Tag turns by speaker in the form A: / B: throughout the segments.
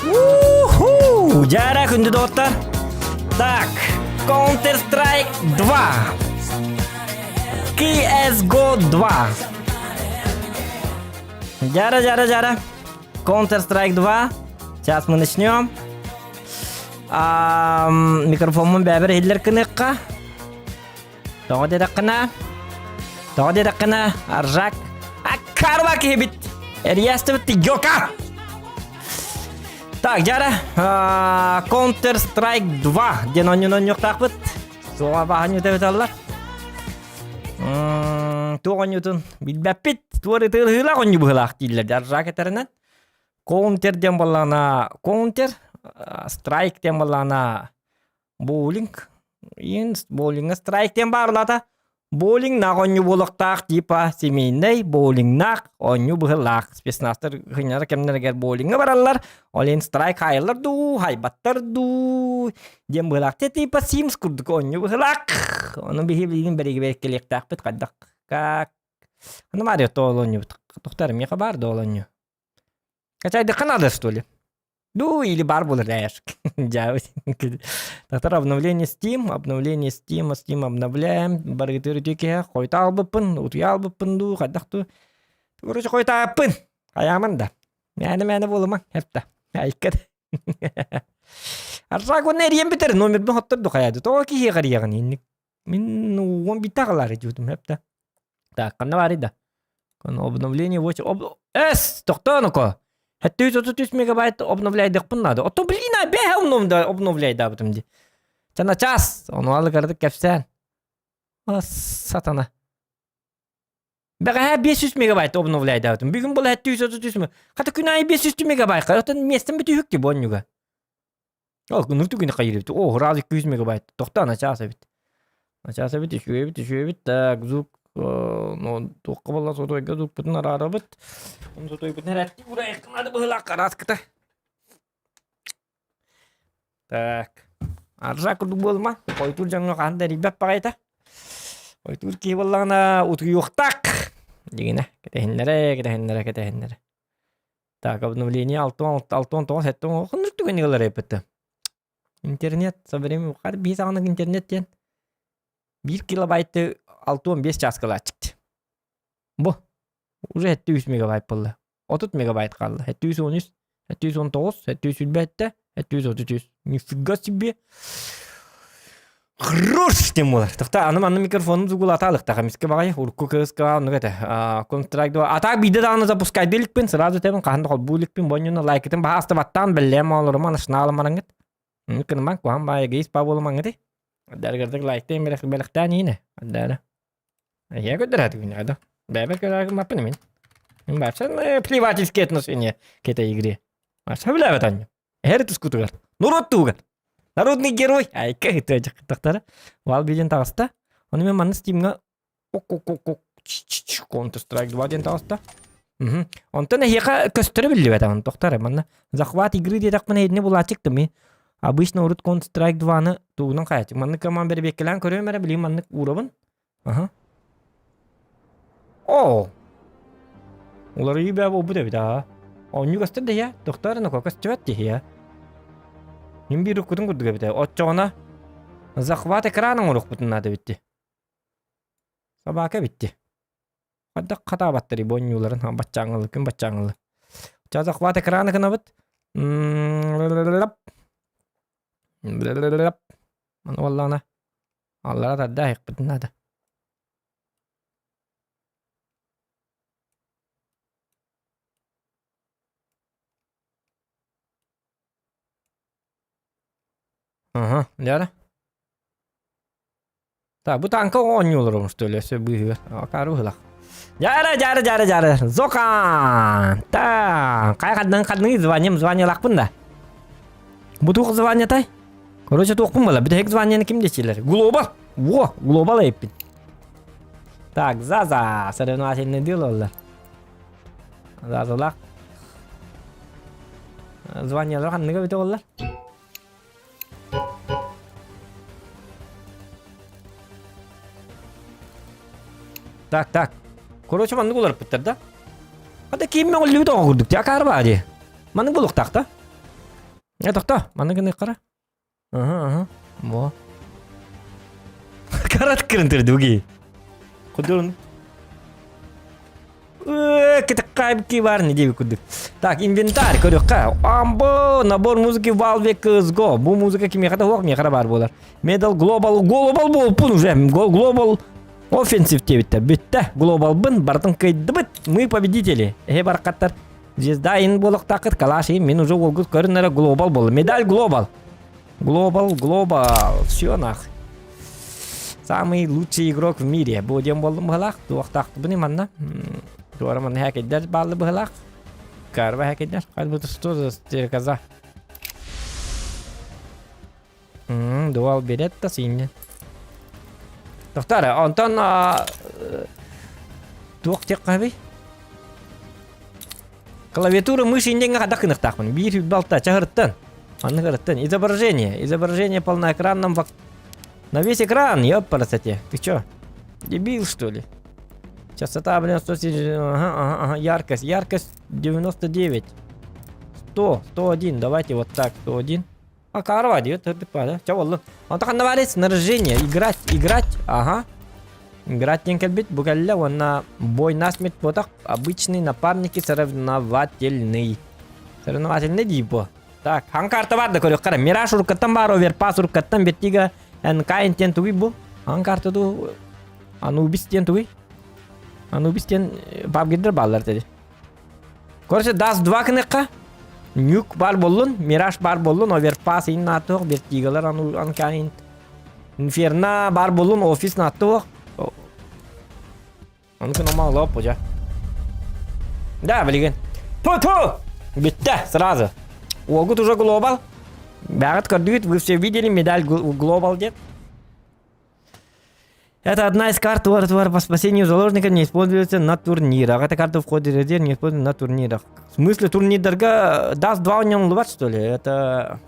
A: Уху! Дьара күндү доҕоттор. Так, Counter-Strike 2. CSGO 2. Дьара, дьара, дьара. Counter-Strike 2. Сейчас мы начнем. А, микрофоммун бэбэр иһиллэр кыныахха. Тоҕо диэтэххинэ, тоҕо диэтэххинэ, Аржак Аккарва киһибит. Эрийээстибит Йока! Так, дьара, Counter Strike 2 диэн онньун онньуохтаахпыт. Суоҕа баһан үтэбиталлар. Туох онньутун билбэппит. Туор ытыылыһыылаах онньу быһыылаах дииллэр Аржак этэринэн. Counter диэн буоллаҕына, Counter Strike диэн буоллаҕына Боулинг иин боулиҥҥа страйк диэн баар улаата. Боулиҥнаах оонньуу буолуохтаах типа семейнэй боулиҥнаах оонньуу быһыылаах. Спецназтар хынньара кэмнэригэр боулиҥҥа бараллар. Ол иһин страйк хаайаллар дуу, хайбаттар дуу диэн быһыылаах. Типа Sims курдук оонньуу быһыылаах. Ону биһи билигин бэригибэркэлиэхтээхпит хайдах как Аны Марио тоол оонньуубут. Тохтор миэхэ баар да ол оонньуу. Качайдыхха надо что ли? Ну, или бар буолар Дьаабыт. Татар обновление Steam, обновление Steam, Steam обновляем. Барыгытыр үтүө киһи хойта албыппын, утуйа албыппын дуу, хайдах дуу. Короче, хойта Хайааман да. Мээнэ-мээнэ буолума, хепта. Айкат. Арсаак уонна эрийэн бүтэр, номербин хотторду хайаады. Тоҕо киһиэхэ эрийэҕин инник. Мин уон биирдэ аҕалаары дьуутум хепта. Так, ханна баарый да? Обновление 8... Об... Эс! Тохтоон око! 733 мегабайт обновляйдыхпын надо. Ото блин, а бэһэ обновляйдаабытым ди. Чана час! Ону алы кардык кэпсээн. Сатана. Бэҕэһээ 500 мегабайт обновляйдаабытым. Бүгүн була 733 Хата күн аайы 500 мегабайт. Оттон местом бүтүһүк ти бонньуга. Ол күнүр түгүнү хайырыбыт. О, раз 200 мегабайт. Тохтоо, начаас эбит. Начаас эбит, үчүгэйбит, үчүгэйбит. Так, звук, ну, туохха буолла сотойга звукпутун араарабыт. Оны сотойбутун эрэтти урайыккынады быһылаах карааскыта. Так. Аржа курдук буолума. Хойтуур дьоҥҥо хаһан да эрийбэт баҕайыта. Хойтуур киһи буоллаҕына утуйуохтаах. Дигинэ, кэтэһиннэрэ, кэтэһиннэрэ, кэтэһиннэрэ. Так, обновление 69, 70 ханнык түгэни ылар эппитэ. Интернет со временем хар биир саҕана интернет диэн 1 килобайты 65 чааска ылааччыкты. Бу уже 700 мегабайт буолла. 30 мегабайт хаалла. 713, 719, 727, 733. Нифига себе. Хорош диэн буолар. Тохта аны манна микрофонун сугулата алыктаха миске баҕайы урукку кыыска оннук этэ. Контракт а так биирдэ даҕаны запускайды иликпин сразу этэбин хаһан да холбуу иликпин бонньуна лайкытын баһааста баттаан бэллээн моолорума нашнаалымараҥыт. Кыныман куһан баайы гейс па буолумаҥыты. Даргардык лайктаан бэлэхтээн иинэ. Дара. Я көрдөрөөтү күнэ да. Бэбэ көрөөкүм маппын мин. Вообще плевательские отношения к этой игре. Вообще билээбэт анньым. Эһэр тускутугар. Норуот туһугар. Народный герой. Айка тахтара. Вал билин таҕыста. Ону мен манна Steam'га Counter Strike 2 диэн таҕыста. Онтон эһиэхэ көстөрө биллибэт аҕын тохтор манна захват игры диэтэхпинэ итини булааччык ми обычно урут Counter Strike 2-ны тугунан хайачык маннык коман бэрэбиэккэлээн көрүөм эрэ билигин маннык уурабын Аха. Оо! Уларыйыы бээ буолбут эбит аа. Оонньуу көстөр да иһэ, тохтоор эрэ көстүбэт дии Мин биир уккутун курдук эбит Оччоҕуна захват экрана оҥоруохпутун наада эбит дии. Собака эбит дии. Хайдах хатаабаттар бу оонньууларын баччааҥылы күн баччааҥылы. Ча захват экрана гынабыт. Маны буоллаҕына Аллара тарда аһыахпытын наада. Аха, дьара. Так, бу танка оонньуулар что ли, өссө быыһыгар. Акаары быһылах. Дьара, дьара, дьара, дьара. Зокан! Та, кай хаддан хадны званием званиялаахпын да. Бу туох званиятай? Короче, туохпун була. Бүтэһик званияны ким диэчилэр? Глобал! Во, глобал эппин. Так, Заза, соревновательный дыл Зазалах. Званиялар ханныга бүтэ оллар? Так, так. Короче, маннык уларыппыттар да. Хата ким мөҕүллүбүт оҕо курдук дии, акаары баа дии. Маннык буолуохтаах да. Э, тохто, маннык гыныаххара. Ага, ага. Во. Карат кырынтырды Кудурун. Кытыккай бар не диэбит курдук. Так, инвентарь көрүөххэ. Амбо, набор музыки Valve CSGO. Бу музыка кимиэхэ да суох, миэхэ баар буолар. Medal Global, Global буолпун уже. Global Offensive диэбиттэр. Бүттэ. Глобалбын бартын кыйдыбыт. Мы победители. Эһи баркаттар. Звезда ин буолуохтааххыт. Калаш ин мин уже уолгут көрүн эрэ глобал буолла. Медаль глобал. Глобал, глобал. Все нах. Самый лучший игрок в мире. Бу диэн буоллум быһалаах. Туохтаахтыбыный манна? Туора манна хээкэйдэр бааллы быһалаах. Карва хээкэйдэр. Хай бу что за стрекоза? Дуал беретта синнен. Тохтар, онтон туох диэххэ Клавиатура мышь индиҥҥэ хайдах гыныахтаахпын? Биир балта чаһырыттан. Маннык ырыттан. Изображение. Изображение полноэкранном вак... На весь экран, ёпарасоте. Ты чё? Дебил, что ли? Частота, блин, 170... Ага, ага, ага. Яркость. Яркость 99. 100, 101. Давайте вот так, 101. А карва диэт да? Чэ буоллун. Онто ханна баарый снаряжение. Играть, играть. Ага. Играть диэн кэлбит. Бу кэллэ уонна бой насмерть буотах. Обычный напарники соревновательный. Соревновательный дии бу. Так, хан карта бар да көрүөххэ. Мираж уруккаттан баар, оверпас уруккаттан Вертига НК диэн тугуй бу? Хан карта ду Анубис диэн тугуй? Анубис диэн пабгидер бааллар dedi. Короче, Dust 2 кыныкка Нюк бар боллун, Мираж бар боллун, Оверпас ин наатуох, Вертигалар анкаин Инферно бар боллун, Офис наатуох. Онуку нома лоп уже. Да, билигин. Ту-ту! Бүттэ, сразу. Уолгут уже глобал. Бәҕит көрдүгүт, вы все видели медаль глобал деп. Это одна из карт твор по спасению заложника не используется на турнирах. Эта карта входит в резерв, не используется на турнирах. В смысле турнирдарга даст 2 у что ли? Это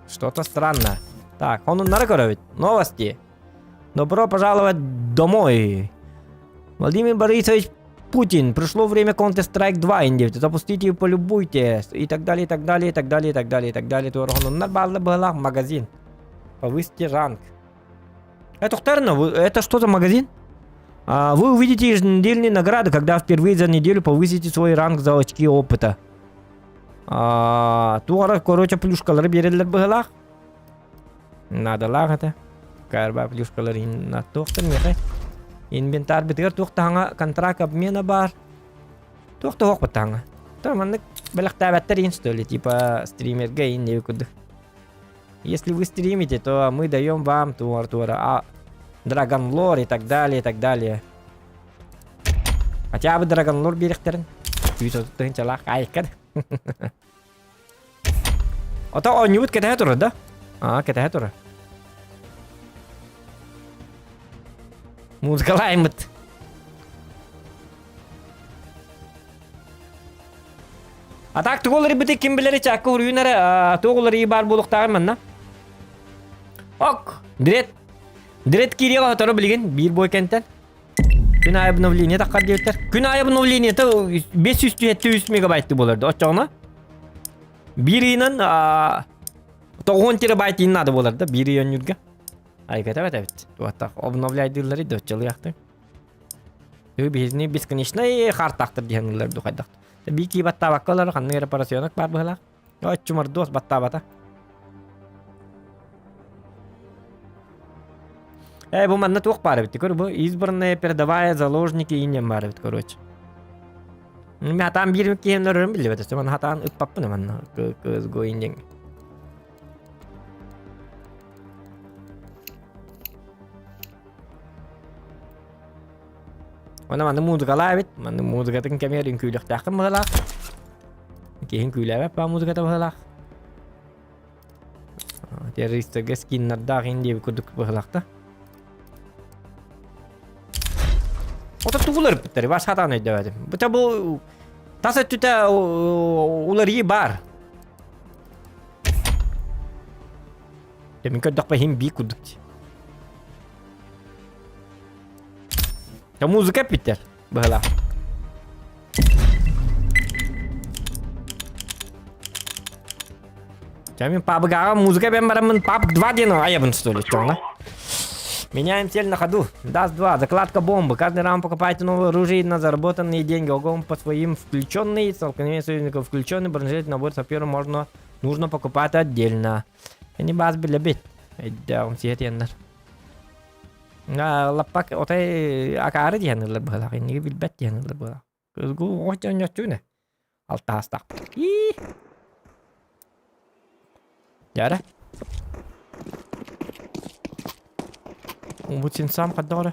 A: что-то странно. Так, он ведь. Новости. Добро пожаловать домой. Владимир Борисович Путин. Пришло время Counter-Strike 2, Индия. Запустите и полюбуйте. И так далее, и так далее, и так далее, и так далее, и так далее. Магазин. Повысьте ранг. Это это что за магазин? А, вы увидите еженедельные награды, когда впервые за неделю повысите свой ранг за очки опыта. А, туара, короче, плюшкалары береллер быһылаах. Наадалаах этэ. Карба плюшкалары туохтан миэхэ. Инвентарь битигэр туох таһаҥа контракт обмена бар. Туох да суох таһаҥа. То маннык бэлэхтээбэттэр иин что ли, типа стримергэ иин диэби курдук. Если вы стримите, то мы даем вам туар-туара, а Dragon Lore и так далее, и так далее. Хотя бы Dragon Lore биэриэхтэрин. 130 тыһыынчалаах айкар. Ото оонньуубут кэтэһэ турар да? Аа, кэтэһэ турар. Музыкалааймыт. А так тугу уларыйбыты ким билэр чаакка уруйун эрэ туох уларыйыы баар буолуохтааҕын манна. Ок, Дред. Дред киириэҕэ сотору билигин биир бой кэнтэн. Күн аайы обновление таххар диэбиттэр. Күн аайы обновлениета 573 мегабайтты буолар да оччоҕуна биир ыйынан 90 терабайт иин наада буолар да биир ый өннүүргэ. Айгата эбит. Туохтаах обновляйдыыллары да оччолуяхты. Биһизни бесконечный хартахтар диэн ыллар ду хайдах. Бики баттаабакка олор ханнык эрэ поросенок баар быһылаах. Оччумардуос баттаабата. Э, бу манна туох баар эбит? Көр, бу избранные передовая заложники инем баар эбит, короче. Мен хатаан биир киһин өрөрүм биллибэт. Өссө маны хатаан ыппаппын манна кызго индиң. Онно манны музыкалаа эбит. Манны музыкатын кэмигэр үҥкүүлүөхтээххин быһыылаах. Киһин күүлээбэт баа музыката быһыылаах. Террористарга скиннардаах ин диэбит курдук быһыылаах да. Ото тугу уларыппыттар, бас хатаан өйдөөбөтүм. Бу бу тас өттүтэ уларыйыы баар. Мин көрдөхпө иһин бии курдук дии. Музыка эппиттэр быһылаах. Ча мин пабыгаҕа музыка бэн бараммын пабг 2 диэн айабын что ли чоҥҥа. Меняем цель на ходу. Даст 2. Закладка бомбы. Каждый раунд покупайте новое оружие на заработанные деньги. Огонь по своим включенный. Столкновение союзников включенный. Бронежилет набор сапера можно нужно покупать отдельно. Эни баас билэбит. Өйдөөх сиэтиэннэр. Лаппак отой акаары диэн ыллар быһалаах. Инниги билбэт диэн ыллар быһалаах. Кызгу оҕочонньоччуне. Алтаастах. Ии. Дьара. Бу син сам хаддара.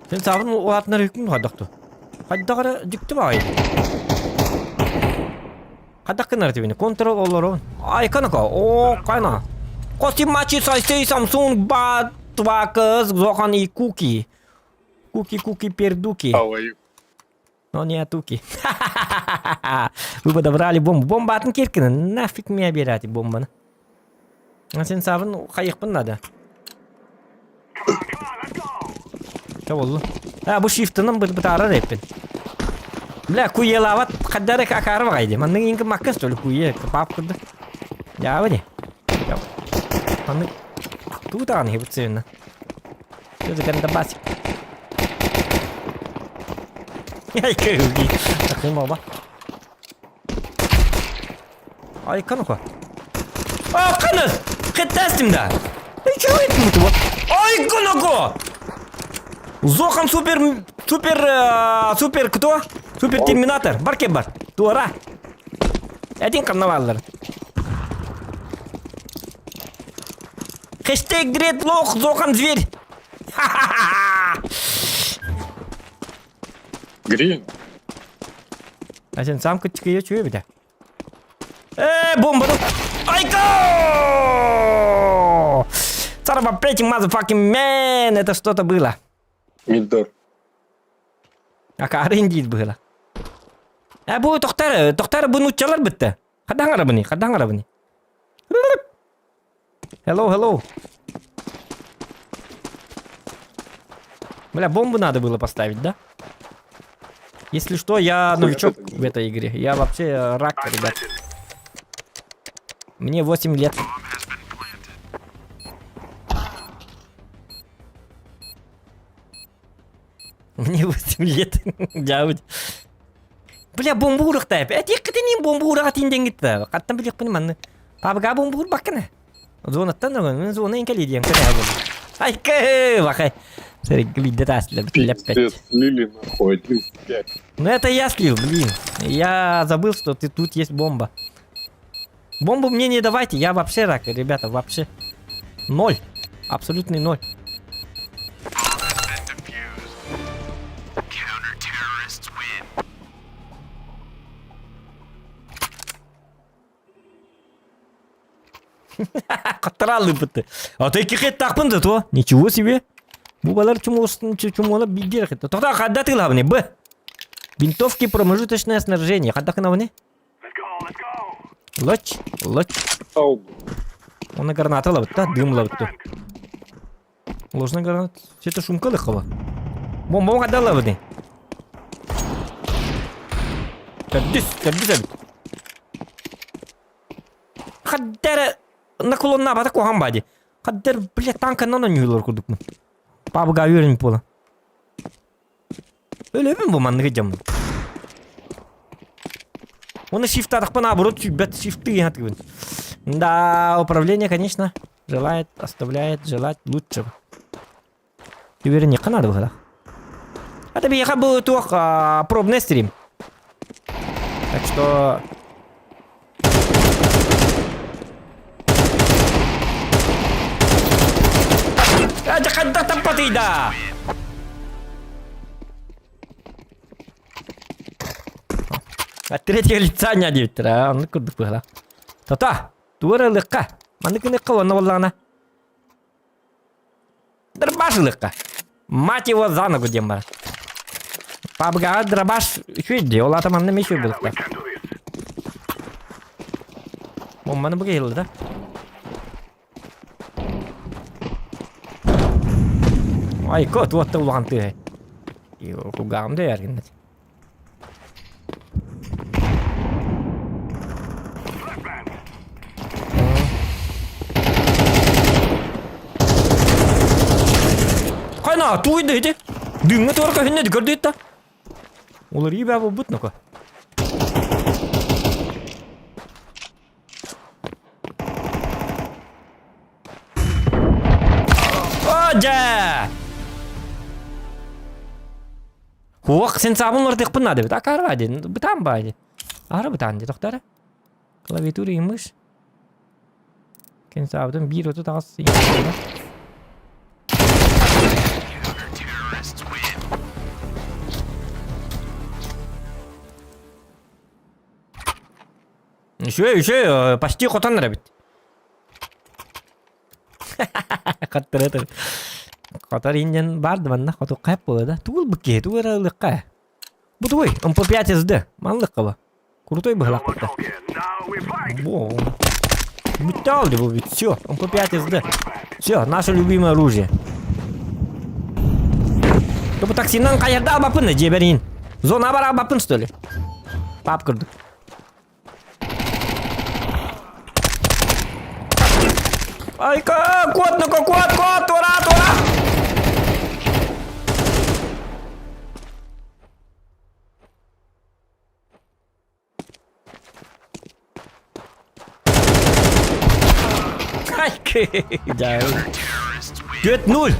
A: Син сабын улаатынар үкүн хайдахту. Хайдах эрэ дьикти баҕайы. Хайдах гынар этибини? Контрол олорон. Ай канака. О, кайна. Коси мачи сайсей Samsung ба твакыз зохан и куки. Куки куки пердуки.
B: How are you?
A: Но не атуки. Вы подобрали бомбу. Бомба атын киркина. Нафиг мне обирать бомбаны. А сен сабын хайықпын надо. Ча болду. А, бу шифтынан бытаарар эппин. Бля, куелават хаддары акары багайды. Маннык инки макка что ли куе пап курды. Я не. Маннык тутаан хибутсыына. Что за гандабасик? Ай, кыгы. Такым оба. Ай, канука. А, каны! Хеттестим да! Чего это вот? Ай, канука! Зохан супер... Супер... Супер кто? Супер терминатор. Барке бар. Туара. Один карнаваллар. Хэштег Грет Лох, Зохан Зверь.
B: Грин.
A: А сен сам кытчыкыйа чүө битэ. Э, бомба! Айко! Son of a bitch, motherfucking man! Это что-то было.
B: Миддор.
A: Акаарын диир быһыла. Э, бу тохтар, тохтар бу нуччалар бытта. Хадаҥ арабыны, хадаҥ арабыны. Hello, hello. Бля, бомбу надо было поставить, да? Если что, я новичок в этой игре. Я вообще рак, ребят. Мне 8 лет. Мне 8 лет. Дьабыт. Бля, бомба урахтайп. Этиэккитинин бомба ураха тинденгитта. Хаттан билиэхпин манны. Пабыга бомба урбаккана. Зонаттан мен зона инкали диэн кэнэ Айкы, бахай. Виде таслер,
B: Пиздец, слили нахуй, один в пять.
A: Ну это я слил, блин. Я забыл, что ты тут есть бомба. Бомбу мне не давайте, я вообще рак, ребята, вообще. Ноль. Абсолютный ноль. Каттараллы бытты. А ты кихеттахпын зато. Ничего себе. Бу балар чумуола биддер хетта. Тогда хадда тылабны б. Винтовки промежуточное снаряжение. Хадда кынабыны? Лоч, лоч. Оны граната лабытта, дым лабытты. Ложная граната. Это шумка лыхова. Бомба хадда лабыны. Төрдүс, төрдүс эбит. Хаддара наклоннаабата куһаҕан баа дии. Хаддар, бля, танканан оонньуулар курдукпун. Пабыга үөрэммит буолан. Өлөбүн бу манныгы дьоммун. Уонна шифтаатахпын наоборот сүүйбэт шифты хатыгыбын. Да, управление, конечно, желает, оставляет желать лучшего. Үөрэниэххэ наада быһыылаах. Это биһиэхэ бу туох пробный стрим. Так что Дьэ хайдах таппатый да? От третьего лица не диэбиттэр, оннук курдук быһыылаах. Тота! Туора ылыахха. Маннык гыныахха уонна буоллаҕына Дробаш ылыахха. Мать его за ногу диэн барар. Пабгаҕа дробаш үчүгэй дии. Ол аата манна эмиэ үчүгэй буолуохтаах. Бомбаны бу киһи да? Айко, туотта улахан тыаһы. Кулгааҕым да яргыннат. Хайна, туйда ити. Дүҥҥэ туора көһүннэ көрдүйт да. Уларыы баа буолбут ноко. О, дьэ! Хуох, сен саабын уларытыахпын наада эбит. Акаарба диэн, бытаан баа диэн. Аһара бытаан дии, тохтоо Клавиатура и мышь. Кини саабытын биир 38 Үчүгэй, үчүгэй, почти хотон эрэбит. Хаттыры Хотор индиан бар да манна хоту хайп буола да. Тугул бу киһи, тугу эрэ ылыахха. Бу тугуй? МП5 СД. Манлыкка ба. Крутой быһылаах кытта. Во. Металл ли бу Все, МП5 СД. Все, наше любимое оружие. Бу таксинан хайырда албаппын дьиэбэр Зона бар албаппын что ли? Пап курдук. Айка, кот, ну-ка, кот, кот, тура, тура! Түөрт нөл.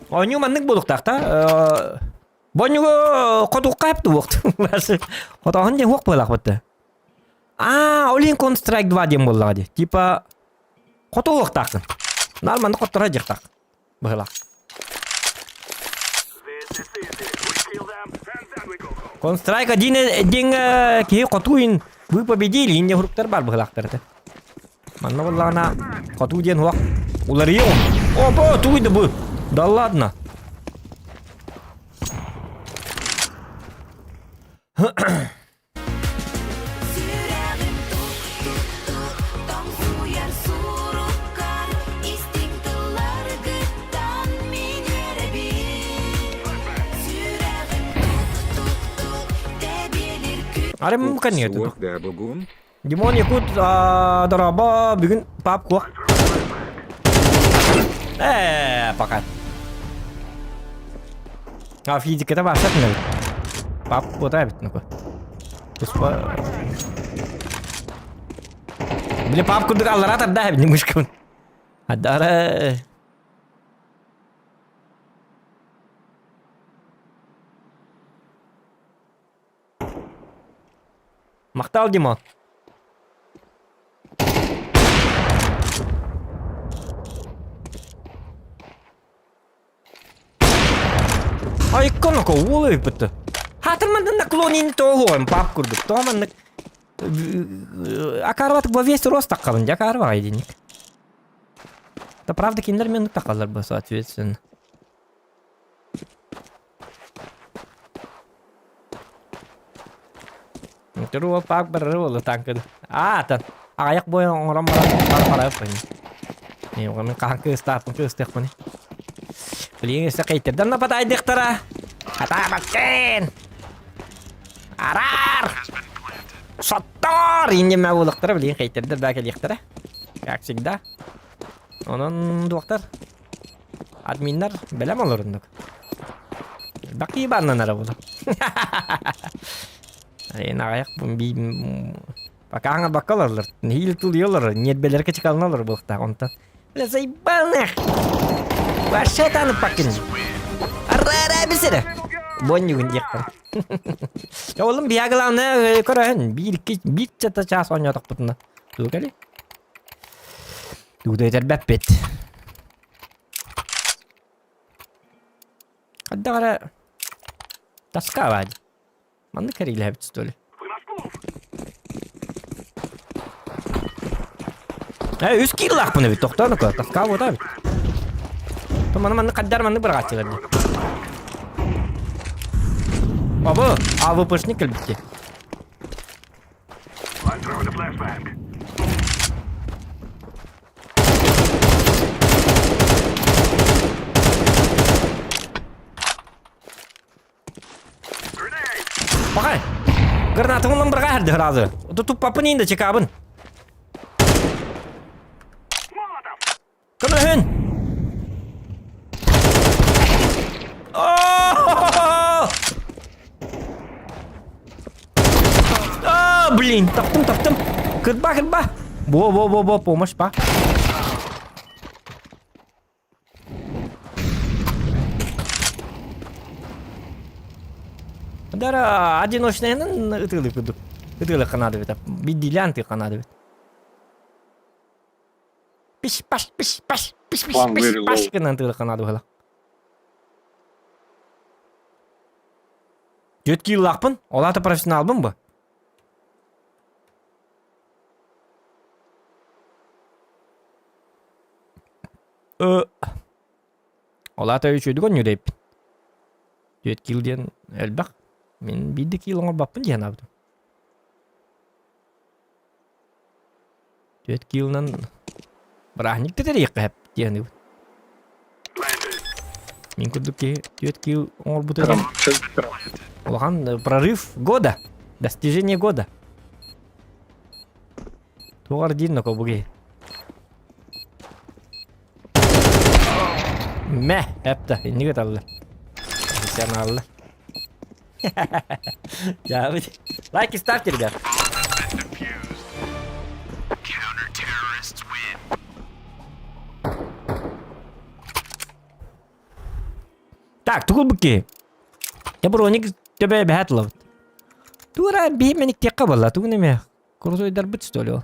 A: Оонньуу маннык буолуохтаах да. Бонньугу хотуохха эп туох. Хотооһун диэн хуох буолаах бытты. Аа, ол иһин Counter-Strike 2 диэн буоллаҕа дии. Типа хотуохтааххын. Наар маннык хотторо дьахтаах. Быһылаах. Counter-Strike 1 диэн киһи хотуу иһин вы победили инде хуруктар бар быһылаахтар этэ. Манна буоллаҕына хотуу диэн хуох уларыйа Опа, тугуй да бу? Да ладно.
C: Сүрэҕим тук-тук-тук тоҥсуйар суруккар истиҥ тылларгыттан мин үөрэбин. Сүрэҕим тук-тук-тук тэбиэлир күн
A: Арым конечно.
D: Суох да бугун.
A: Димон Якут дорообо бүгүн пап куох. Э, пока. А физиката баасат эбит. Пап куота эбит ну-ка. Туспа. Били пап курдук аллара тарда эбит мышкабын. Адара. Махтал, Димон. Айконоко уол ыйпытты. Хатыр маннык наклонин тоҕуон пап курдук. Тоҕо маннык акарбатык во весь рост таххабын дьэ акарбаҕай диник. Да правда кинилэр мен тахаллар бы соответственно. Туру пак барары буолла танкын. Аатан. Аҕыйах буойан оҥорон баран бар барар Не, мин хаһан кыыстаахпын кыыстыахпын. Билигин өссө хейтердэн нападайдыахтара. Хатаабаккын! Араар! Соттоор! Инньэмэ буолуохтара билигин хейтердэр да кэлиэхтэрэ. Как всегда. Онон дуохтар. Админнар бэлэм олоруннук. Бакыы баннанара була. Эн аҕыйах пока аҥарбакка олороллор. Нэһиилэ тулуйаллар, ньиэрбэлэргэ чыкалыналлар буолуохтаах онтон. Бля, заебал нах! Вообще таны пакин. Ара-ара бисere. Боннюгун диэхтэр. Олум биһа главное көрөһүн биир икки биир чата чаас оонньоотохпутуна. Тугу кэли? Тугу да этэрбэппит. Хайдах эрэ тоска баар. Маннык кэриилэһэбит что ли? Э, үс киилаахпын эбит, тохтоон око, таскаа буота эбит. То маны манны хаддар манны быраҕааччылар дии. Абы, АВПшник кэлбитти. Бакай! Гранатыңын бырға әрді разы. Туппапын енді чекабын. Көмөһүн! А, блин, таптым, таптым. Кырба, кырба. Во, во, во, во, помощь, па. Дара одиночныйынан ытыылык курдук. Ытыылык канады бит. Биддилээн тыы канады бит. Пиш паш пиш паш пиш пиш
B: План
A: пиш
B: very
A: паш
B: low.
A: гынан тыылык канады быһыла. Түөрт киилаахпын, ол аата профессионалбын бу. Ол аата үчүгүйдүк оонньуур эбиппин. Түөрт киил диэн элбэх. Мин биир да киил оҥорбоппун дии санаабытым. Түөрт киилынан бырааһынньык да тэрийиэххэ сөп дии саныыбын. Мин курдук киһи түөрт киил оҥорбута диэн улахан прорыв года, достижение года. Туох диир ноко бу киһи? Мэ, эпта, иннигэ талла. Профессионалла. Дьаабыт. Лайки ставьте, ребят. Так, тугул букки. Я броник төбө бэһэт ылабыт. Тура биһи тиэххэ буолла, тугун эмэ курусуйдарбыт что ли ол?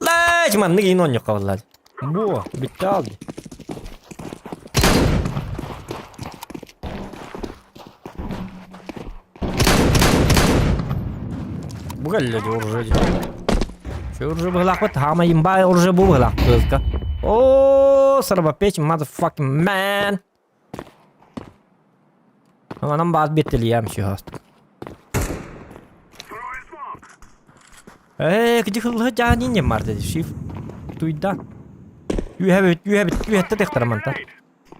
A: Лач маннык иин оонньуохха буолла. Буо, бүттэ аал дии. Бу кэллэ дии оружие дии. Şu оружие быһылаахпыт, хаама имба оружие бу быһылаах кыыска. Оо, son of a bitch, motherfucking man. Анан баас биэттэлийэм сүһаастык. Ээ, кити хыллыһы дьаанин диэн баар дии, шиф. Туйда. Үөһэбит, үөһэбит, үөһэттэ тахтара мантан.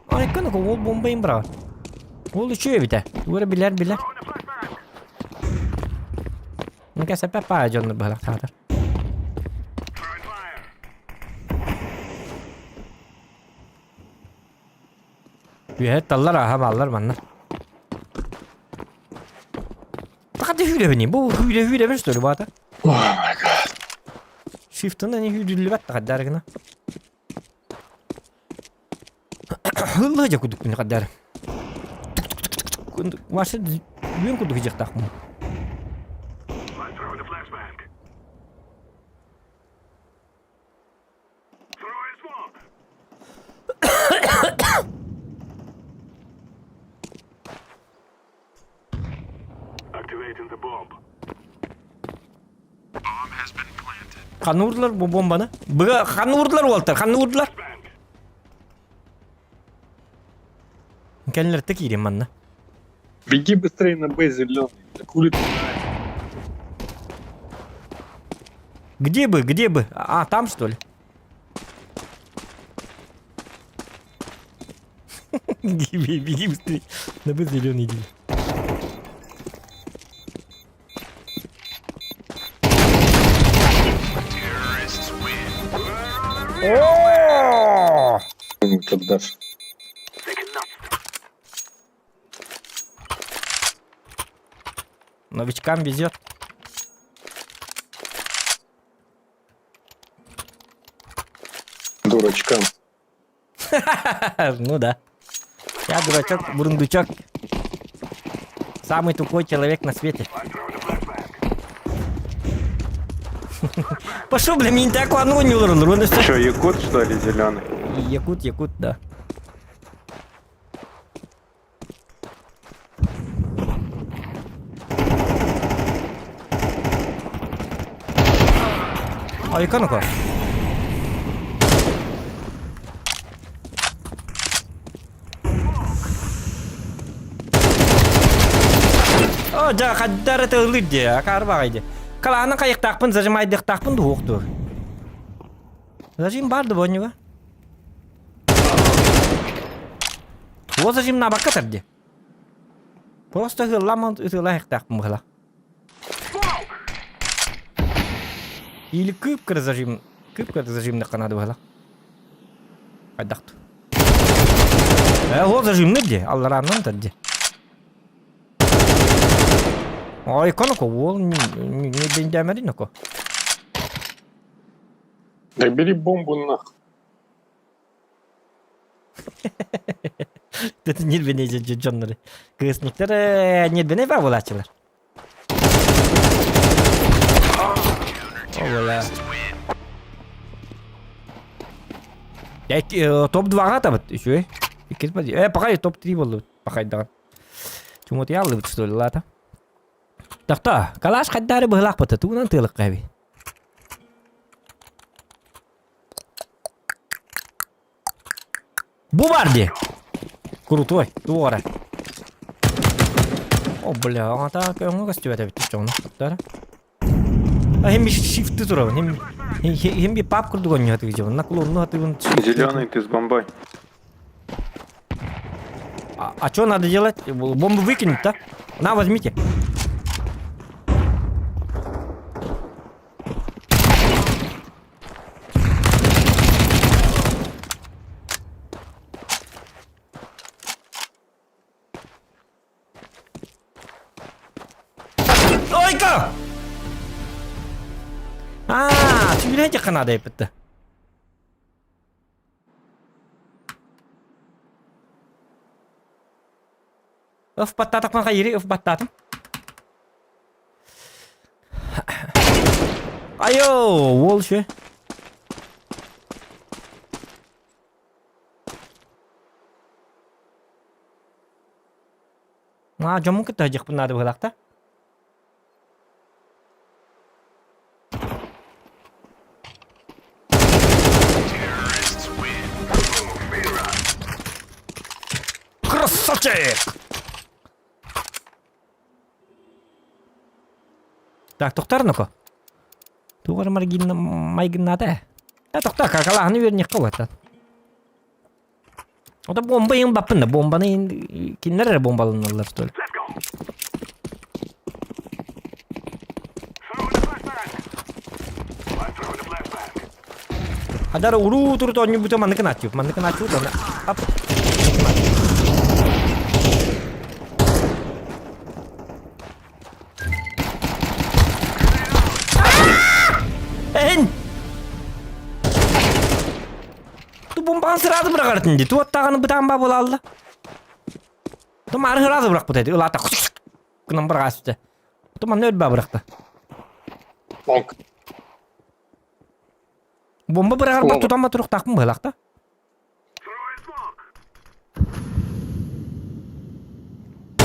A: Айкын ол бомба им быраҕар. Ол үчүгэй эбитэ. Тугу эрэ билэр билэр. Мика сэпэ паа дьоннор быһалахтаатар. Үөһэ таллар ааһа бааллар манна. Хата hүүрэбиний? Бу hүүрэ hүүрэбин что ли баата?
B: Oh my god.
A: Shift'ын ани hүүрүллүбэт тахаддар гына. Хыллы дьэ кудук күнү хаддар. Ваша үөн курдук дьахтаахпын. Ханна уурдулар бу бомбаны? Быга ханна уурдулар уолтар, ханна уурдулар? Кэллэртэ киирин манна.
B: Беги быстрее на Б зеленый. Да хули ты
A: Где бы, где бы? А, там что ли? Беги, беги быстрее. На Б зеленый иди. О!
B: отдашь?
A: Новичкам везет.
B: Дурачкам.
A: Ну да. Я дурачок, бурундучок. Самый тупой человек на свете. Пошел, бля, меня так ладно не
D: Че, якут, что ли, зеленый?
A: Якут, якут, да. Айка ну-ка. О, дьэ, хаддары тыллыр дии, акаар баҕай дии. Калаанын хайыктаахпын, зажимайдыахтаахпын дуһуох дуо? Зажим бар да бонньуга. Туо зажим набакка тарди. Просто ыһылламмын ытыла иһиктаахпын быһыла. Или кыып-кыра зажим, кыып-кыра зажимныхха надо быһыла. Хайдахту. Э, ол зажимны дии, алларааннан тарди. Ой, коноко, ол не бендямери ноко.
B: Да бери бомбу нахуй.
A: Это нервеней дьоннору. Кыысниктар нервеней баа буолааччылар. Ола. Топ-2-ҕа атабыт үчүгэй. Иккис пока топ-3 буоллубут пахайдаҕын. Чумотуйааллыбыт что ли лаата. Тохто, калаш хайдаары быһылаахпыта тугунан тыалыкка эби. Бу бар дии. Крутой, туора. О, бля, аҥата көҥү көстүбэт эбит чоҥно. Туттара. А хим шифты турабын. Хим хим би пап курдук онньу хатыгы На клонну хатыгын.
D: Зеленый ты с бомбой.
A: А что надо делать? Бомбу выкинуть, да? На, возьмите. Ойка! Аа, сүүрэн дьаханаада эппитте. Ыф баттаатахпын хайыырый, ыф баттаатым. Айо, уол үчүгэй. Аа, дьоммун кытта сылдьыахпын наада быһыылаах да. Красавчик! Так, тохтар ну-ка. Тугар маргин майгыннаата э. Э, тохтар, какалааны үөрнеххэ угаттан. Ота бомба иң баппын да, бомбаны кинилэр эрэ бомбаланаллар что ли? Адар уруу турут оонньуубута маннык гынааччыбыт, маннык гынааччыбыт уонна ап Эн! Ту бомбаҕын сразу быраҕар дии. Туоттаҕаны бытаан баа буолаалла. Ту маары сразу бырахпыт эти. Ылаата гынан быраҕаас үтэ. Ту манна өлбаа бырахта. Бомба быраҕарбар тутан ба туруктаахпын быһылаахта.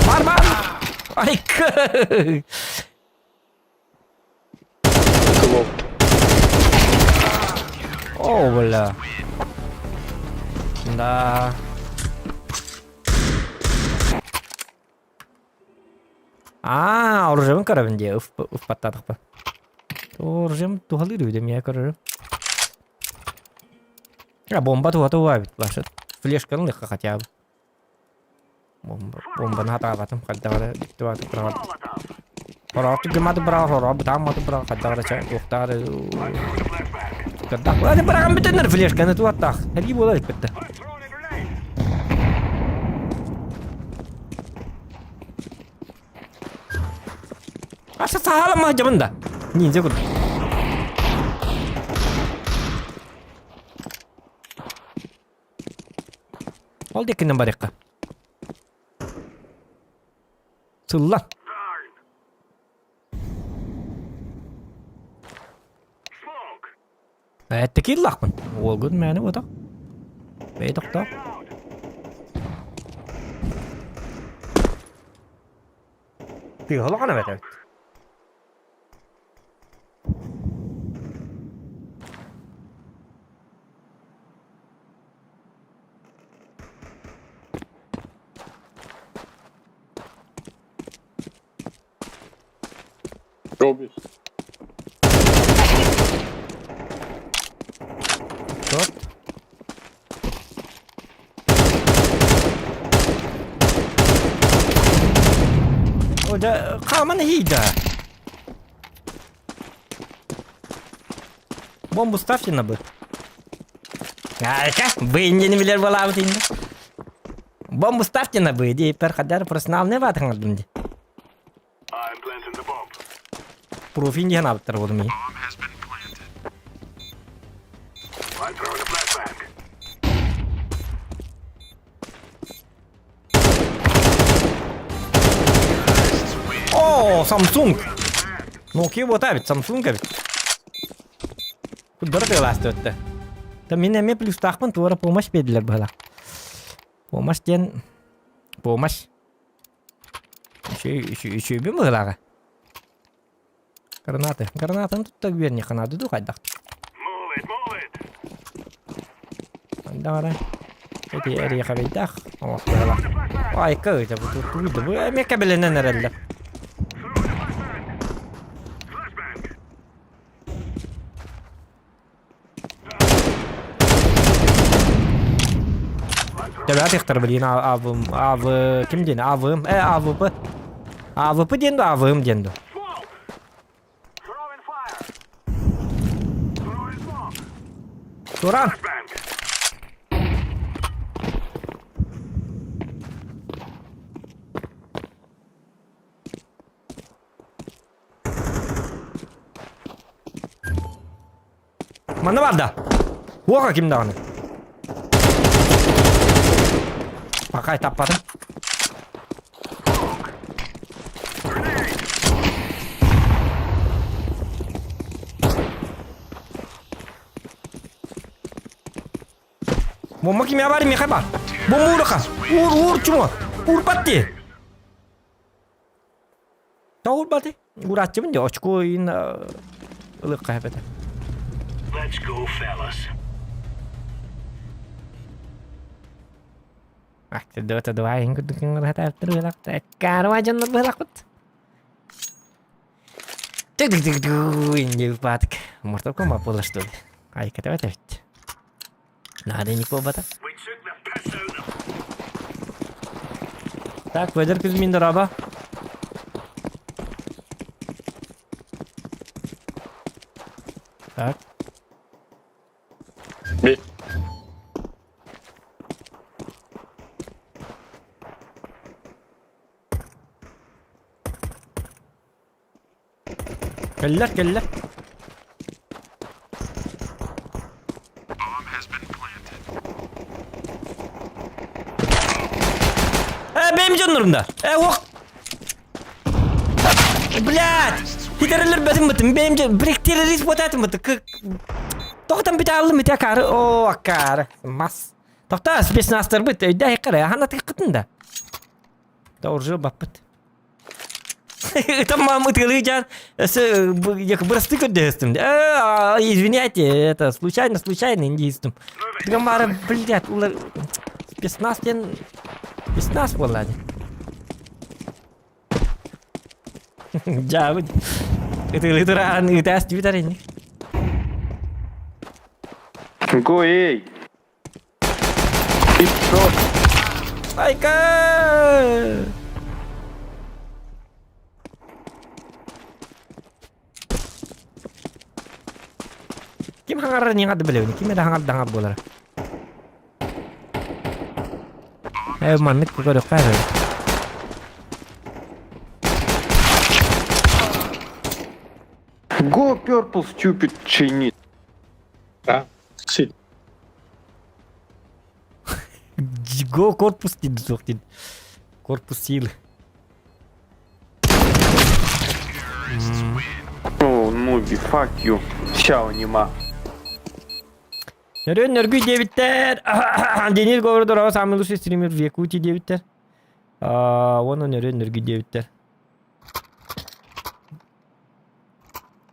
A: Бар бар! Ай О, бля. Да. Аа, оружием көрөбүн дии, ыф баттаатахпын. Оружием туһалыыр үһү миэ көрөрүм. А бомба туһата уһаабит баша. Флешканы ылыахха хотя бы. Бомбаны хатаабатым, хайдах эрэ дьиктибаатык быраҕар. Хороҕор гымматы быраҕар, хороҕор бытаамматы быраҕар, хайдах эрэ чэ туохтаах эрэ Аны быраҕан бүтэннэр флешканы туохтаах. Сэрии буолар иппиттэ. Аша саһаалама дьабын да. Ниндзя курдук. Ол диэкинэн барыахха. Сыллан. Эттики ыллахпын. Уолгун мээнэ буотах. Бэйэ тохтоо. Тыаһа улахан эбит эбит.
B: Робби.
A: Тот. О, да, хааман иһийда. Бомбу ставьте на Б. Айка, Б иннини билэр буолаабыт инде. Бомбу ставьте на Б, диэппэр хадар профессиональный баатыҥардым ди. Профин диэн аабыттар буолум иһин. О, Samsung! Nokia буота эбит, Samsung эбит. Куддара тыалаасты өттө. Та мин эмиэ плюстаахпын туора помощь биэрдилэр быһалаах. Помощь диэн помощь. Үчүгэй быһыылааҕа. Гранаты. Гранатын тутта үөрниэххэ наада дуу хайдах? Даҕара. Эти эриэхэбэйдээх оҥостуола. Айка ыйта бу тугу бу эмиэ кэбилэнэн эрэллэр. Төбөтөхтөр билин АВМ АВ ким диэн АВМ э АВП АВП диэн да АВМ диэн да. Туран. Манна бар да. Уоха ким даҕаны. Пакай таппатым. Бомба кимиэхэ бар, миэхэ бар. Бомба уураха. Уур, уур, чумо. Уурбат дии. Тоҕурбаты урааччыбын дии очко иин ылыахха сөп этэ.
E: Let's go, fellas.
A: Актырдыбата дыбайын курдук кыҥырһатааттыр быһалаахта. Карва дьоннор быһалаахпыт. Тык-тык-тык инди баатык. Mortal Kombat буолар что ли? Айката эбит. Наада не буолбата.
E: We took the piss out of
A: Так, Федор Кузьмин, дороба. Так.
B: Бей.
A: Кэллэр, кэллэр. Э, бэйэм дьоннорум да. Э, ох. Блядь! Хитэрэлэр бэтим бытым. Бэйэм дьон, блядь, террорист буотаатым быты. Тоқтан бүтэ аллым ити акаары. О, акаары. Мас. Тоқта, спецназтарбыт. Өйдө айқара. Хана тыккытын да. Да уже баппыт. Там мам ытылы жан, бырасты көрдөстүм. Извиняйте, это случайно, случайно индийстим. Гамара, блядь, улар спецназ диэн спецназ буолла дии. Дьаабыт. Ытылы тураан ытаас түбүтэр ини.
D: Го, эй! 500!
A: Айка! Ким хаҥарар ньыҥа да билэбин, ким эрэ хаҥардаҥар буолара. Э, маннык көрүөххэ эрэ.
D: Go Purple Stupid Chinese.
B: А? Shit.
A: Го корпус диэн суох диэн. Корпус силы.
D: Oh, нуби, fuck you. Чао, нема.
A: Нөрүөн нөргүй диэбиттэр. Денис Говордорова самый лучший стример в Якутии диэбиттэр. Уонна нөрүөн нөргүй диэбиттэр.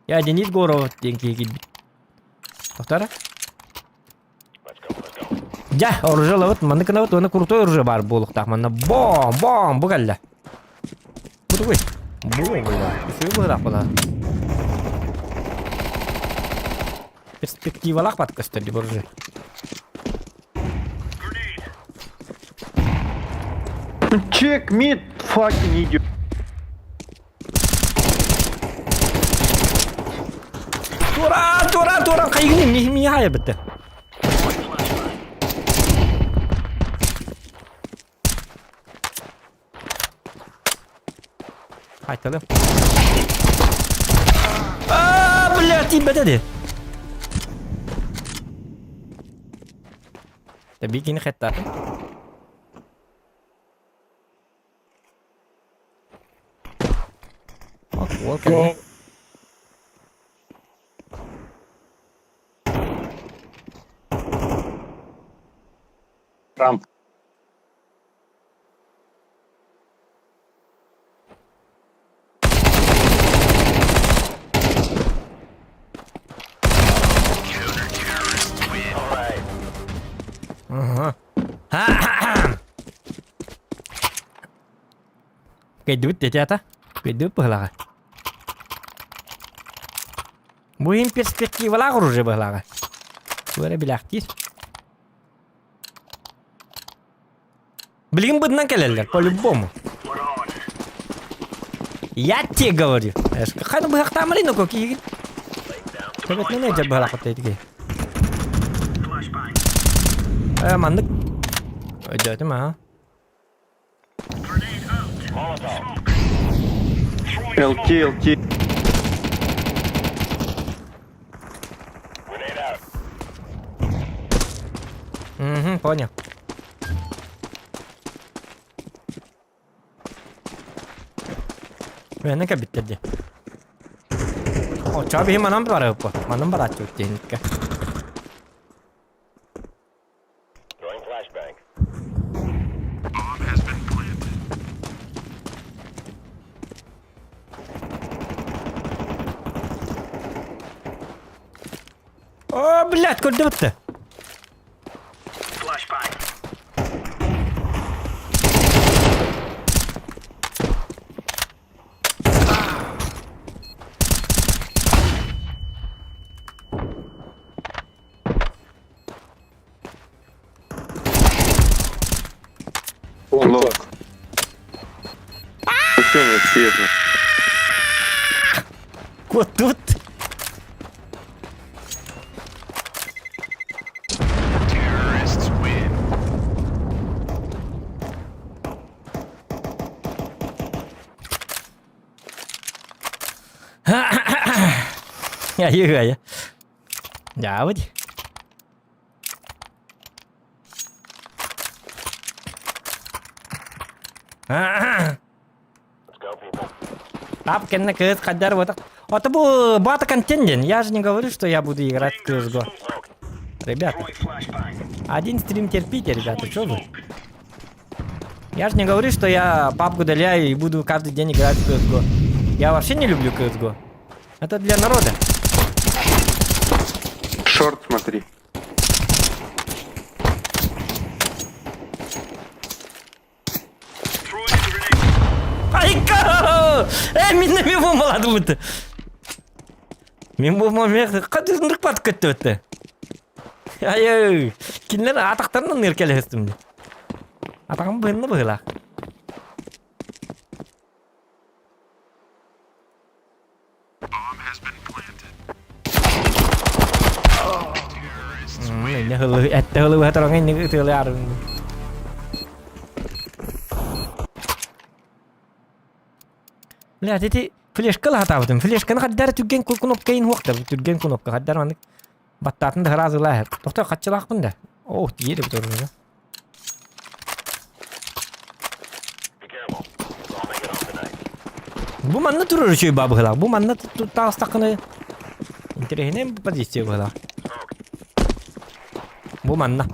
A: Я Денис Горов диэн киһи киирбит. Тохтара. Дьэ, оружие ылабыт, маннык гынабыт уонна крутой оружие баар буолуохтаах. Манна бом, бом, бу кэллэ. Бу тугуй? Бу, бля, үчүгэй быһыылаах буолаа. Перспективалаах бат көстөр ди буржи.
D: Check mid, fucking idiot.
A: Тура, тура, тура, хайгыны ми ми хая битте. Айталым. А, блядь, тиийбэтэ дии. Бикини хэттаатын. Уол кэллэ.
B: Трамп.
A: Кэйдибит тетята. Кэйдибит быһылаҕа. Бу иһин перспективалаах оружие быһылаҕа. Бу эрэ билээхтиир. Билигин быдынан кэлэллэр, по-любому. Я тебе говорю. Ханы быһахтаамарый ноко киһигин. Төбөтүнэн эдэр быһалаах этиги. Э, маннык. Өйдөөтүм аа.
D: LT, LT.
A: Угу, понял. Мені кэбиттэр дии. Оччоҕо биһи манан барыаппыт. Манан барааччыбыт диэниккэ. О, блядь, көрдүбүттэ.
B: Вон
D: Лох.
B: так.
D: Вообще нет света.
A: Куоттубут. Айы-айы. Дьаабыт. Тап кэннэ кыыс хаддар вот. Это был бата контент. Я же не говорю, что я буду играть в CSGO. Ребята, один стрим терпите, ребята, что вы? Я же не говорю, что я папку удаляю и буду каждый день играть в CSGO. Я вообще не люблю CSGO. Это для народа.
D: Short смотри.
A: Айка! Э, мин эмиэ буомаладыбыт. Мин буомам хатырындык батып көттүбүт. Ай, кинилэр атахтарынан ыркэлэһэстим. Атаҕым быһынна быһыылаах. Этте ылы тороҥ инник ытыалыы арын. Бля, ити флешка лаһатаабытым. Флешканы хаддар түргэн кнопка ин хуохта. Түргэн кнопка хаддар маннык баттаатын да сразу ылаа. Тохтоо хаччылаахпын да. Оо, тиийэр эбит орунуга. Бу манна турар үчүгэй баа быһыылаах. Бу манна таҕыстаххына интэриэһинэй позиция быһыылаах. Бу манна.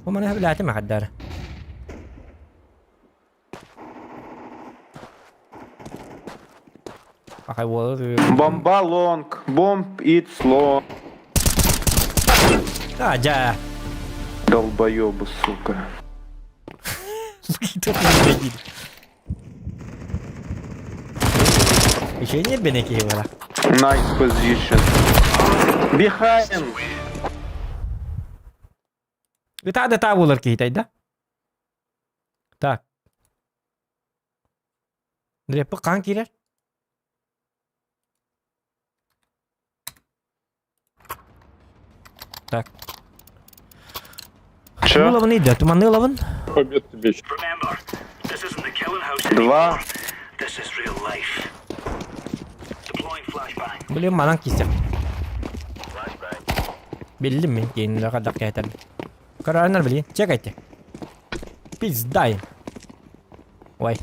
A: Бу манна сөбүлээтим эҕэрдэ. Пахай уолу
D: Бомба long, bomb it's long.
A: А, дьэ.
D: Долбоебы, сука.
A: Еще не бенеки была.
D: Nice position. Behind!
A: Ытаа да ытаа буолар киһитэй да? Так. Дреппи хаан киирэр? Так.
D: Че?
A: Ылабын ыйда, туманны ылабын.
B: Побед тебе еще.
E: Remember, this isn't the killing house
D: Два.
E: anymore. This is real life. Deploying flashbang.
A: Блин, манан киирсэх. Биллим мин кейинлэ хайдах кэһэтэрбин. Көрөөннөр билигин, чекайте. Пиздай. Ой.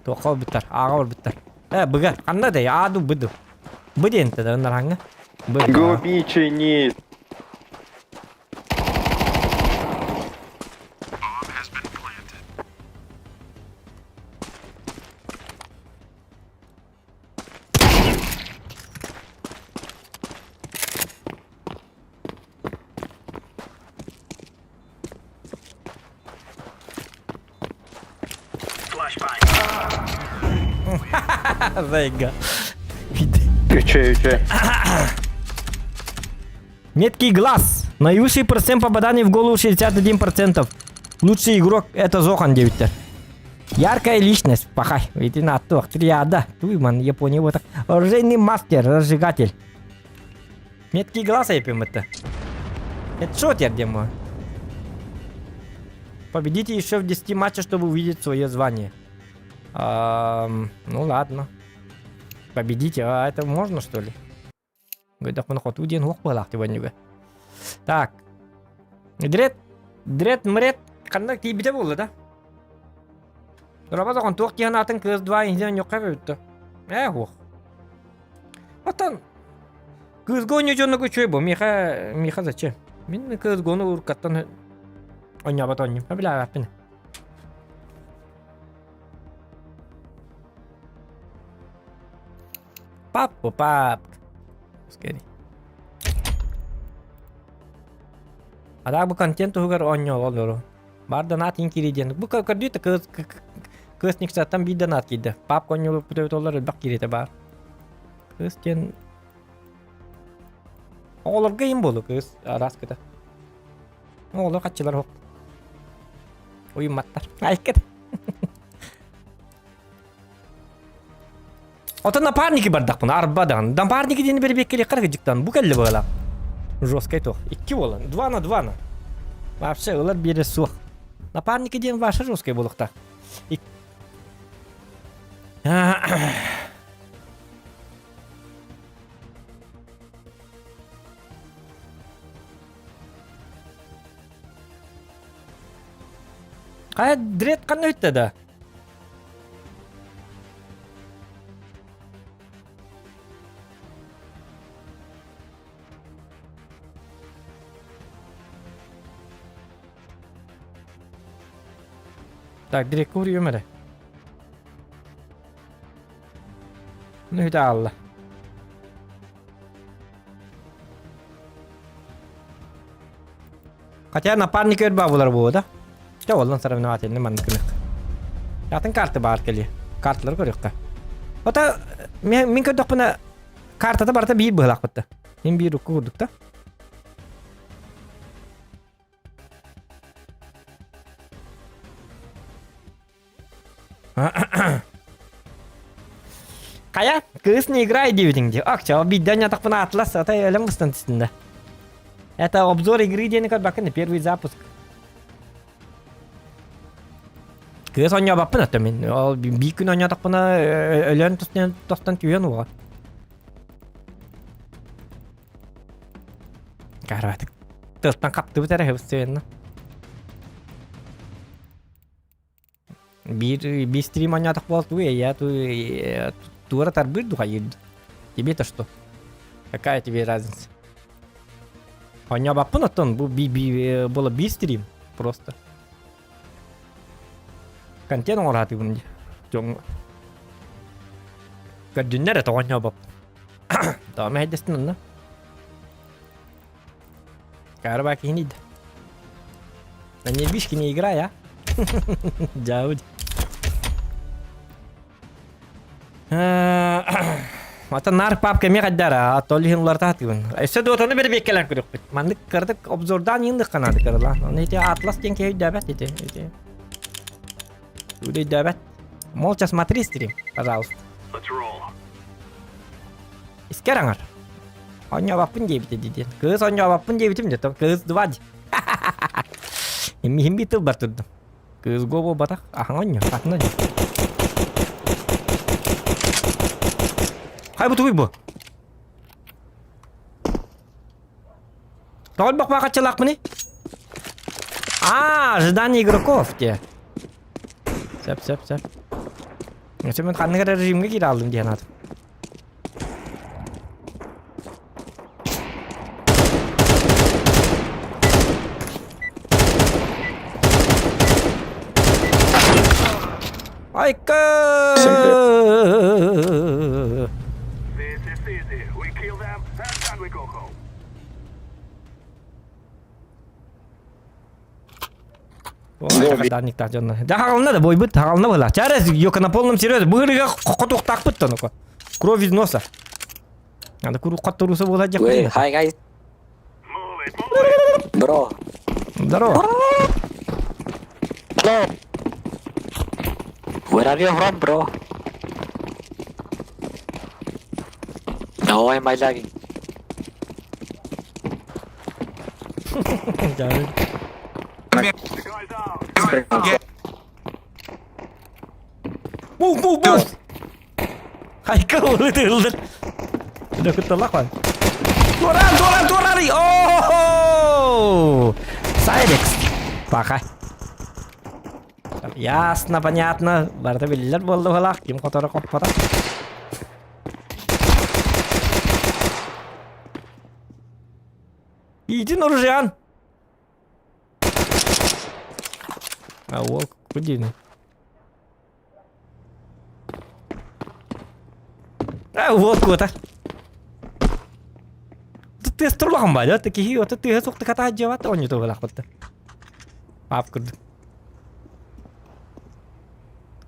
A: Туохха ылбыттар, ааҕа барбыттар. Э, быга, ханна дэй, аа ду, бы ду. Бы диэн да ыннараҥҥа. Бы.
D: Go Chinese.
A: Зайга.
D: Үчэй, үчэй.
A: Меткий глаз. Наивысший процент попаданий в голову 61%. Лучший игрок это Зохан диэбиттэр. Яркая личность, пахай, итин аттуох, триада, туйман, Япония вот так. Оружейный мастер, разжигатель. Меткий глаз айпим это. Это что теперь, Дима? Победите еще в 10 матчах, чтобы увидеть свое звание. Ам, ну ладно. Победите, а это можно что ли? Гойдахпына хотуу диэн уох быһалаах дибанньыга. Так. Дред, дред, мред ханна тиийбитэ буолла да? Роба доҕон туох диэн аатын кыыс два иһинэн ньоххо эбэбиттэ. Ээ уох. Оттон кыысга оонньуу дьонно үчүгэй бу. Миэхэ, миэхэ зачем? Мин кыысгону уруккаттан оонньообот оонньуум. Билээбэппин. Папа, папка. Скорей. А бу контент туһугар оонньуу олору. Бар донат иин киирии диэн. Бу көрдүү да кыыс кыыс никсаттан биир донат киирдэ. Папка оонньуулук олор элбэх киириитэ баар. Кыыс диэн оҕолорго иин буолу кыыс араскыта. Оҕолор хаччылар хоп. Уйумматтар. Айкет. Отон напарники бардахпын, арба даҕаны. Напарники диэни бэрибиэккэлиэххэ эрэ кыдьыктан. Бу кэллэ быһалаах. Жесткай туох. Икки буолан. Два на два на. Вообще ылар биэрэ суох. Напарники диэн ваша жесткай буолуохтаах. Хайа дред ханна бүттэ да? Так, дирекка уруйум эрэ. Ну үтэ аалла. Хотя напарник өр баабылар буолуо да. Чэ уоллан соревновательный маннык гынык. Атын карта баар кэлиэ. Карталары көрүөххэ. Ото мин көрдөхпүнэ картата барыта биир быһылаахпыт да. Мин биир укку курдук да. Хайа, кыыс не играй диэбитиҥ дии. Акча, биирдэ анньатахпына атлас, ата өлөм быстан түстүн да. Это обзор игры диэни көрбөккүн первый запуск. Кыыс оонньообоппун ото мин. Ол биир күн оонньоотохпуна өлөн тостон түһүөн уоҕа. Карватык. Тылтан хаптыбыт эрэ хыбыстыйынна. Биир биир стрим оонньоотох буол тугу я ту туора тарбыыр ду хайыыр ду тебе-то что какая тебе разница оонньообаппын оттон бу би би было биир стрим просто контент оҥораатыбын дии дьоҥҥо көрдүннэр это оонньообоппун тоҕо мэһэйдэстин онно Карабак киһини На нервишки не играй, а? Дяудь. Ата нар папка эмиэ хайдара, а то иһин уларта сатыыбын. Өссө дотаны бэрбиэккэлээн көрүөхпүт. Маннык кыратык обзордаан иһин дыхханаады кыралаан. Оны ити Атлас диэн киһи өйдөөбөт ити. Ити. Өйдөөбөт. Молча смотри стрим, пожалуйста.
E: Let's roll.
A: Искер аҥар. Оонньообоппун диэбитэ дии диэн. Кыыс оонньообоппун диэбитим дии. Кыыс два дии. Миһин биир тылбар турдум. Кыыс го буолбатах, аһаҥ оонньоо, атын оонньоо. Хай бу тугуй бу? Тоҕо элбэх баахаччылаахпыный? Аа, ожидание игроков те. Сөп, сөп, сөп. Өссө мен ханнык эрэ режимҥэ киирэ алдым диэн аатым. Айка!
E: This is easy. We kill them and then we go home.
A: Данниктаах дьонно. Да хаҕалына да бойбут, хаҕалына была. Чарес, ёка на полном серьезе. Быһырыга хотуохтаахпыт тоноко. Кровь из носа. Надо куру хотторуса буола
F: Wait,
A: дьахпын.
F: hi guys,
E: Move it, move it.
F: bro.
A: Здорово.
F: Hello. Where are you from, bro? No, why am I lagging?
E: The guy's out.
A: Move, move, move! Хайка ылдыр. Дөкүтталах бар. Туран, туран, туран! О! Сайрекс. Пока. Ясно, понятно. Барыта биллэр буолла быһалаах. Ким хоторо хоппото. Иди оружиан. А уол кудин. А уол куота. Тыас турлахан баа, да киһи ото тыаһа суохта катаа дьиэбат оонньото буолаахпытта. Паап курдук.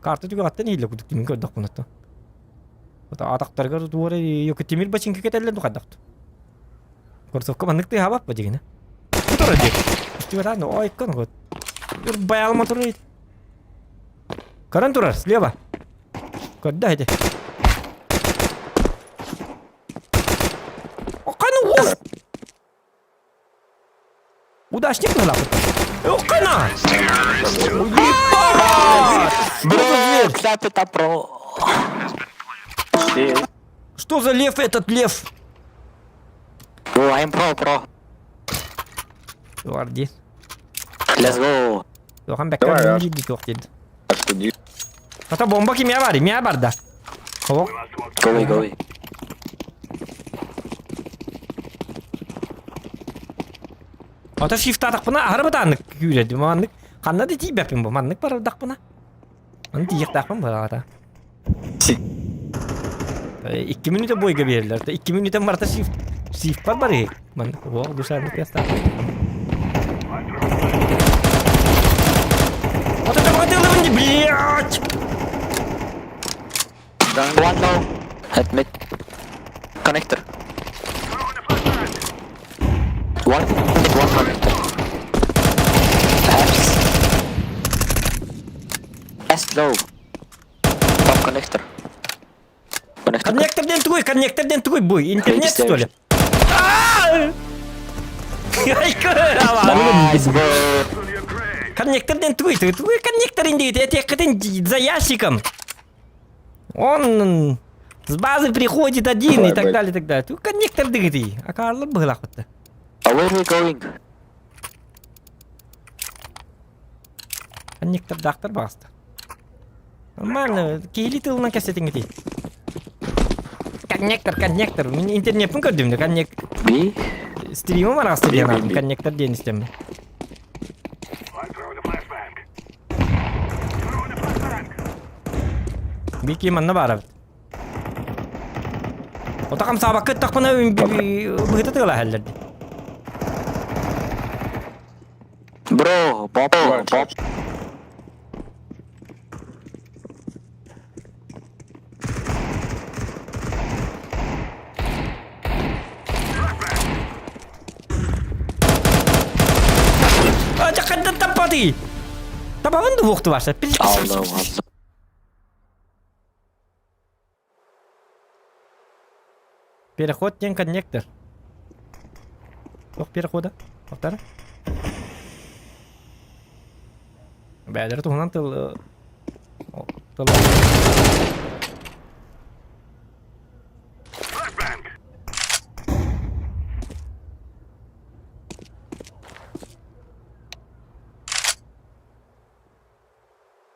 A: Карта түгэҕиттэн иһиллэ курдук тимин көрдөхпүн ото. Атахтарыгар туора тимир бачыҥка кэтэллэр ду хайдахт. Кроссовка маннык тыаһаабат ба дьигинэ. Турар диэк. Истибэтаан ойкон вот. Баялма турар. Көрөн турар, слева. Көрдө эти. Окана уол! Удачник нахуй. Окана! Ебать!
F: Bro, clap it up, bro.
A: Что за лев этот лев?
F: Bro, I'm pro, bro.
A: Гварди.
F: Let's go.
A: Охан
B: Давай,
A: бэккэ
B: а.
A: диди. Ата бомба кимиэ бар, миэ барда. О,
F: Go away, go away.
A: Ата шифтаатахпына аһары бытааннык күүрэрдим. Маннык ханна да тиийбэппин бу. Маннык барардахпына. Аны тиийиэхтаахпын быһаата. Икки мүнүүтэ бойга биэрэллэр. Икки мүнүүтэн барыта шифт шифпар барыһы. Маннык уол душаны тыастаах. Вот это хотела бы, блядь!
F: One low. At mid. Connector. One, one connector. Apps. S low. Top connector. Connector.
A: Коннектор диэн тугуй, коннектор диэн тугуй буй. Интернет, что ли? А!
F: Nice, bro.
A: Коннектор диэн тугуй, тугуй коннектор индейт, это за ящиком. Он с базы приходит один и так далее, и так далее. Тугуй коннектор дыгытый. А Карло было
F: Where we going?
A: Коннектор дактар баста. Нормально, киһили тылынан кэпсэтиҥ Коннектор, коннектор. Мин интернеппин көрдүм да коннект.
F: B?
A: Стримым арасты диэн
B: Би,
A: аатым
B: би.
A: коннектор диэн истем.
E: I'm throwing a flashbang. Throwing a flashbang.
A: Бики манна баарабыт. Отакам саабакка ыттахпына быһыта тыала хеллерди.
F: Bro, bomb, bomb.
A: Хайатый? Табабын да буохту барса.
F: Алло, алло.
A: Переход диэн коннектор. Туох перехода? Повтора. Бээлэри туһунан тыл... Тыл...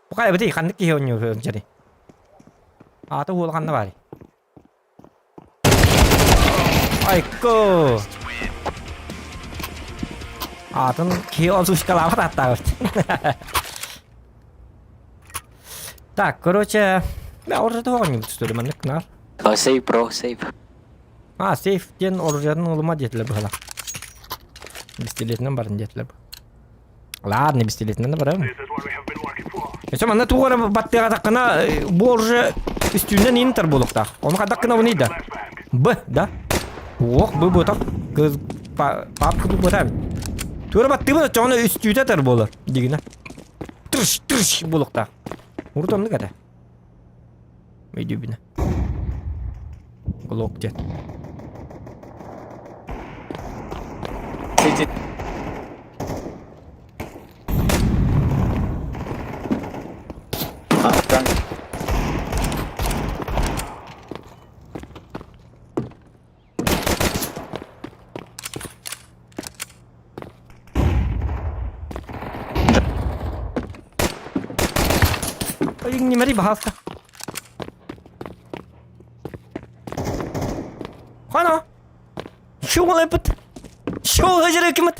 A: Бу эбитий ханнык киһи оонньуу сылдьарый? Аата уола ханна баарый? Айко! Аатын киһи озвучкалаабат ааттаабыт. Так, короче, мен оружиета оонньуубут что ли, маннык наар.
F: Oh, save, bro, save.
A: А, сейф диэн оружиетын ылыма диэтилэр быһыылаах. Пистолетинэн барын диэтилэр. Ладно, пистолетинэн да барабын. Өссө манна туох эрэ баттыаҕатаххына бу оружие үстүүнэн интер буолуохтаах. Ону хайдах гына уний да? Б, да? Ох, б буотах. Кыз папка бу буотаа эбит. Туора баттыыбын оччоҕуна үстүүтэ тар буолар дигинэ. Тырш, тырш буолуохтаах. Урут оннук этэ. Өйдүүбүнэ. Глок диэн. Иҥнимэри баһааста. Хана! Шоу Шоу кимит?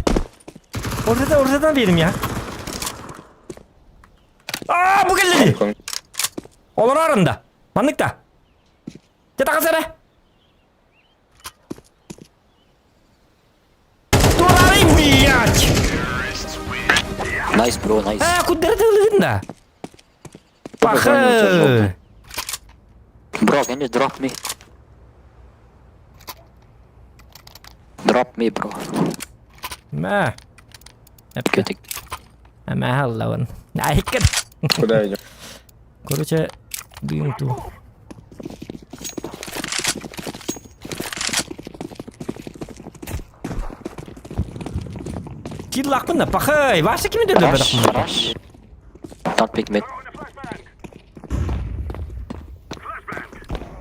A: Ортадан ортадан бердим я. Аа, бу кэллини! Олорор арында. Маннык да. Дьэ тахас эрэ. Турарый, блядь!
F: Nice, bro, nice.
A: Аа, куддары тылыгын да. Пахы!
F: Bro, can you drop me? Drop me, bro.
A: Мә.
F: Good.
A: Мә аллабын. Айкын.
D: Куда идем?
A: Короче, дым ту. Киллаахпын да, пахай, Вася кими дөдө
F: Rush,
A: бадахмын.
F: rush. Don't pick mid.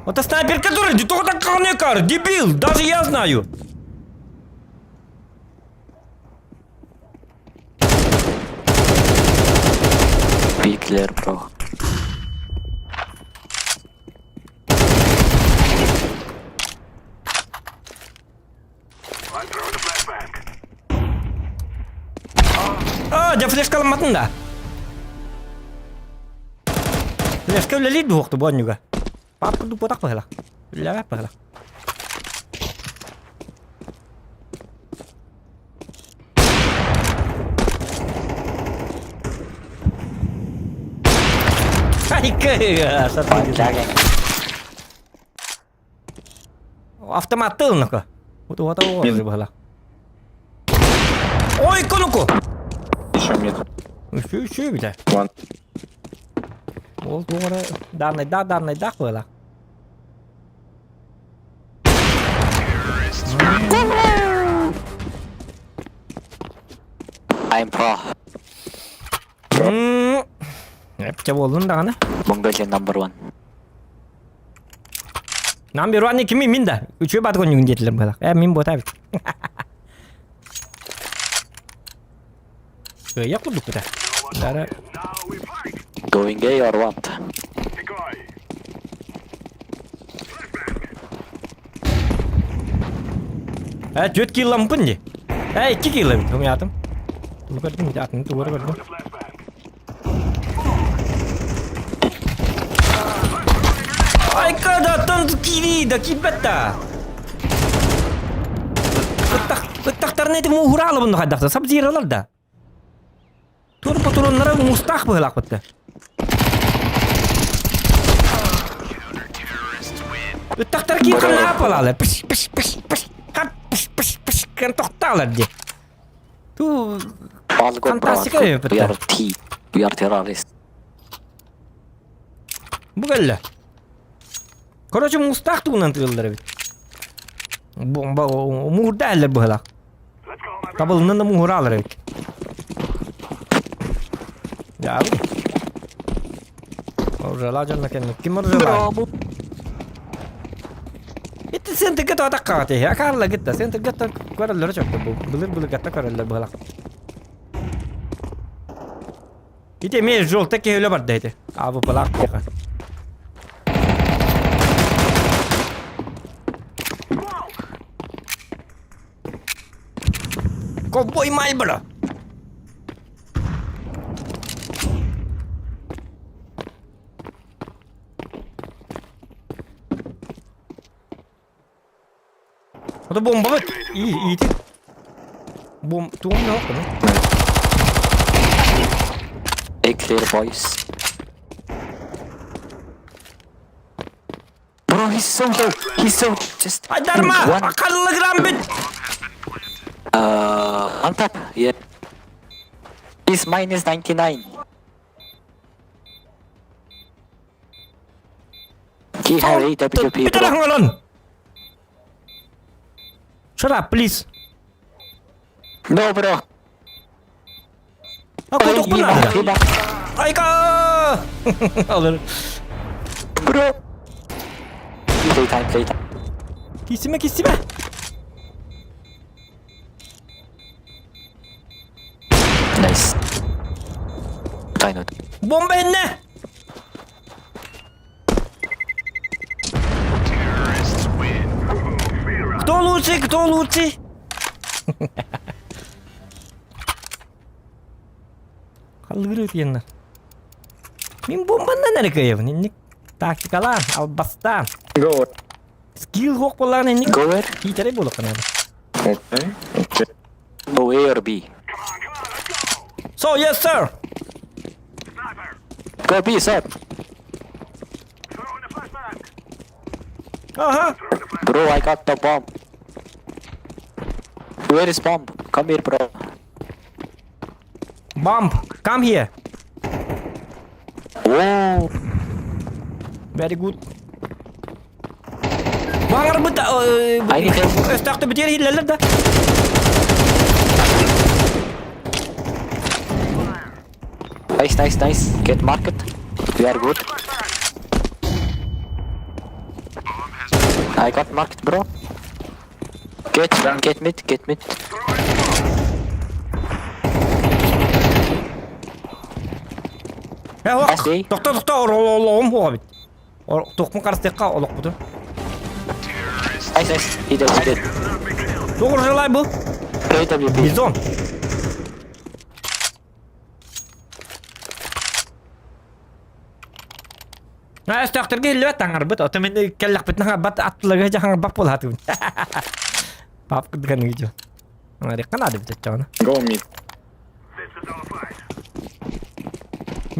A: Это снайпер, который только так кар, дебил, даже я знаю.
F: Be clear, bro.
A: А, дьэ флешкаламматын да. Флешка үлэлиир дуохту бу онньуга. Пап курдук буотах быһыла. Үлэлээбэт быһыла. Айка, Автоматты ылныка. Вот вот быһыла. Ой, конуку!
D: Еще мид.
A: Үчү үчү бile.
D: One.
A: Ол туора даанайдаах даанайдаах быһыла.
F: I'm pro.
A: Эпчэ буоллун даҕаны.
F: Mongolian number one.
A: Number one кими мин да. Үчүгэй баат конньугун диэтилэр быһалаах. Э мин буота эбит. Кыайа курдук кута. Дара
F: Going gay or what?
A: Э, түөрт киллампын дии. Э, икки кило эбит, умуйаатым. Тугу көрдүм, атын тугу көрдүм. Айка да киирии да киирбэт да. Ыттахтарына ити мууһураалабын хайдахта сабзиралар да. Тур патроннара мустаах быһылаахпытта. Ыттахтар киир ханна апалаалар. Пш пш пш пш хап пш пш пш кэн тохтаалар ди. Ту
F: All good, bro. All
A: Фантастика
F: good. We
A: эбит.
F: are T. We are terrorists.
A: Бу кэллэ. Короче, муустаах тугунан тыыллар эбит. Бомба муурда эллэр быһылаах. Табылынан да мууһураалар эбит. Дьаабы. Оржала дьонно кэнник. Ким оржала? Ити центрге тоата каҕаты. Акаарла гытта. Центрге көрөллөрө чөктө. Былыр былыргатта көрөллөр быһылаах. Ити эмиэ желтый киһи өлө барда ити. АВП-лаах киһиэхэ. Ковбой Мальборо! Это бомба И, ити. Бом... Туом не окна.
F: A clear boys. Bro, he's so low. He's so just
A: Айдарма!
F: one.
A: Акаллы бит!
F: On top. Yeah. He's minus 99. He have AWP,
A: Бүтэн
F: bro.
A: олон! Shut up, please.
F: No, bro.
A: А кутукпун
F: He back, he
A: надо.
F: back.
A: Айка! Алыр.
F: Bro. Playtime, playtime.
A: Кисиме, кисиме.
F: Nice. Try not.
A: Бомба иннэ! Кто лучший, кто лучший? Халлыгыр ытыйыннар. Мин бомбаннан эрэ кыайабын. Инник тактикалаан, албастаан.
B: Go.
A: Скилл суох буоллаҕына инник
F: Go where?
A: киитэрэй буолуохха наада.
B: Okay. Okay.
F: Go A or B?
A: So, yes, sir!
F: Go B, sir.
A: Ага.
F: Bro, I got the bomb. Where is bomb? Come here, bro.
A: Bomb, come here.
F: Whoa.
A: Very good. Баҕарбыт
F: I need help.
A: өстөөхтө бүтүөр иһиллэллэр да.
F: Nice, nice, nice. Get market. We are good. I got marked, bro. Get, get mid, get mid.
A: Э, ох,
F: Ас, эй.
A: тохто, тохто, олоҕум хуоҕа бит. Туохпун харыстыахха олохпутун.
F: Nice, nice. He dead, he dead.
A: Туох желай был?
F: AWP.
A: Бизон. Өстөөхтөргө иллибэт таҥарбыт, ото мин кэллэхпитинэ хаҥарбат аттыларга дьэ хаҥарбат буолаатыбын. Пап кырдыган видео. Аҥарыахха наада эбит оччоҕуна.
B: Go mid.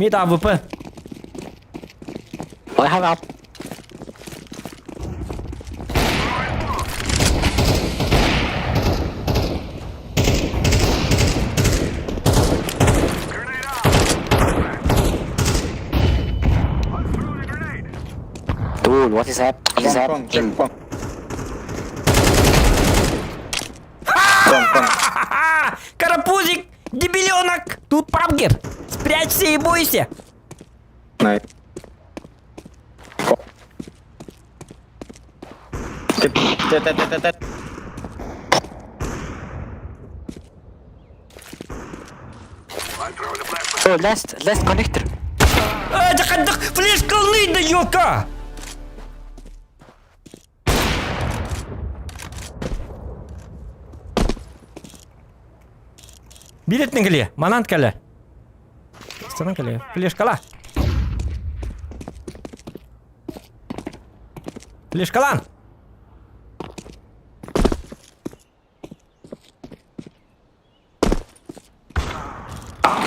A: Мид АВП.
F: I have up. Dude, what is happening? What is
B: Con, con,
F: happening?
B: check con. Con, con.
A: Ха-ха! Карапузик! Дебиленок! Тут пабгер! Спрячься и бойся!
B: Nice. Con. T, T, T, T, T.
F: Oh, last, last connector.
A: Э, да хандык флешкалыы да ёлка! Билетин кэлиэ, манан кэлэ. Санан кэлиэ. Флешкала. Флешкалан!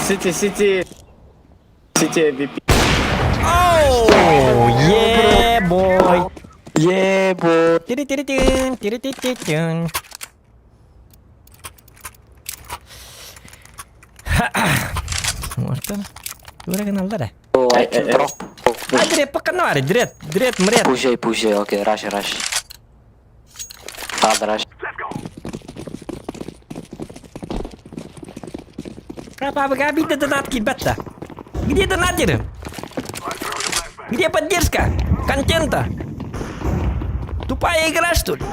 B: City, city. City AVP.
A: Oh, yeah, boy.
F: Yeah, boy.
A: Тири-тири-тин, тири-ти-ти-тин. Туора туора гыналлар э.
F: Oh, I can drop.
A: А дрет пока дрет, дрет, мрет.
F: Push A, push A. Okay, rush, rush. Hard rush.
A: Папа, биирдэ донат киирбэт Где донатеры? Где поддержка? Контента? Тупая игра, что ли?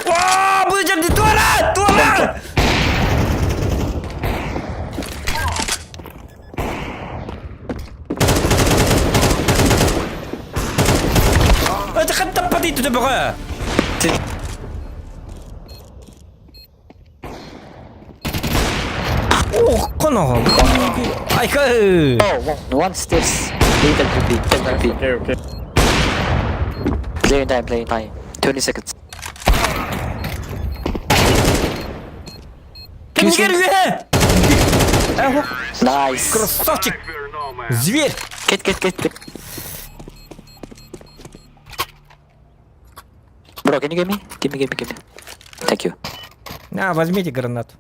A: О, быдьар туора! Туора! Это хаттаппатый түтөбөҕө! Ох, коноҕо. Айка!
F: Oh, one, one stairs. Little B, little B.
B: Okay, okay.
F: Playing time, playing time. 20 seconds.
A: Кимгер үөһэ! Эх,
F: Nice.
A: красавчик! Зверь!
F: Get, get, get, get. Bro, can you give me? Give me, give me, give me. Thank you.
A: На, возьмите гранату.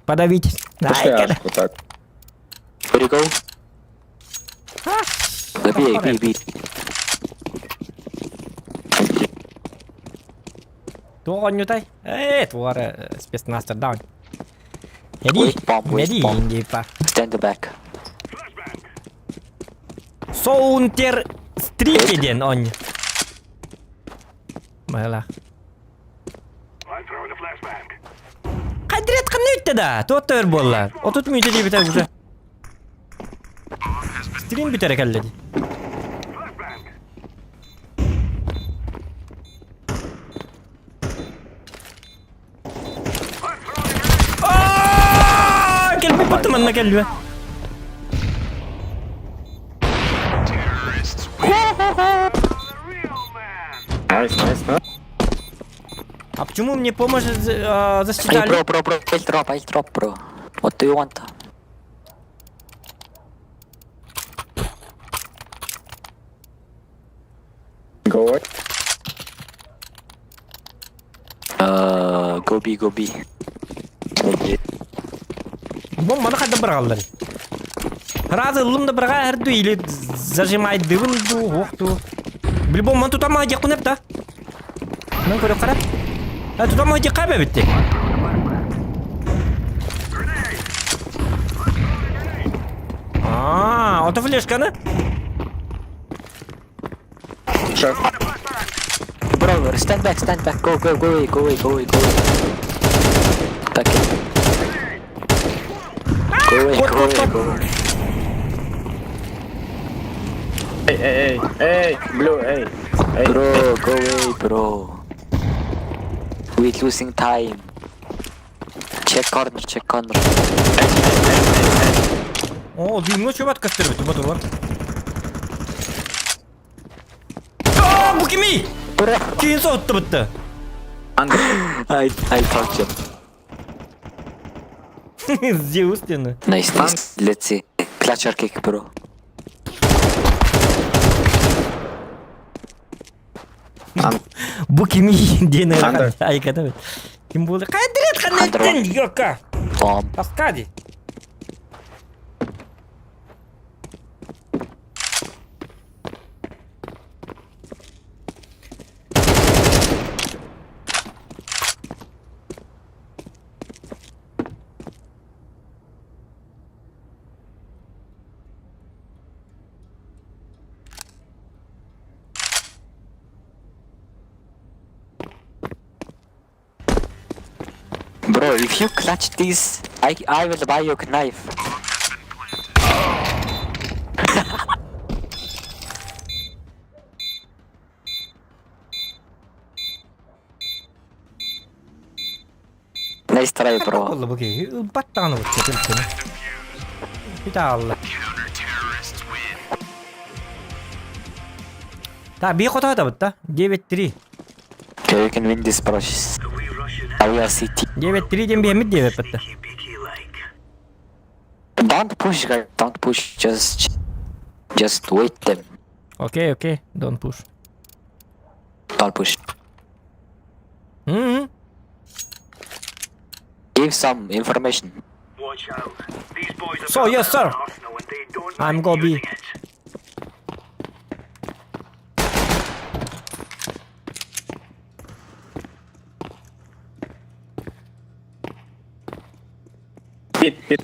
A: Подавитесь.
B: Пошли
A: Айка.
B: ашку так.
F: Where you go?
A: А,
F: B, A, B, B.
A: Туох оонньуутай? Ээ, туора спецназтардаан.
F: Wait, bomb, wait,
A: Эди,
F: bomb.
A: индипа.
F: Stand back.
A: Соунтер стрит диэн оонньуу. Мала. Кадрет ханна да, туох өр буолла. 30 мүнүүтэ диэбитэ уже. Стрим бүтэрэ кэллэ дии. Аа, кэлбит бутта манна кэллүө.
B: Nice, nice, nice.
A: А почему мне помощь
F: Hey,
A: засчитали?
F: bro, bro, bro. I'll drop, I'll drop, bro. What do you want?
B: Go away.
F: Go B, go B. Go B.
A: Бомбаны хайда быраҕаллар. Разы ыллым да быраҕа эрду или зажимайдыбын дуу, уох дуу. Били бомбаны тутамаа диэхпин эп да. Мен көрө харап. Э, тутамаа диэххэ эбэбитти. Аа, ото флешканы.
B: Шеф.
F: Bro, stand back, stand back. Go, go, go away, go away, go away, go away. Back in. Go away,
A: What,
F: go
A: what,
F: away,
A: what?
F: go away.
B: Эй, эй, эй, эй, blue, эй. Эй,
F: Bro, go away, bro. We losing time. Check corner, check corner.
A: Оо, дыымҥа чубат көстөрбүт, бу тур. Аа, бу кимий?
F: Bro,
A: Киин соһуттубутта.
F: I touch him.
A: Зеус диэн.
F: Nice, nice. Let's see. Clutch or kick, bro.
A: Бу кимий диэн
B: Андер.
A: айката. Ким буолла? Хайдырет
F: Андер.
A: ханнеттен йока.
F: Bomb.
A: Таскади.
F: Bro, if you clutch this, I will buy you a knife. Nice try, bro.
A: Буолла бу киһи ылбат даҕаны бутта төлкөнү. Бүтэ Та бии хотоотабыт да 9-3.
F: Okay, you can win this, bro. We are CT.
A: 9-3 диэн биһэммит диэбэппит.
F: Don't push, guys. Don't push. Just wait them.
A: Окей, окей, don't push.
F: Don't push.
A: Mm-hmm.
F: Give some information.
E: Watch out. These boys have
A: So,
E: got a
A: yes,
E: bit of
A: sir.
E: an arsenal and they don't
A: I'm
E: mind
A: gonna be-
E: using it.
G: Pit, pit.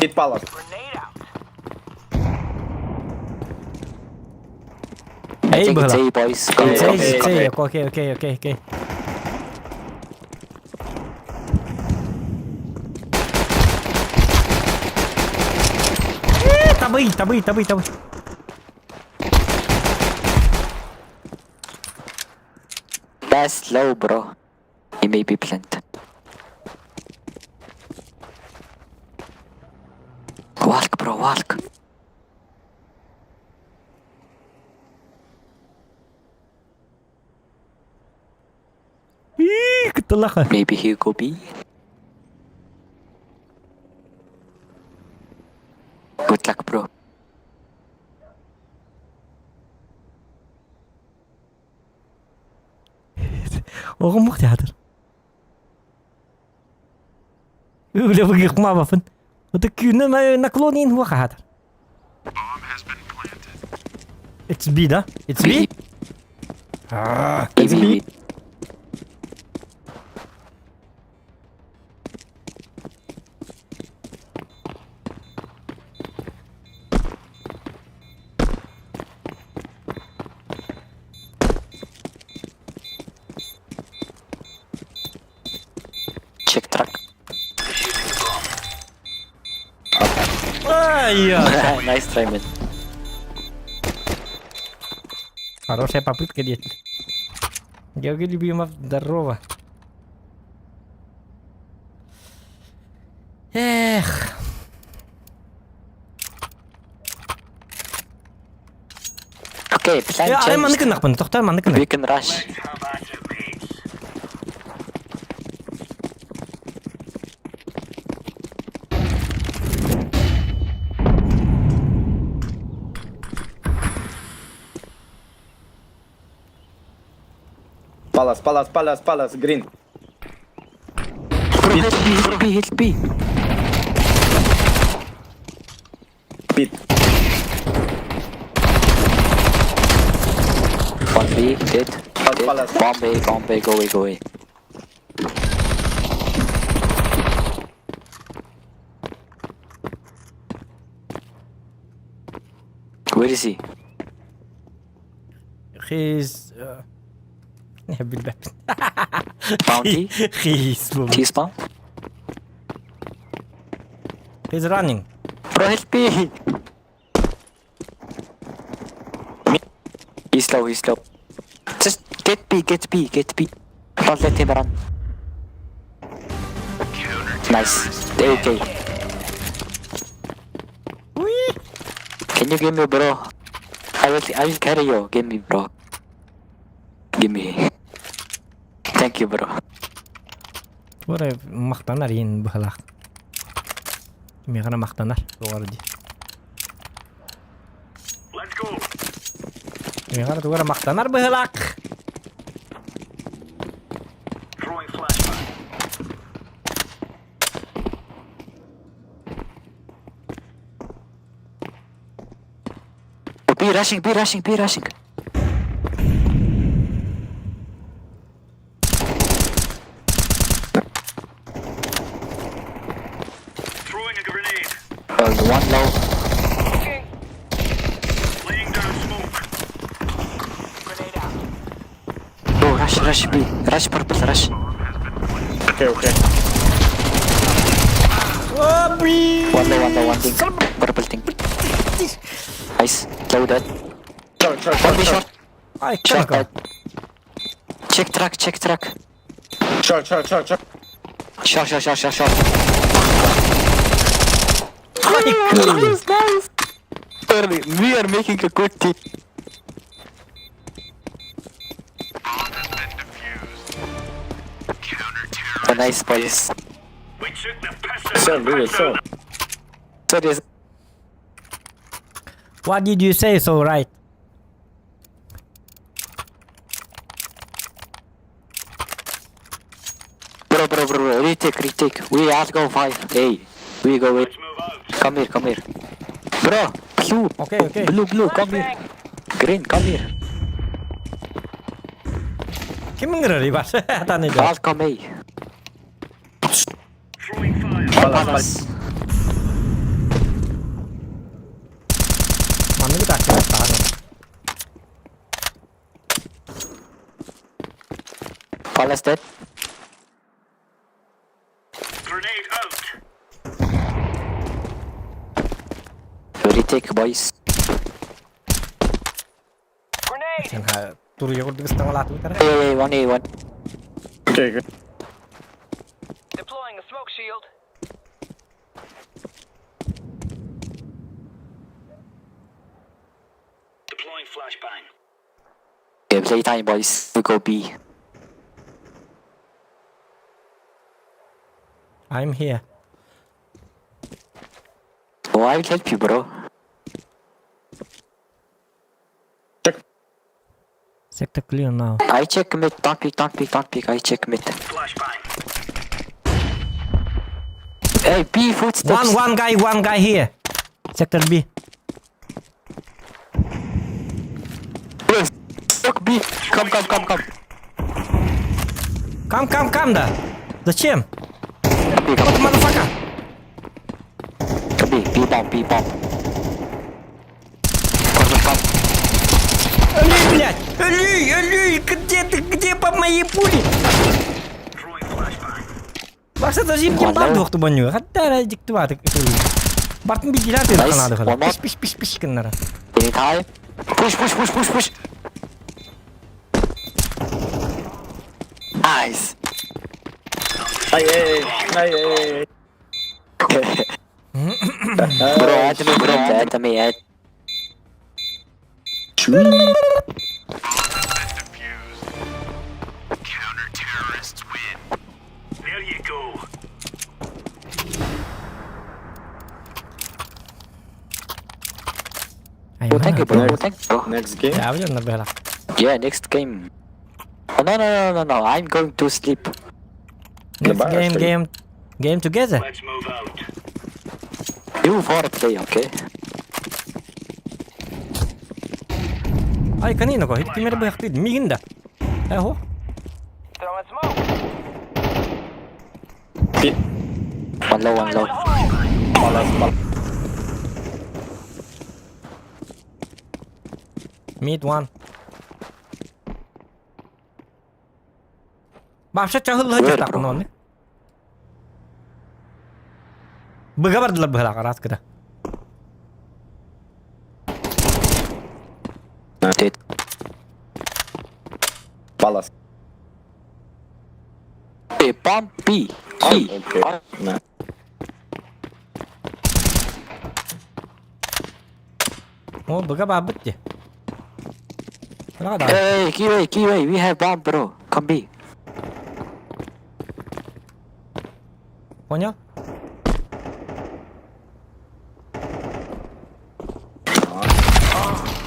G: Pit palace.
E: Grenade out.
F: I
A: Эй,
F: think it's
A: было.
F: A, boys. Go,
A: It's
F: go,
A: A, it's
F: go.
A: A, окей, окей, окей, окей. Э, Табы, табы, табы, табы.
F: That's low, bro. He may be plant. Walk, bro, walk.
A: Ии, кытылаха.
F: Maybe he go B. Good luck, bro.
A: Оҕом театр. Үлэ быгык мабафын. Это күнү наклонин хуахатар. It's B, да? It's B?
F: B. B, B, B. Check truck.
A: Ай,
F: Nice try, man.
A: Хорошая попытка, дети. Георгий Любимов, здорово. Эх.
F: Okay, plan
A: Э, арай
F: changed.
A: маннык гыннахпын, тохтор маннык гынна.
F: We can rush.
E: Have at it, mates.
G: Palace, palace, palace, palace, green.
F: Bro, help me, help me, help me.
G: Pit.
F: One B, dead.
G: Palace,
F: Dead.
G: palace.
F: Bomb A, bomb A, go away, go away. Where is he?
A: He's... Билбэппин.
F: Bounty?
A: He's...
F: T-spawn?
A: He's running.
F: Bro, help me! He's low, he's low. Just get B, get B, get B. Don't let him run. Nice. They okay.
A: Уи!
F: Can you give me, bro? I will carry you. Give me, bro. Give me. Thank you, bro.
A: Туора мактанар иин быһалаах. Миэхэ мактанар. Туора дии.
E: Let's go.
A: Миэхэ туора мактанар быһалаах.
E: Throwing flashbang.
F: B rushing, B rushing, B rushing.
E: Throwing a grenade.
F: One low.
E: Laying down smoke.
F: Bro, rush, rush B. Rush purple, rush.
G: Okay, okay.
F: One low, one low, one thing. Purple thing. Nice. Low dead.
G: Short, short,
F: One
G: short,
F: B
G: short.
F: short.
A: Ай,
F: Short
A: кырка.
F: dead. Check truck, check truck.
G: Short, short, short, short.
F: Short, short, short, short, short.
A: Ай,
F: Nice, nice. We are making a good team. Oh, nice boys.
E: We took the piss out
G: Sir,
E: of the
G: really,
E: piss
G: sir.
E: out
F: Sorry.
A: What did you say so right?
F: Bro, bro, bro, bro, retake, retake. We are go 5 A. We go A.
E: Let's move out.
F: Come here, come here. Bro, blue.
A: Okay, okay.
F: Blue, blue, come here. Green, come here.
A: Ким ыҥырар бар? Таныйда.
F: All come A.
E: Throwing fire.
F: Palace.
A: Манныгы тааччылар даҕаны.
F: Palace dead.
E: Grenade out.
F: Retake, boys.
A: Сен туруйа курдук ыстаҥалаатыбыттара.
F: A, A, one A, one.
G: Okay, okay.
H: Deploying a smoke shield.
E: Deploying flashbang.
F: Okay, play time, boys. We go B.
A: I'm here.
F: Oh, I will help you, bro.
G: Check.
A: Sector clear now.
F: I check mid. Don't peek, don't peek, don't peek. I check mid.
E: Flashbang.
F: Hey, B footsteps.
A: One one guy, one guy here. Sector B.
F: Yes. Look, B. Come, come, come, come.
A: Come, come, come, да. Зачем?
F: B, come.
A: Вот motherfucker.
F: B, B bomb, B bomb. Come, come.
A: Эй, блядь! Эй, эй, где ты, где по моей пули?
E: Throwing flashbang.
A: Бакса зажим кем бар дуохту бонню. Хатта диктуаты. Бартын билгилер ты
F: Nice.
A: канады
F: One more.
A: Пиш пиш пиш пиш гыннара.
F: Anytime. Push, push, push, push, push. Nice.
G: Ай, ай, ай, ай, ай.
F: Bro, add me, bro, add me, add.
E: There you go.
F: Oh, thank you, bro. Oh, thank you, bro.
G: Next game.
A: Я блин, набегала.
F: Yeah, next game. Oh, no, no, no, no, no. I'm going to sleep.
A: Next
G: Goodbye,
A: game,
G: Ashley.
A: game, game together.
E: Let's move out.
F: You for play, okay?
A: Ай, канина ко, хит кимер быхты, мигин да. Эхо.
H: Throwing smoke.
G: B.
F: One low, one low.
G: Palace, palace.
A: Mid one. Баша чахыллы
F: Where,
A: так
F: bro?
A: оны. Быга бардылар быһалаах араас кыта.
F: Dead.
G: Palace.
F: Hey, bomb B. B.
G: Okay. Nice.
A: О, быга баабыт дии. Быга да.
F: Hey, hey, key way, we have bomb, bro. Come B.
A: Понял?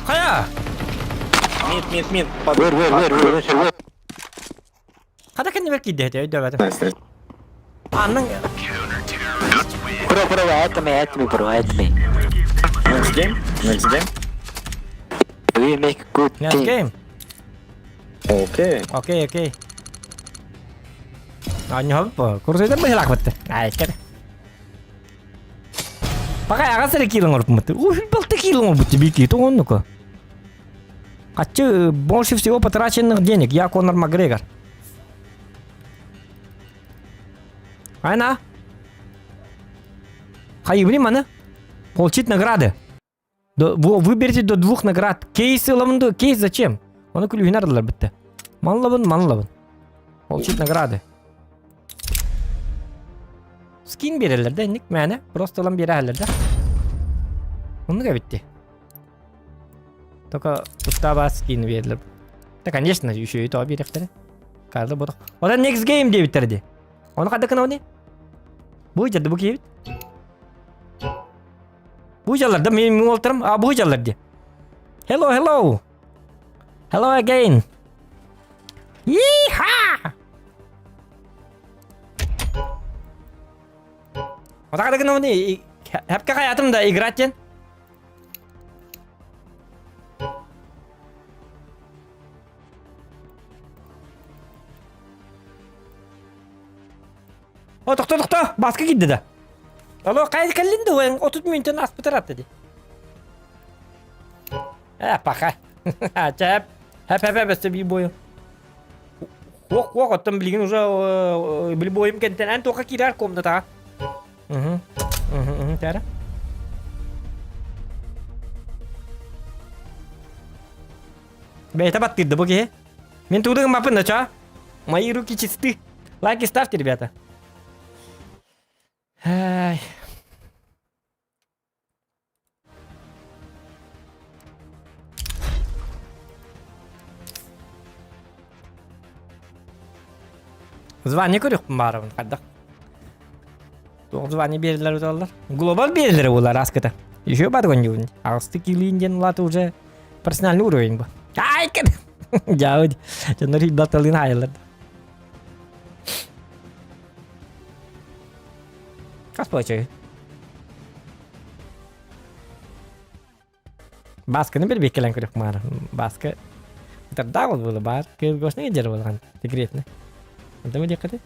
A: Хайа!
G: Mid, mid, mid.
F: Where, where, where, where, where, where?
A: Хата кэннибэр киирдэ этэ өйдөөбөтүм.
G: Nice, nice.
A: Аннан
F: Bro, bro, add me, add me, bro, add me.
G: Next game. Next game.
F: We make good
A: next
F: team.
A: game.
G: Okay.
A: Окей, окей. Аанньоһобут курсуйдар быһылаах бытты. Ай, кere. Пока аҕас эрэ киилэн оҥорбуппут. Уй, балта киилэн оҥорбут бики, то оннука. Хаччы больше всего потраченных денег. Я Конор Макгрегор. Айна. Хайыбыны маны. Получить награды. До, во, выберите до двух наград. Кейс ылабын кейс зачем? Оны күлүүһүн ардылар бітті. Манлабын, манлабын. Получить награды. Скин берелер да, ник мәне. Просто ылан берелер да. Оннук битти. Только тустаба скин берелер. Да, конечно, еще и то берехтер. Карды бодох. Ода next game диэбиттэр дии. Оны хайдах гынабыный? Бу дьэ бу киһибит. Бу дьаллар да мен уолтарым, а бу дьаллар ди. Hello, hello. Hello again. Yeehaw! Отака гына Хәпкә хаятым да играть ден. О, тохто, тохто, баска киирдэ да. Алло, хайа кэллин да, 30 мүнтэн аспытар атты ди. Э, паха. Чэп. Хэп, хэп, хэп, өссө бии бойу. Хуох, хуох, оттон билигин уже били бойум кэнтэн эн туохха киирэр комнатаҕа. Угу. Угу, угу, тара. Бэйэтэ баттыырда бу киһи. Мин тугу да гыммаппын да, ча? Мои руки чисты. Лайки ставьте, ребята. Ай. Звание көрүөхпүн баарабын хайдах. Туох звание биэрэллэр уталлар. Глобал биэрэллэрэ буолар аскыта. Еще бар гонюн. Аҕысты килиин диэн улаата уже профессиональный уровень бу. Ай, Дьаабыт. Дьоннор хилбатталыын хаайаллар. Хас получай? Баасканы билбит кэлэн көрүөх маара. Бааска Тардаах ол буола баар. Кыылгосна дьэр буолған. Секретно. Онтон диэххэ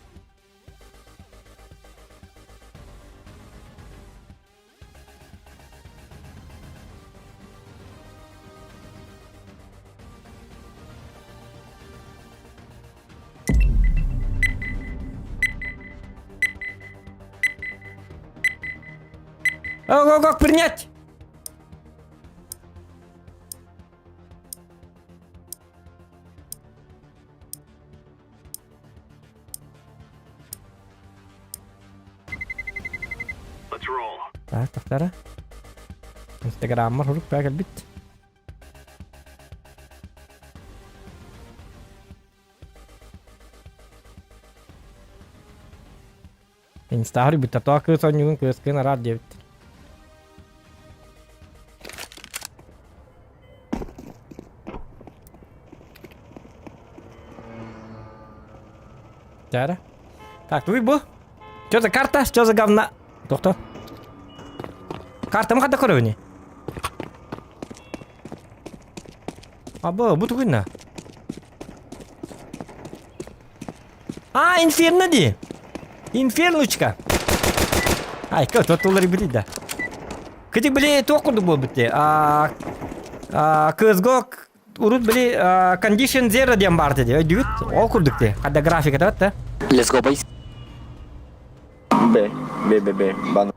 A: Ого, как принять? Так, тахтара. Инстаграммар хурук баа кэлбит. Инстаһар бүттэ тоҕо кыыс оонньуугун кыыскын араар диэбиттэр. Чара. Так, туй бу. Что за карта? Что за говна? Тохто. Картам хата көрөбүнүй? Аба, бу тугуйна? А, инферно ди. Инфернучка. Ай, кö, тотулары били да. Кыдык били туох курдук буолбут дии. А, CSGO урут били Condition Zero диэн баар дии. Өйдүүгүт? Ол курдук дии. Хадда графиката бат да.
F: Let's go, boys.
G: Б, Б, Б, Б, бан.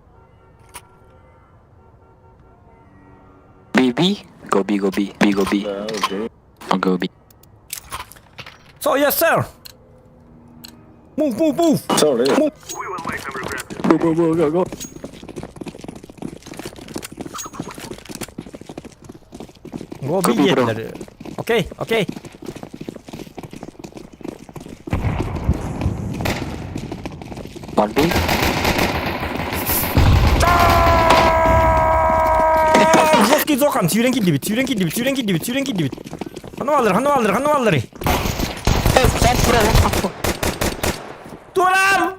F: B, B. Go B, go B. B, go B.
G: Да, окей.
F: Or go B.
A: So yes sir. Move, move, move.
G: Sorry.
E: We will make them regret this.
F: Go, go, go, go, go.
A: Go B
F: Go B, bro.
A: диэтилэр. Окей, окей.
F: One B.
A: Жесткий зохан, сүүрэн киирдибит, сүүрэн киирдибит, сүүрэн киирдибит, сүүрэн киирдибит. Ханна бааллар, ханна бааллар, ханна баалларый? Турам!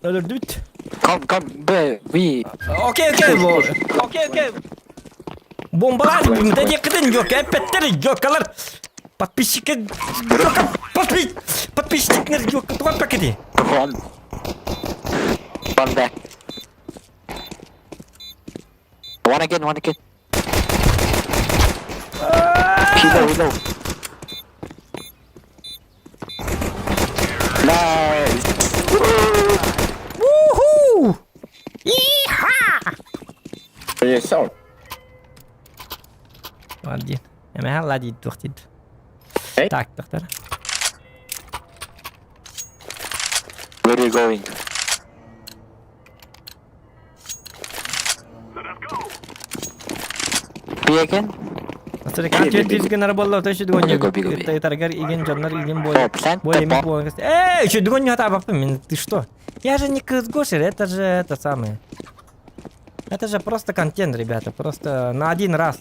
A: Өлөрдүбүт.
F: Come, come, B, B.
A: Окей, окей, окей, окей. Бомбалар, да диэккитин жок, эппэттэр жоккалар. Подписчики, жокка, подпи, подписчиктер жокка туган пакети.
F: One. One back. One again, one again. He low, he low. Nice.
A: Woohoo! Иха!
G: Yes, sir.
A: Лади. Эмэһэ лади туохтид.
G: Эй.
A: Так, доктор.
F: Where are you going?
E: Let us go.
F: B again?
A: Сырыкаан түөрт гынара буолла, то үчү дугон ытаргар игин дьоннор игин более более эмит буолан Эй, үчү дугон ньатаабаппын мин, ты что? Я же не КСГОшер, это же это самое. Это же просто контент, ребята, просто на один раз.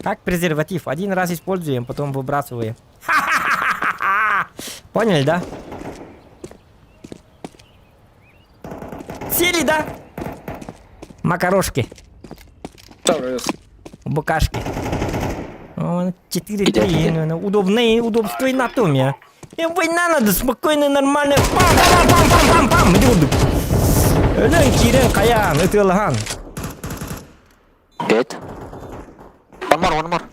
A: Как презерватив, один раз используем, потом выбрасываем. Поняли, да? Сели, да? Макарошки. Букашки. 4-3. Удобные, удобство и анатомия. Им война надо, спокойно, нормально. Пам-пам-пам-пам-пам. Иди курдук. Өлөн киирэн хайаан, ытыалаһан.
F: Dead. One more, one more.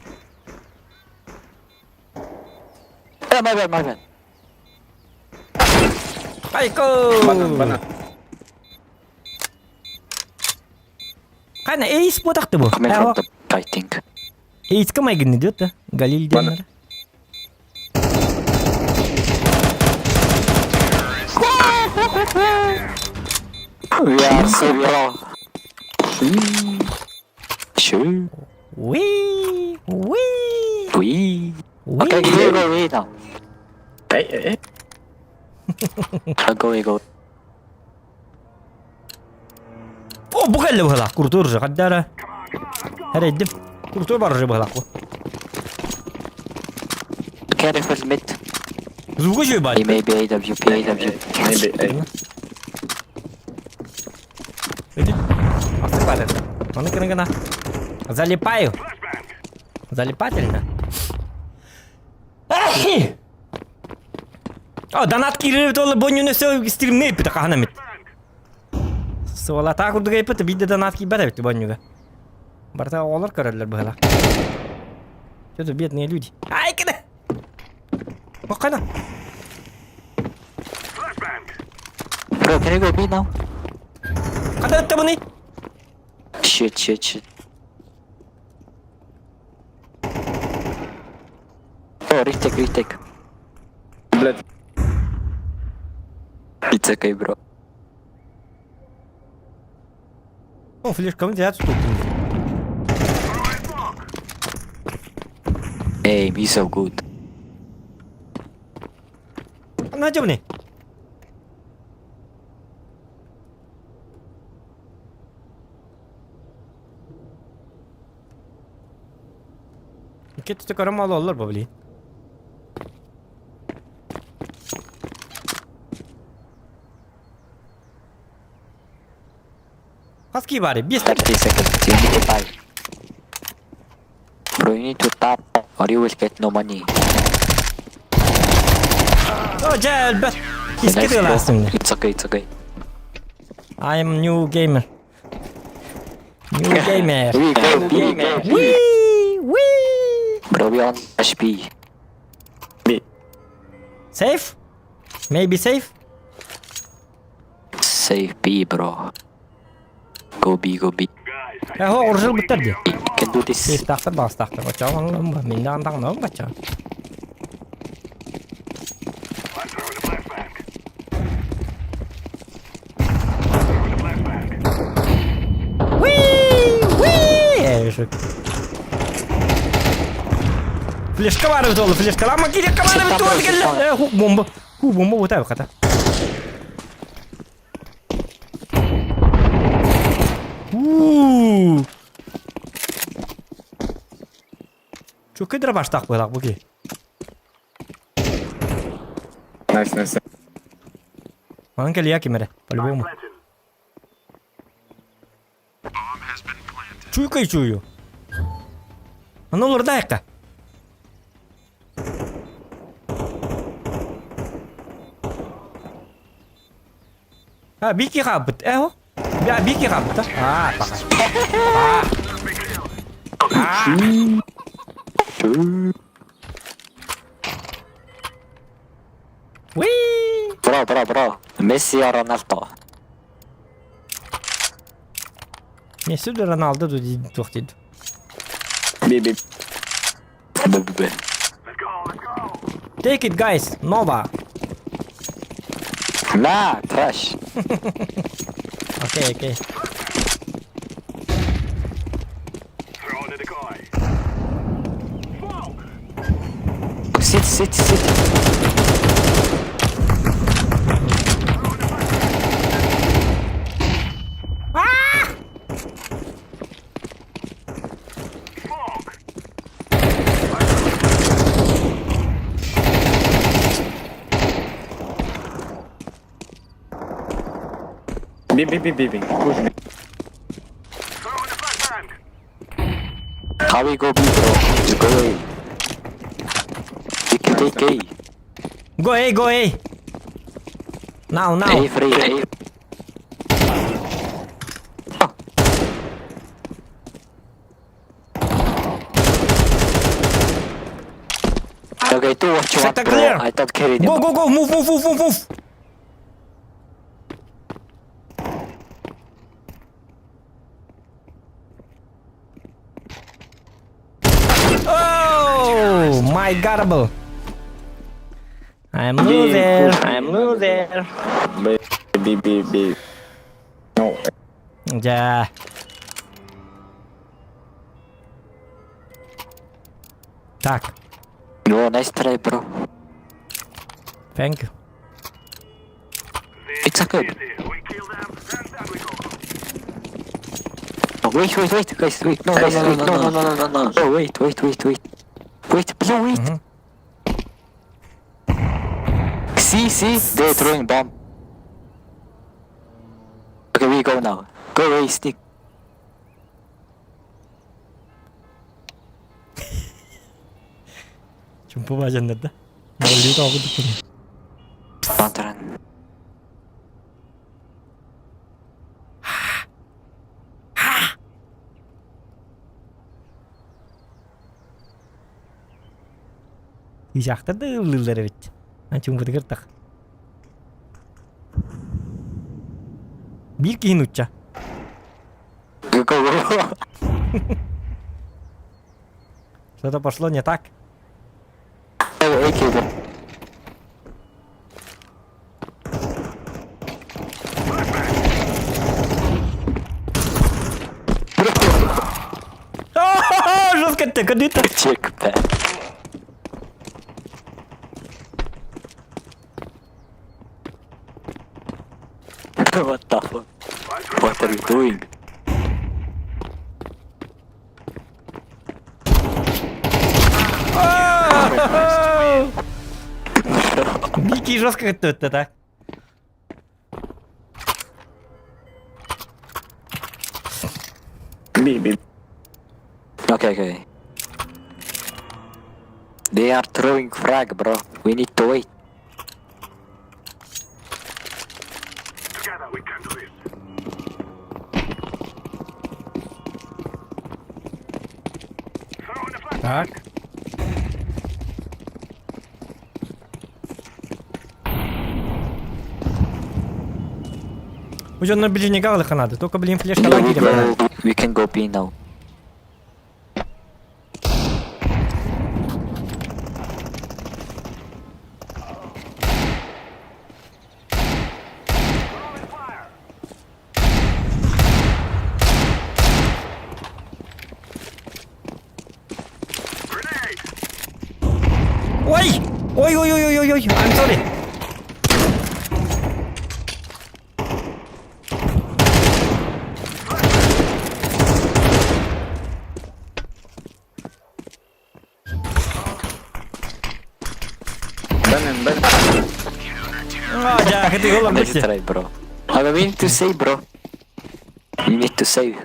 F: Eh, my bad, my bad.
A: Айко!
B: Банан, банан.
A: Хайна, эйс буотахты бу.
F: Coming from the I think.
A: Эйска майгын идет, да? Галиль диэннэр.
F: We are so pro. Sure.
A: Уи, уи,
F: We.
A: уи.
F: Okay, you go we now.
G: Эй, эй, эй.
F: Go, we go.
A: О, бу кэллэ быһылаах, куртуур же, хаддара. Эрэйдим. Куртуур бар же быһылаах бу.
F: Careful mid.
A: Звука еще
F: He
A: ебать.
F: may be AWP, AWP.
G: Maybe, эй.
A: Иди. Осыпали. Аны гына гына. Залипаю. Залипательно. Ахи! О, донат киирэр ол бонньуну все стримней пыта хаһан эмит. Суолатаа курдук эппит биирдэ донат киирбэт эбит бонньуга. Барыта оҕолор көрөллөр быһыла. Что-то бедные люди. Ай, кene! Бакана.
F: Bro, can you go B now?
A: Хата ыттабыный?
F: Shit, shit, shit. Oh, retake, retake.
G: Блядь.
F: It's okay, bro.
A: О, флешкам взять тут.
F: Hey, he's so good.
A: Надёмный. Икки көрөм ололлор бу блин. Хас кии бары? Биэс
F: 30 seconds. You need to buy. Bro, you need to tap or you will get no money.
A: О, дьэ, элбэх. Иске
F: Nice, bro.
A: тыалаастым.
F: It's okay, it's okay.
A: I am new gamer. New gamer.
F: We go B, go B.
A: Wee, wee.
F: Bro, we on HP.
G: B.
A: Safe? Maybe safe?
F: Save B, bro. Go B, go B.
A: Э, хо, уржыл бүттэр дии.
F: You can do this.
A: Сейфтаахтар баҕастаахтар. Оччоҕо онно мин даҕаны таҥнабын бачча. Флешка баар эбит ол, флешка. Лама киирекка баар эбит туох кэллэ. Э, ху бомба. Ху бомба бутаабы хата. Уу. Чөкө дробаштаах быһылаах бу киһи.
G: Nice, nice.
A: Манан кэлиэ ким эрэ, по-любому. Чуйкай чую. Аны олордайыққа. А, бики хаалбыт. Э, о. Бя, бики хаалбыт, а. А, пока. А. А. Уи!
F: Bro, bro, bro. Messi or Ronaldo?
A: Месси да Роналдо туох диид.
G: B, B.
F: B, B, B.
A: Take it, guys. Nova.
F: Nah, trash.
A: Окей, окей.
F: Sit, sit, sit.
G: B, B, B, B, B. Push B.
E: Throwing a flashbang.
F: How we go B, bro? You go A. We can take A.
A: Go A, go A. Now, now.
F: A free, A. Okay, do what you want,
A: Sector
F: bro.
A: clear.
F: I don't care anymore.
A: Go, go, go. Move, move, move, move, move. Oh, my garble. I'm loser. I'm loser.
G: B, B, B, B. No.
A: Yeah. Так,
F: No, nice try, bro.
A: thank you.
F: It's okay.
E: Easy. We kill them and then we go.
F: Oh, wait, wait, wait, guys, wait. No, guys, wait. No, no, no, no, no, no. Oh, wait, wait, wait, wait. Wait, blue, wait.
A: Mhm.
F: See, see, they're throwing bomb. Okay, we go now. Go away, sneak.
A: Чумпу бажаннарда. Моллюта оҕудуккун.
F: Пантеран.
A: Ыйаахтар да ыллыыллар эбит. Чумпутугар тах. Биир киһи нуучча.
F: Go, go, go.
A: Что-то пошло не так.
F: Oh, AK, bro.
A: Жестко ты, куда ты?
F: Check back. What the fuck? What are you doing?
A: Дикий жестко тут так.
G: B, B.
F: Okay, okay. They are throwing frag, bro. We need to wait.
E: Together we can do this. Throwing a flashbang.
A: Так. Уже на ближний галыха надо, только, блин, флешка
F: We,
A: лагеря надо.
F: we can go B now.
E: Throwing fire. Grenade.
A: Ой! Ой, ой, ой, ой, ой, ой, I'm sorry.
G: Banana, banana.
A: А, да, это голом
F: Nice try, bro. I we need to save, bro. We need to save.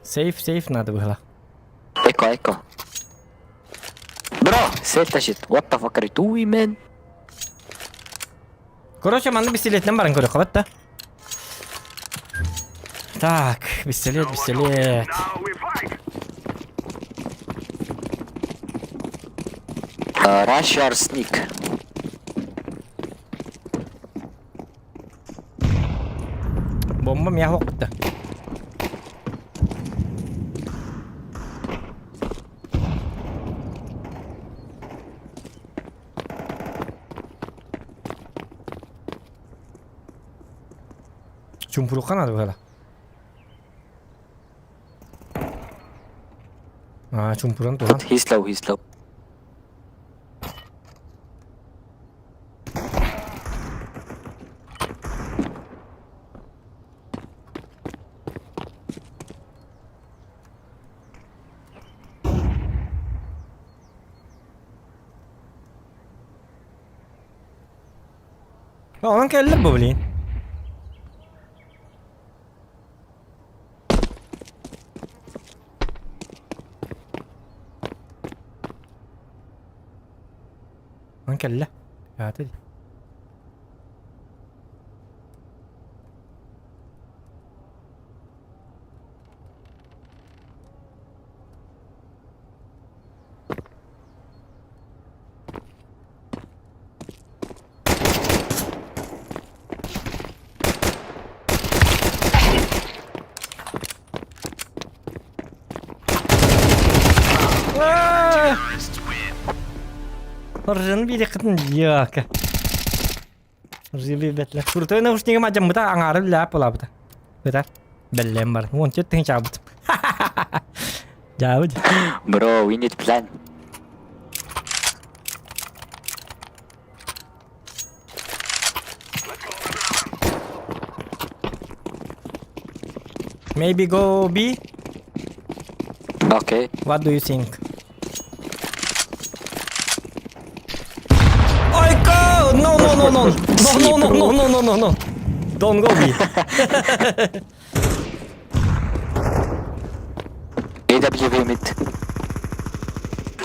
A: Сейф, сейф надо было.
F: Echo, echo. Bro, save that shit. What the fuck are you doing, man?
A: Короче, манна пистолетинэн баран көрүөххэ да. Так, пистолет, пистолет.
E: Now we fight.
F: Rush or sneak?
A: Бомба мия хоқта. Чумпуруха надо было. А, чумпуран тухан.
F: He's low, he's low.
A: Онон кэллэр бу блин. Онон кэллэ. Аата дии. Ржаны биэриэххитин дьиэкэ. Ржи бэтлэ. Крутой наушнига мадьаммыта аҥаары билээп булаабыта. Бытар. Бэллээн баран. 14 тыһыынча аабытым. Дьаабыт.
F: Bro, we need plan.
A: Maybe go B?
F: Okay.
A: What do you think? Ой, go! No, no, no, no! No, no, no, no, no, no, no, no! Don't go B.
F: AWP mid.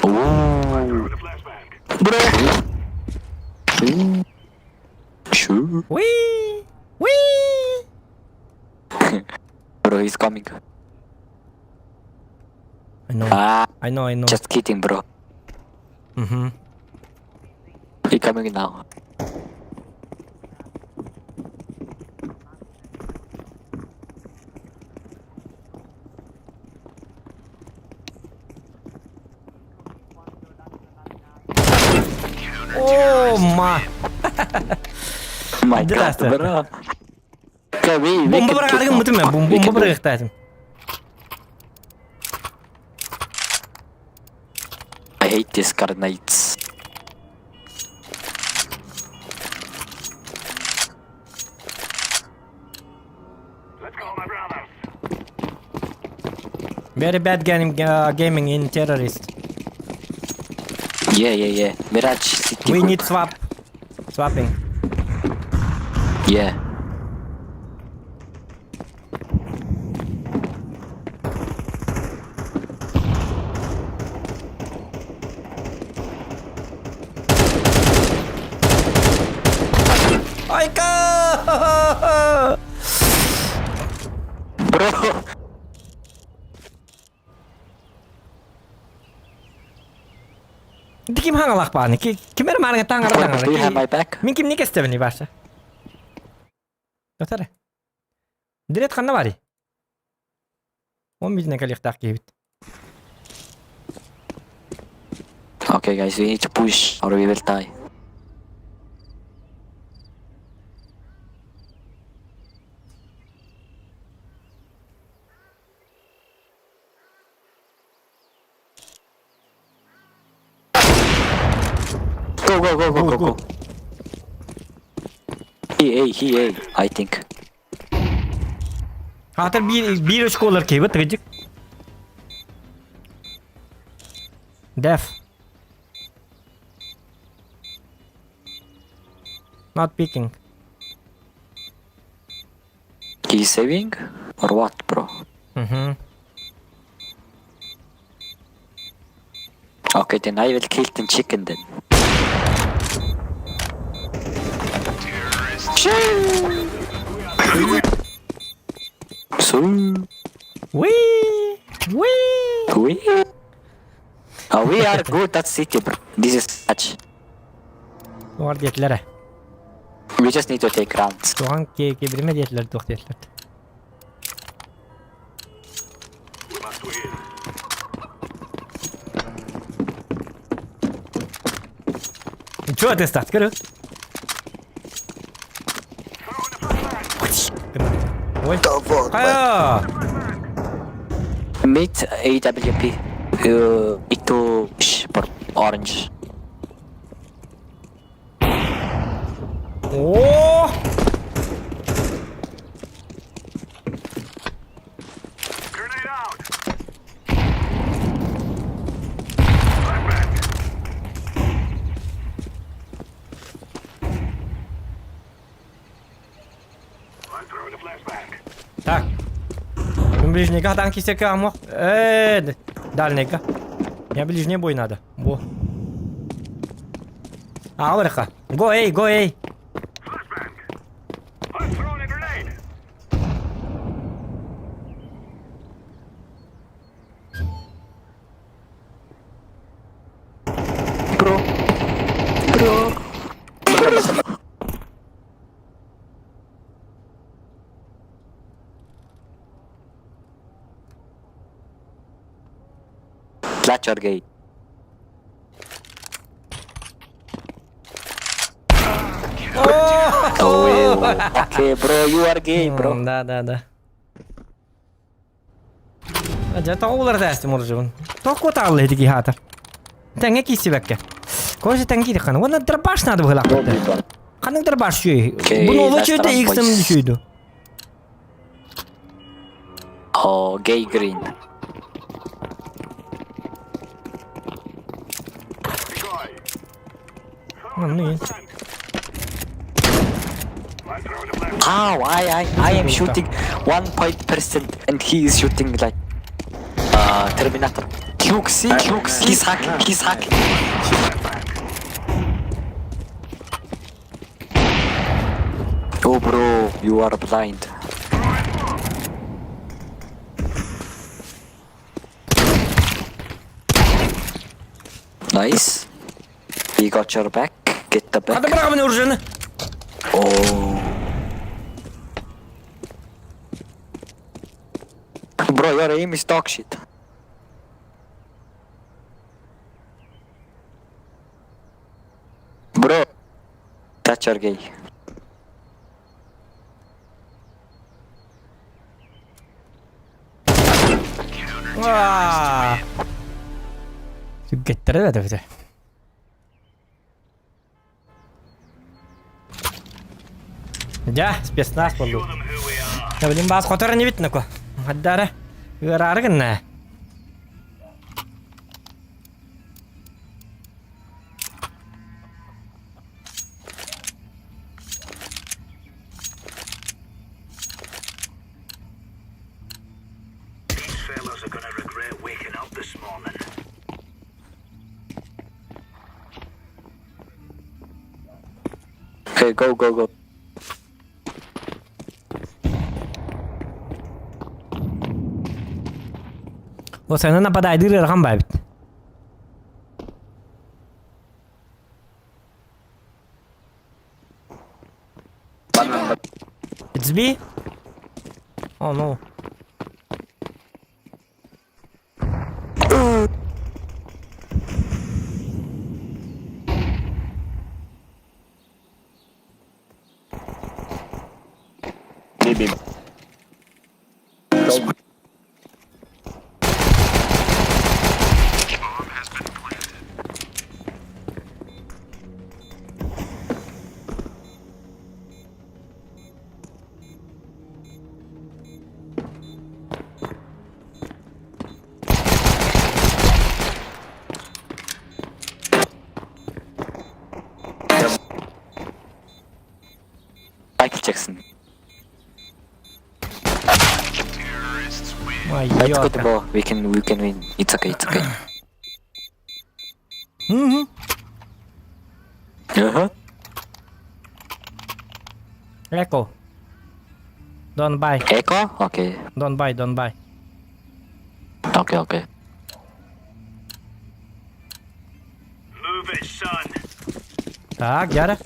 F: Ooh. Bro. Sure.
A: Wee! Wee!
F: Bro, he's coming.
A: I know.
F: Ah,
A: I know, I know.
F: just kidding, bro.
A: Mm-hmm.
F: He coming now.
A: Oh my!
F: My God,
A: Здравствуй.
F: bro. Okay, we
A: Бомба
F: can
A: быраҕаргын
F: kick
A: мытым
F: off.
A: мен,
F: We
A: бомба
F: can do it.
A: бырагыктаатым.
F: I hate these grenades.
A: Very bad game, gaming in terrorist.
F: Yeah. Mirage City.
A: We
F: good.
A: need swap. Swapping.
F: Yeah.
A: Айка!
F: Bro.
A: Ити ким хаҥалаах бааны? Ким эрэ маарыҥа таҥара таҥара.
F: Do you have my back?
A: Мин кимни кэстэбиний Вася? Өтөрө. Дирет ханна барый? Он билинэ кэлиэхтээх киһибит.
F: Okay, guys, we need to push or we will die. Go, go, go, go, go, go. He A, he A, I think.
A: Аатар биир биир очколар киһибит тыгыдьык. Def. Not picking.
F: He's saving or what, bro?
A: Mm-hmm.
F: Okay, then I will kill the chicken then. So
A: Wee! Wee!
F: we we are good at city, bro. This is such.
A: Тугар диэтилэр
F: We just need to take rounds.
A: Туган кибириме диэтилэр туох диэтилэр. Чего ты стат, көрү? Ой. Хайа!
F: Mid AWP. Itu orange.
A: О!
E: Grenade out.
A: ближнийга хатан кисекке амох. Э, дальнийга. Я ближний бой надо. Бу. Аҕа Го эй, го эй.
E: I'm throwing a grenade.
F: Bro. Bro. Clutch or gay? Oh, okay, bro, you are gay, bro.
A: Да, да, да. Дьэ, тоҕо уларыта ээстим оружебын. Тоқко таалла ити киһаатар. Тэҥҥэ киирсибэккэ. Короче, тэҥҥэ киириэххэ. Уонна дробаш надо быһыылаах. Ханнык дробаш үчүгэй?
F: Окей,
A: Буну олох
F: last
A: үчүгэй
F: round,
A: иксим
F: boys.
A: үчүгэй дуу?
F: Oh, gay green.
A: Манны
F: How? I, I, I am shooting 1.percent and he is shooting like Terminator. Look, see, look, he's hacking, he's hacking. Oh bro, you are blind. Nice. He got your back. Get the
A: Хата
F: back.
A: быраҕабын оружиены.
F: Oh. Bro, your aim is dog shit. Bro, that's your gay.
A: Аа. Сүггэттэрэ да эбитэ. Дьэ, спецназ буоллу. Билин баас хотор инибит нако. Хаддара ыараары гынна.
E: These fellas are gonna regret waking up this morning.
F: Okay, go, go, go.
A: Осайна нападайдыр ыарахан баайбыт. It's B? Oh no.
G: Maybe.
F: Michael Jackson.
A: Ой,
F: Let's go
A: ёлка.
F: to bro. We can we can win. It's okay, it's okay.
A: Мгм.
F: Uh-huh.
A: Echo. Don't buy.
F: Echo? Okay.
A: Don't buy, don't buy.
F: Okay, okay.
E: Move it, son.
A: Так, Яра.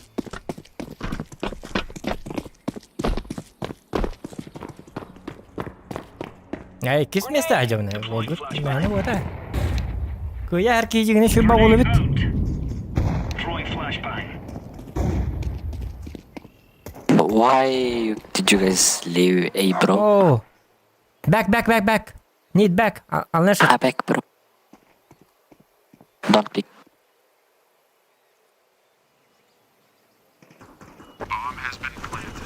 A: Эй, кис месте ажабны. Болдут. Маны бота. Кыя эр кийигини шүрба болубут.
E: Out. Throwing flashbang.
F: But why did you guys leave A bro?
A: Oh. Back, back, back, back. Need back. Unless
F: Ah, back bro. Don't pick.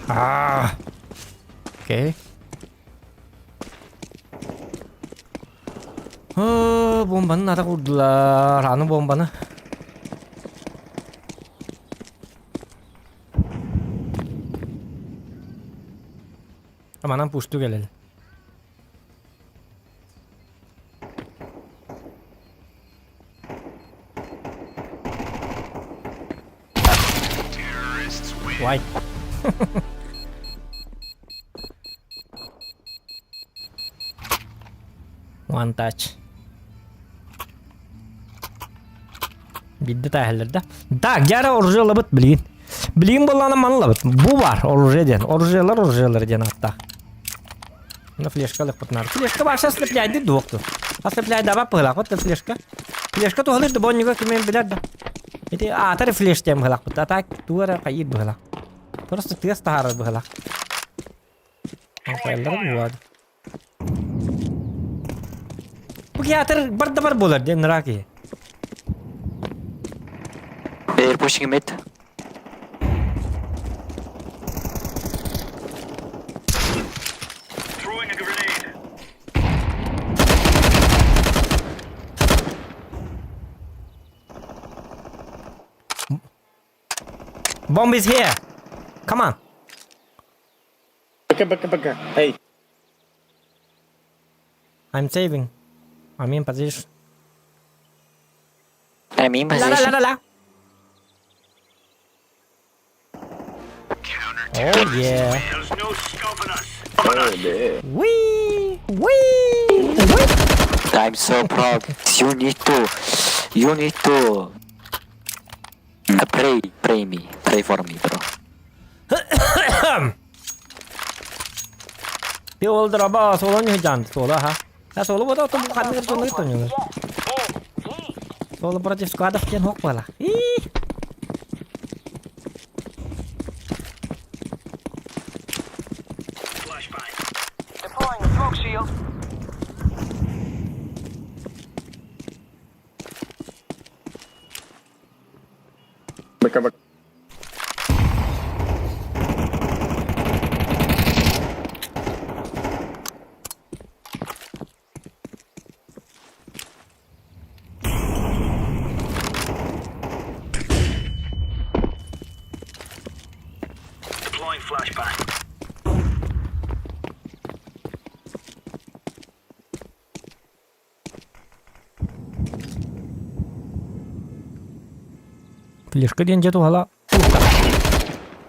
A: Ah. Окей. О, бомбаны нада курдулар. Аны бомбаны. Манан пушту келели. White. One touch. Бидде тааһыллар да. Так, дьара оружие ылабыт билигин. Билигин буоллаҕына маны ылабыт. Бу бар оружие диэн. Оружиелар оружиелар диэн ааттаах. На флешка ылыахпытын Флешка баша ослепляйды дуокту. Ослепляйдаба пыһылаахпыт да флешка. Флешка туһалыыр да бонньуга кимэн билэр да. Ити аатар флеш диэн быһылаахпыт. А так тугу эрэ хайыыр быһылаах. Просто тыас таһаарар быһылаах. Алкаяллара буолар. Бу театр бар да бар буолар диэн ыраах киһи.
F: They're pushing mid.
E: Throwing a grenade.
A: Bomb is here. Come on.
G: Пока, пока, пока. Эй.
A: I'm saving. I'm in position.
F: I'm in
A: La la la
F: position.
A: la la. Oh yeah.
E: There's no stopping us.
A: Wee wee wee.
F: I'm so proud. You need to, you need to pray, pray me, pray for me, bro.
A: Bir oldur aba солон жан соло ха. Я соло бода отом ханны сонны тонюлар. Соло против складов диэн хок буола.
E: Flashbang.
H: Deploying a smoke shield.
B: Пока, пока.
E: Deploying flashbang.
A: Флешка диэн дьэ туһала.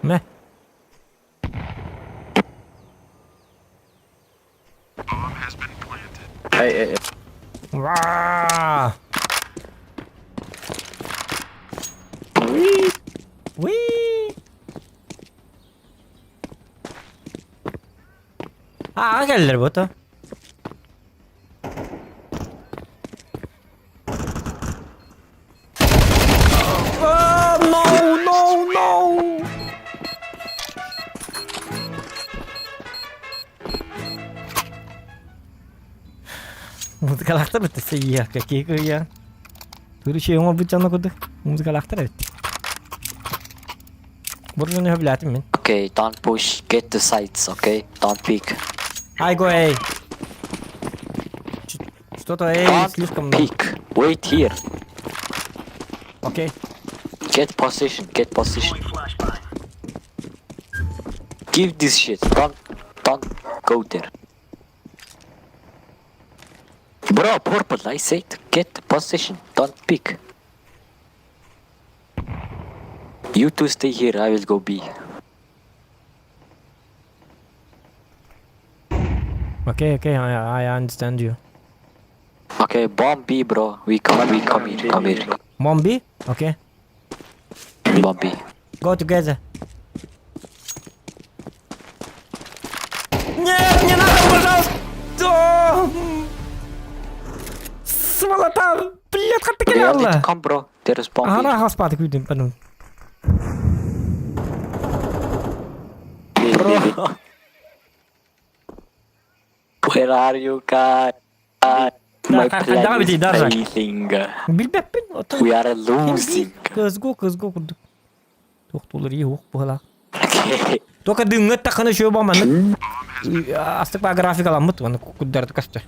A: Мэ.
G: Эй, эй, эй.
A: Ваа! Уи! Аа, кэллэр бута. Oh, no, no, no! Музыкалаахтар битте сийиэх какие кыйа. Туручи оҥорбут дьоно курдук музыкалаахтар эбит. Буржуну сөбүлээтим мин.
F: Okay, don't push. Get the sides, okay? Don't peek.
A: I go A. Что-то A
F: Don't
A: слишком много.
F: peek. Wait here.
A: Окей.
F: Get position. Get position.
E: Deploying flashbang.
F: Give this shit. Don't go there. Bro, purple, I said get position. Don't peek. You two stay here, I will go B.
A: Okay, okay, I understand you.
F: Okay, bomb B, bro. We come here, come here.
A: Bomb B? Okay.
F: Bomb B.
A: Go together. Нет, не надо, пожалуйста! Сволота! Блядь, как ты
F: They all need to
A: кидала?
F: come, bro. There is bomb B.
A: Ага, господи, күйдім, пардон.
F: Bro. Where are you guys? My
A: Да,
F: plan
A: давай,
F: is
A: даже.
F: failing.
A: Билбэппин, оттон
F: We are losing.
A: Кызгу, кызгу курдук. Тохтуулар иһ буһала.
F: Okay.
A: Только дыңҥа тахана шөбө маннык. Астык ба графикаламмыт, оны куддарды көстөр.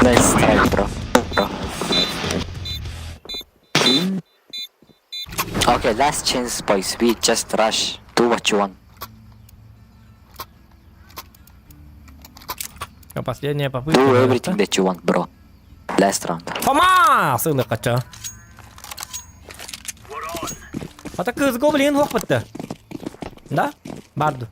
F: Nice try, bro. Bro. Okay, last chance, boys. We just rush. Do what you want.
A: Последняя попытка.
F: Do everything that you want, bro. Last round.
A: Фома! Сылы кача. Ата кыз гоблин хохпытты. Да? Барды.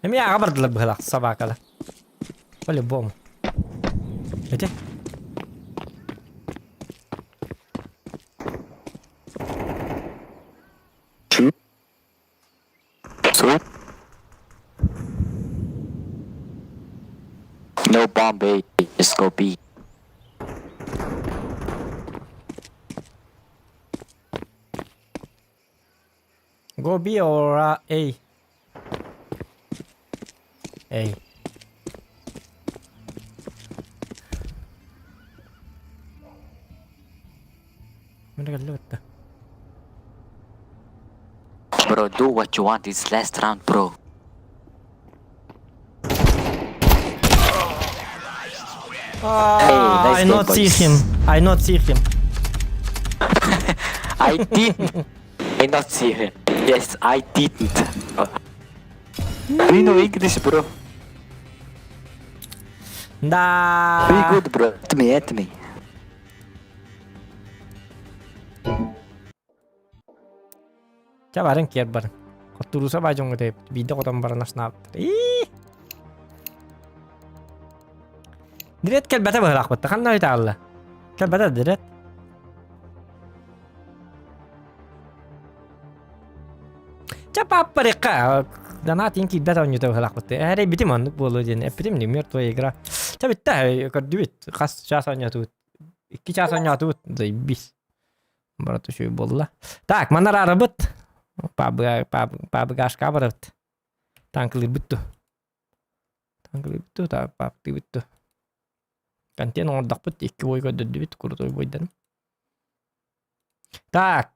A: Эмиэ аҕа бардылар быһалаах собакалар. По-любому. Эти?
F: So? No bomb A, just go B.
A: Go B or A? A.
F: Bro, do what you want. It's last round, bro.
A: Hey,
F: nice
A: I
F: game,
A: not see
F: boys.
A: him. I not see him.
F: I didn't. I not see him. Yes, I didn't. Do you know English, bro?
A: Да.
F: Be good, bro. At me, at me.
A: Чэ баран киэр барын. Хотторууса баадьоҥҥо тэйбит. Биирдэ хотон баран аснаабыттар. Ии! Дирет кэлбэтэ быһылаахпытта. Ханна ыйытаалла? Кэлбэтэ дирет. Чэ паппарыкка донат ин киирбэт оонньуута быһылаахпытта. Эрэй битим оннук буолуо диэн эппитим не мертвая игра. Чэ бүттэ көрдүбүт. Хас чаас оонньоотубут? Икки чаас оонньоотубут. Заебись. Брат үчүгэй буолла. Так, манна араарабыт. Пабыгашка барабыт. Танкылыырбыт ту. Танкылыырбыт ту, паптыыбыт ту. Контент оҥордохпут, икки бой көрдөрдүбүт, крутой бойдан. Так,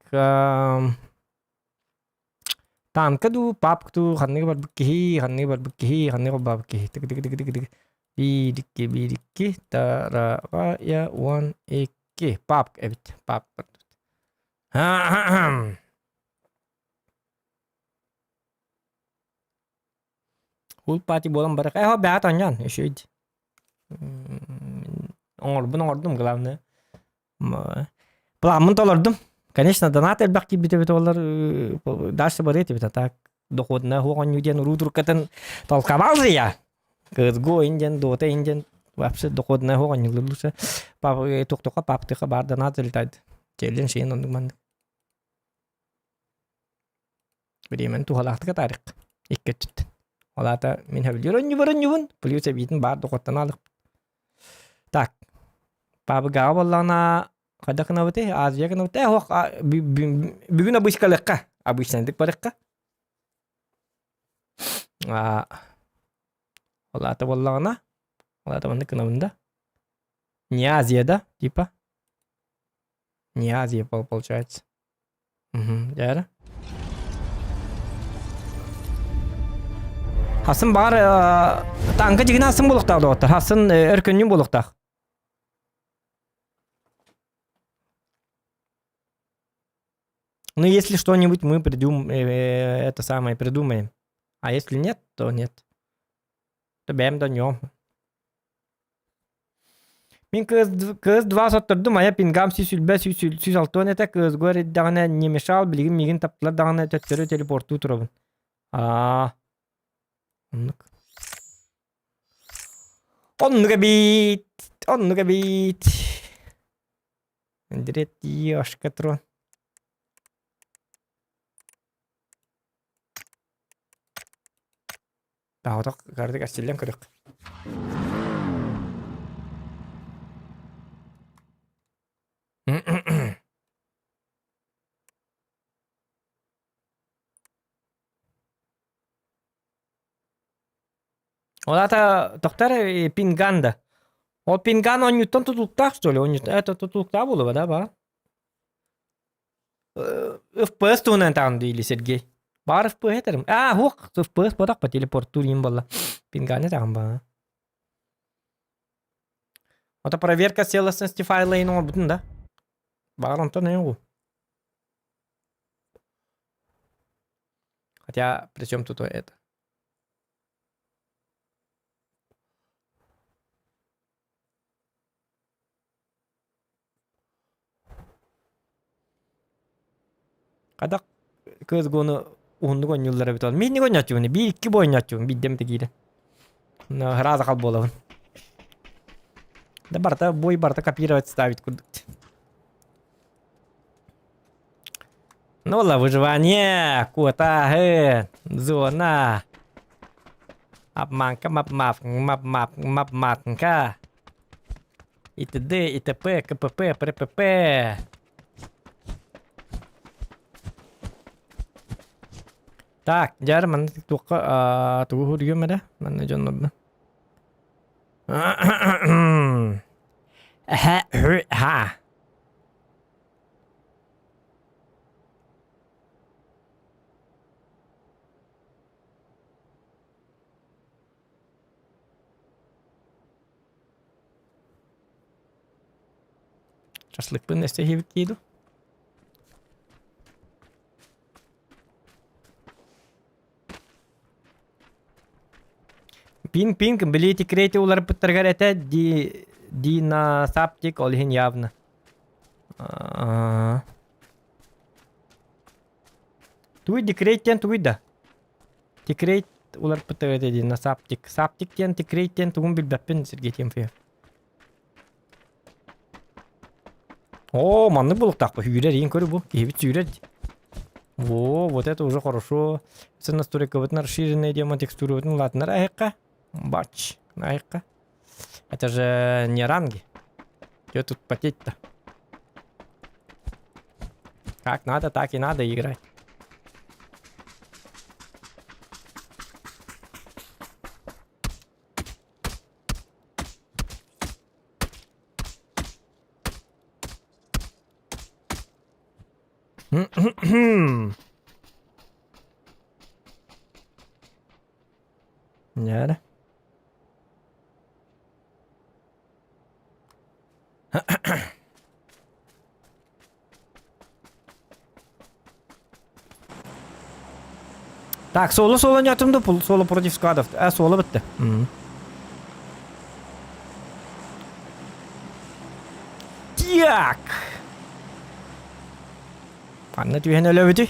A: танка дуу, папка дуу, ханныгы барбыт киһи, ханныгы барбыт киһи, ханныгы барбыт киһи. Тык тык тык тык тык. Биир икки, биир икки, тараҕа я уон икки. Папка эбит, папка барбыт. Full party буолан барах. Ээ, бэҕэт оонньоон, үчүгэй. Оҥорбун оҥордум, главное. Планмын толордум. Конечно, донат элбэх киирбит эбит олар дальше барыа этибит, а так доходная суох оонньуу диэн уруу туркатын толковал же я. КСГО индиан, Дота индиан вообще доходная суох оонньуулар лучше. Туохтуха паптыха баар донат залетает. Челлендж шейін оннук маннык. Бириэмэни туһалаахтык атаарык икки өттүттэн. Ол аата мин сөбүлүүр оонньуубар оонньуубун, плюс эбиитин баар дохуоттан аалык. Так, паабыгаҕа буоллаҕына хайдах гынабытый? Азия гынабыт. Ээ, ох, бүгүн обычкалыахха, обычнайдык барыахха. Ол аата буоллаҕына, ол аата маннык гынабын да. Не Азия да, типа? Не Азия получается. Мгм, дьэ Хасын баар тааҥка дьигинэ хасын буолуохтаах доҕоттор. Хасын өркөнньүн буолуохтаах. Ну, если что-нибудь мы придум, это самое придумаем. А если нет, то нет. То бэм да нем. Мин кыыс, кыыс два соттордум, айа пингам сүүс 160 этэ, кыысгар эрдэҕинэ не мешал, билигин миигин таптылар даҕаны төттөрү телепортуу турабын. Аа, оннук. Оннук эбит, оннук эбит. Андрей трон. Таһотох кардык астиллэн көрүөх. Ол аата тохтор пинган да. Ол пинган оонньууттан тутулуктаах что ли? Оонньууттан это тутулуктаах буолуо да ба? FPS туһунан таҕын или Сергей? Баар FPS этэрим. А, хуох, FPS бодах по телепорттуур им болла. Пинганы таҕын ба. Ото проверка целостности файла иһин оҥорбутун да? Баҕар онтон эйоҕу. Хотя, при чем тут это? Хадах кыыс-гуону уһуннук оонньууллар эбит. Миинник оонньооччубун, биир-икки бу оонньооччубун, биирдэм да киирэн. Ыраас хал буолабын. Да барыта, бой барыта копировать ставить курдук. Ну, ла выживание, куотааһын, зона, обманка, мап-мап, мап-мап, мап-матка, и т.д., и т.п., КПП, ПРПП. Так, дьэ манна туохха тугу суруйуом эрэ манна дьоннорбун. Ха. Шашлыкпын өссө иһибит дуу? Пинг-пинг, били тикрети уларыппыттарыгар этэ ди динасаптик ол иһин явно. Аа. Тугуй декрет диэн тугуй да? Тикрейт уларыппыттар этэ динасаптик. Саптик диэн тикрейт диэн тугун билбэппин Сергей Тимофеев. О, маннык булуктаахпы. Сүүрэр иин көрү бу. Киһибит сүүрэр. Во, вот это уже хорошо. Все настройкабытын расширенные демо текстурабытын улаатынар айыкка. Бач, айыкка. Это же не ранги. Че тут потеть-то? Как надо, так и надо играть. Ньээрэ. Так, соло соло нятым да соло против складов. А, соло бітті. Так. Ханна түһэн өлөбүтүй?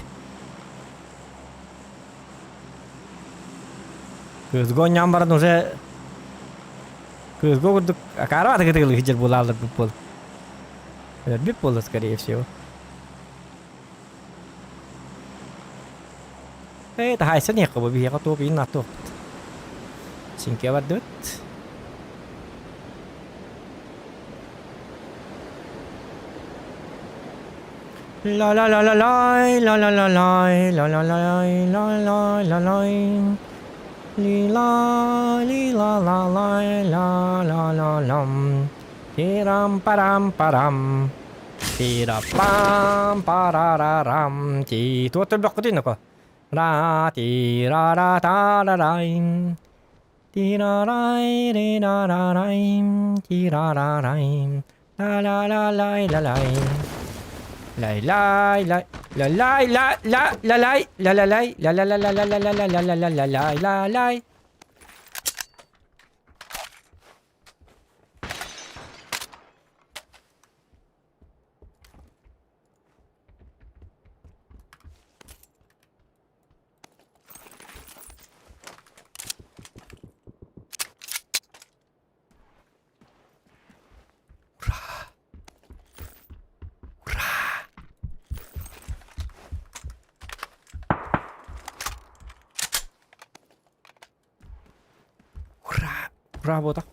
A: Кыызга оонньоон баран уже кыызга курдук акаара атыгытыгылыы сылдьар буолаалларбыт буол. Өлөрбүт буолла скорее всего. Ээ, таһаайсан иһиэххэ бу биһиэхэ туох иин нааттуохпут. Сиҥкэ бардыбыт. La la la la lay, la la la lay, la la lay, la la la lay. Li la li la la lay, la la la lam. Тирам парам парам. Тира пам парарарам. Ти туот өлбөххүтүй ноко. Ра ти ра ра та ра рай. Ти ра рай ри ра ра рай. Ти ра ра рай. Ла ла ла лай ла лай. Лай лай лай. Ла лай ла ла ла лай ла ла лай ла ла ла ла ла ла ла ла ла ла ла ла ла лай. Ура! Ура! Ура! Ура буотах.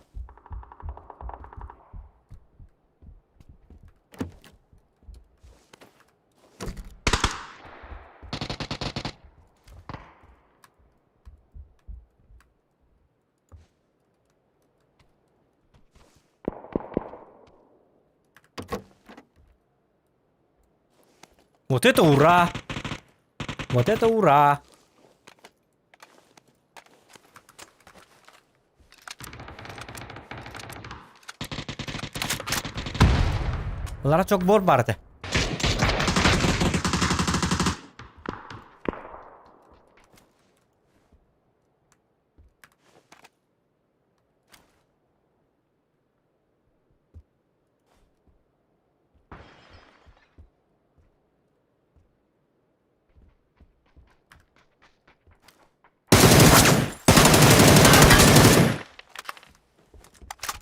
A: Вот это ура! Вот это ура! Лара çok bor бар этэ.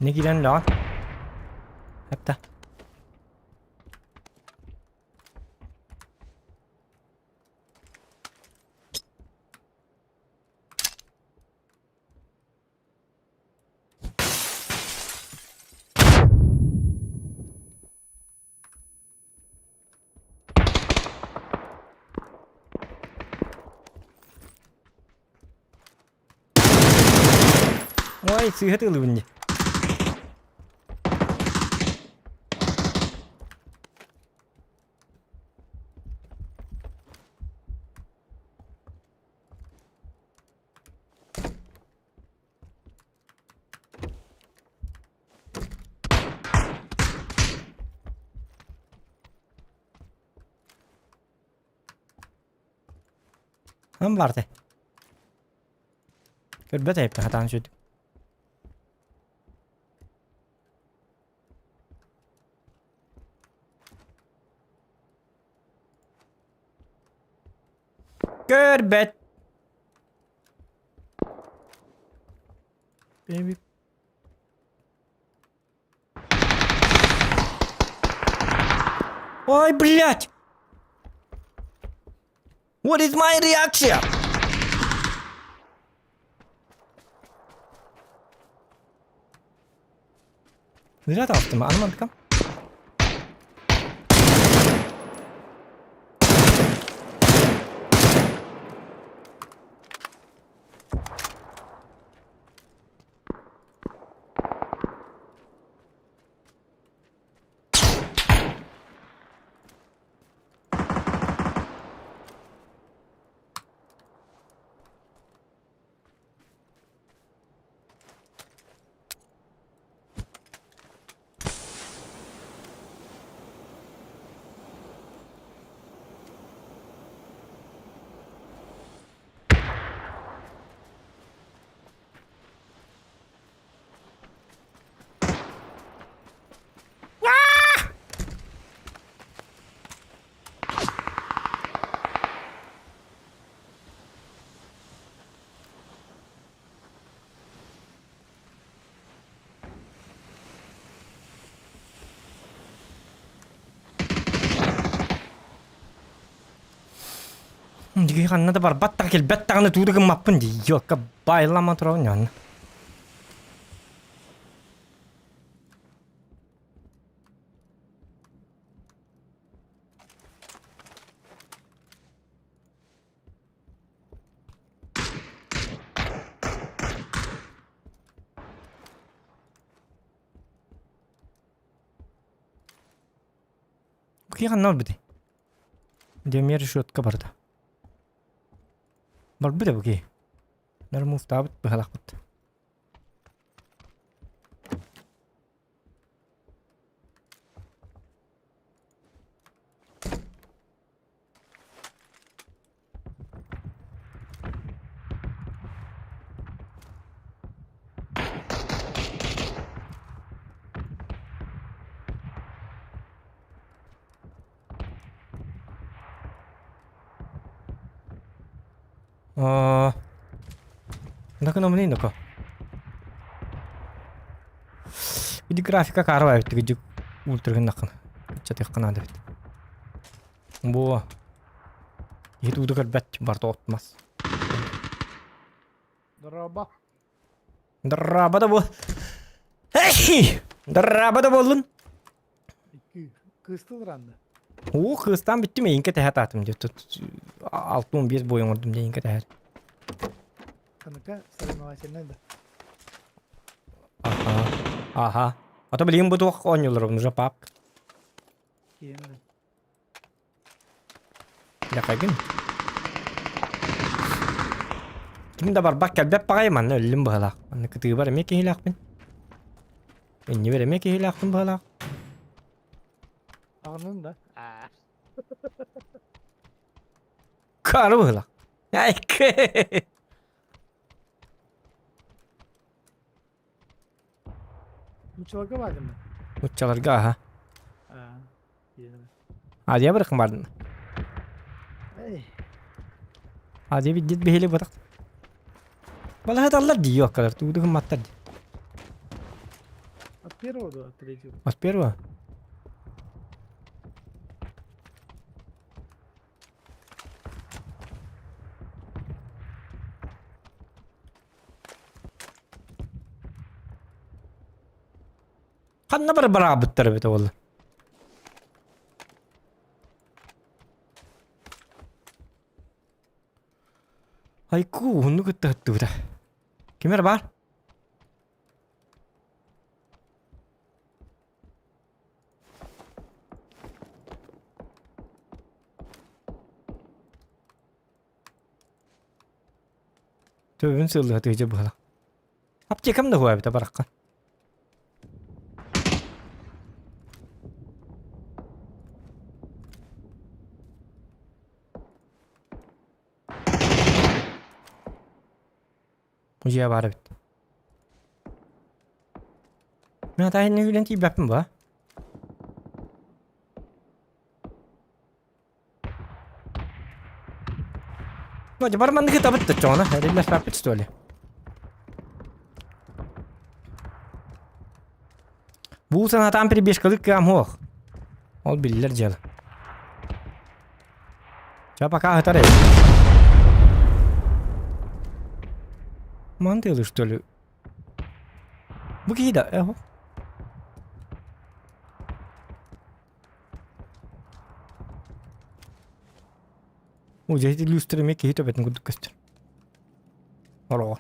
A: Не киирэн үлэҕин? Эптэ. Ой, сыыһа тыылыбын дии. Хам барды. Көрбөт эйппэ хатаан сүт. Көрбөт. Baby. Ой, блядь! What is my reaction? Зря таҕыстым, аны мантыкам. Дии ханна да барбат да кэлбэт даҕаны туура гыммаппын дии. Йокка байлама турабын дьонно. Киһи ханна барбытый? Демир решетка барда. Барбыта бу киһи. Нармуфтаабыт быһалахпыт. Аа. Дакына мын доко. Иди графика карва эбит гидик ультрагыннакын. Чатыхкана дебит. Бу Иһит уута көрбөт, барыта от-мас.
I: Дорообо.
A: Дорообо да бу. Дорообо да буоллун.
I: Икки кыыстыл ранны.
A: Уу кыыстаан бүттүм эйинкэ тэһэ таатым диye тут 6-15 бой оҥордум диye эйинкэ тэһэр.
I: Ханыка соревновательнай да.
A: Аха. Аха. А то билигин бу туох оонньуулар уже пап.
I: Киэнэ.
A: Лэхэгин. Ким да барбат кэлбэт баҕайы манна өллүм быһалаах. Манна кытыыбар эмиэ киһилээхпин. Иннибэр эмиэ киһилээхпин быһалаах.
I: Аҕынын да.
A: Кары быһалаах. Айкы.
I: Нуччаларга бардым да?
A: Нуччаларга аха. Азия барыкын бардын. Азия биддит биһили батак. Балаһаталлар дии оккалар тууду гымматтар дии.
I: От первого до третьего.
A: От первого? Ханна бар бараабыттар эбит ол. Айку уһуннук ыттыһыттыбыта. Ким эрэ баар? Төбүн сыыллыһа тыыдьа быһала. Аптекам да хуа эбитэ барахха. Дьиэ баар эбит. Мин атаһын үлэн тиийбэппин ба. Вроде барманныгы табыт да чоҕуна, эриллэспэппит что ли? Бу санатаан перебежкалык кыам суох. Ол биллэр дьыала. Ча пока ыһытар эбит. Мантыылы что ли? Бу киһи да, э, Оо, дьэ ити люстра эмиэ киһи төбөтүн курдук көстөр. Ороҕор.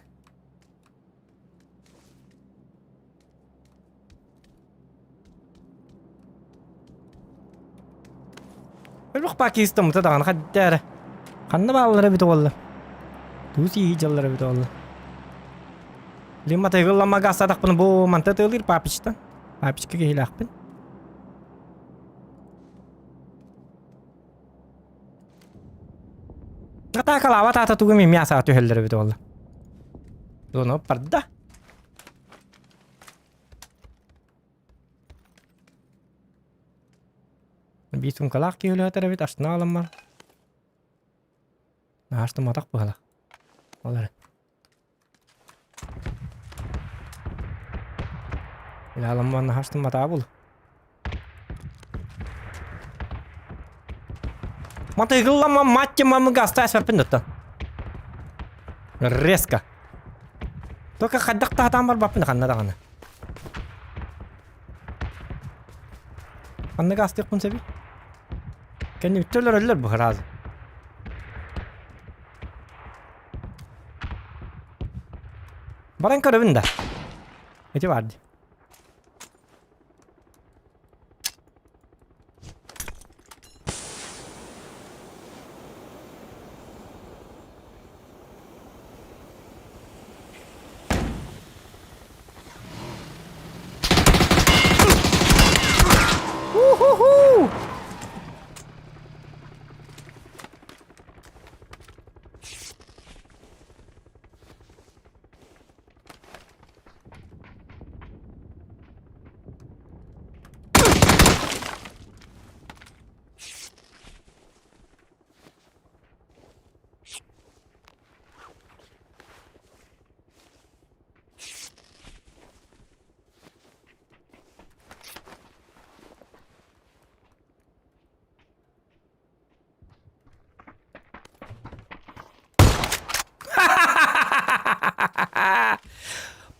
A: Өлөх Пакистаммыта даҕаны хадда эрэ. Ханна бааллара эбит уолла? Тугу сии дьаллара эбит уолла? Лимма тыгыллама гаастаатахпына бу манта тыалыыр папичтан. Папичка киһилээхпин. Атаакалаабат аата тугу эмиэ мясаҕа түһэллэр эбит уолла. Ону барда. Биир сумкалаах киһи үлэһитэр эбит, астына аламмар. Аастыматах быһалах. Ол эрэ. Аламман аастыматаа бул. Матыгыллама мать мамы гаста эспэппин доттон. Резко. Только хайдах таһатаан барбаппын ханна даҕаны. Ханна гаастыахпын сөбүй? Кэннибиттэ өлөрөллөр бу сразу. Баран көрөбүн да. Ити бар дии. Уху-ху!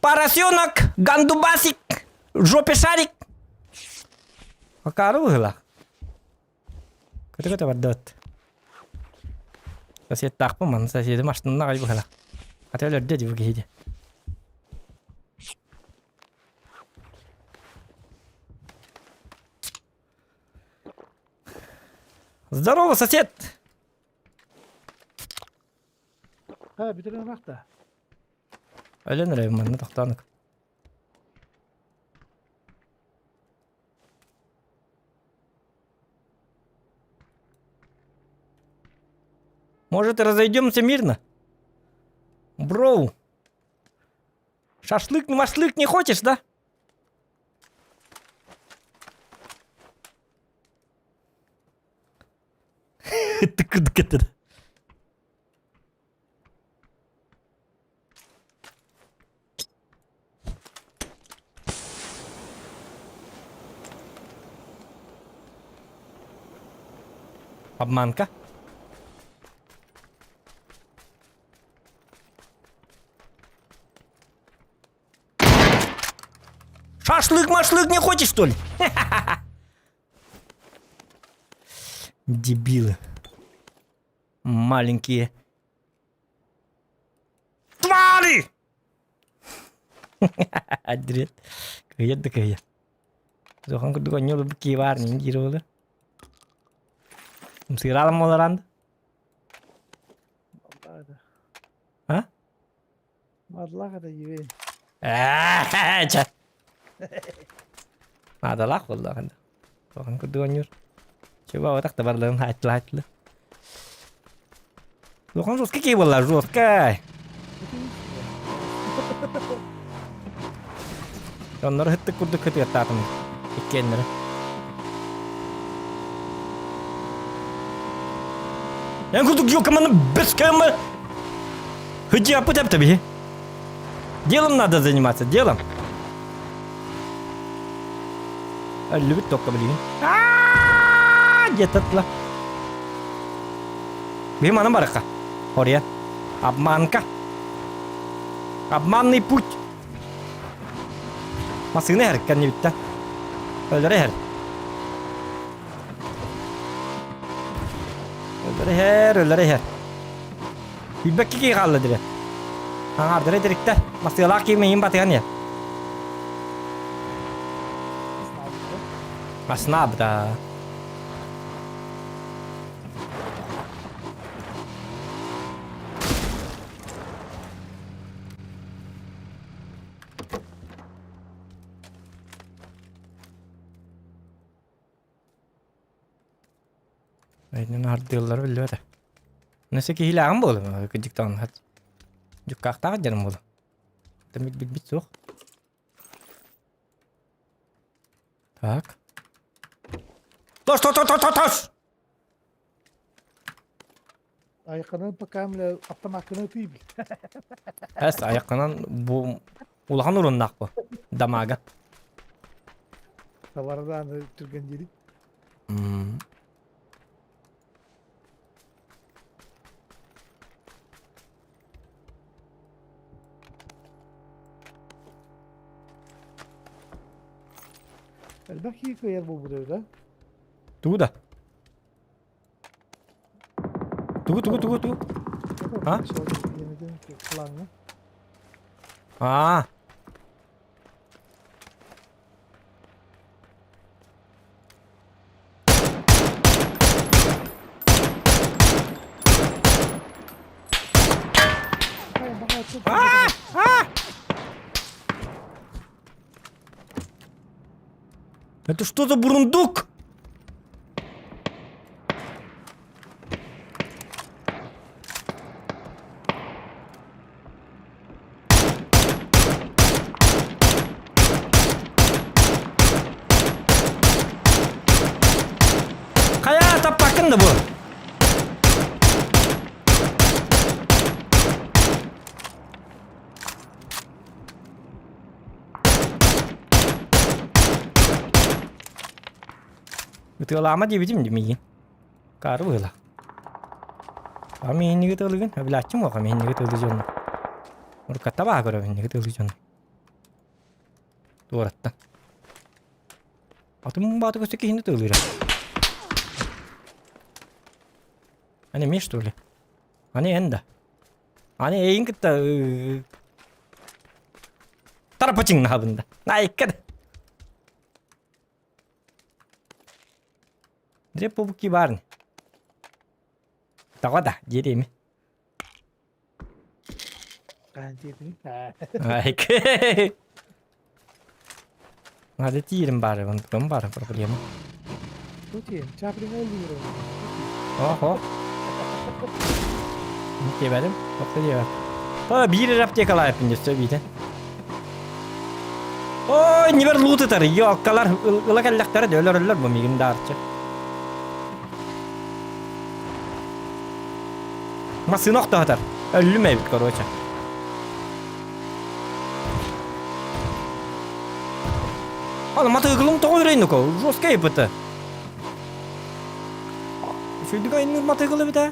A: Поросенок, гандубасик, жопе шарик. Акаары быһыылаах. Көтө-көтө бардыбыт. Соседтаахпын манна соседым астынна аҕай быһыылаах. Хата өлөрдө дии бу киһи дии. Здорово, сосед!
I: Ха, бүтэрэн ылах да.
A: Өлөн эрэбин манна тохтоонук. Может, разойдемся мирно? Броу. Шашлык, машлык не хочешь, да? Тыкырдык Обманка. Шашлык-машлык не хочешь, что ли? Дебилы. Маленькие. Твари! Әдірет. Кыйыр да кыйыр. Зохан курдук онньо олорбут киһи баар нин диир буолар. Сыыралым олоран. А?
I: Мадлах это евей.
A: Чэ. Наадалаах буоллаҕына. Зохан курдук онньуур. Чуба отах да барларын хааччыла-хааччыла. Зохан жестко киһи буолла, жестко. Оннор ыһыттык курдук кытыаттаатым иккиэннэрэ. Эн курдук дьуокаманы бэскэмэ Хыдьаппыт эпте биһи. Делом надо заниматься, делом. Өллүбүт токка билигин. Где-то Биһи манан барыкка. Ория. Обманка. Обманный путь. Массыына иһэр кэннибиттэн. Өлөрө иһэр. Өлөрө иһэр, өлөрө иһэр. Билбэккэ киһи хаалла дире. Аҥаардара итириктэр. Массыылаах киһи миигин батыһан иһэр. Маснаабыта. Айнын ардыыллара биллибэтэ. Нөсө киһилээҕим буолуо, кырдьыктаан дьуккаахтаах дьарым буолуо. Тэмик билбит суох. Так. Тос, тос, тос, тос, тос!
I: Айыкканан пока бля автомакканы тыйбил.
A: Эс айыкканан бу улахан уруннаах бу дамага.
I: Товардан түрген дири. Элбэх киһи кыайар буолбут да?
A: Тугу да? Тугу тугу тугу тугу? А? Аа. А! А! Это что за бурундук? Хайа таппаккын да бу. Ытыалаама диэбитим дии миигин. Каары быһыылаах. А миигинниги ытыалыгын? Өбүлээччим уоха миигинниги ытыалыы дьонно. Уруккатта баа көрөбүн инниги ытыалыы дьонно. Туораттан. Атым бааты көстө киһини ытыалыыра. Аны эмиэ что ли? Аны эн да. Аны эйин кытта тарапачыҥнаһабын да. Наайыкка да. Дреппобуки баар Тоҕо да диэриэми. Айк. Надо тиирим бары, онтукам бары проблема. Охо. Диэбэтим, тохто диэбэт. О, биир эрэ аптекалаайпын дьэ биитэ. Ой, нибер лут ытар, ёккалар ыла кэллэхтэрэ да өлөрөллөр бу мигин даарчы. Массыына охтоһотор. Өллүм эбит, короче. Ана матыгылым тоҕо үрейнуко, жесткая ИПТ. Үчүйдүк айынныыр матыгыл эбит ээ.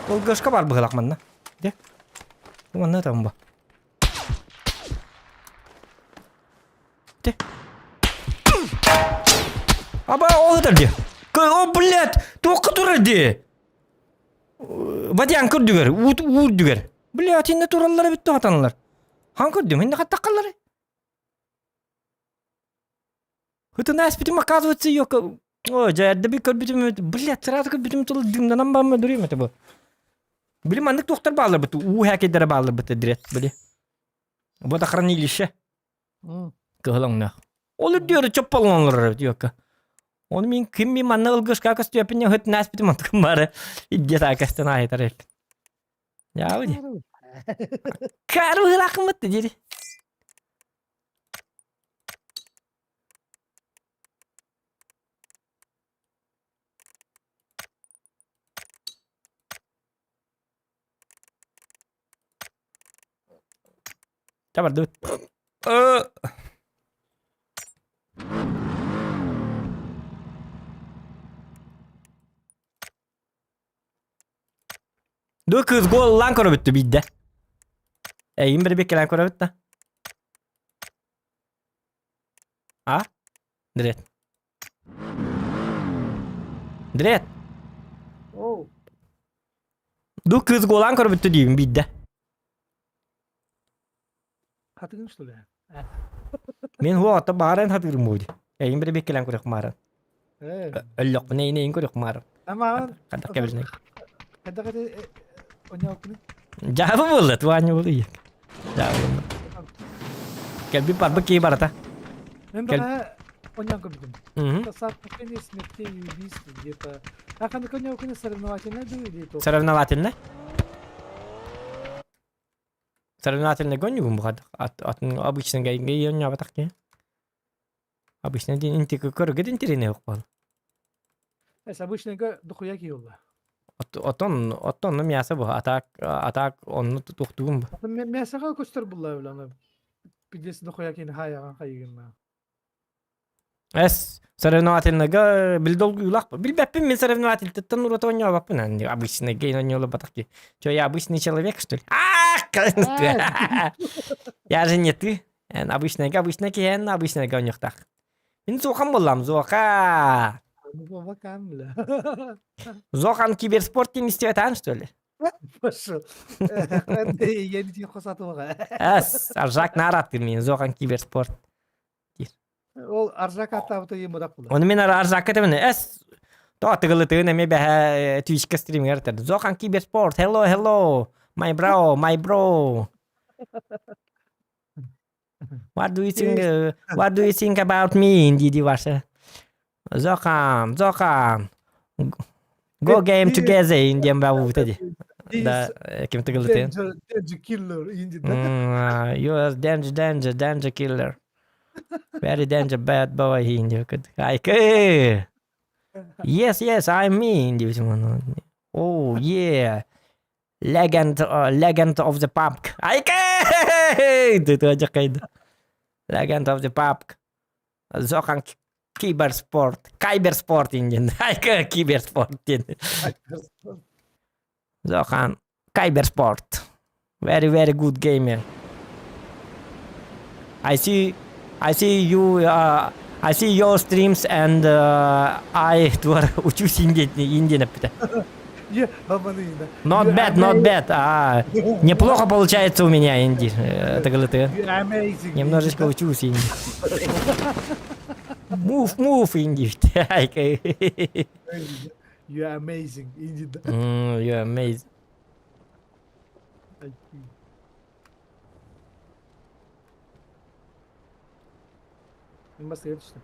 A: Ылгашка бар быһылах манна. Де. Манна там ба. Де. Аба ол ытар ди. О, блядь, туохха турар ди. Вадян көрдүгэр, уурдүгэр. Блядь, инне тураллар эбит туһатанлар. Хан көрдүм, инне хаттаккаллар. Хытын ааспытым, оказывается, ее... Ой, дьэ, эрдэ би көрбүтүм, блядь, сразу көрбүтүм тыл дымнанан барма дурим это бу. Били маннык туохтар бааллар бит, уу хакердere бааллар бит дирет, били. Водохранилище. Кыһыл өҥнөөх. Ол үрдүөрү чопполон олорор эбит юокка. Оны мин ким мин манна ылгышка көстүөппүн ыһыт нааспитим онтукум бары идде таакастан аайтар эбит. Яабы ди. Кары быһылаахыммыт дири. Табардыбыт. Ду кыз голлаан көрөбүттү биирдэ. Эйин бір беккелээн көрөбүт да. А? Дрет. Дрет.
I: Оу.
A: Ду кыз голлаан көрөбүттү диибин биирдэ.
I: Хатыгын что ли?
A: Мин хуоҕатта бааран хатыырым буudi. Эйин бір беккелээн көрөх мааран.
I: Э.
A: Өллөхпүнэ эйин эйин көрөх мааран.
I: Амаан.
A: Хадах кэбилнэ.
I: Хадах это оньоокуну.
A: Дьаабы буолла, туаанньа буолла ийэ. Дьаабы буолла. Кэлбит барбыт киһи барата.
I: Мен
A: Кэл-
I: баҕа оньоон көрбүтүм.
A: Мгм.
I: Соотношение смертей и убийств где-то. А ханнык оньоокуну соревновательно дуу или то?
A: Соревновательно. Соревновательный гоннюгун бухадах. Атын обычно гайгайоннябатах киһи. Обычно дин интик көргө интирine yok буол.
I: Эс обычныйга дохуя киһи
A: Отон оттон мясо бу атак атак онну тухтугум бу.
I: Мясоға көстөр булла аны. Пиздец дохуя киһи хайаган хайыгын.
A: Эс соревновательныйга билдолгуйлах билбэппин мин соревновательтыттан ураты оонньообаппын обычный гейн оонньоолобатах ки. Че я обычный человек что ли? Я же не ты. Эн обычный обычный киһи обычный оонньуохтаах. Мин Зохан буоллам, Зоха.
I: Вакан, бля.
A: Зохан киберспорт диэн истибэтаан, что ли?
I: Пошел. Я не хосатылға.
A: Эс, Аржак наратты мин, Зохан киберспорт.
I: Ол Аржак аттабыта ең мырақ була.
A: Оны мен Аржакка теміне, эс, то тыгылы тыгын эме бәһә Twitchка стримгер терді. Зохан киберспорт, hello, hello, my bro, my bro. What do you think, what do you think about me? Диди ваша. Зохан, Зохан. Go game together диэн бабыта ди. Да, ким тыгылы тыгын.
I: Danger, danger killer инди
A: You are danger, danger, danger killer. Very danger bad boy инди. Айкы. Yes, yes, I'm me инди. Oh, yeah. Legend, legend of the PUBG. Айкы! Ты Legend of the PUBG. Зохан киберспорт. Кайберспорт диэн. Айкы киберспорт диэн. Зохан Кайберспорт. Very, very good gamer. I see you, I see your streams and I туар учусь Индия, Индия напита. Not bad, not bad. А, неплохо получается у меня, Инди. Это говорит,
I: Amazing.
A: Немножечко учусь, Инди. Move, move, Инди.
I: You are amazing. Инди.
A: You are amazing.
I: Мин басыга түстүм.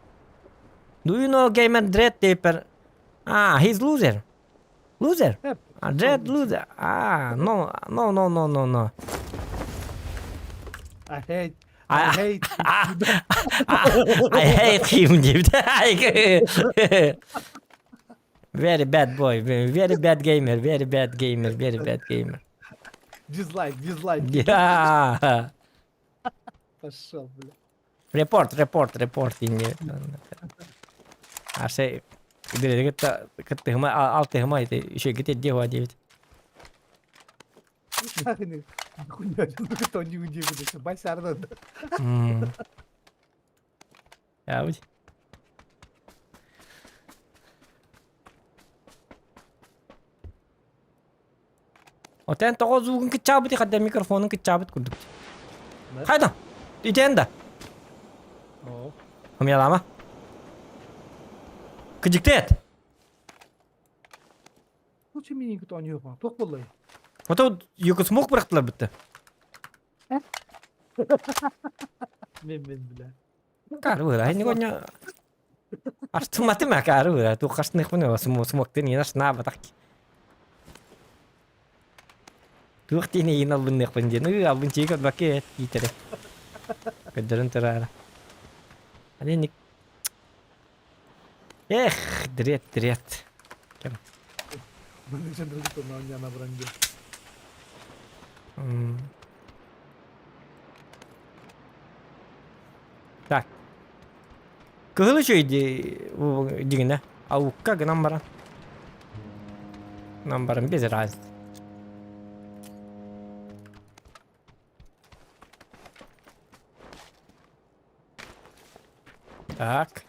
A: Do you know Gamer Dread Taper? Ah, he's loser. Loser.
I: Yep.
A: Ah, Dread loser. Ah, no, no, no, no, no, no.
I: I hate
A: I-
I: I hate
A: I hate him диэбит. Very bad boy, very bad gamer, very bad gamer, very bad gamer.
I: Дизлайк, дизлайк.
A: Yeah.
I: Пошел, бля.
A: Report, report, report инни. Аше кытта кыттыһыма алтыһыма ити үчүгэй диэхуа диэбит.
I: Хуйня, то не удивился. Басярда.
A: Яабыт. Отен тоҕо звугун кыччаабыт хадда микрофонун кыччаабыт курдук. Хайда? Итен да. Хомялама. Кыдьыктет.
I: Лучше мини кытта оонньуох туох буоллай?
A: Ото юка смок бырахтылар бытты.
I: Мен мен бля.
A: Кары быра, не гоня. Астыматы ма кары быра, ту хасных мына смоктын ина сна батак. Туох тине ин албынныхпын диэн, ыы албын чиик отбакка иитере. Көрдөрөн турара. Ани Эх, дрет, дрет. Кем? Так. Кыһыл үчүгэй дигинэ. Аукка гынан баран. Гынан баран без разницы. Так.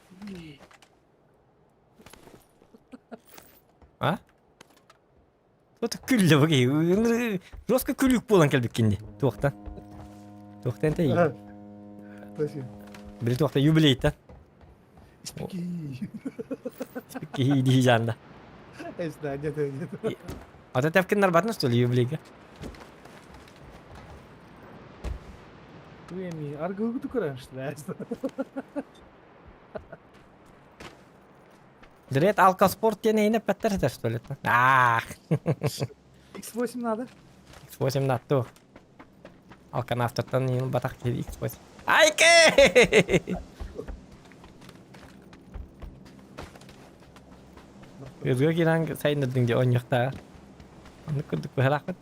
A: А? Вот күллэ бу киһи. Жестко күлүк буолан кэлбиккин дии. Туохтан? Туохтан тэ
I: Спасибо.
A: Били туохта юбилейтан.
I: Испеки.
A: Киһи дии жаанда.
I: Я знаю, нет, нет.
A: Ата тәпкин нарбатна что ли юбилейга?
I: Туэми, аргылгы көрән что
A: Дред алкоспорт диэн эйне пэттэр этэр что ли? Ах,
I: X8 надо.
A: X8 надо. Алканавтортан иин батах киһи X8. Айке! Өзгө киран сайынырдың де оньяхта. Оннук курдук быһалаахпыт.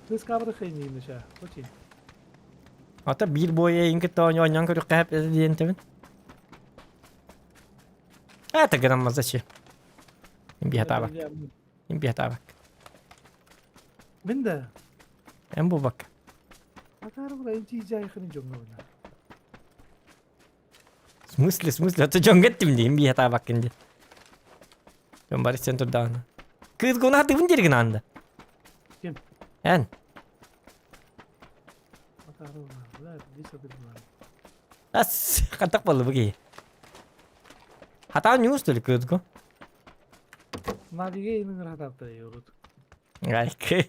I: Ты скабры хейни ща. Очень.
A: Ата биир буойа эйин кытта оонньоон көрүөххэ сөп диэн тэбин. Это грамма зачем? Имбиһатаабак. Имбиһатаабак.
I: Мин да.
A: Эн буолбакка.
I: Акары була инчи жайхын жоңго
A: В смысле, в смысле? Это дьоҥҥо эттим дии, имбиһатаабаккын дии. Дьон бары истэн турдаҕына. Кыыс гунаатыгын диир гынаанда.
I: Ким?
A: Эн.
I: Акары була, бля, здесь одырбылар.
A: Ас, хантак буолла бу киһи. Хатаан ньуус что ли кыысго?
I: Навиге инын ратапта yorut.
A: Айк.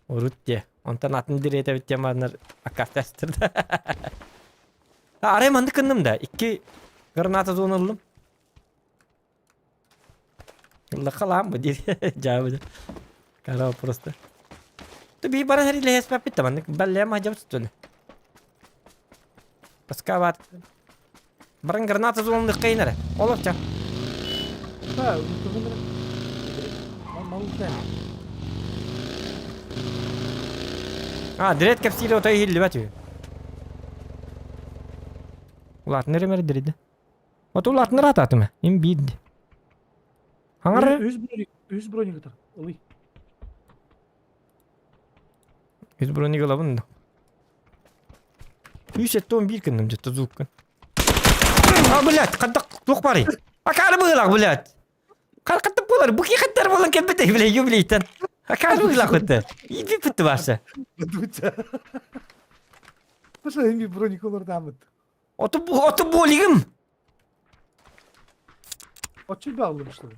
A: Урут дии. Онтон атын дириэтэбит диэн бараннар аккаастаастар да. Арай маннык гынным да. Икки граната зона ыллым. Ыллахха бу диир. Дьаабы. Кара просто. Ты би баран хэрилэһэспэппит да маннык баллэм хадьабыт что ли. Паскабат. Баран граната зонаны кыйнары. Олорча.
I: Да, тугунра. Малутен.
A: А, дред кэпсиирэ отой иһиллибэт үһү. Улаатыннар эмэр дириде. Ото улаатыннар атаатым им биирди. Хаҥар
I: Үс броник, үс броник ытар. Ылый.
A: Үс броник ылабын да. Үс этте он биир гынным дьэ звуккун. А, блядь, хантак туох барый? Акаары быһыылаах, блядь. Харкаттап буолар, бу кихаттар буолан кэлбитэ, бля, юбилейтан. Акаары быһыылаах бытты. Ииппит бааса.
I: Дуча. Пошла эми броник олордамыт.
A: Оту оту буолигым.
I: Оччой бааллым что ли?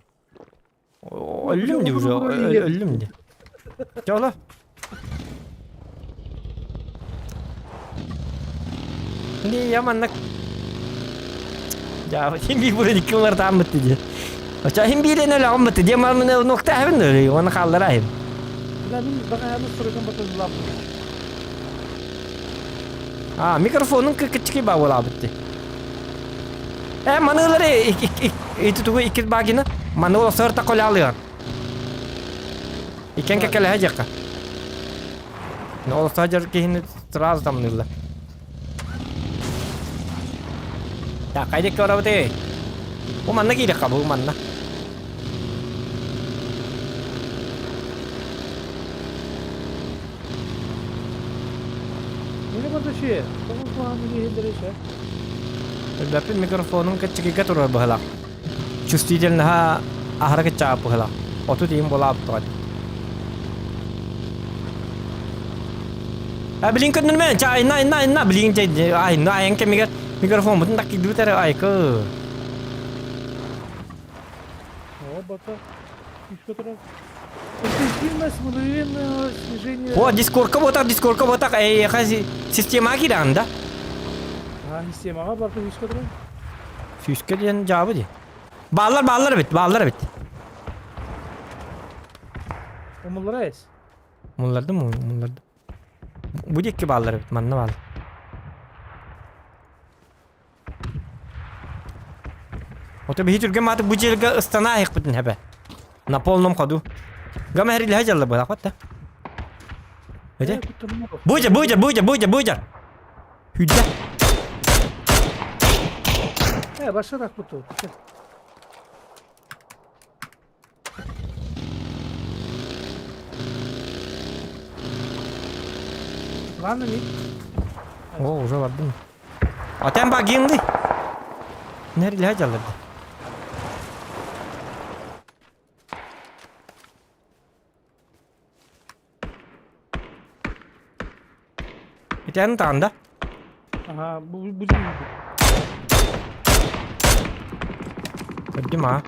A: Өллүм дии уже, өллүм дии. Чола. Не, я манна Я хим би буры икки тааммыт дии. Оча хим биирен эле оммут дии мамына нокта хабын өлүй, оны хаалларайым.
I: Бля, мин баҕайаны суругун батыллам.
A: А, микрофонун кыччыки ба буолаабыт дии. Э, маныылары ити тугу иккис багина маны олосор та колялыгар. Иккен кекелеһэ дьиэххэ. Олосор дьар киһини сразу тамныыллар. Так, хайдык көрөбүтүй? Бу манна киириэххэ, бу манна.
I: Мені подошли. Тоҕус куһаҕан иһиллэрэ ше.
A: Өлбөппүт микрофонун кыччыгыга турар быһылаах. Чувствительноһа аһара кыччаабыт быһылаах. Оту тиим буолаабыт А билин көрдүнмэ, ча айна айна айна билин чэ айна айан кэмигэр микрофонбутун так кидбит эрэ айкы.
I: О, бата. Күүскэ турар. Интенсивность мгновенного снижения...
A: О, дискорка вот так, дискорка вот так, эйиэхэ система киирэн да?
I: А, системаҕа барда күүскэ турар.
A: Сүүскэ диэн дьаабы дии. Бааллар, бааллар эбит, бааллар эбит.
I: Умуллара эс.
A: Умуллардым, умуллардым. Бу диэки бааллар эбит, манна бааллар. Ото биһи түргэн мааты бу дьиэлгэ ыстана аһыахпытын хэбэ. На полном ходу. Гама хэрилэһэ дьалла буолаахпат да. Эте? Быдьа, быдьа, быдьа, быдьа, быдьа. Хүдэ.
I: Э, башарах буту. Ладно, ми.
A: О, уже бардым. Атен багинды. Нерилэһэ дьалларды. Итэн таанда.
I: Ага, бу бу
A: Көрдүм аа.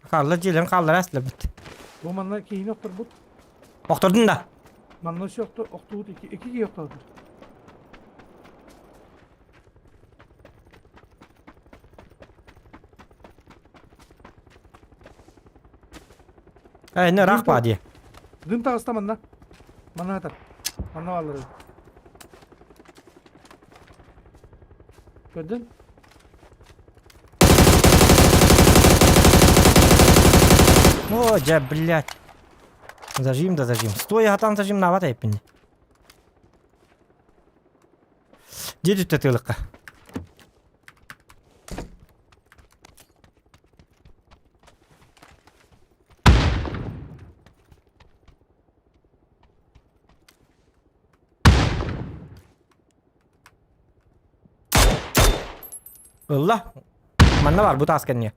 A: Хаалла дьиэлэрин хааллара астыларбыт.
I: Бу манна киһини охторбут.
A: Охтордун да.
I: Манна өссө охтубут икки икки киһи охторбут.
A: Э, не рах ба дии.
I: Дым таҕыста манна. Манна атар. Манна бааллар. Көрдүн?
A: О, дьэ, блядь. Зажим да зажим. Стой, хатан зажим нават айппин. Дьэ түттэ тыылыкка. Ылла. Манна бар бу таас кэнниэ.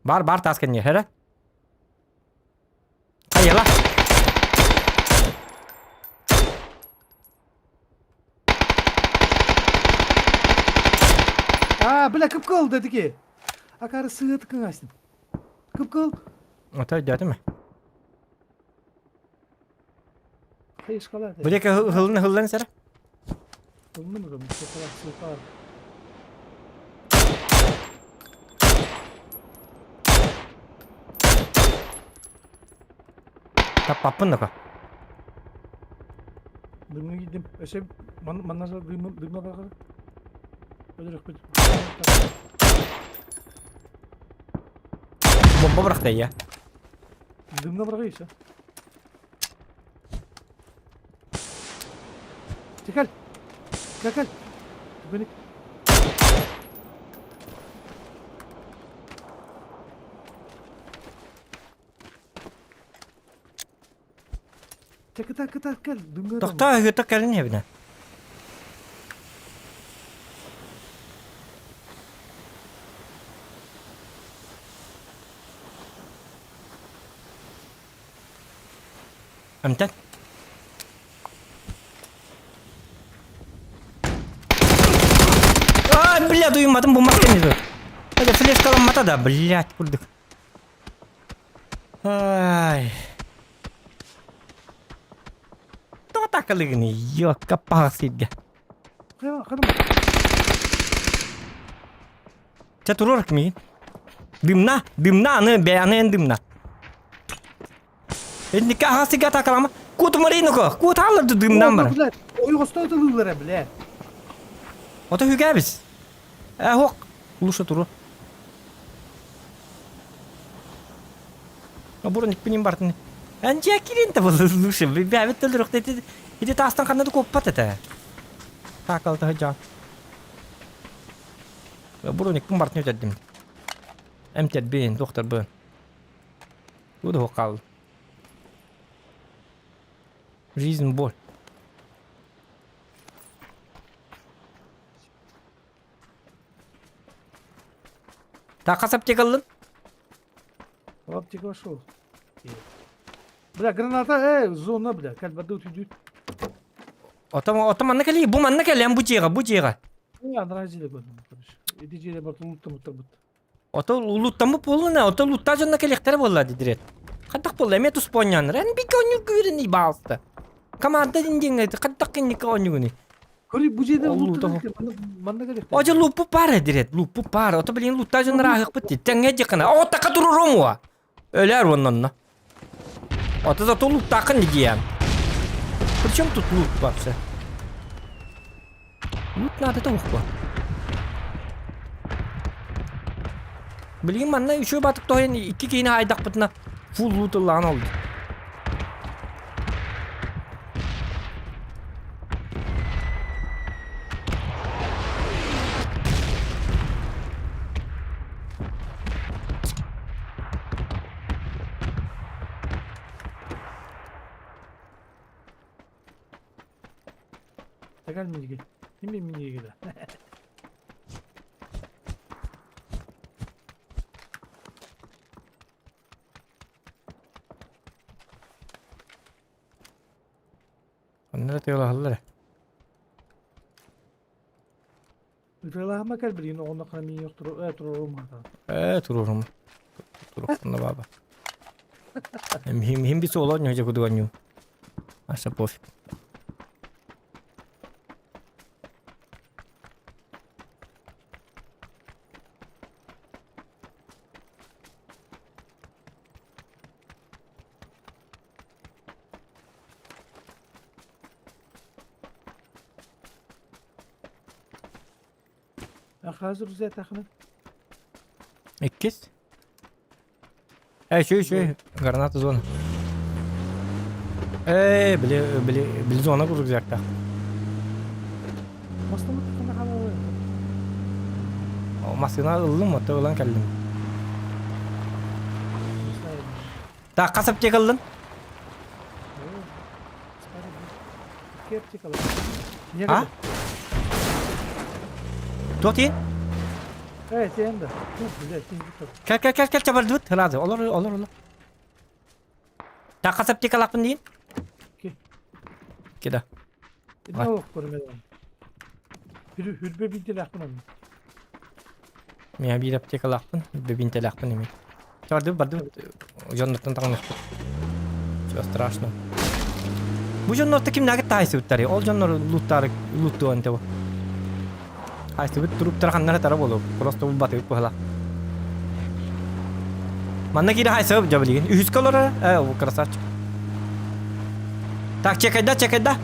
A: Бар бар таас кэнниэ, эрэ. Хайала.
I: А, бля, кып-кыл дедики. Акары сыгыт кыңастым. Кып-кыл.
A: Ото өйдөөтүм.
I: Хайышкалар.
A: Бу диэки хылын хыллан сэрэ.
I: Хылын мı? Сылкалар, сылкалар.
A: Таппаппын да
I: Дымны кийдим. Өсө манна дымы дымна баргар. Өлөрөкпүт.
A: Бомба бырахта я.
I: Дымна баргар еще. Текал. Кел. Түгеник. Кыта кыта кел. Дымга.
A: Тохтоо ыһыта кэлин эбинэ. Эмтэн. А, бля, дуйматым бу маска не Это флешкаламмата да, блядь, курдук. Ай. Тоҕо такалыгыный, ёкка паҕа сиргэ. Чэ туруор миигин. Дымна, дымна, аны бэйэни эн дымна. Инники аһа сиргэ атаакалама. Куутумарыйнуко, куутааллар дымнан бар.
I: Блядь, ойоҕосто ытылыыллара, блядь.
A: Ото хүгээбис. Э, хук, лучше туру. Бурун икпинин бартын. Эн дьиэ киирин да лучше. Бэбит төлөрөх ити ити таастан ханна да куоппат этэ. Таакалта сылдьаҕын. Бурун икпин бартын өтөрдүм. Эмтэрбин, докторбын. Бу да хаалла. Жизнь боль. Так, хас аптека ыллын?
I: Аптека вошел. Бля, граната, э, зона, бля, как воды идут.
A: Ото, ото манна кэлии, бу манна кэлэн бу дьиэҕэ, бу дьиэҕэ.
I: Ну, анразили короче. Иди дьиэ бар улуттамыттарбыт.
A: Ото улуттаммыт буоллуна, ото улуттаа дьонно кэлиэхтэрэ буолла дидирет. Хайдах буолла, эмиэ туспа оонньооннор. Эн бигэ оонньуур күүрэн баалта. Команда диэн хайдах кинники оонньуугуный?
I: Көрүй, бу дьиэде
A: Ол
I: улуттамыт манна кэлиэхтэрэ.
A: Оже луппу паар дирет, луппу паар. Ото билин луттаа дьоннор ааһыахпыт дии. Тэҥҥэ дьиккана. О, така турурум уа. Өлөр уонна. Ото зато луттааххын диэн. Причем тут лут вообще? Лут надо того. Билигин манна үчүгэй батык тоһуйан икки киһини хаайдахпытына фул лут ыллаан олду.
I: Такал миниге. Ким миниге да.
A: Онно да тыалаһаллар.
I: Ытыалаһыма кэл билигин оҕону храминиох турорум хата.
A: Ээ туруорум. Туруохтунна баба. Хим хим бис олор ньо жакудуганню. Аша пофиг.
I: Хазыр үзэтахына.
A: Иккис. Эй, еще, еще, граната зона. Эй, били, били, били зона курдук жактах.
I: Мастамыт халалы.
A: Массыына ыллым, ото ылан кэллим. Так, хас аптека ыллын? А? Туох тиин?
I: Э, сен да. Блядь, сен
A: Кэл, кэл, кэл, кэл, чабардыбыт. Сразу. Олор, олор, олор. Так, хас аптекалаахпын диин? Кида.
I: Хүрбе бинтелээхпин онно.
A: Миа биир аптекалаахпын, хүрбе бинтелээхпин эмиэ. Бардыбыт, бардыбыт. Дьоннортон таҥныхпыт. Чего страшного. Бу дьоннорто кимнээги таайсыбыттарый? Ол дьоннор луттаары луттуон те бу. Хайсыбыт туруптара ханнара тара буолуо. Просто булбатыбыт быһыла. Манна киирэ хайсыбыт дьэ билигин. Үһүскэ олорор. Э, ол красавчик. Так, чекайда, чекайда.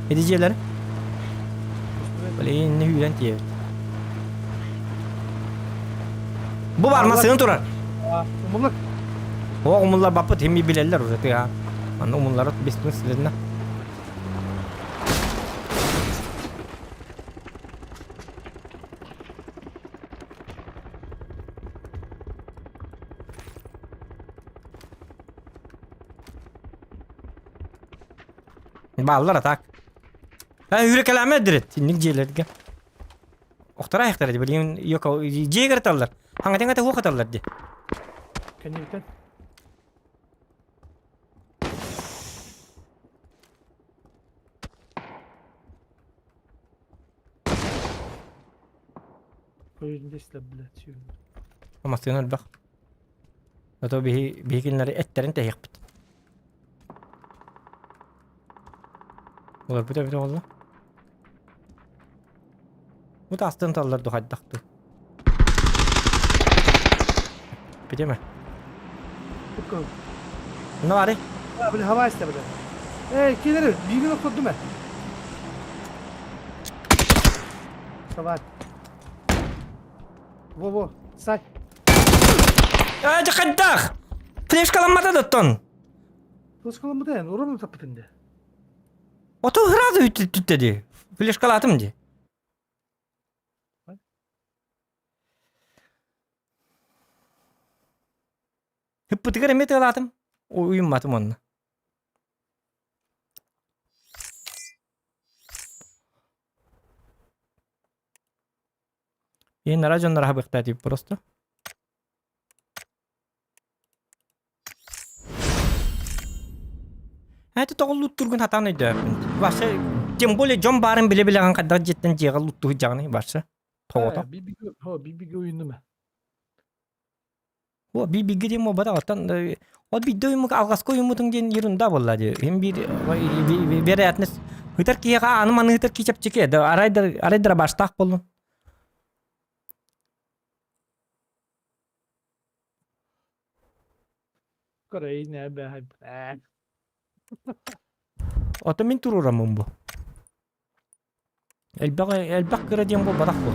A: Иди дьиэлэри. Блин, не үүрэн тиийэбит. Бу бар масыын турар.
I: Умуллар.
A: О, умуллар баппыт химми билэллэр уже тыа. Манна умуллары бессмысленно. Бааллар атак. Ә үрекеләмә дирет. Инник дьиэлэргэ. Охтара айахтара ди билигин йоко дьиэгэр аталлар. Хаҥатыҥ ата хуох аталлар ди.
I: Кэнниттэн. Көйүндэ блядь, сүүрүн.
A: Массыына элбэх. Зато биһи биһи кинилэри эттэрин тэһиэхпит. Олорбут эбит оҕолор. Бу таастан таллар ду хайдах дуу. Питеме. Ну ари.
I: Бля, хавайста, бля. Эй, килер, биирин охтордум э. Давай. Во-во, сай.
A: Аа, хайдах? Флешкаламмата доттон.
I: Флешкаламмата эн, уран таппытын де.
A: Ото сразу түттэ ди. Флешкалатым ди. Хыппытыгар эмиэ тыалаатым. Уйумматым онно. Иэн нара дьоннор аһабыахтаа дип просто. Это тоҕо луттургун хатаан өйдөөппүн. Вообще, тем более дьон баарын биле-билэҕин хайдах дьиэттэн дьиэҕэ луттуһу дьаҕыный вообще. Тоҕото.
I: Бибиги уйуннум.
A: О, бибиги диэн буолбатах, оттон ол биирдэ уйуммут алҕаска уйуммутуҥ диэн ерунда буолла дии. Им биир вероятность ытар киһиэхэ аны маны ытар киһи чэпчэки да арайдар арайдара баштаах буоллун.
I: Көрөйүн ээ
A: Ото мин турураммын бу. Элбэх элбэх кыра диэн буолбатах бу.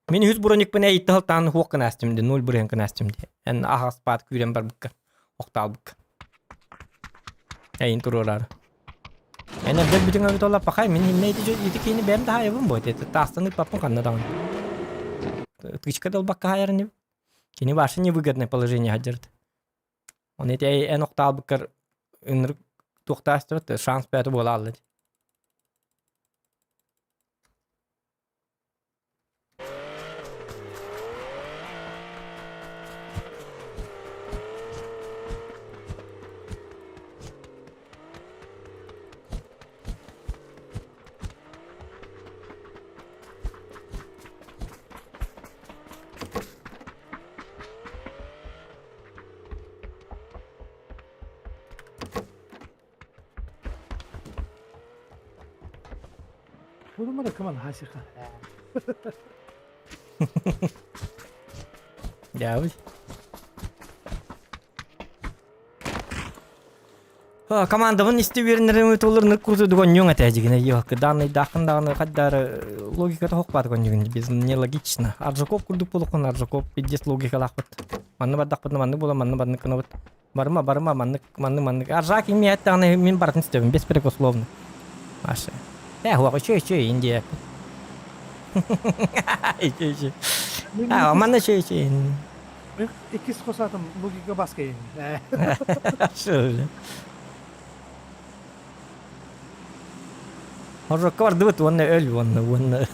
A: Мин үһүс броникпын эйитти халтаан хуох кынаастым ди, ноль бырыһын кынаастым ди. Эн аһаҕас паат күүрэн барбыкка, охтаалбыкка. Эйин туруораары. Эн эрдэ бүтүн эбит ола пахай, мин инне ити ити киини бэйэм да хаайабын бу, ити таастан ыппаппын ханна даҕаны. Тычка да ылбакка хаайарын Кини ваше невыгодное положение хадьырт. Оны ити эн охтаалбыккар ынырык туохтаастыбат шанс бэйэтэ буола алла
I: Bunu кыман хасиха.
A: Дьаабый. Командабын исти үөрэнэрим толор курсу дугонньуҥ этэ дьигинэ йоһ данный дахын даҕаны хаддары логиката хох баар гонньугун без нелогично. Аржаков курдук болукун Аржаков пиздец логикалаахпыт. Манны бардахпытына маннык буола манны барнык гынабыт. Барыма барыма маннык маннык маннык. Аржак имми эттэҕинэ мин барытын истэбин беспрекословно. Маша. Э хуах үчү үчү Индия. Үчү үчү. А манна үчү үчү.
I: Иккис хосатым логика баскайын.
A: Хоррокка бардыбыт уонна өл уонна уонна.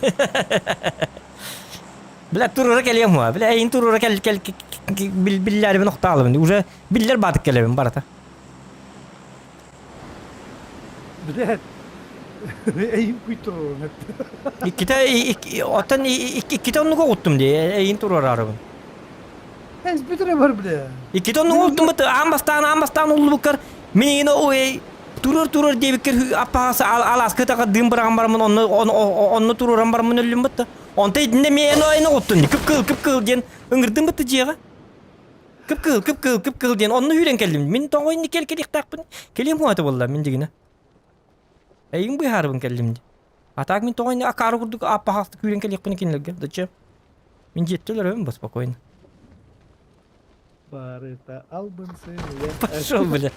A: Бля турура кэлиэм уа. Бля эйин турура кэл кэл биллэрибин охтаалыбын. Уже биллер баатык кэлэбин барата.
I: Блядь. Эйин куйтурурун
A: Иккитэ оттон иккитэ оннук оҕуттум дии. Эйин туруораарыбын.
I: Эс бүтүрэ бар бля.
A: Иккитэ оннук оҕуттум быт аан бастаан аан бастаан уллубуккар мин эйин ой турар турар диэбиккэр аппаас алааска таҕа дыым быраҕан бараммын онно онно туруоран бараммын өллүм бытта. Онто итиннэ миэн ойно оттун кып-кыл кып-кыл диэн ыҥырдым бытты дьиэҕэ. Кып-кыл кып-кыл кып-кыл диэн онно үүрэн кэллим. Мин тоҕо инни кэл кэлиэхтээхпин. Кэлиэм хуата буолла мин дигинэ. Эйигин быыһаарыбын кэллим ди. А так мин тоҕо инни акаары курдук аппахастык үүрэн кэлиэхпин кинилэргэ. Зачем? Мин дьиэттэ өлөрөбүн бо спокойно.
I: Барыта албын сыҥыйа.
A: Пошел, бля.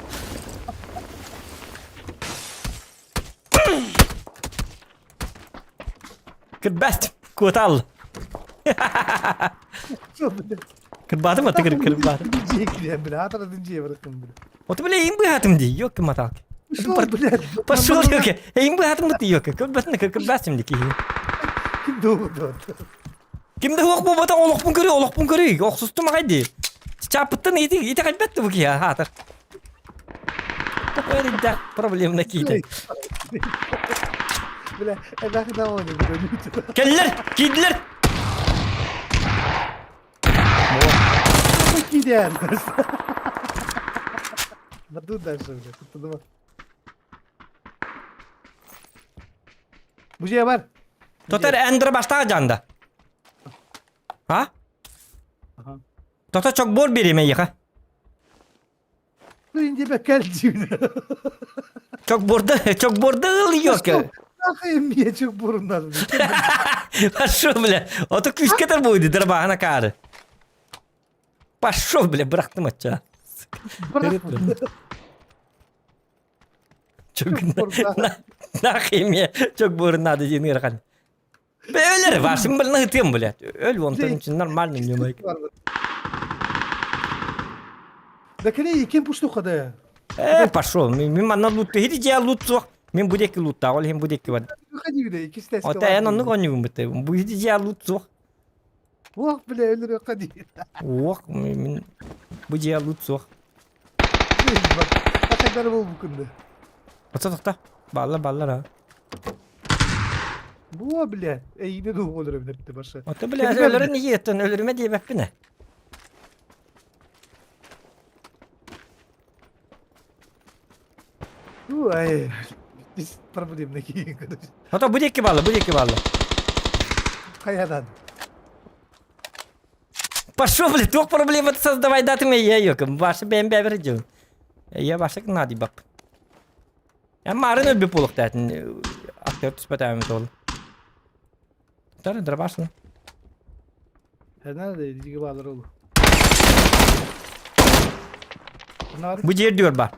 A: Кырбат, куотал. Кырбатым аты кыр кырбатым.
I: Бля, атыратын дьиэ барыттым бля.
A: Оту бля эйин быһатым дии, ёкки маталки.
I: Пошел, блядь.
A: Пошел, ёкки. Эйин быһатым быты ёкки. Кырбатын кырбасым ди киһи.
I: Ким да
A: Ким да суох буолбатах олохпун көрүй, олохпун көрүй. Охсустум аҕай дии. Чааппыттан ити ити кэлбэт бу киһи аатар. Эридэх проблемна киитэ.
I: Бля, это да он
A: Кэллэр, киирдилэр.
I: Бля, Баду дальше, бля, тут Бу же бар.
A: Тотар эндер баштаа жанда. А?
I: Ага.
A: Тото çok bor береме яха.
I: Ну инде кел дивне.
A: Çok борды, çok борды ыл yok.
I: Нахуй мне çok бурундан.
A: Пошел, бля. Ото күскетер бойды дырбағына кары. Пошел, бля, бырақтым атча. Çok нахи çok бурунады дейін ырған. Өлер вашым білін ытым, бля. Өл он için нормально не майк.
I: Да кene кем пушту хада.
A: Э, пошел. Мен манна лут. Хиди же лут суох. Мен будеки лутта, ол хем будеки бар.
I: Ходи бля, икки
A: Ота эн оннук оннугун битте. Бу хиди же лут суох.
I: Ох, бля, өлөр ходи.
A: Ох, мен бу же лут суох.
I: Атакдар бол бу күндө.
A: Ота тохта. Баллар баллар а.
I: Бу, бля, эйне ду олөр битте башы.
A: Ота бля, өлөрүн еттен өлөрүмө диэбэппин.
I: Ай, проблемный кийин, короче.
A: Ота будеки балла, будеки балла.
I: Каядан.
A: Пошел, блядь, туох проблема создавай даты мне я ёкам. Ваши бэм бэбер дел. Я ваша нади бак. Я марын өлбү полук дәтін. Актер түспәт ол. Тары дырбашын.
I: Nerede ilgi bağlar oğlum. Bunlar
A: Бу жер диyor бар.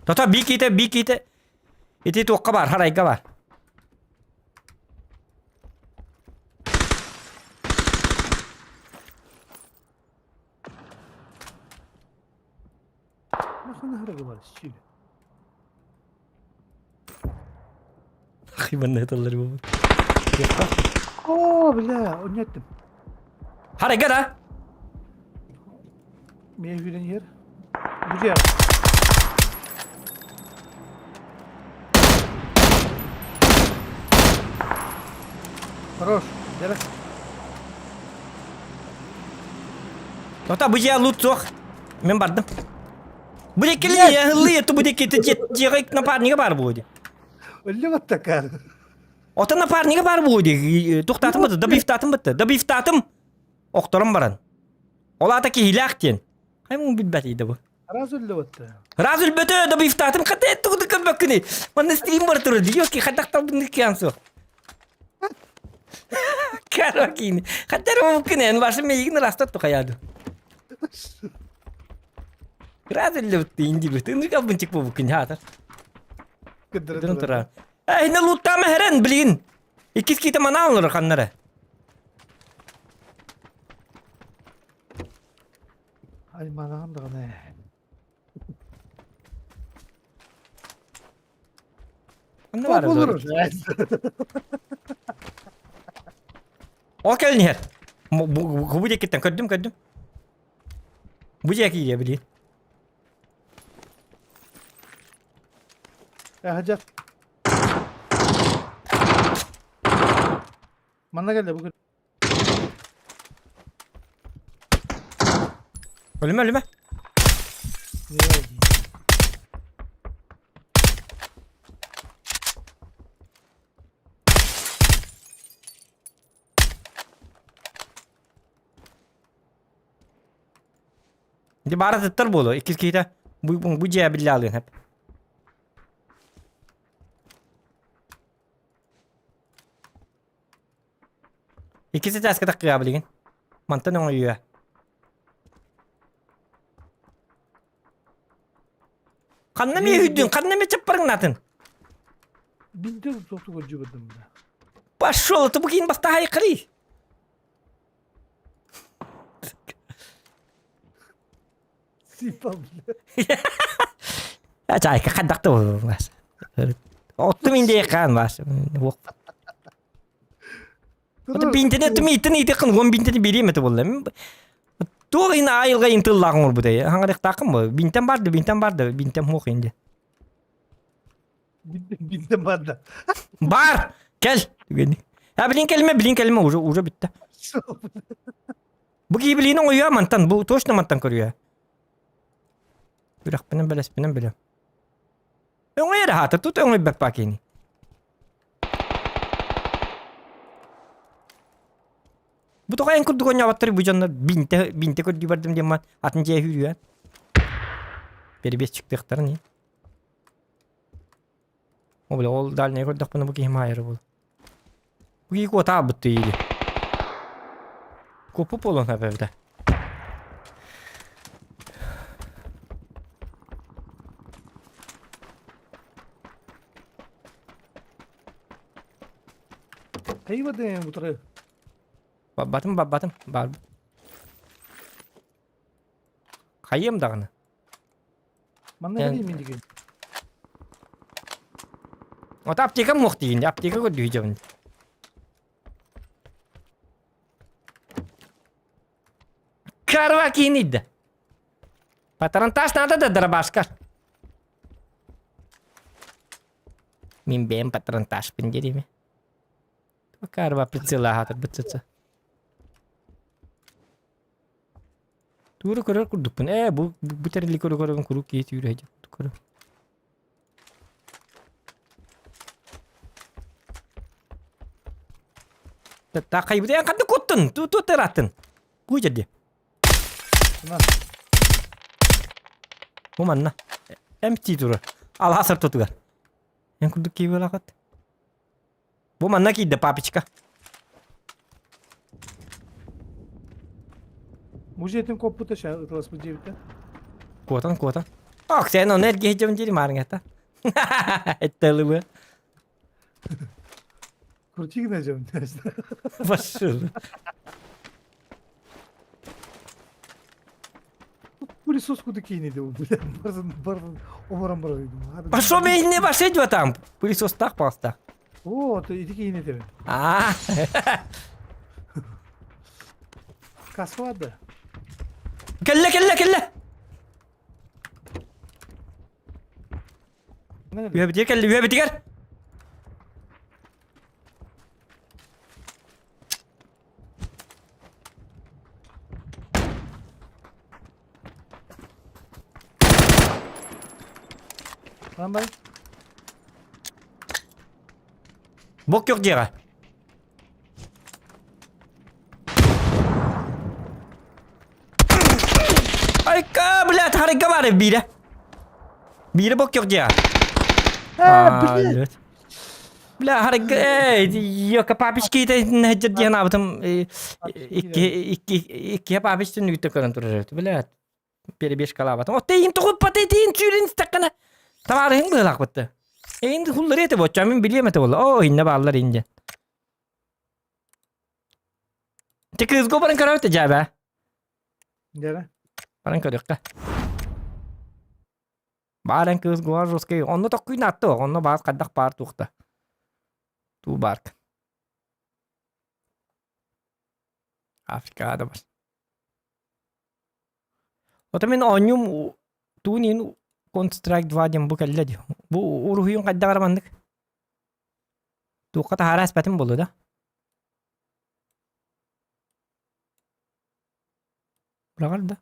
A: Тото би ките, би ките. Ити туаққа бар, харайга бар.
I: Нахуй харага бар, щили.
A: Хибан эталар бу.
I: О, бля, ойнаттым.
A: Харайга да.
I: Мен үйрен ер. Бу жер. Хорош, дere.
A: Тото бу жер лут суох. Мен бардым. Бу декели хылы эту бу декете жегек напарнига бар бу.
I: Өлі вот такар.
A: Ота напарнига бар бу ди. Тухтатым бытты, добивтатым бытты. Добивтатым. Охтором баран. Ола таки хилах тен. Хай мун билбәт иде бу.
I: Раз өлі вот.
A: Раз үлбөтө добивтатым кате тугды көрбөккүнү. Манна стрим бар турду. Йоки хатактал буну кансу. Карокин. Хаттар мумкин башы мейгин растат тухаяды. Раз үлбөттү инди бит. Үндүк албынчык бу күн хатар. Дырын тура. Эй, не луттама херен блин. Иккис ките мана алыр ханнары.
I: Ай, манаган да гана.
A: Анна бар.
I: Болur.
A: Ол келин хер. Бу декеттен көрдүм көрдүм. Бу жеки блин.
I: Hacı. Манна келді бүгін.
A: Өлүмө өлүмө. Ди бара тыттар болу. Иккис ките. Бу бу же биле алын хеп. Иккиси таска таккыга билген. Мантан оңой үйе. Ханна ме үйдүн, ханна ме чаппарың натын.
I: Бинде тоқту көржі бідім.
A: Пошел, это букин баста хайкри.
I: Сипа, бля.
A: Ачайка хадакты бас. Отты минде кан бас. Ото бинтене тumi итин ити кын гон бинтене берем это болла. Туох ин айылга интыллагың бу дей. Хаңарык такым бу. Бинтен барды, бинтен барды, бинтен мох инде.
I: Бинде барды.
A: Бар! Кел. Түгени. Я билин келме, билин келме уже уже битти. Бу ки билин оюя мантан, бу точно мантан көрүя. Күрэхпинэн бэлэспинэн билэм. Өҥөйөр аһаата, тут өҥөйбөт пакини. Бу тоҕо эн курдук оонньооботтор бу дьоннор бинтэ бинтэ көрдүү бардым диэн атын дьиэ үүрүөн. Перебес чыктыахтарын ии. О бля ол дальняя көрдөхпүнэ бу киһи маайара буолар. Бу киһи куота аалбыт или. Куоппут буолуон сөп эбитэ.
I: Хайбадын утары.
A: Баббатым баббатым баарбыт. Хайыам даҕаны.
I: Манна кэлиим мин дигин.
A: Ото аптека муох дигин, аптека көрдүү дьабын. Карва киинидде. Патронтаж надо да дробашка. Мин бэйэм патронтажпын дириме. Карва прицелаһатыр бытсытса. Тугу эрэ көрөр курдукпун. Ээ, бу бу тэрили көрө көрөбүн куруук киһи түүрэ сылдьар курдук көрөбүн. Таахайбыт эн ханна куттун? Ту ту тыраттын. Куй дьэрди. Бу манна. Эмти турар. Алаас ортотугар. Эн курдук киһи буолаҕыт. Бу манна киирдэ папочка.
I: Музейтин коппута ща ытыласпыт диэбитэ.
A: Куотан куотан. Ок, сен оны эргиһи дьон дири маарыҥата. Эттелыбы.
I: Крутик найдем.
A: Пошел.
I: Пылесос куда кинет его, бля. Барзан, барзан, оморон барзан.
A: Пошел меня не башить вот там. Пылесос так просто.
I: О, ты иди кинет его.
A: А.
I: Касвада.
A: Кэллэ, кэллэ, кэллэ. Үөбүтигэр кэллэ, үөбүтигэр.
I: Lan
A: Бок yok дьиэҕэ. Айка, блядь, харыга баар биирэ. Биирэ бок yok дьиэҕэ.
I: А, блядь.
A: Бля, харыга, эй, ёка папички ити диэн аабытым икки икки икки папич түннүгүттэ көрөн турар эбит. Блядь, перебежкалаабатым. Отто иин тоҕуппата итиин сүүрүн истэххинэ табаарыһыҥ быһыылаахпытты. Эйин хуллары этэ бочча мин билиэм этэ буолла. Оо, иннэ бааллар ин диэн. Ти кыызга баран көрөбүт дьээбэ.
I: Дьэ.
A: Баран көрүөххэ. Бааран кыыс гуар русский. Онно токкуйна атты, онно баар хайдах баар туохта. Туу баарк. Африкаҕа да бар. Ото мин оонньуум туун иһин Counter-Strike 2 диэн бу кэллэ дии. Бу уруһуйун хайдах эрэ маннык туохха таһаара испэтим буолуо да? Быраҕар да?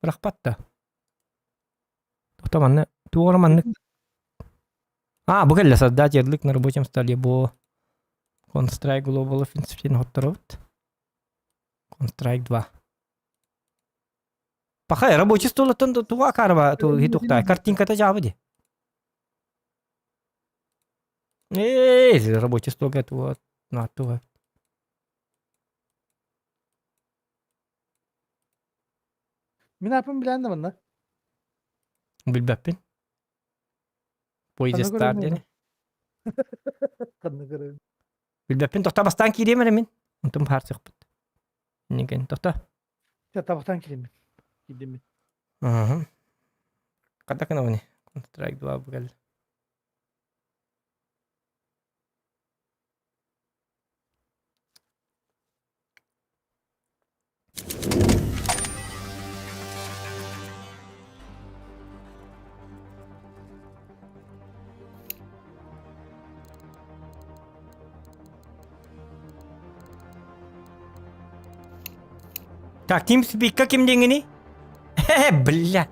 A: Бырахпат да? Ото манна туох эрэ маннык А, бу кэллэ создать ярлык на рабочем столе бу Counter-Strike Global Offensive диэн хотторобут. Counter-Strike 2. Пахай, рабочий столуттан туга акаарба тухтай картинката жаабы ди. Эй, рабочий столга туга на туга.
I: Мин апым билэн да манна.
A: Билбэппин. Поезд диэн.
I: Ханна көрөбүн.
A: Билбэппин тохто бастаан киириэм эрэ мин. Онтум баар сыхпыт. Инниген тохто.
I: Чэ, табахтан киирдим. Киирдим мин.
A: Аха. Хата гынабыный? Counter-Strike 2 бу кэллэ. Так, TeamSpeak-ка ким диэҥҥиний? Бля.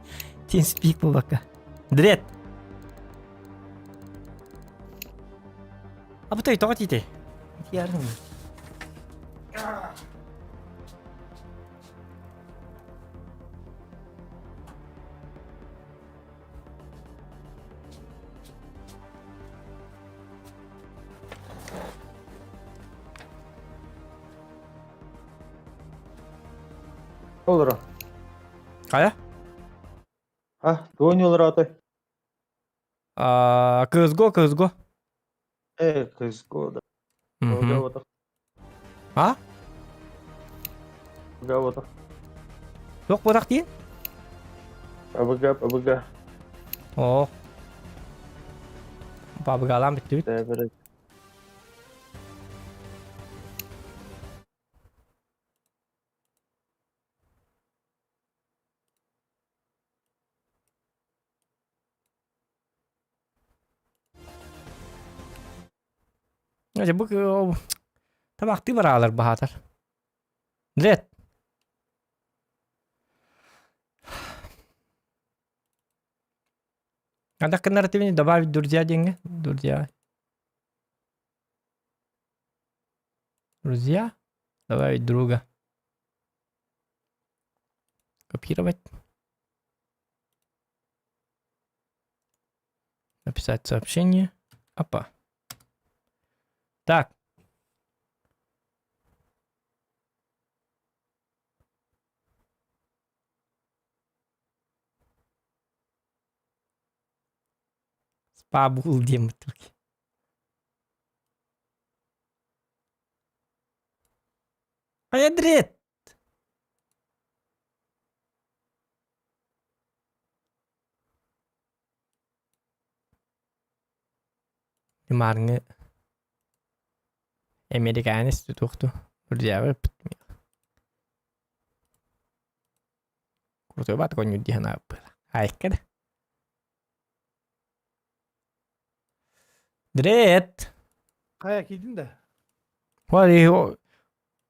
A: TeamSpeak буолбакка. Дред. А бу тоҕо тиитэй? Тиярым.
G: Олоро.
A: Хайа?
G: А, туон олоротой?
A: А, CSGO, CSGO.
G: Э, CSGO, да.
A: Мгм. А?
G: Габота.
A: Туох буолах диин?
G: АБГ, АБГ.
A: Оо. Бабыгаалаан бүттүбүт. Дьэ бу табахтыы бараалар баһаатар. Дред. Андах гыннар этибини добавить друзья диэҥҥэ. Друзья. Друзья. Добавить друга. Копировать. Написать сообщение. Опа. Так. Спа бул диэн бутук. Хайа дрет! Марны американец тутуохту Друзья, Куртуйбат конню дии санаабыт. Айка да. Дрет!
I: Хайа киирдин да?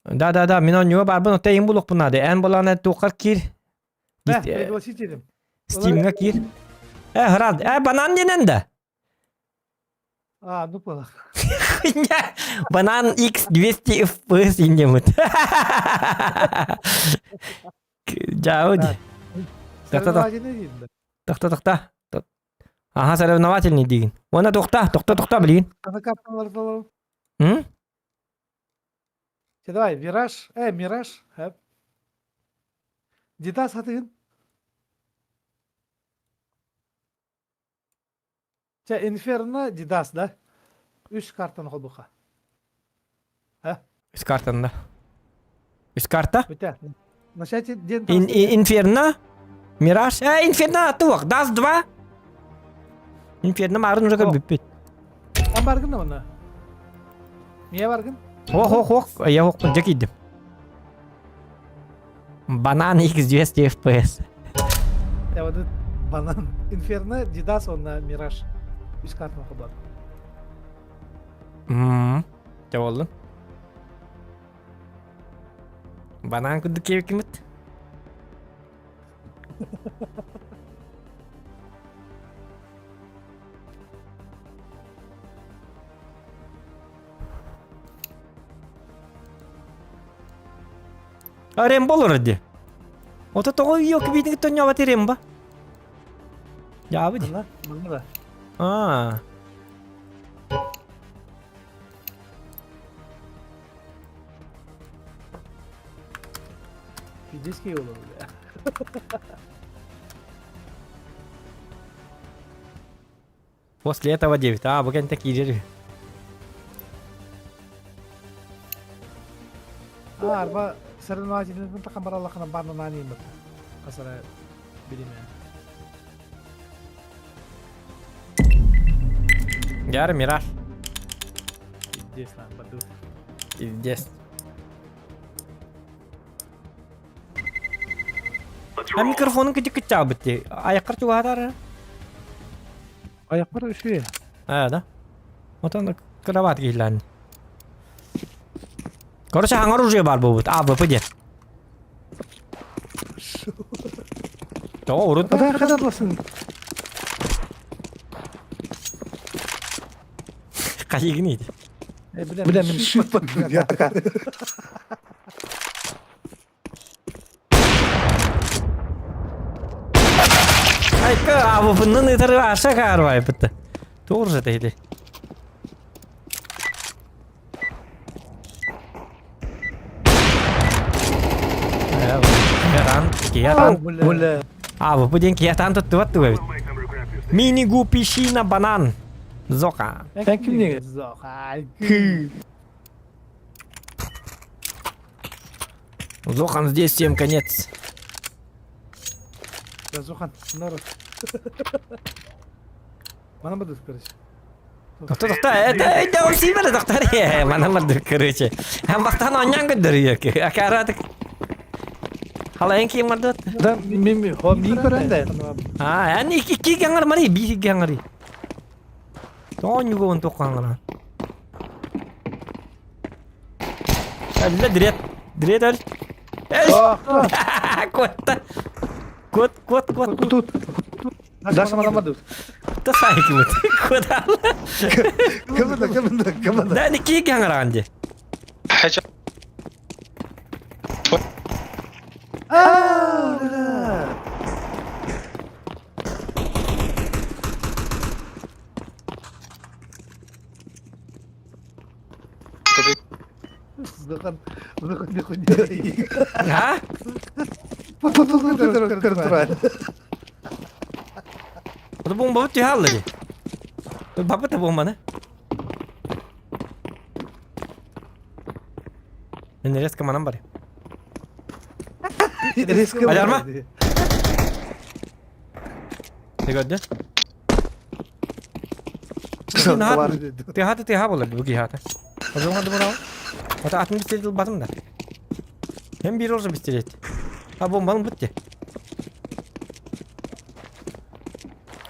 A: Да, да, да, мин онньуга барбын, оттон иһин булуохпун наада. Эн булаҕына туоххар киир.
I: Бэ, пригласить этим.
A: Стимҥа киир. Э, хран, э, банан диэнэн да?
I: А, ну понял.
A: Банан X200 FPS иннемит. Дьаабы дии.
I: Соревновательный диин да.
A: Тохто, тохто. Ага, соревновательный диигин. Уонна тохта, тохто, тохто, блин.
I: Аны карталар толору.
A: М?
I: Че, давай, вираж, э, мираж, хэп. Дита сатыгын. Чэ, Инферно Дидас, да? Үс картаны холбуха.
A: Үс картаны да. Үс карта?
I: Бүтэ. Начать день
A: Ин, Инферно? Мираж? Э, Инферно туох? Даст 2? Инферно марын уже бүппүт.
I: Ан баргын да мына. Мия баргын?
A: Ох, ох, ох, я охпун дьэ киирдим. Банан X200 FPS.
I: Я вот банан. Инферно, Дидас, он на Мираж. Үс картаны холбоот.
A: Мм. Дьэ буоллун. Банан курдук киэбиккимит. А Рембо олорор дии. Ото тоҕо үйө кибиитин тонньообат Рембо? Дьаабы дии.
I: Манна, манна да.
A: Аа.
I: Физический олор, бля.
A: После этого 9. Аа, бу кэнтэ киирэр.
I: А, арба соревновательный тахан бараллахына барна нанимат. Асара билиме.
A: Яр Мираж.
I: Здесь нам баду.
A: Пиздец. А микрофонун кытык кытчаабыт дии. Айаккар чугаһатар.
I: Аяқпар үшүе.
A: Аа да. Отон кровать киһилээн. Короче, хаҥар оружие баар буолбут. АВП диэн. Тоҕо урут
I: Ата хататласын.
A: хайыгын иди.
I: Бля, мен шут я.
A: Айка, абыпыннан ытары аша каарбайбытта. Тоже дейdi. Киятан,
I: Бля.
A: А, бу ден киятан туттубат туга бит. Мини гупишина банан. Зока.
I: Thank you nigga.
A: Зохан здесь всем конец.
I: Да, Зохан, народ. Мана бадыс, короче.
A: Тоқта, тоқта, это, это он сибір, доктор. Мана барды, короче. Хам бақтан онян көдір, Акаратык. Халайын кийин барды.
I: Да, мен хо мен көрәндә.
A: А, ән ики ки гаңар мари, би гаңари. Тоон югон тоқаңара. Әллә дрет, дрет әл. Әл. Котта. Кот, кот, кот.
I: Тут. Даша мана бадыс.
A: Та сайки вот. Кот.
I: Кемдә, кемдә, кемдә.
A: Да, не ки гаңаран ди.
I: А, бля. Зохан, Зохан, не хуйня.
A: А? Bu bomba bit hallı di. Baba da bomba ne? Ben neresi kamanam bari. Alarma. Ne gördün? Тыһаты тыһа болар бу киһата. Озоңа дубара. Ата атын бистер батым да. Hem bir olsa бистер А бомбаның бітті.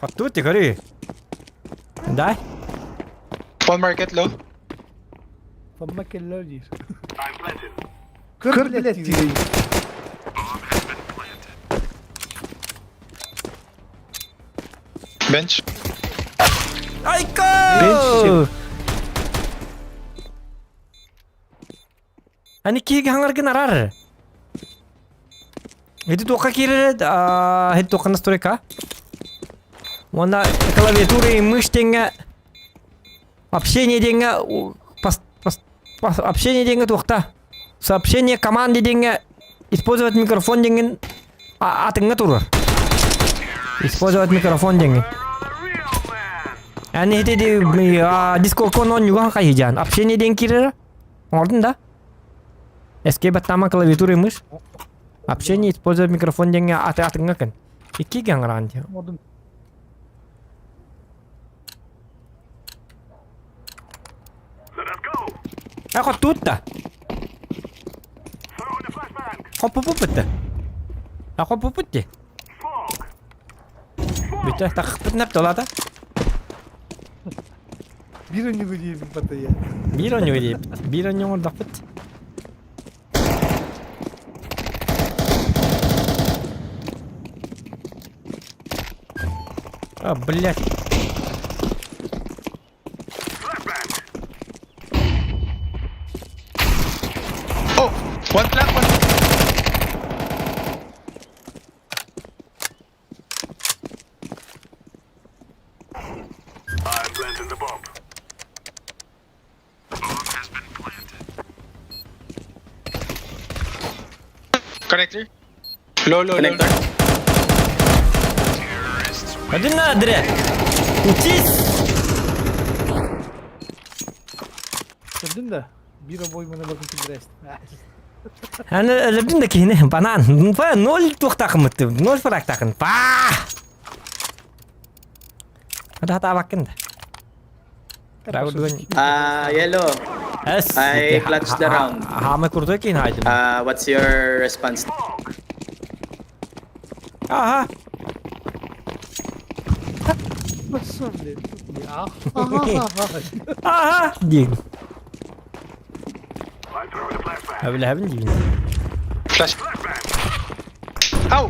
A: Атты бітті, көрі. Дай.
J: One market low.
I: Фамма келлер.
E: I'm planting.
I: Көр блядь.
J: Bench.
A: Айка! Ани киги хаңаргын арар. Эти тоқа кирер, а, эти тоқа настройка. Онда клавиатура и мышь теңге общение деньги общение деньги туқта. Сообщение команды деньги использовать микрофон деньги атыңга турар. Использовать микрофон деньги. Әне хете де Discord конон юган кайыжан. Общение ден кирер. Ордын да. Escape баттама клавиатура и мышь. Общение использовать микрофон деньги аты атыңга кен. Икки гаңран ди.
I: Ордын.
E: Let us go.
A: Ако тутта.
E: Throw in the flashbang.
A: Хоппупутта. Ако пупутти.
E: Smoke.
A: Бүтэ тахпыт нап толата.
I: Бир өнүгү диеп батая.
A: Бир оню дип. Бир оню ордапыт. А, блядь.
E: Flashbang.
J: Oh! One flank, one.
E: I'm planting the bomb.
J: Connector. Low, low, low.
G: Connector.
A: Один на дре. Учись.
I: Көрдүң да. Бир обой мына bakın кидерес.
A: Аны өлөрдүн да кихини банан. Па ноль туохтаахыммыт. Ноль фрактаахын. Па. Ада табакын да. Рауд
G: Yellow.
A: Эс.
G: I clutched the round.
A: Хама курдой кин хайдым.
G: What's your response?
A: Аха.
I: Басым блядь. Аха.
A: Аха. Дин.
E: I'm throwing a flashbang.
A: Хабилабин дин.
J: Flash.
E: Flashbang.
J: Ow!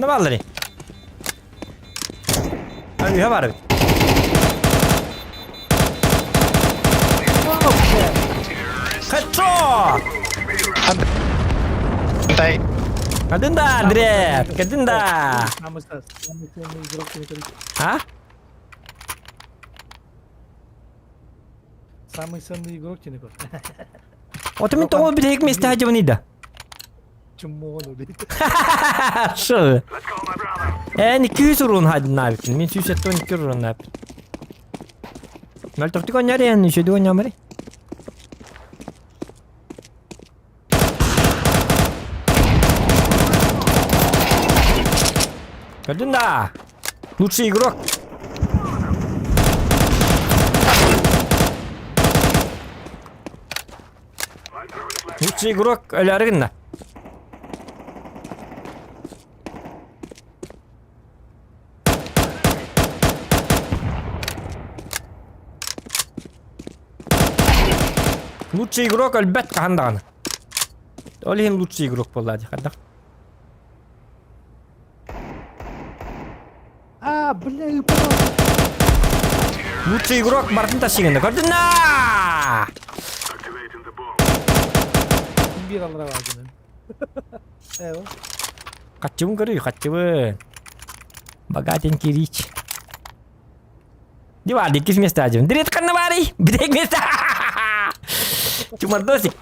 A: Ханна баалларый? Үһэ баар эбит. Хедшот!
J: Тай.
A: Кадын да, Дред! Кадын да!
I: Самый самый ценный игрок
A: А?
I: Самый ценный игрок тинекор.
A: Ото мин тоҕо билиһик миэстэ хадьабыный да?
I: Чуммуон убит.
A: Шо? Эн 200 урун хаднаабыт. Мин 172 уруннаабыт. Мөлтөхтүк онньор эн үчүдү онньомари. Көрдүн да. Лучший игрок. Лучший игрок өлөөрү гынна. Лучший игрок өлбөт хаһан даҕаны. Ол иһин лучший игрок буолла дии хайдах.
I: А, бля, упал.
A: Лучший игрок бардын тасыгында. Көрдүн на!
I: Bir alır avazını. Evet.
A: Хаччыбын көрүй, хаччыбын. Богатенький рич. Дивар, иккис место ажым. Дирет ханна барый? Бирек место. Чумардосик.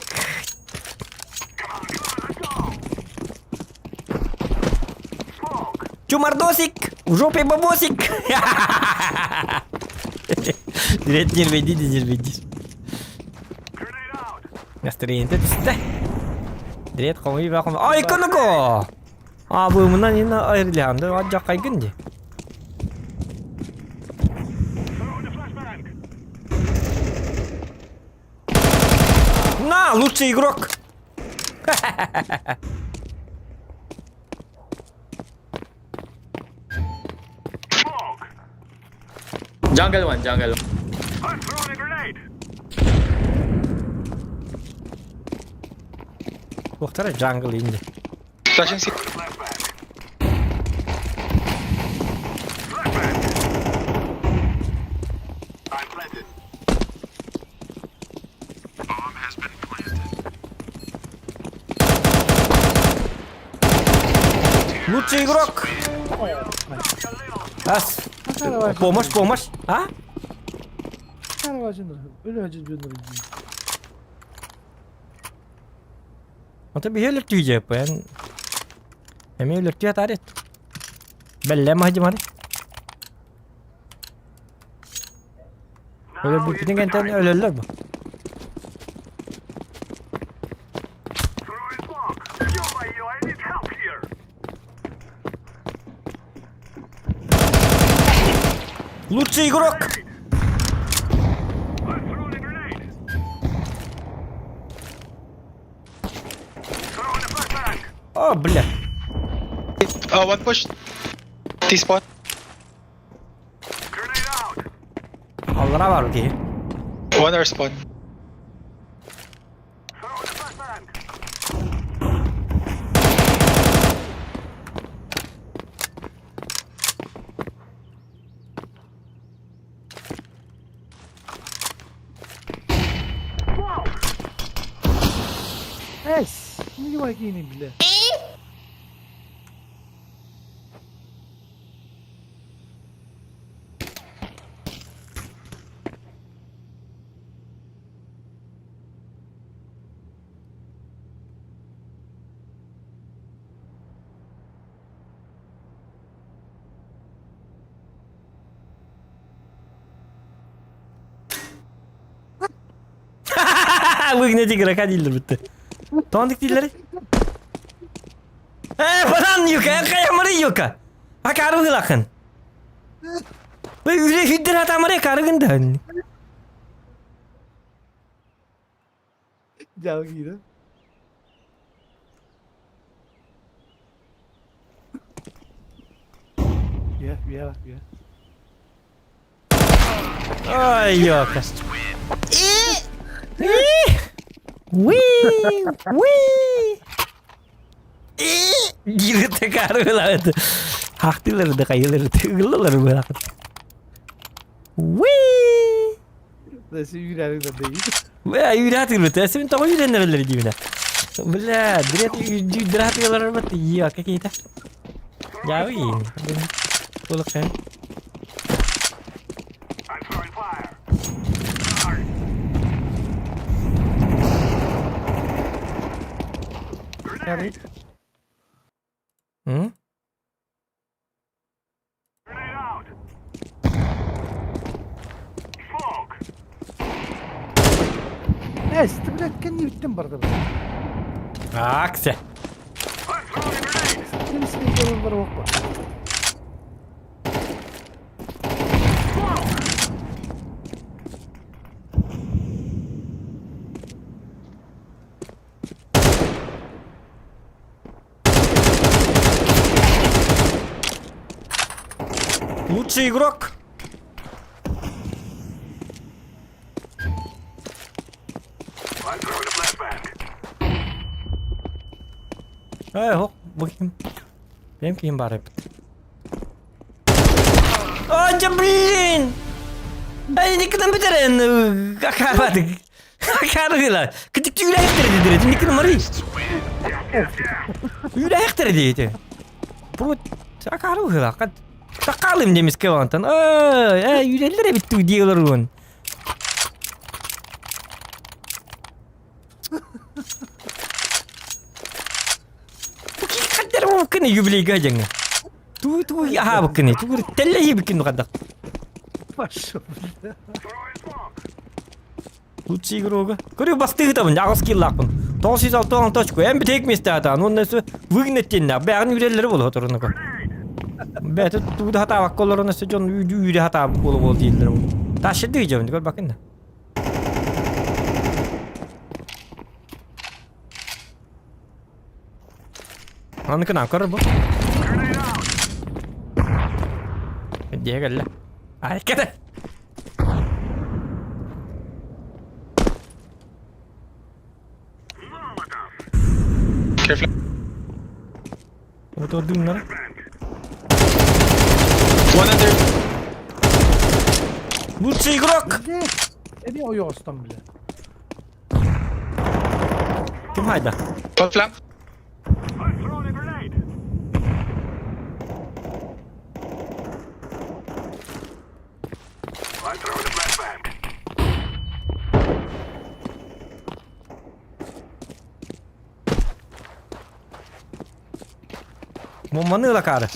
A: Чумардосик! В жопе бабосик! Дирет нервейди, нервейди. Настроение түстэ. Дирет хомуй ба хомуй. Ай, конако! А, бу мынан ина айрылянды, аджакайгын ди. На, лучший игрок!
G: Jungle one, jungle.
A: Туохтара jungle инди.
J: Flashing C.
A: Лучший игрок! Ас! Помощь, помощь! А? Онто биһи өлөртүү эн эмиэ өлөртүү атаарит. Бэллэм аһдьымары. Өлөрбүппүтүн кэнтэн өлөллөр бу. Лучший игрок! О, бля.
J: One push. T-spawn.
A: Аллара бар киһи.
J: One R spawn.
I: Эс, не вакини, бля.
A: Выгнать игрока дииллэр бүтте. Тондик дииллэри. Э, банан юка, каямары юка. Акары гылакын. Үле хүддер атамары карыгында.
I: Дялгида. Yeah.
A: Ай, ёка. Уи, уи. Диир текары Хахтылар да хайылар тыгыллар быһах. Уи!
I: Да сүүрәри да дейт.
A: Бля, үүрәтилбит. Эсин тоҕо үүрэннэрэллэр диибинэ. Бля, дрет дратылар бат иа какие-то. Я уин. Улахан.
E: I'm throwing fire.
I: Grenade.
A: М?
E: Grenade out. Smoke.
I: Э, ты, блядь, кэнниттэн барда бу.
A: Акция.
E: I'm throwing a grenade.
I: Ким синий бар окпа.
A: Лучший игрок.
E: I'm throwing a flashbang.
A: Э, хок, бу ким? Бэм ким бар эбит. Ой, да блин! Ай, никогда бүтэрэн акаабадык. Акаарыла. Кытык түүрээхтэр дедир. Никогда мари. Үүрээхтэр дейти. Бу акаарыла. Кат такалым демиске вантан. Ой, эй, үүрэллэр эбит түү диэлэр уон. Хаддар бу кыны юбилейга жаңы. Туу туу аха буккыны. Туу теллеһи биккин хадак.
I: Пошел, бля.
E: Throwing smoke.
A: Лучший игрога. Көрү бастыгы табын, агыс киллакпын. 906 точку. Эм битек месте ата. Ну несу выгнеттен. Бәгын үреллери бол отурунуку. Бәте тууда хата бакколорун өсө жон үйдү үйрө хата болу бол дииллер. Ташыды жон көр бакын. Аныкын көр бу.
E: Grenade out.
A: Дегелле. Ай кете.
E: Molotov.
J: Careful.
A: Oturdum
J: One under.
A: Лучший игрок.
I: Бля, эми ойостон, бля.
A: Ким хайда?
J: One flank.
E: I'm throwing a grenade. I'm throwing a flashbang.
A: Момманы лакары.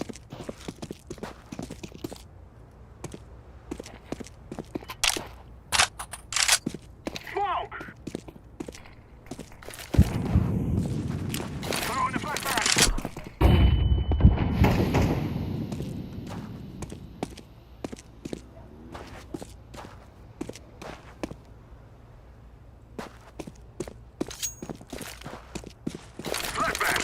E: Smoke. Throwing a flashbang. Flashbang.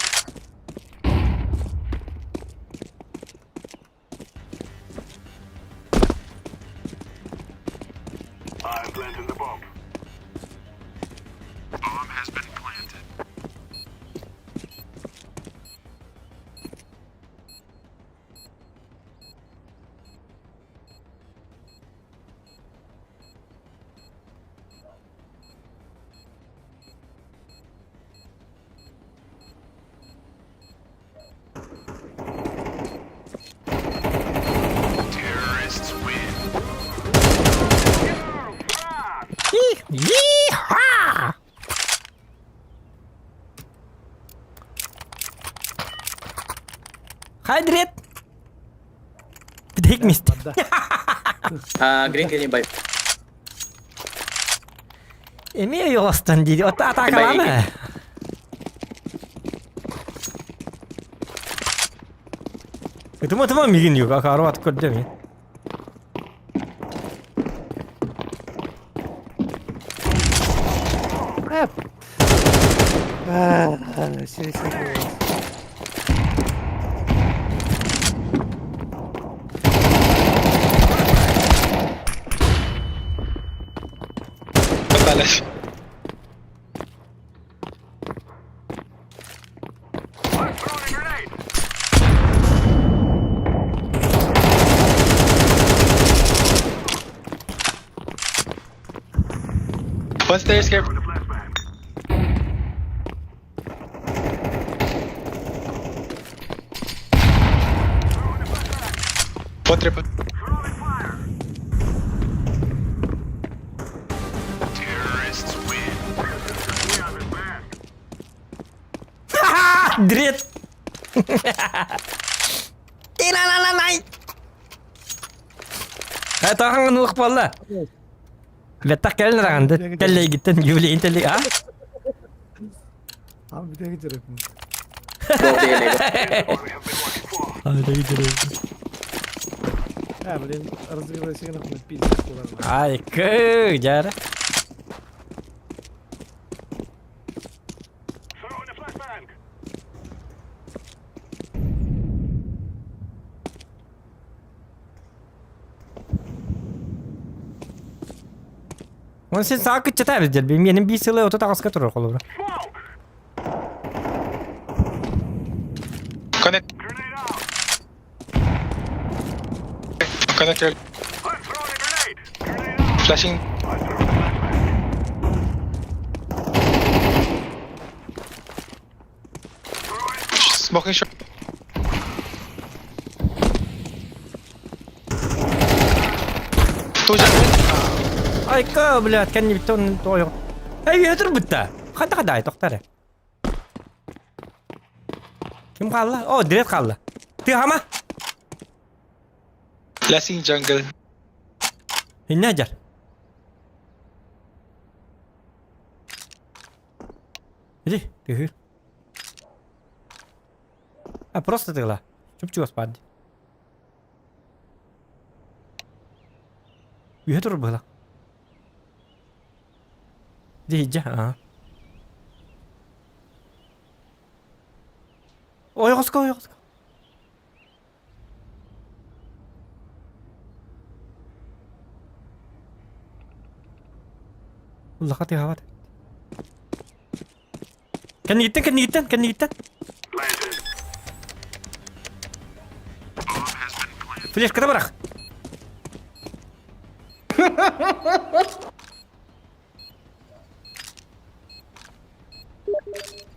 E: I'm planting the bomb.
K: Bomb has been planted. Terrorists win.
A: Yeehaw! Хайдрет! Бүтэк месте.
G: Green, can you buy?
A: Эми йоластан диди. Ота атакаланы. Тыма тыма мигин юк, акарват көрдө ми.
I: Э. Сири сири.
J: One palace.
E: I'm throwing a grenade.
J: One stairs, careful. One triple.
K: Terrorists win.
A: Дрет! Тиралалалай! Тахаҥын ылых буолла. Бэттэх кэлин раҕан тэллэйгиттэн юбилейин тэллэй а?
I: Abi bir de gidiyorum. А, блин, разыгрывайся на пиздец куларна.
A: Ай, кы, дьара. Оны сен саҕа кыччата эбит дьэлби. Миэнин биир сылы 38-ка турар холобура.
J: Connect. Connector. Flashing. Smoking short. Two jungle.
A: Айка, блядь, кэннибиттэн тоойо. Эй, өтөр бутта. Ханта хадай тохтар. Ким хаалла? О, Дред хаалла. Ты хама?
J: Flashing jungle.
A: Инне дьар. Иди, тыһыр. А просто тыгла. Чуп-чугас баар дии. Үһэ турар быһыылаах. Дии аа. Ойоҕоско ойоҕоско. Улаха тыаһаабат. Кэннигиттэн кэннигиттэн кэннигиттэн. Флешката бырах.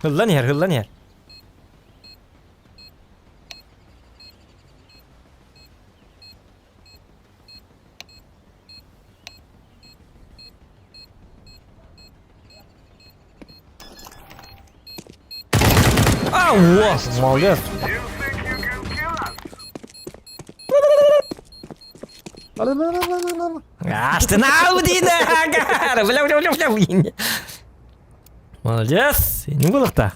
A: Hıllan yer, hıllan yer. А, во, молодец. Астына Бля, бля, бля, бля. Молодец. Не было-то.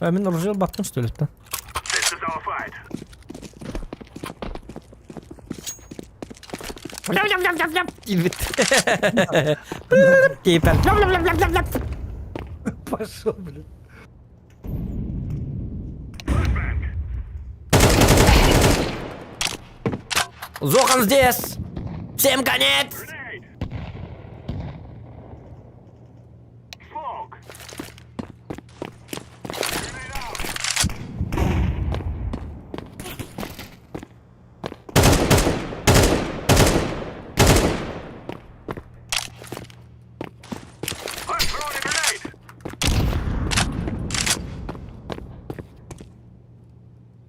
A: А, мен оружие баттым, что ли-то?
I: Пошел, блин.
A: Зохан здесь! Всем конец!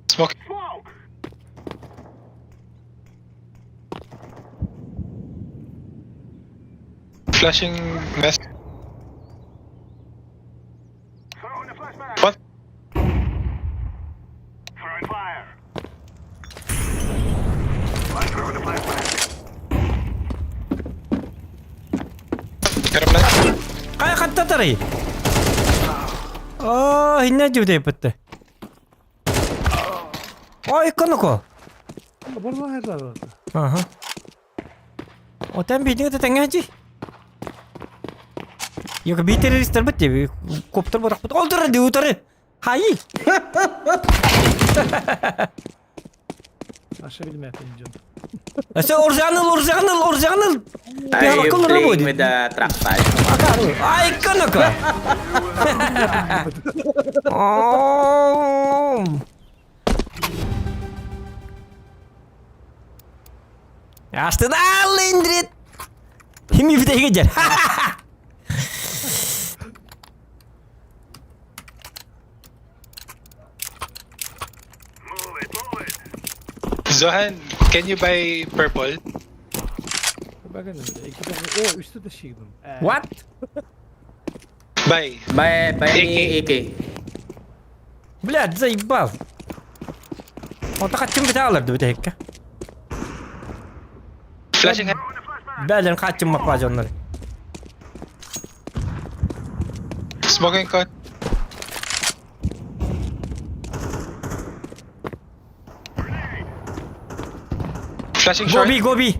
J: Smoke. Flashing nest. What? Got a plant.
A: Хайа хаттатарый? Оо, инне дьүдэйбитте. Ой, коноко.
I: Барла хайда.
A: Аха. Отан биидиҥ тэҥҥэ Йока бии террористар бит дии, коптер ботахпыт. Ол турар дии утары. Хайы.
I: Аша билмәпин дьон.
A: Өсө оржаныл, оржаныл, оржаныл.
G: Are you playing with the trackpad?
A: Ай, коноко. О. Астынаал Индрит! Хими бүтэһигэ дьэр.
J: Zohan, can you buy purple?
I: О, үстэ да шигдим.
A: What?
J: Buy.
G: Buy, buy
J: AK.
G: AK.
A: Блядь, заебал. Онто хаччым бүтэ аларды бүтэһиккэ.
J: Flashing
A: Бэлэн хаччым маппа дьоннор.
J: Smoking con. Flashing short.
A: Гоби, гоби.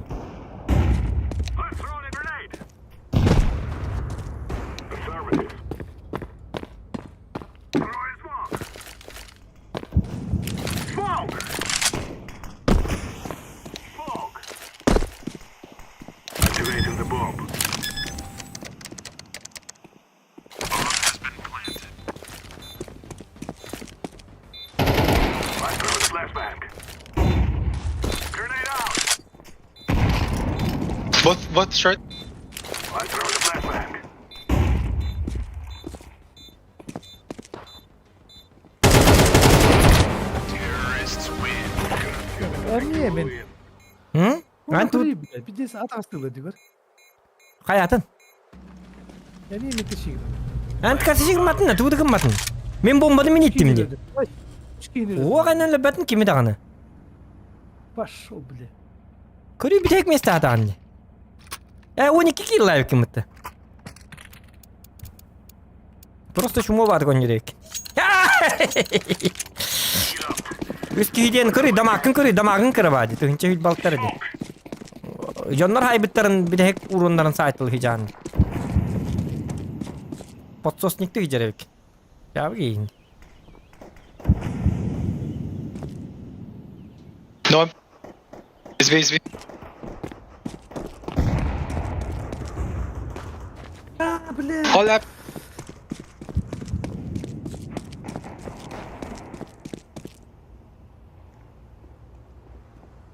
J: Both short.
I: Эмиэ мен.
A: М? Ан тут
I: Пиздец атастылы дигер.
A: хайатын.
I: Эмиэ мен тешигим.
A: Ан касыгымматын, туудыгымматын. Мен бомбаны мен иттим ди. Уоҕанан лөбөтүн кими даҕаны.
I: Пошел, бля.
A: Көрүү бүтэк месте атаан ди. Э, 12 килла киммитте. Просто чумо бар гоннерек. Үс киһиден көрүй, дамакын көрүй, дамагын кыраба ди. Тыһынча хүл балтар ди. Дьоннор хайбыттарын бүтэһик уруоннарын саайтыл хижаан. Подсосникты хижеребик. Ябы кейин.
J: No one. It's B, it's B.
I: А, бля.
J: All up.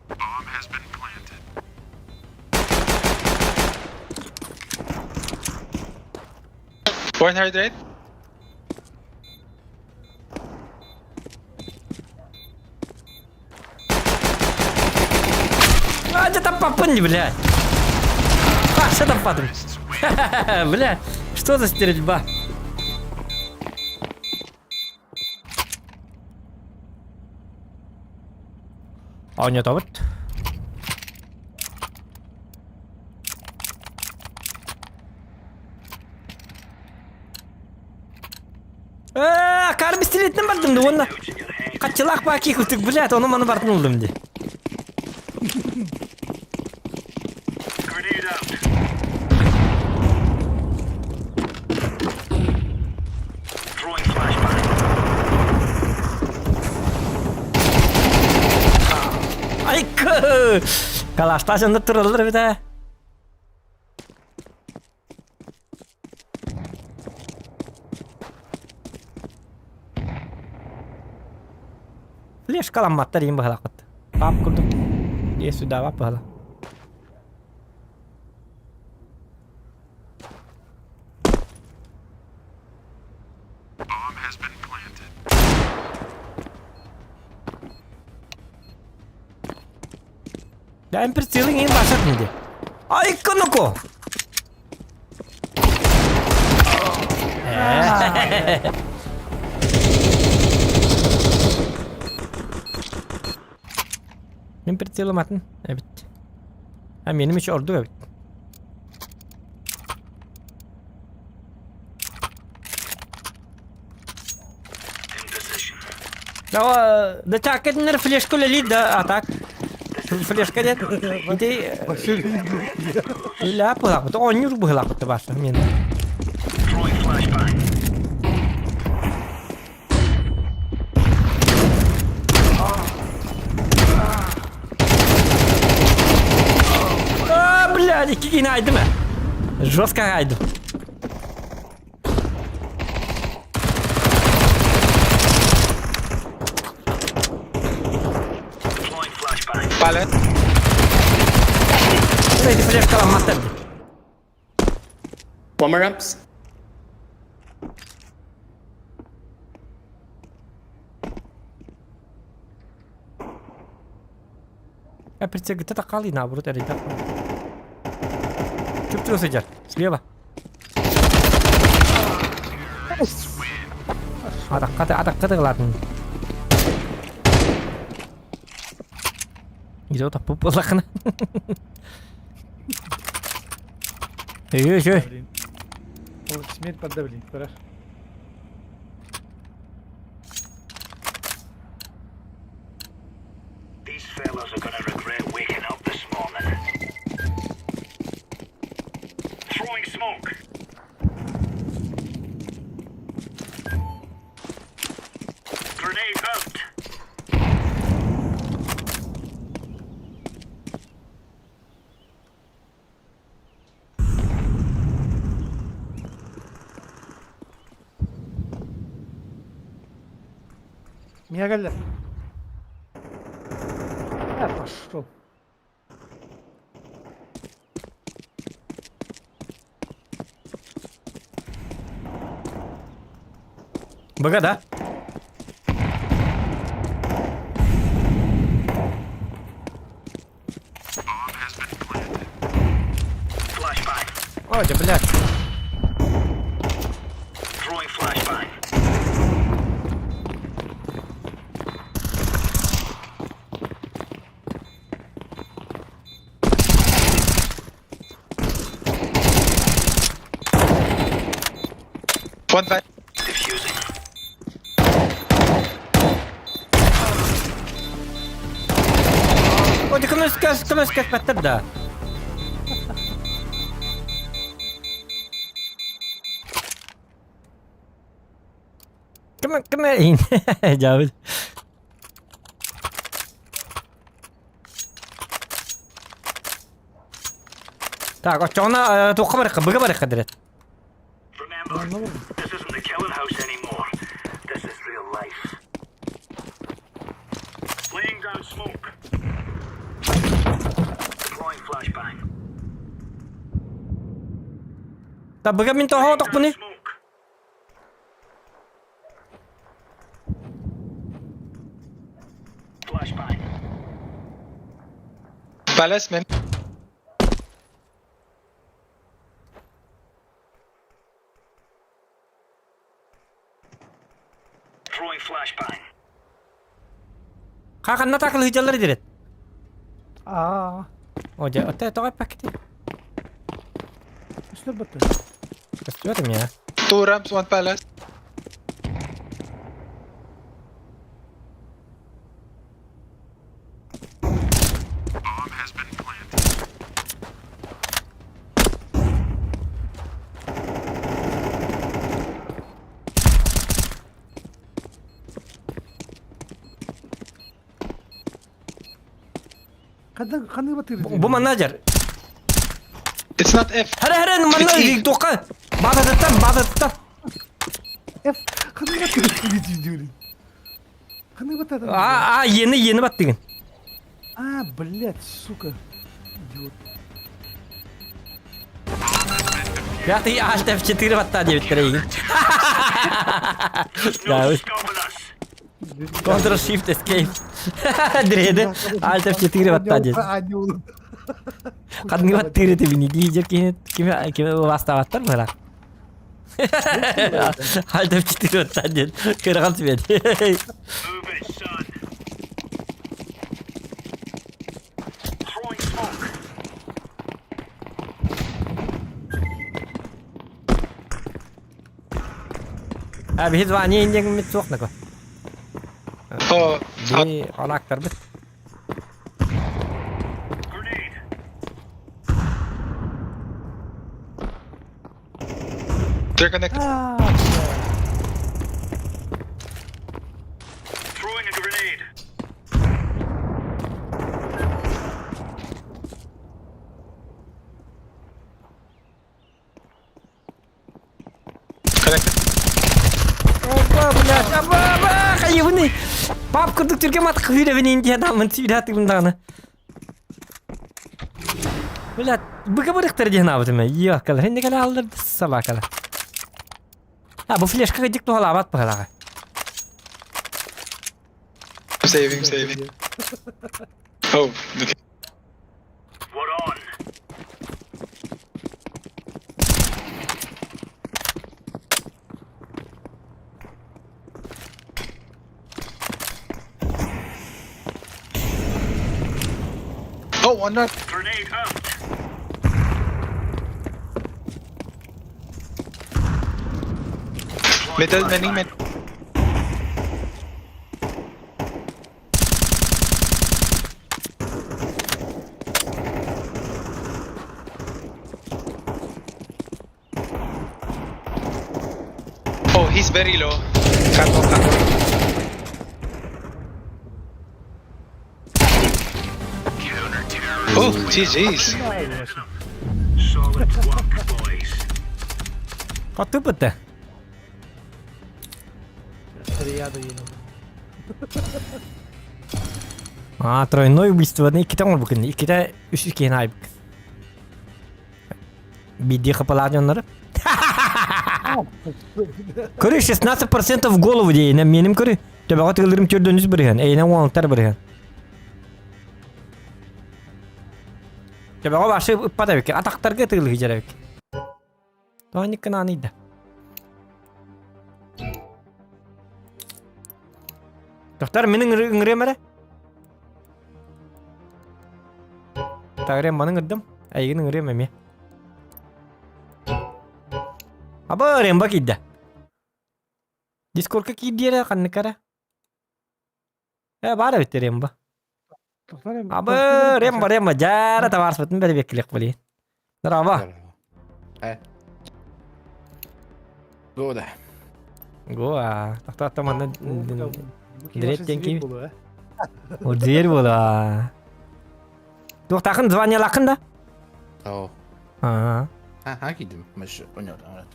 K: Bomb has been planted.
J: One hard right.
A: А, где там папын, бля? А, что там падает? Бля, что за стрельба? А нет, а вот. Э, кар пистолетинэн бардым да уонна хаччылаах баки курдук, блядь, ону маны бартын ыллым дии. Айка! Калаштаа дьоннор тураллар эбит ээ. Флешкаламматтар иин быһалаахпыт. Пап курдук. Дие сюда быһала.
K: Bomb has been planted.
A: Да, прицелы иин башат инде. Айка ноко! Мин прицелым атын эбит. А меним еще ордук эбит. Да, да так это флешку лелит, да, а так. Флешка нет. Ити Ля пылак, то он не быһылаах баша мен. А, блядь, икки айдым. Жестко айдым.
J: Pallet.
A: Ата ити флешкаламматтар дии.
G: One more ramps.
A: Я прицел где-то қалы наоборот эрейдах. Чуп-чуп сыдьар. Слева. Атаққа атаққа тығылатын. Идет тапып болақына. Эй, эй.
I: Смерть под давлением, хорошо.
E: These fellas are gonna regret waking up this morning. Throwing smoke. Grenade out.
I: Меня галя. Я пошел.
A: Быга да? Ой, да блядь.
E: Throwing flashbang.
J: One back.
E: Defusing.
A: Ой, да көмөс көмөс көспәттер да. Кім кім Жабыт. Так, очоҕуна туохха барыахха, быга барыахха дирэт.
E: Remember, this isn't the killing house anymore. This is real life. Laying down smoke. Deploying flashbang.
A: Та быга мин тоһоо тохпуну.
E: Smoke. Flashbang.
J: Palace, man.
E: Throwing flashbang.
A: Хаханна такыл ыдьаллар дирэт.
I: Аа.
A: О, дьэ, оттон тоҕо эппэккитий?
I: Үстөр баттар.
A: Көстүбэт эмиэ.
J: Two ramps, one palace.
K: Bomb has been planted.
I: Ханна ханна баттыр.
A: Бу манна дьэр.
J: It's not F.
A: Хара хара манна
J: It's E.
A: туохха. Баататыттан, баататыттан.
I: F ханна баттыр диир. Ханна баттыр.
A: А, а, ени ени баттыгын.
I: А, блядь, сука. Идиот.
A: Пятый Alt F4 баттаа диэбиттэрэ игин.
E: No
A: Да,
E: stopping us.
A: Ctrl Shift Escape. Дреде Alt F4 баттаа диэн. Ханныга баттыыр этибини диир кини кими кими бастаабаттар быһалаах. Alt F4 баттаа диэн кырган сүбэт.
E: Move it, son. Throwing smoke.
A: А биһи звание индиэҥмит суох нако.
J: Oh, out.
A: Би анаактарбыт.
E: Grenade.
J: They're connected.
I: Аа.
E: Throwing a grenade.
J: Connected.
A: Опа, блядь, аба, аба, хайыбыны. Пап курдук түргем ат кыырабын индия дамын сүйрәтігін дағаны. Бля, быка бырыктар диэн аабытым ээ. Иоккалар, инни кэлэ аллар собакалар. А, бу флешка кыдьык туһалаабат быһалаҕа.
J: I'm saving, saving. Oh, okay.
E: We're on.
J: Oh, one not.
E: Grenade out.
J: Middle, many, many. Oh, he's very low. Cut off, cut off. Oh, GG's.
E: Solid work, boys.
A: Хоту бытта.
I: Триада ену.
A: А, тройной убийство иккитэ оҥорбуккун. Иккитэ үс киһини айбыт. Биирдии хапалаах дьоннору. Көрү 16% в голову дейінен менім көрү. Төбөҕө тыылырым төрдөн үс бырыһан, эйинен уонтар бырыһан. Төбөҕө башы ыппат эбикки, атахтарга тыылыһы дьэр эбикки. Тоҕо кынааны Тохтар мин ыҥырыам эрэ. Тагырыам маны ыҥырдым. Эйигин ыҥырыам эмиэ. Аба Ремба киирдэ. Дискордка киирдиэрэ ханнык эрэ. Э баар эбит Ремба. Аба Ремба Ремба дьаара табаарыспытын бэрибиэккилиэх блин. Здорово.
L: Э. Года.
A: Гоа. Тохтоотто манна Директ ким? Удзер була. Туохтаахын званиялаахын да?
L: Оо.
A: Аа.
L: Аа кидим. Маш оñор арат.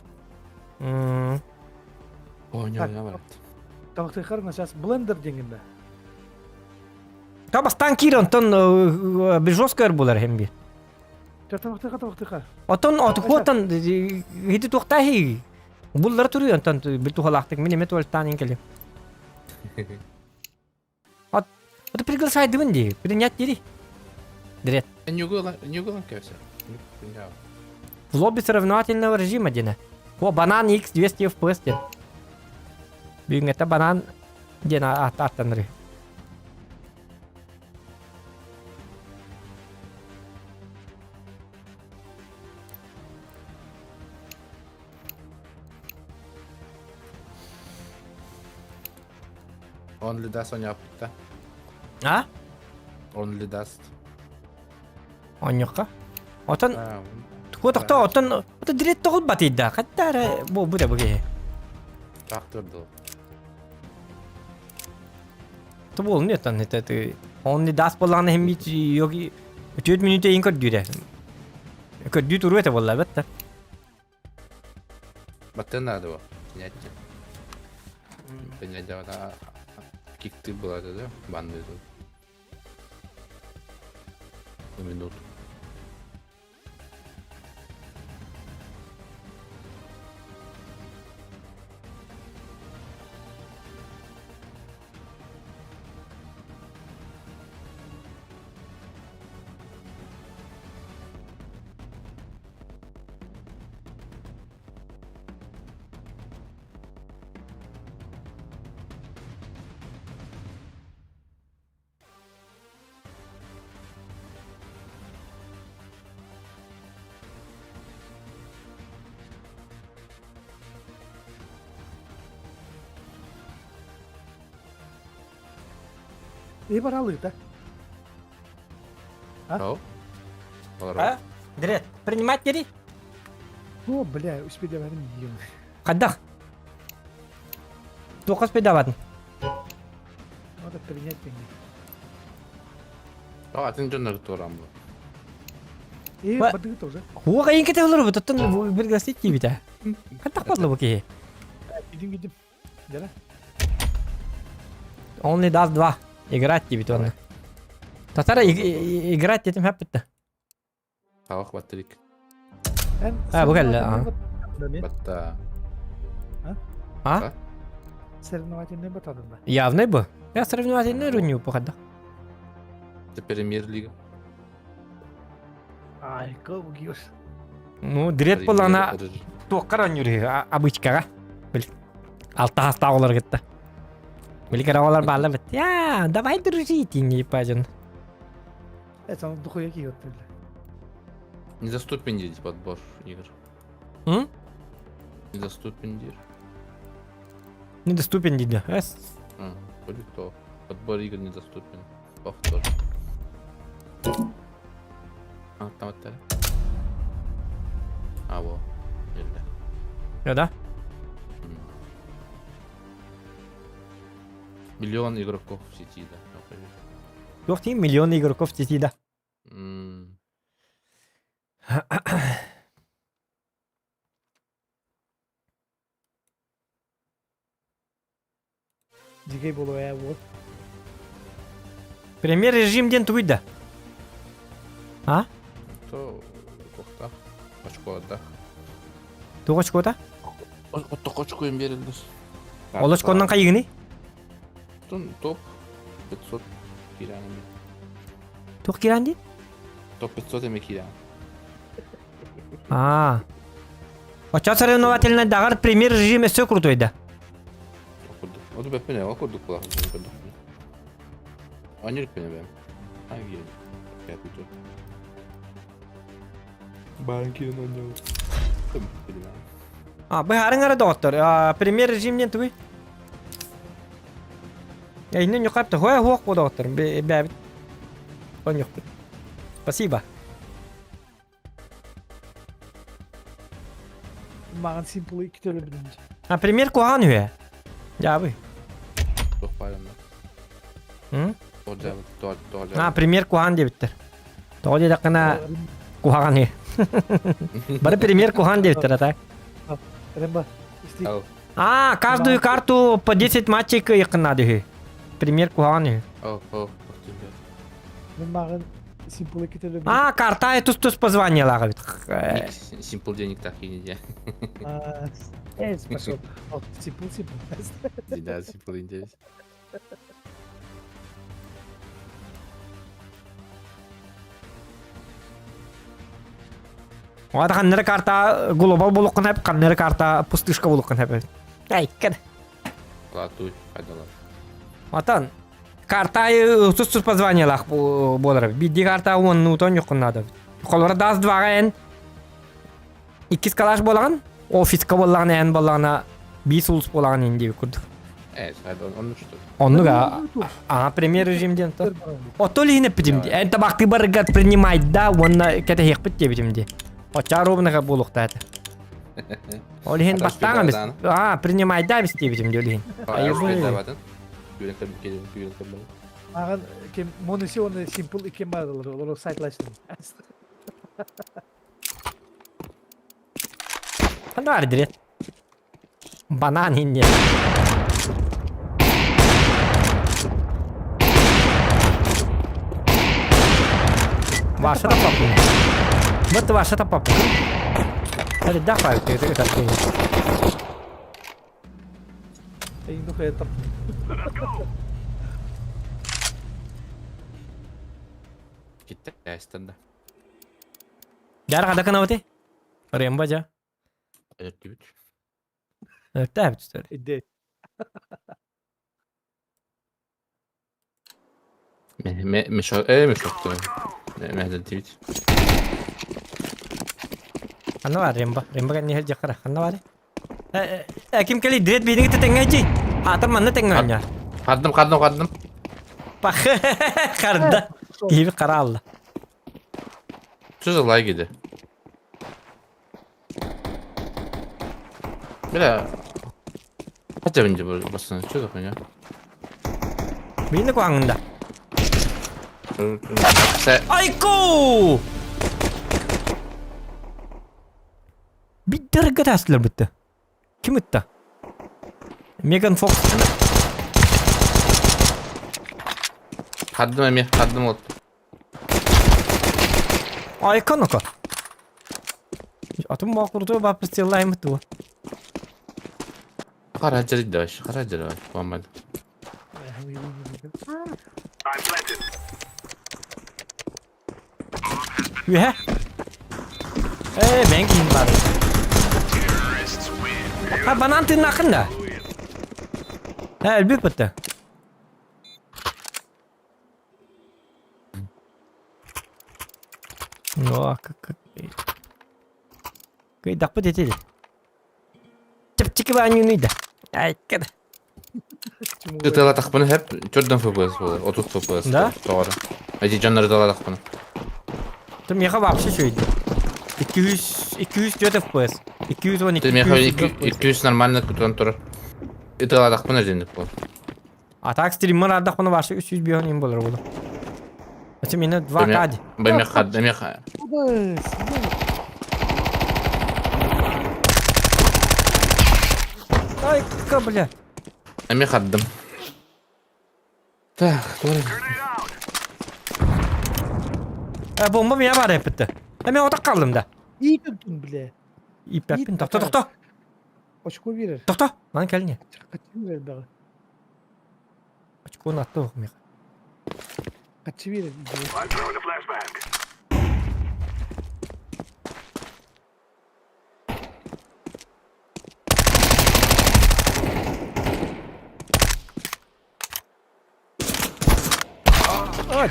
A: М.
L: Оñор арат.
I: Табахтыхар сейчас блендер деңгенде.
A: Та бастан киир онтон бежоскар булар хем бир.
I: Табахтыха табахтыха.
A: Отон отухуотан хити туохтааһи буллар туруй онтон бил тухалаахтык мин эме туалеттаан инкели. От это приглашайдыбын дии, принять дири. Дирет.
L: Нюгулан кевсе.
A: В лобби соревновательного режима дине. О, банан X 200 FPS ден. Бүгүн это банан диэн аттаныры.
L: Only Dust оñopputta.
A: А?
L: Only Dust.
A: Онньукка. Отон Тугу тохто оттон ото дирет тоҕул батыйда. Хатта эрэ бу бу да бу киһи.
L: Тахтырды.
A: То буолун оттон это ты он не даст буоллаҕына иһин бит йоги 4 мүнүүтэ иһин көрдүүрэ. Көрдүү туруо этэ буолла бэтта.
L: Баттын надо было. Снять. Принять да, кикты была да, банды тут. На минуту.
I: И баралы, да?
L: А?
A: А? Дирет, принимать дери.
I: О, бля, успели ем.
A: Хаддах. Туохас педаватын.
I: Надо принять меня.
L: А, атын дьоннор туран бу.
I: И бадыгы тоже.
A: Хуга инке те олор бу тоттон пригласить кибите. Хаттах падла бу киһи.
I: Идем, идем. Дела?
A: Only даст 2. Играть тебе оны. Татара играть этим хэппетте.
L: Тавах батарик.
A: А, бу кэллэ, а.
L: Батта.
A: А?
I: Соревновательный батадын да.
A: Явный бы. Я соревновательный рунью похода.
L: Это премьер-лига.
I: Ай, кого гиос.
A: Ну, дрет болана туоххар оонньуур обычкаҕа. Били алта хастаах олор кытта. Били кыра оҕолор бааллар бит. Я, давай дружить, не пажын.
I: Это он духуя киет.
L: Недоступен здесь подбор игр.
A: М?
L: Недоступен дир.
A: Недоступен дейді. Эс.
L: А, вроде то. Подбор игр недоступен. Повтор. А, там это. А, во. Нельзя.
A: Да?
L: Миллион игроков в сети, да.
A: Туох тиин миллион игроков в сети, да.
I: Дикэй буолуо ээ уол.
A: Премьер режим диэн тугуй да? А?
L: То кохтах, очкоодах.
A: Туох очкота?
L: Оттох очко им берилдер.
A: Ол очконнан хайыгыный?
L: Топ 500 киирэн эми.
A: Туох киирэн дии?
L: Топ 500 эми киирэн.
A: Аа. Оччо соревновательный даҕар премьер режим өссө крутой да.
L: Оду бэппин ол курдук була Анюр бэм. Ай Я тут. Банки на него.
A: А, быһаарыҥ эрэ доҕоттор. Премьер режим диэн тугуй? Эйнин ньукапта хуа хуох бу доҕоттор. Бэбит. Онньукпут. Спасибо.
I: Маған симпл икки төлөбүнүн.
A: А премьер куһаҕан үһэ. Дьаабы.
L: Туох баарында.
A: М?
L: Тоҕо тоҕо
A: А, премьер куһаҕан диэбиттэр. Тоҕо диэтэххинэ куһаҕан үһү. Бары премьер куһаҕан диэбиттэр ата.
I: Ремба, исти.
A: А, каждую карту по 10 матчей кыайыаххын наада үһү. Премьер куһаҕан үһү.
L: О, о,
I: Мин маған симпл икки төлөбүнүн.
A: А, карта тус-тус позваниялаах эбит.
L: Симпл денег так и не
I: Э, пошел. Симпл, симпл.
L: Да, симпл индейс.
A: Оҕата ханнары карта глобал булуккун хэп, ханнары карта пустышка булуккун хэп. Айккан.
L: Латуй, хайдалар.
A: Отон карта тус-тус позваниялаах буолар. Бидди карта уонну тон юккун надо. Холора дас дваҕа эн иккис калаш буолаҕын, офиска буоллаҕына эн буоллаҕына биис улус буолаҕын ин диэбит курдук.
L: Э, оннук что?
A: Оннук а премьер режим диэн то. Ото лиһин эппитим ди. Эн табахты барыгар принимай да уонна кэтэһиэхпит диэбитим ди. Очча ровныга буолуохтаа этэ. Ол иһин бастаан бис. А, принимай да бис диэбитим ди ол иһин.
I: Маған кем моныси оны симпл иккен бардылар, олар сайтлаштым.
A: Ханна бар дирет. Банан инне. Ваша тапапын. Быт ваша тапапын. Hadi даха это
I: Эйин духая тап.
L: Китайстан да.
A: Жар қада канавати? Ремба жа.
L: Өртүбүт.
A: Өртәбит түстөр.
I: Иде.
L: Ме ме шо э ме шокту. Ме дентибит.
A: Ханна бар ремба. Ремба не хер жакара. Ханна бар. Э э ким кели дрет биниг теңгәчи. Атыр манна теңгәнә.
L: Каддым, каддым, каддым.
A: Пах. Карда. Киби кара алды.
L: Что за лаги да? Бля. Хотя бы не басны, что за хуйня?
A: Бини куаңында.
L: Сэ.
A: Айку! Биттер гатаслар битте. Ким ытта? Меган Фокс.
L: Хаддым эми, хаддым вот.
A: Айка ну-ка. Атын баакурутуй бааппыстыаллааймыт дуо?
L: Хара дьарыйдаш, хара дьарыйдаш, куаммад.
A: Үһэ. Ээ, бэйэҥ киһин баар. Ha, банан тыыннааххын да? Ээ, өлбүт бытта. Ну, Кыйдахпыт ити. Чэпчэки баанньыыный да. Айка да.
L: Ыталатахпына хэп төрдөн FPS буолар, 30 FPS.
A: Да?
L: Тоҕо Эти дьоннор ыталатахпына.
A: Ты меха вообще чуйды. 200 204 FPS. 212
L: Ты меха 200 нормально тутан турар. Ыталатахпына дьинник буол.
A: А так стриммер ардахпына вообще 305 им болар буолар. Ачы мені 2К ди.
L: Бэмеха, бэмеха.
A: Ай, бля.
L: Эми хардым. Так, туора.
A: Э, бомба меня бар эппитте. Э, мен отак калдым да.
I: Иитин бля.
A: Иппеппин. Тохто, тохто.
I: Очко берер.
A: Тохто. Маны кэлине.
I: Качы берер баҕа.
A: Очкону атты ох меха.
I: Качы берер.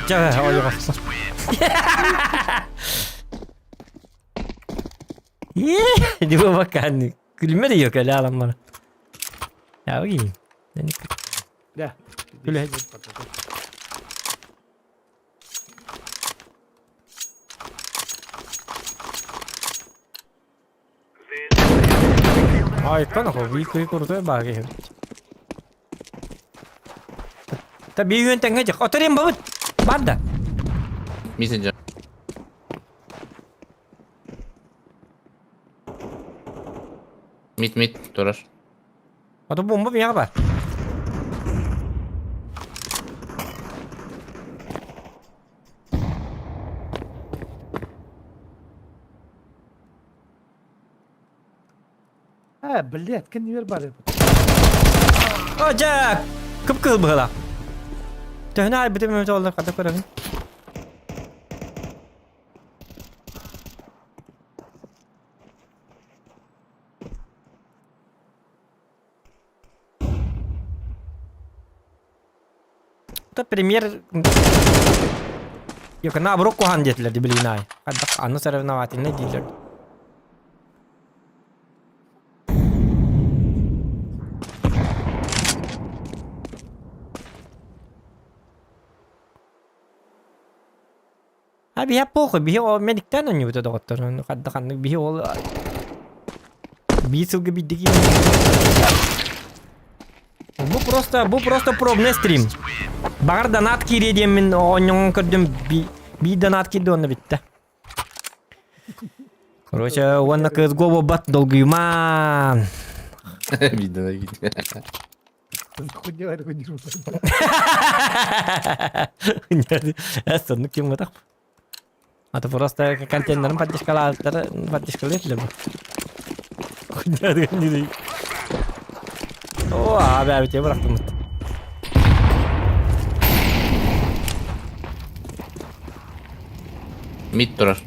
A: Дьэ, ойоҕос. Дибо бакааны. Күлүмэ да yok эле аламмар. Я
I: Да.
A: Күлэ. Айкан хо ви күй курдой багы. Та би юн тэҥэ дьэх. Оторим бабыт. Бар да.
L: Мессенджер. Мит мит турар.
A: Ото бомба миэхэ бар.
I: А, блядь, кэннибэр бар
A: О, дьэ! Кып-кыһыл быһыылаах. Төһөнү айбытым эмит оллар хата көрөбүн. Это премьер... Yok, наоборот куһаҕан диэтилэр билигин аайы. Хайдах аны соревновательный дииллэр. А биһи похуй, биһи ол медиктэн оонньуубут доҕоттор. Хайдах ханнык биһи ол биир сылга биирдик Бу просто, бу просто пробный стрим. Баҕар донат киириэ диэммин оонньоҥон көрдүм биир донат киирдэ уонна бүттэ. Короче, уонна кызго буолбат долгуйумаан.
L: Видно, видно.
I: Хуйня, хуйня.
A: Соннук ким бутах. А то просто контейнерын поддержкалааттар, поддержкалыыр бу. Хуйня, О, abi abi bıraktım.
L: Мид турар.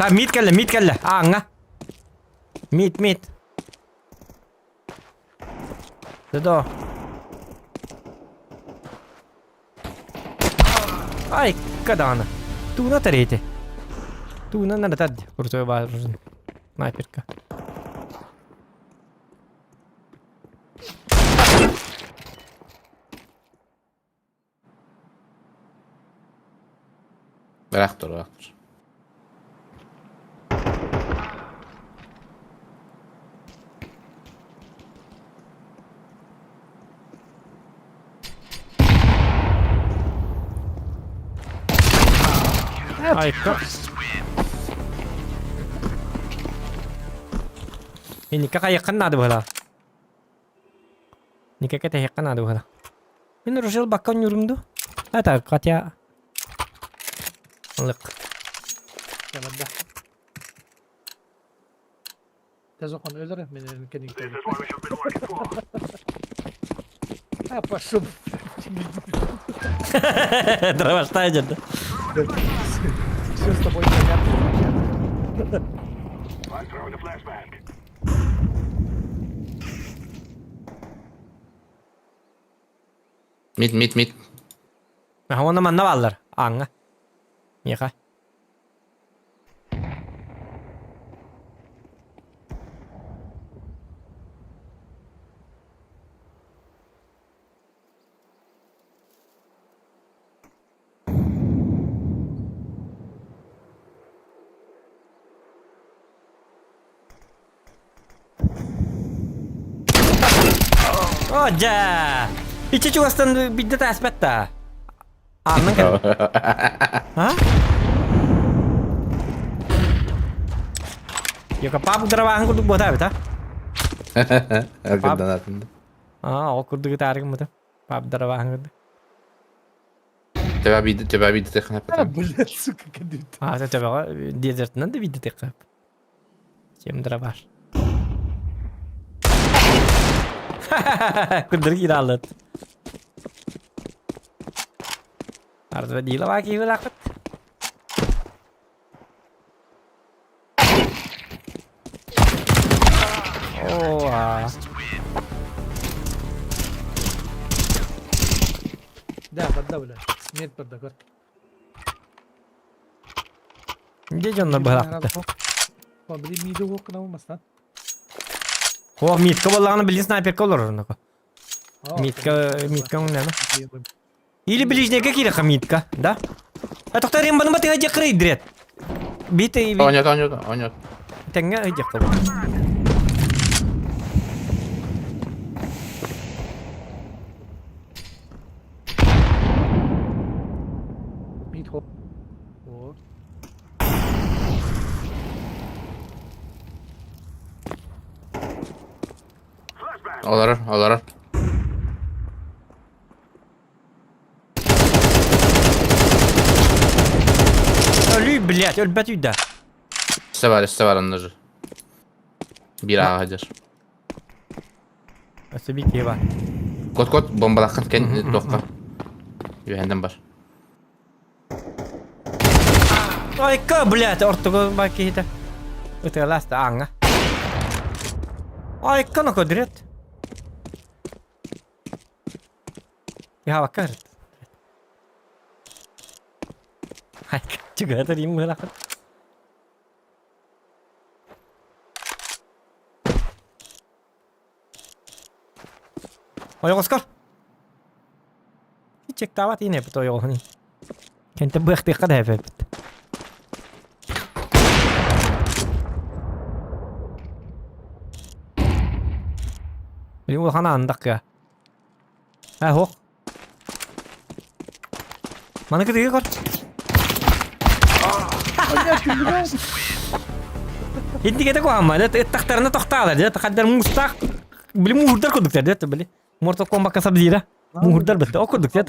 A: Та мид кэллэ, мид кэллэ. Ааҥҥа. Мид, мид. Додо. Ай, кадаҕаны. Тууна тэриэти. Тууна наратар курсуй баар снайперка.
L: Ыраах тур, ыраах тур.
A: Айка. Инникке хайыаххын наада быһалаа. Никакка тэһиэххэ наада быһалаа. Мин Рушел бакка оонньуурум дуу? Это хотя... Лык.
I: Барда. Тезохон өлөр мен кенин
E: This is what we have been working for.
I: А, пошел.
A: Дровостай деді.
I: Все с тобой понятно.
E: I'm throwing a flashbang.
L: Мид, мид, мид.
A: Уонна манна бааллар. Ааҥҥа. Миэхэ. О, дьэ! Ичи чугастан бидде тааспат да. Ааннан кэл. А? Йока пап дровааһын курдук буотаабыт, а?
L: Эргэрдэн атын.
A: Аа, ол курдук ытаарыгыммыта. Пап дровааһын курдук.
L: Тебя обиды, тебя обиды ты хана
I: А, блядь, сука, кадют.
A: Аа, төбөҕө дезертынан да бидде тыххап. Чем дроваш. Курдук киираллыт. Ардыба диила киһилаахпыт. Оо,
I: Да, барда, блядь. Смерть барда, көр.
A: Дьэ дьоннор быһаахпыт.
I: Били миди уоккана мастан.
A: О, митка буоллаҕына били снайперка олорор оноко. Митка, митка оҥнана. Или ближнеге киирэхэ митка, да? А тохтор римбаны батыга дьэ кырыйдырет. Бит
L: Оонньот, оонньот, оонньот.
A: тэҥҥэ ыйдьахха.
I: Мид хоп. Вот.
L: Олорор, олорор.
A: Өлүй, блядь, өлбөт үйдэ.
L: Өссө бар, өссө бар онно же. Биир ааҕа дьэр.
A: Өссө биир киһи бар.
L: Кот кот бомбалаххын кэн туохха. Үөһэннэн бар.
A: Айка, блядь, ортого бар киһитэ. Ытыаласта ааҥҥа. Айка на көдүрет. Яхабакка ырыт. Айка, чугата дим быһылахпыт. Ойоҕоскор. Чектаабат иинэпит ойоҕоһун. Кэнтэ быахтыахха да эбэппит. Били улахан аандакка. Ә, хоқ. Маны кытыгы көр. Интигете куһаама, ыттахтарына тохтаалар, дьэ, хаддар муустаах, били муурдар курдуктар, дьэ, били. Mortal Kombatка сабзира. Муурдар битте. О курдук, дьэ,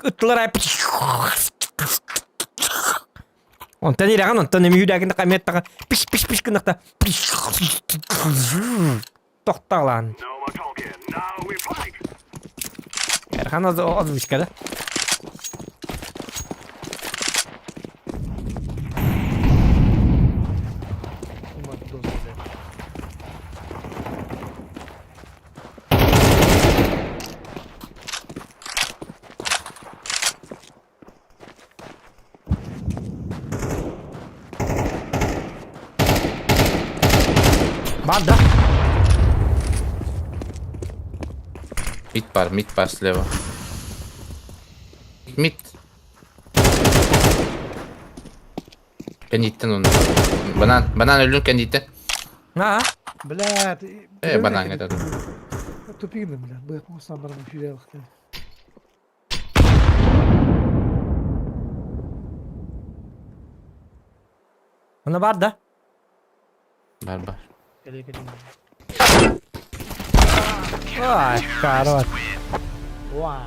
A: ыттылар ай Онтон ирэҕин, онтон эми үүдээгин каметтаҕа пиш пиш пиш гынахта тохтаалаан. Эрхан озвучка да? Бар да?
L: Мид бар, мид бар слева. Мид. Кэнниттэн онно. Банан, банан өлүн кэнниттэн.
A: Аа.
I: Бля,
L: Э, банан это.
I: Тупигны, бля, быах мусам баран филиалах.
A: Она бар да?
L: Бар бар.
I: Кэлэ кэлэ.
A: Ай, хорош.
I: Уа,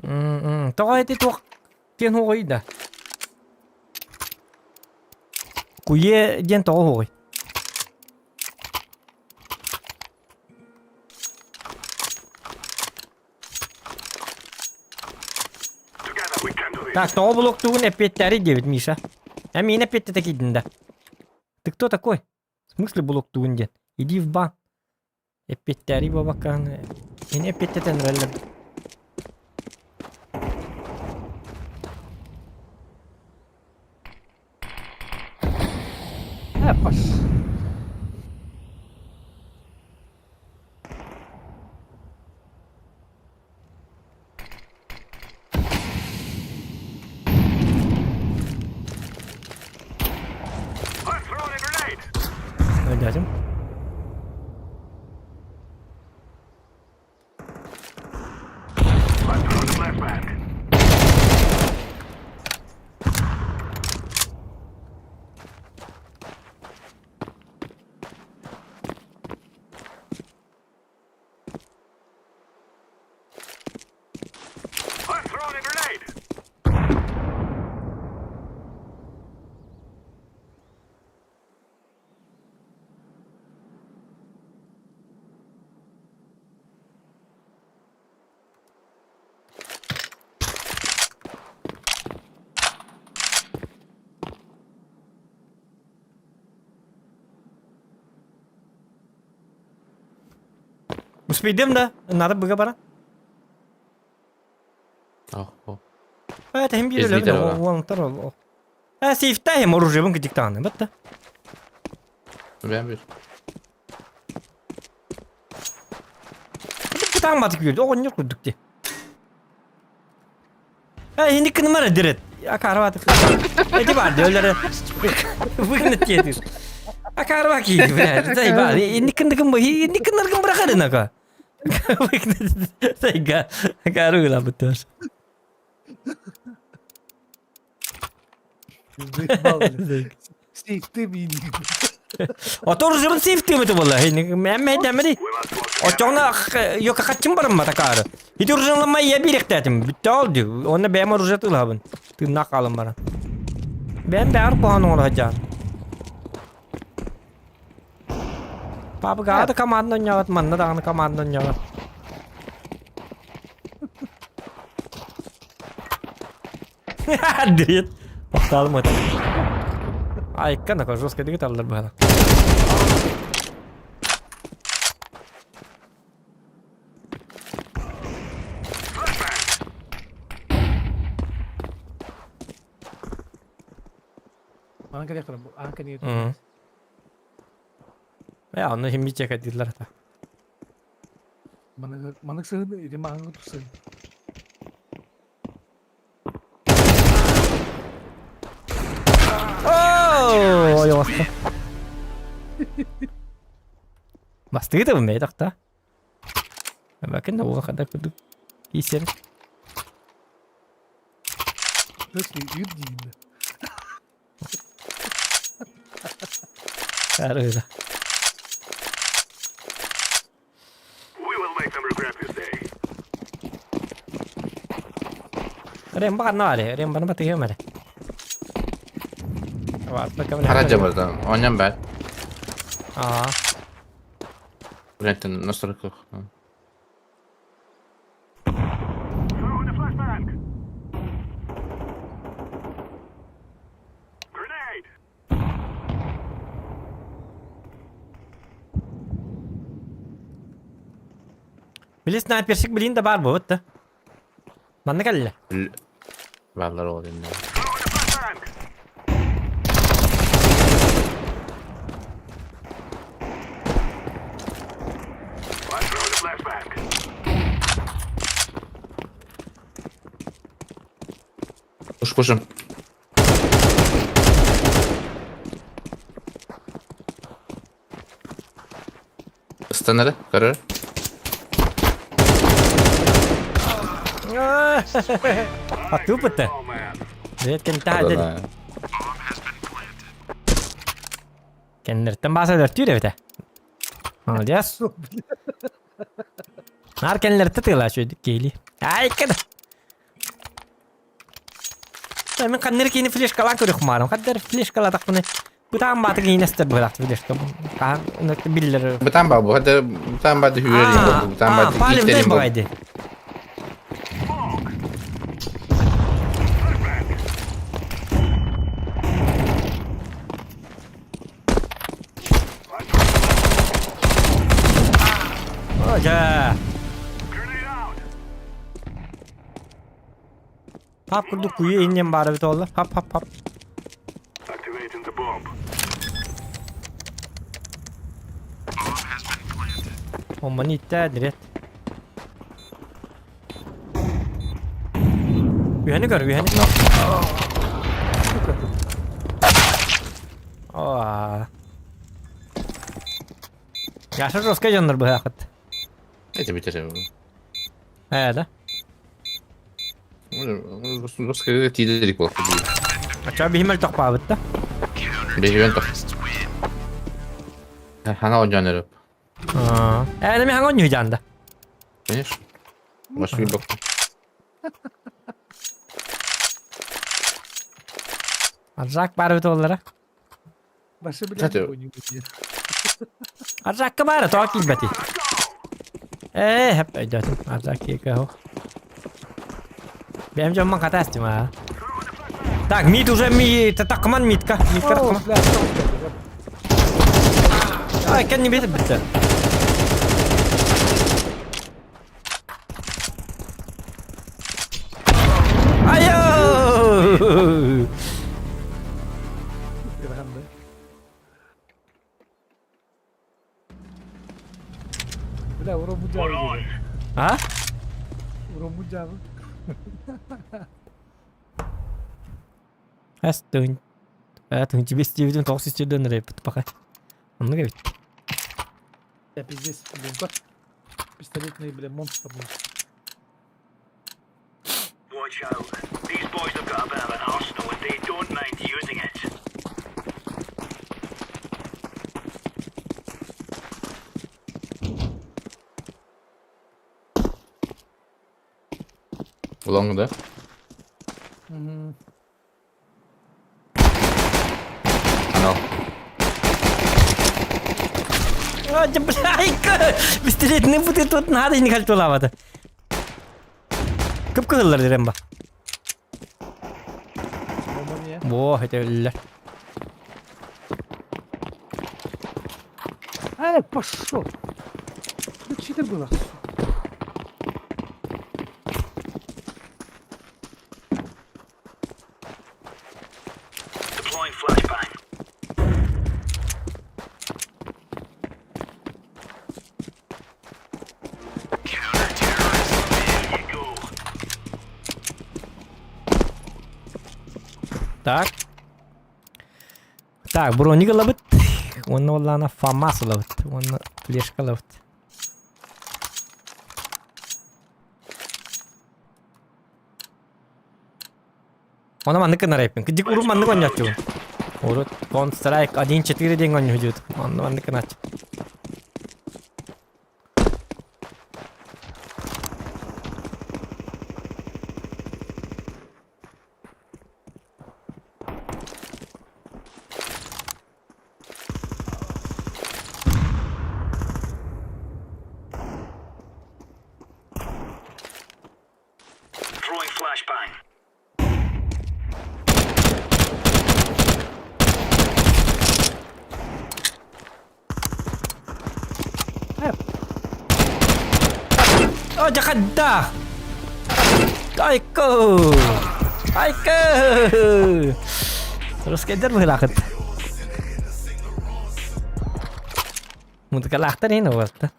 I: диэн.
A: Тоҕо ити туох диэн хуҕуй да? Куе диэн тоҕо хуҕуй? Так, тоҕо блоктуугун эппиэттээри диэбит Миша. Ә миин эппиэттэтэ киирдин да. Ты кто такой? В смысле блоктуугун диэн? Иди в бан. Эппиэттээри буолбаккаҕын Мин эппиэттэтэн эрэллэр.
I: Э, паш.
A: Өлдөөтүм. Успейдем да, надо быга бара.
L: Ох,
A: Это hem bir
L: Без
A: öyle
L: лидера, да.
A: Волонтер ол. А сейфтаем оружие кытыктааны бытта.
L: Бэм bir.
A: Кытаан батык жүрдү, оҕонньор курдук дии. Э, инник кынымара дирет. Акарва Эти бар өлөрө. Выгнать тиэтир. Акарва кийди, бля. Заебал. Инник кындыкын бу, инник кыннаргын бырахарын ака. Выгнать. Сайга. Акарыла бутыр.
I: Заебал, бля. Сейф ты мини.
A: Отор жыбын сейфтим это было. Мәммә дәмри. Очоңна йока хатчым барым матакары. Ити уржанламай я биректәтим. Бүтте алды. Оны бәм оружие тылабын. Тынна калым бара. Бәм бәр кухан оңра жан. Папа гада команда ойнабат, манна дагы команда ойнабат. Дрет. Тоқталым өтіп. Айыкка нака жестко дигит алдар бала.
I: Манан кэлиэх туран, аан кэннигэ
A: Я, оны химми чека дирлар ата.
I: Манык манык сыһын, ити маҥан туссын.
A: Ой, басты. Бастыгы да бумей тақта. Бәкін оға қада күдік. Исер.
I: Точно, үйір дейін.
A: Арыла. Ремба канна ремба на батыгы мәре.
L: Хара жабырдан. Оням бәт.
A: Аа.
L: Рентен настройках.
A: Били снайперщик билин да бар бу да. Манна кэллэ.
L: Барлар ол енді. Пуш пушим. Ыстанары, көрөр.
A: А тупо-то. Кэннэртэн Кэннэртэн бааса өлөртүүр эбитэ. Молодец. Наар кэннэртэ тыла үчүгэй киһили. Ай кэдэ. Мен ханныр киини флешкалаан көрүөх маарым. Хаддар флешкалаатахпына бытаан бааты киинэстэр быһылаах флешка. Хаһан биллэр.
L: Бытаан баа бу. Хаддар бытаан бааты хүүрэр диэн буолбут. Бытаан бааты
A: Палим
L: ииттэрин буолбут.
A: баҕайды. О, дьэ. Пап курдук куйа инньэн баара эбит буолла. Хап хап хап. Омманы иттээ дирет. Үһэни көр, үһэни. Оо. Яша жестко дьоннор быһаахыт.
L: Это битер.
A: Ээ да.
L: Русская тиидерик буолла.
A: Ачаа биһимэл тохпаабыт да.
L: Биһиэн тох. Хана оонньоон эрэ.
A: Ээ, эми хаҥа оонньуу дьаанда.
L: Конечно. Башкы бок.
A: Аржак баар эбит буоллара.
I: Башы бля
L: Кстати,
A: Аржакка баара тоҕо киирбэтий? Ээ, хэп өйдөөтүм. Аржак киэкэ оһох. Бэйэм дьоммун хатаастым аа. Так, мид уже ми такман мидка. Мидка
I: О,
A: такман.
I: бля, что
A: Ай, кэнни бит битте. Айо!
I: Бля, урон
A: А?
I: Урон
A: Эс тыһын тыһынча бес диэбитин тоҕус сүүс рэппит пока. Оннук эбит.
I: Я пиздец, блин, как пистолетный, бля, монстр. Блин.
E: Watch out. These boys have got a bit of an arsenal and they don't mind using it.
L: Long да?
I: Угу.
L: Анал.
A: О, бляйка! Пистолетный будет тут надо не хальтулавата. Кып-кыһыллар дирем ба. Во, это өллөр.
I: Эй, пошел! Да что это было?
E: Deploying flashbang. There you go.
A: Так. Так, броник ылабыт. Уонна уоллаана ФАМАС ылабыт. Уонна флешка ылабыт. Оны маннык гынар эппин. Кырдьык урут маннык оонньооччубун. Урут Counter-Strike 1.4 диэн оонньуу Онно маннык гынааччы.
E: Throwing flashbang.
A: О, дьэ хайдах! Айко! Айко! Русскайдар быһыылаахыт. Музыкалаахтар иһин уолта.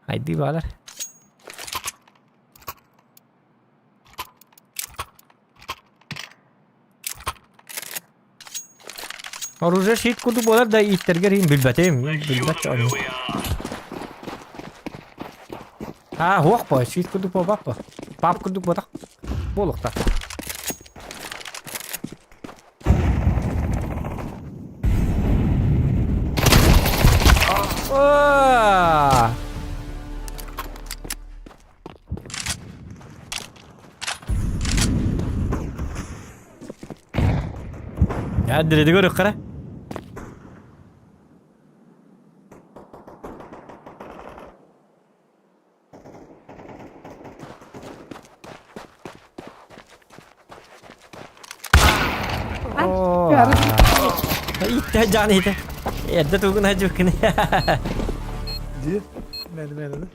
A: Айдыы баалар. Оружие щит курдук буолар да ииттэргэр иһин билбэтим. Билбэт
E: Show them who we are.
A: Аа, хуох по, свит курдук буолбат по. Пап курдук буотах. Буолуохтаах. Аа! Я диреди көрүк кара. Иттэ жан ите. Эрдэ тугун хажуккин.
I: Ди. Мэн мэн.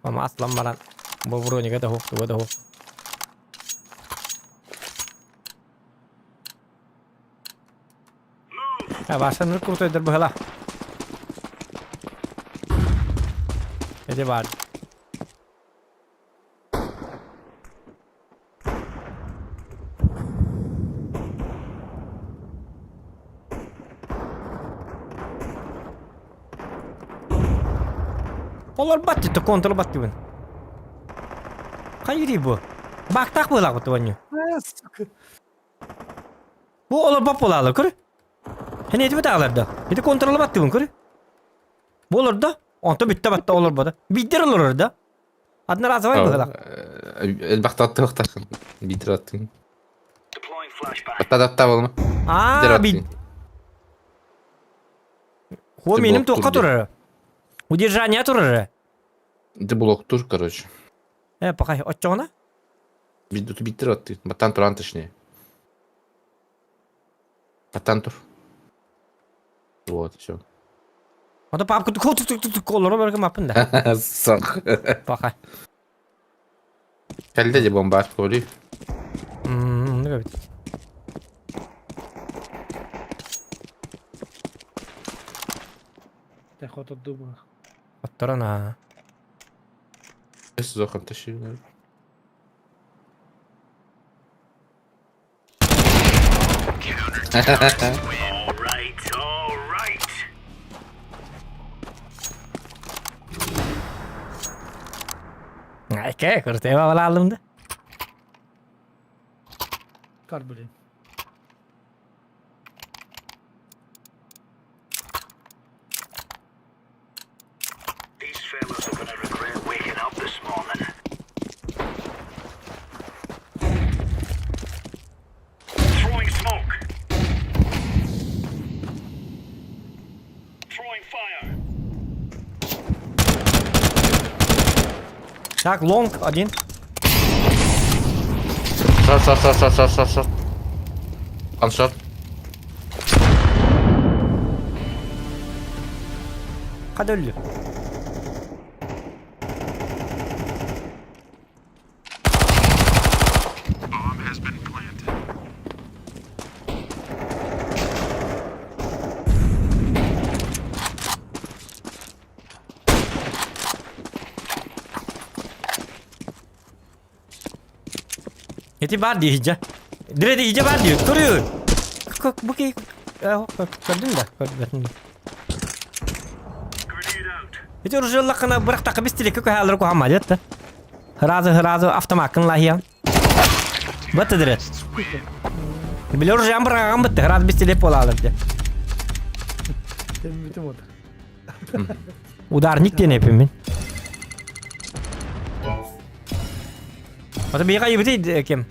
A: Ама аслан баран. Бу бронига да хук, туга да хук. Ваша крутой быһыла. Эти бар. Олор батты, то контр батты бун. Хайри бу. Бактак була бу туаню.
I: Сука.
A: Бу олор бап буолаалар, көр. Хene эти бит да. Ити контролы баттыбын, көр. Бу олор да. Онто бүтте батта олор бада. Биддер олорор да. Одноразовый быһылах.
L: Элбэхтэ аттыахтааххын. Биитэр аттыҥ. Атта да атта буолма.
A: Аа, бит. Хо меним тоққа турар. Удержание турар.
L: Ити блоктур, короче.
A: Э, пока отчоҕуна?
L: Биттер аттыы. Баттан туран точнее. Баттан тур. Вот, все.
A: Ото папка тук тук тук тук олоро берген маппын да.
L: Сах.
A: Пока.
L: Кэллэ дии бомбаар коли.
A: Мм,
I: Я хоть думаю.
A: Отторона.
L: Зохан тащи.
E: All right, all right.
A: Айка, куртева балалым да.
I: Кар, блин.
E: These fellas are gonna regret waking up this morning. Throwing smoke. Throwing fire.
A: Так, long один.
L: Short, short, short, short, short, short, short. One short.
A: Хадөллү.
K: Bomb has been planted.
A: Эти бар дии жа. Дире дии бар дии. Көрү. Бу ки көрдүм да, көрдүм.
E: Grenade out.
A: Эти оружияллахына бырахтакы бистиле көкө халыр кухамма дет. Разы разы автомакын лахия. Баты дире. Биле оружиям быраган бытты. Раз бистиле болалыр де.
I: Тем битим вот.
A: Ударник диэн эпимин. Ата бейга ебити кем?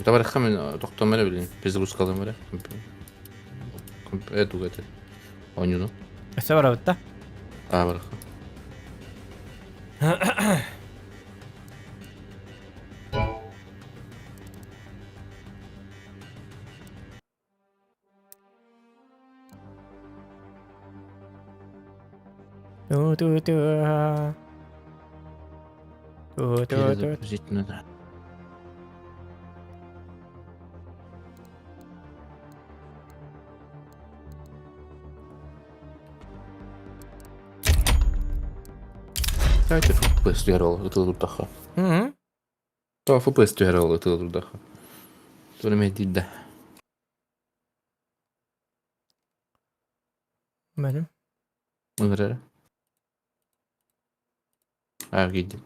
L: Давай хамен тоқтамай билин. Перезагрузка алым бere. Эту это. Ойнуну.
A: Өсө барабыт да.
L: А, бар.
A: Ту-ту-ту. Ту-ту-ту.
L: Перезагрузить надо. Давайте FPS түһэр ол ытыл турдаха.
A: Мм.
L: То FPS түһэр ол ытыл турдаха. Тура мен дейді.
A: Benim.
L: Ыҥырара. Аа киирдим.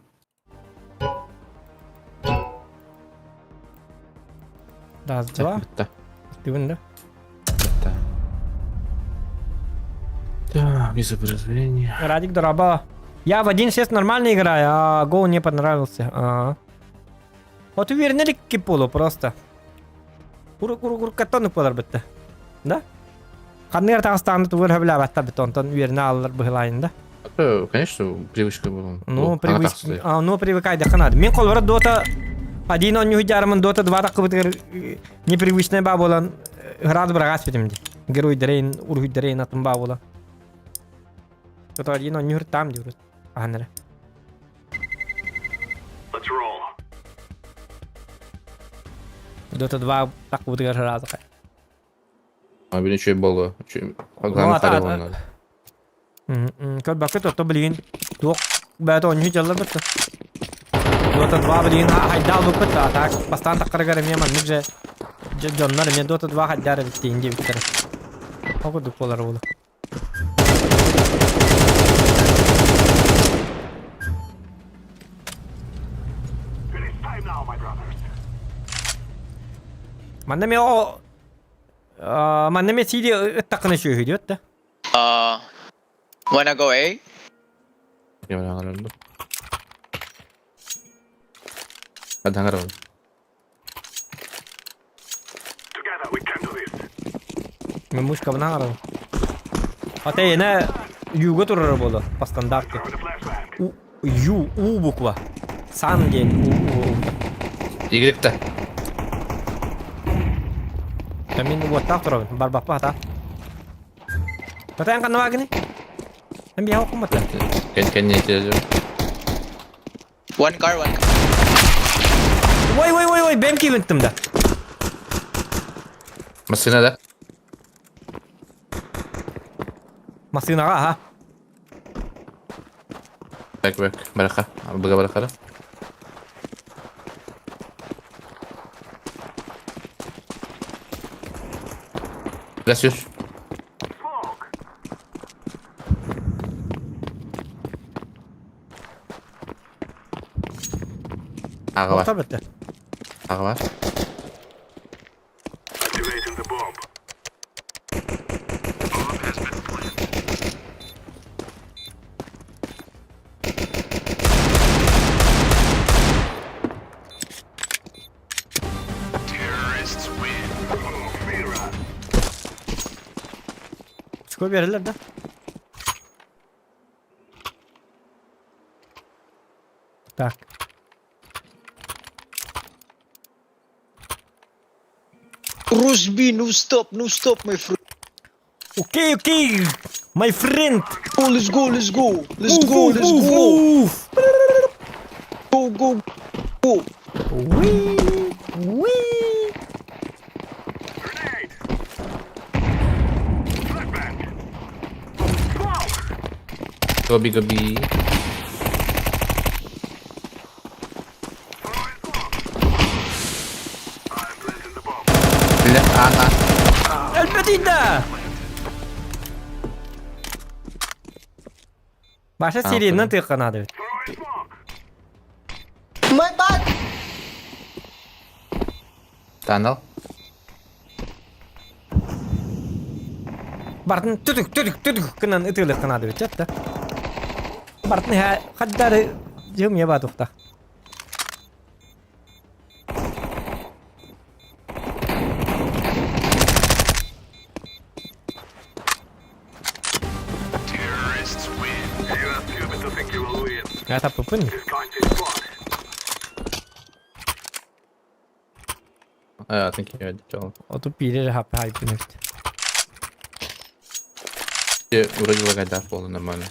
A: Раз, два.
L: Бытта.
A: Бүгүн да.
L: Бытта. Так, изображение.
A: Радик Дораба. Я в 1.6 нормально играю, а гол не понравился. А -а. Вот уверенный киполу просто. Урук-урук-урук каттан болар бітті. Да? Ханныгар таҕыстаҕына тугу сөбүлээбэттэр бит онтон үөрэнэ ааллар быһылаайын да.
L: Это, конечно, привычка была.
A: Ну, привычка, а, ну, привыкай надо. Мин холбора Dota один он ньюху Dota 2 таххыбытыгар непривычная баа буолан ыраат быраҕаас битим ди. Геройдэрейн, уруһуйдэрейн атын баа буола. Dota один он ньюху там диурут. Аһан эрэ.
E: Let's roll.
A: Dota 2 таххыбытыгар ыраат
L: А блин, что было? Главное,
A: а-
L: надо.
A: Көрбөккө тотто билигин туох бэйэтэ оонньуу дьаллар бытта. Dota 2 билигин хайдаал буппут а так бастаан таххарыгар эмиэ маннык же дьоннор эмиэ Dota 2 хайдаар эбит диэн диэбиттэрэ. Ол курдук буолар буолуо.
E: It is time now, my brothers.
A: Манна эмиэ о манна эмиэ CD ыттаххына сүөһү диэт да.
J: Wanna go A?
E: Together we can do this.
A: Мен мышкабынан арабын. Ата эне юга турар буолуо по стандарту.
E: Throwing a flashbang.
A: У, Ю, У буква. Сан диэн У, У, У.
L: Y-та.
A: Та мин уоттаах турабын, барбаппа хата. Татаан ханна баагыный? Эн биһиэхэ окуммата.
L: Кэннэ
J: One car, one car.
A: Ой, ой, ой, ой, бэм киирбиттим да.
L: Массыына да?
A: Массыынаҕа, аха.
L: Бэк, бэк. Бараха. Быга бараха да? Gracias.
E: Smoke.
L: Аҕа бар.
A: Охтор бэтте.
L: Аҕа бар.
E: Activating the bomb.
K: Bomb has been planted. Terrorists win.
E: Mira.
A: Чуко биэрэллэр да? Так.
J: Rush B, no stop, no stop, my friend.
A: Окей, окей, my friend.
J: Oh, let's go, let's go, let's
A: Move,
J: go,
A: move,
J: let's
A: move,
J: go,
A: move.
J: go, go, go.
A: Уи, уи.
E: Grenade. Flashbang. Smoke.
L: Go B, go B.
E: Throwing smoke. I'm planting the bomb.
L: Бля, ага.
A: Өлбөтүйдэ! Баша
L: А,
A: серийинэн
L: понял.
A: тыахха наада эбит.
E: Throwing smoke.
L: Tunnel.
A: Бартын түтүк түтүк түтүк гынан ытыылыахха наада эбит да. Бартын ха хаддары жым еба тухта.
K: Terrorists win.
E: You are stupid to think you will win.
A: Я таппыппын.
E: This kind is fun.
L: I think you had to.
A: Оту пире хап хайпын эбит.
L: Вроде лагать, да, полный нормально.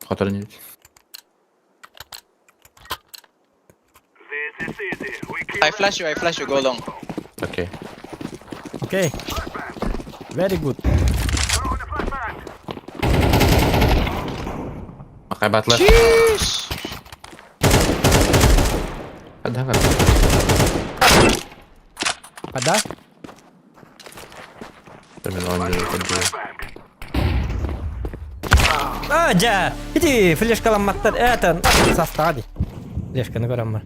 L: Который не...
E: This is easy. We kill
J: I flash you, I flash you, go long.
L: Окей.
A: Окей. Very good.
E: Throwing a flashbang.
L: Макай батлер.
J: Sheesh.
L: Да,
A: А да?
L: Терминал не
E: Flashbang.
A: А, дьэ, ити флешкаламматтар, это састаҕа дии. Флешканы көрөн бар.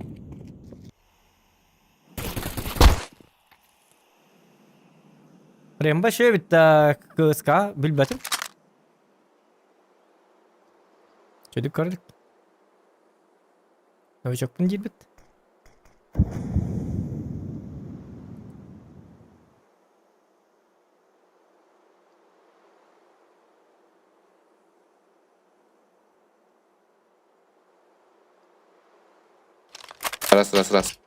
A: Рембо шөбүт да КСК билбэтим. Чөдүк көрдүк. Новичокпун диирбит.
L: Раз, раз, раз.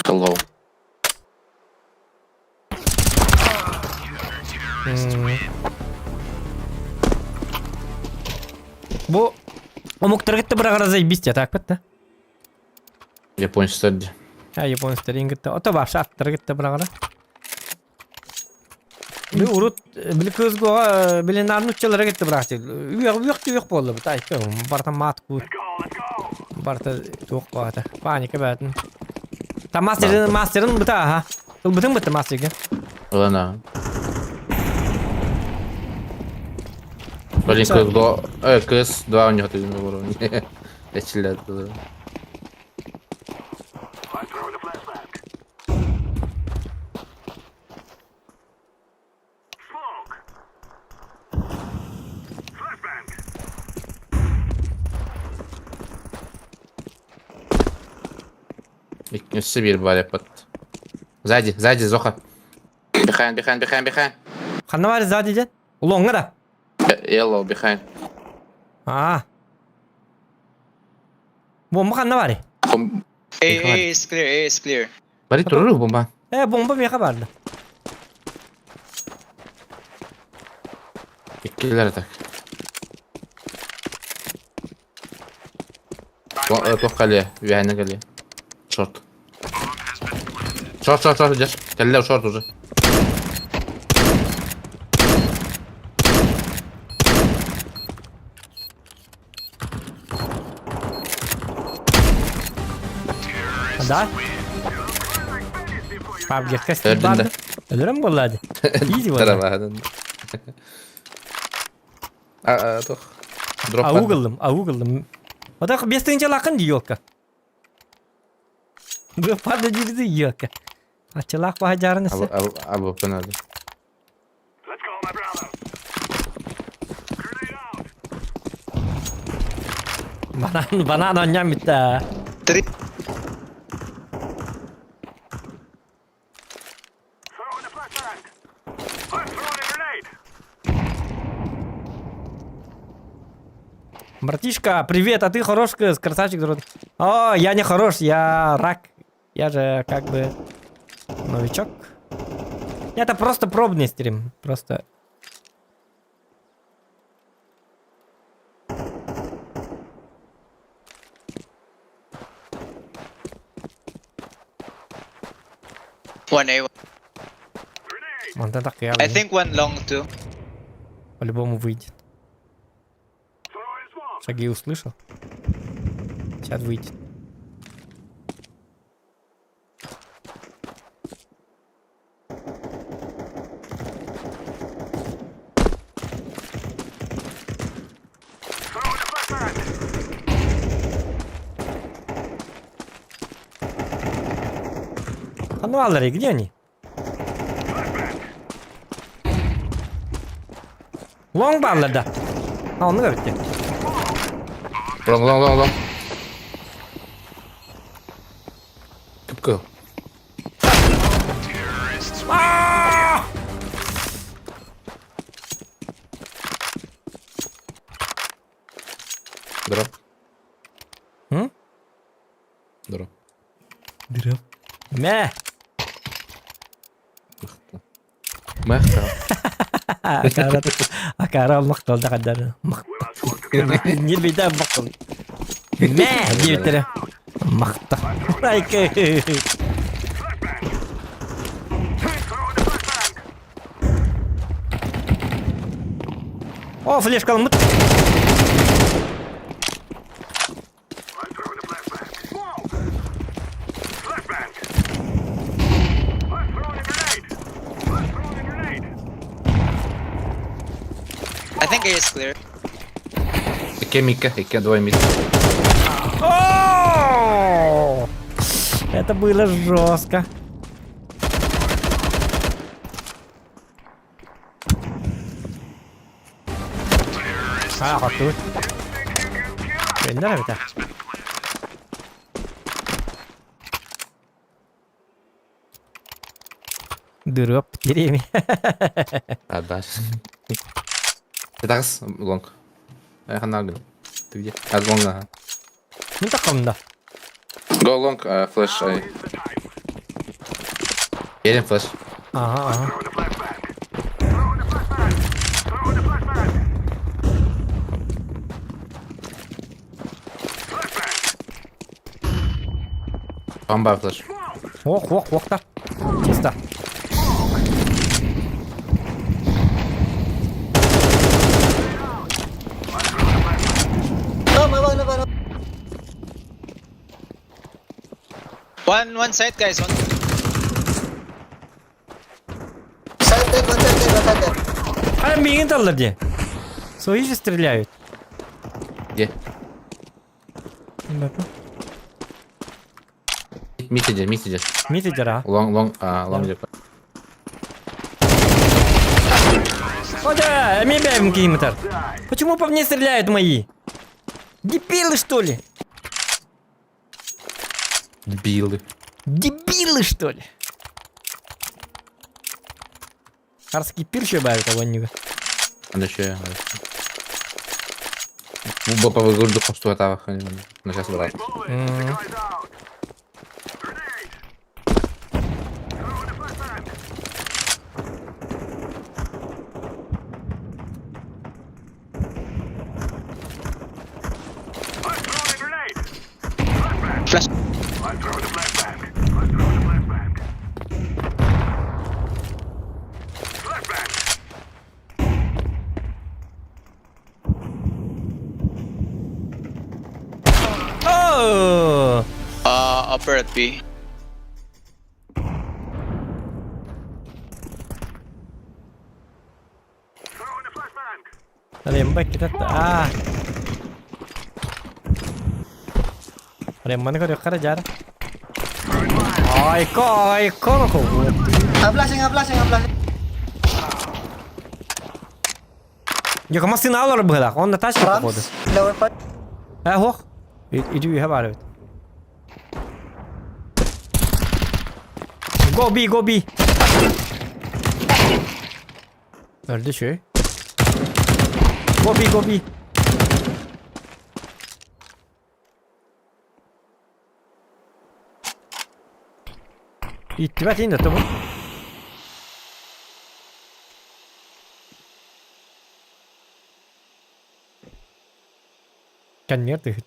L: Hello.
A: Бу омуктаргытта быраҕара заебись так бытта.
L: Японецтар дии.
A: А японецтар ингитте. Ото вообще аттаргытта быраҕара. Би урут били кызгоҕа били нуччалара кытта быраахчы. Үөх үөх үөх буолла бу тайка. Барта мат кут. Барта туох баата. Паника баатын. Та мастерын мастерын бута аха. Ылбытын бытта мастерга.
L: Ылана. Блин, КС 2, КС 2 у него ты на уровне. Эчилер. Өссө биир бар эппит. Сзади, сзади, Зоха. Behind, behind, behind, behind.
A: Ханна бар сзади дьэ? Улоҥҥа да?
L: Yellow, behind.
A: Аа. Бомба ханна барый?
L: Бом...
J: A, A is clear, A is clear.
L: Бары туруру бомба.
A: Э, бомба миэхэ баарда.
L: Иккилэр так. Туох кэлиэ, үөһээнэ кэлиэ. Шорт. Шорт, шорт, шорт, идешь. Кэллэ шорт уже.
A: Да? Пабгетка стил барды. Өлөрөм буолла ди. Изи буолла.
L: Тарабаһын. А, туох. Дроп.
A: Аугыллым, аугыллым. Отақ бестіңче лақын ди елка. Быппады диризи елка. Ачылақ баһа есе.
L: Абы пынады.
A: Банан, банан онньоон бүттэ.
J: Три.
A: Братишка, привет, а ты хорош, красавчик, друг. О, я не хорош, я рак. Я же как бы новичок. Это просто пробный стрим. Просто.
J: One A.
A: Мантан так я
J: I think one long too.
A: по-любому выйдет. Шаги услышал. Сейчас выйдет. А ну, Аллари, где они? Long баллар да. А, он говорит.
L: Long, long, long, long. Кыпкыл. Дроп.
A: М?
L: Дроп.
A: Дроп. Мэ.
L: Махта.
A: Акара акара мактал да кадар. Не беда мактал. Мэ диэбиттэрэ. Махта. Айка. О, флешка алмыт.
J: think A is clear.
L: Икки микка, икки двое мид.
A: О! Это было жестко. А, хотуй. Көннөр эбитэ. Дырып деревья.
L: Отдашь. Ты так лонг. Я ханагл. Ты где? А, лонг, ага.
A: Ну таком да.
L: Go long, flash. I... Едем флеш.
A: Ага, ага.
L: Бомба флеш.
A: Ох, ох, ох, да. Чисто.
J: One one side guys, one.
A: А миигин таллар дии. Свои же стреляют.
L: Где? Мид иди, мид иди.
A: Мид идер, а?
L: Long, long, а, long деп.
A: О, да, эмиэ киимитер. Почему по мне стреляют мои? Дебилы, что ли?
L: Дебилы.
A: Дебилы, что ли? Арский пир бавит огонь.
L: Аны еще. Бу по выгорду хосту атава. На сейчас брать.
J: Flash.
A: Oh!
J: Upper at B.
A: Ремба китат. А. Рембаны көрүөххэ эрэ дьаар. Айко, айко,
G: I'm flashing, I'm flashing, I'm flashing.
A: Йо, массыына олорор быһыылаах, онно тачка походу.
G: Lower part.
A: Э, ох. Иди үһэ баар эбит. Go B, go B. Өлдө үчүгэй. Go B, go B. Иттибэт иин да бу. Кэннигэр түһүт.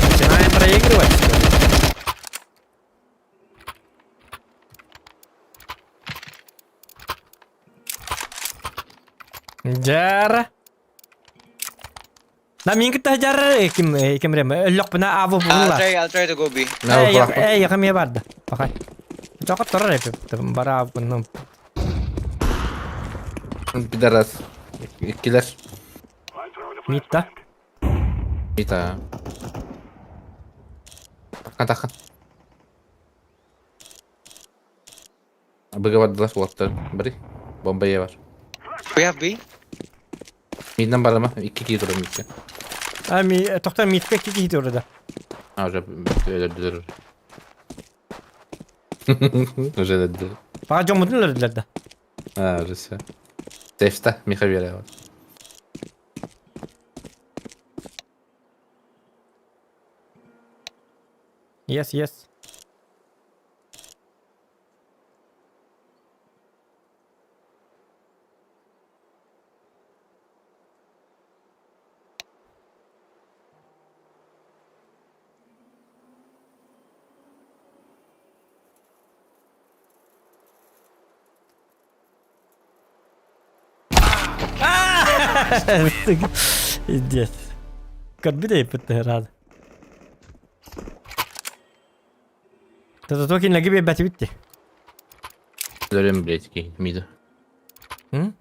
A: Начинаем проигрывать, что ли? Дьэр. На мин кытта дьар ким ким рем өллөхпүнэ аабы
J: I'll
A: булла.
J: try, I'll try to go B.
A: Эй, яхам я барда. Пахай. Чоқот турар эпип. Бара буннум.
L: Пидорас. Иккилер.
A: Митта.
L: Мита. Тахан тахан. Быга бардылар уолаттар. Бери. Бомба е бар.
J: We have B.
L: Миднан барама. Икки кии турар мидке.
A: А ми тохтор митка икки киһи турда.
L: А уже өлөрдүлэр. Уже өлөрдүлэр.
A: Паға жомутун өлөрдүлэр да.
L: А, уже все. Сейфта Миха бере.
A: Yes, yes. Издец. Көрбүт эйпит рад. Зато кинилэргэ биэрбэтибит дии.
L: Өлөрөм, блядь, киһи, мида.
A: М?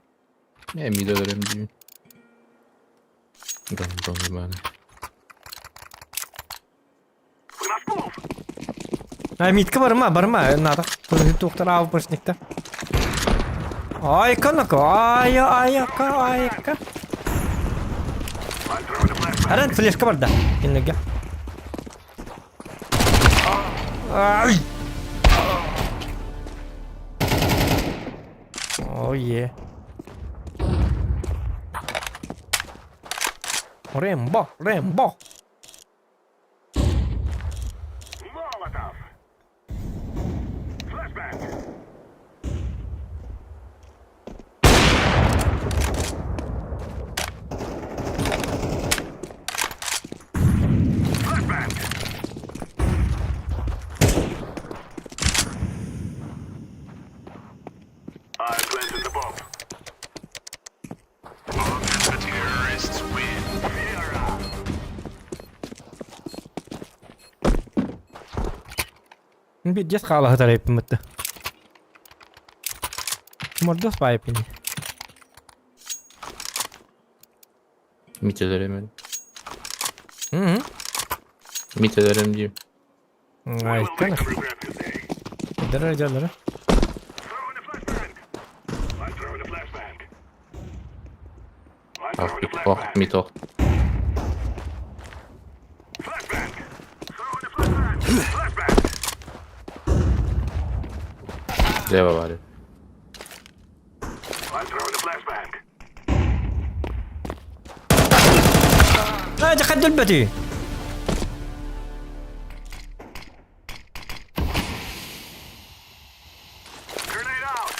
L: Э, мида өлөрөм диибин. Гандон ебаный.
A: А, митка барма, барма, надо. Туохтар аапышникта. Айка нака, ай, айка, айка. Аран флешка барда. Киннеге. Ай! Oh yeah. Рэмбо, Рэмбо.
E: Molotov. Flashbang. Flashbang. I planted the bomb.
K: The terrorists win.
A: Биирдиэс хаалаһытар эппин Мордос баайпин.
L: Мит өлөрөм.
A: Мм.
L: Мит өлөрөм диим.
A: Айка.
E: Regret this day.
A: Дара жалара.
E: Throwing a flashbang. I'm throwing a flashbang. I'm
L: Ах,
E: throwing a
L: мит, ох,
E: flashbang.
L: мит, ох.
E: Flashbang. Throwing a flashbang. Flashbang.
L: Лево валит.
E: I'm throwing a flashbang.
A: Аа, жахад дүлбэти.
E: Grenade out.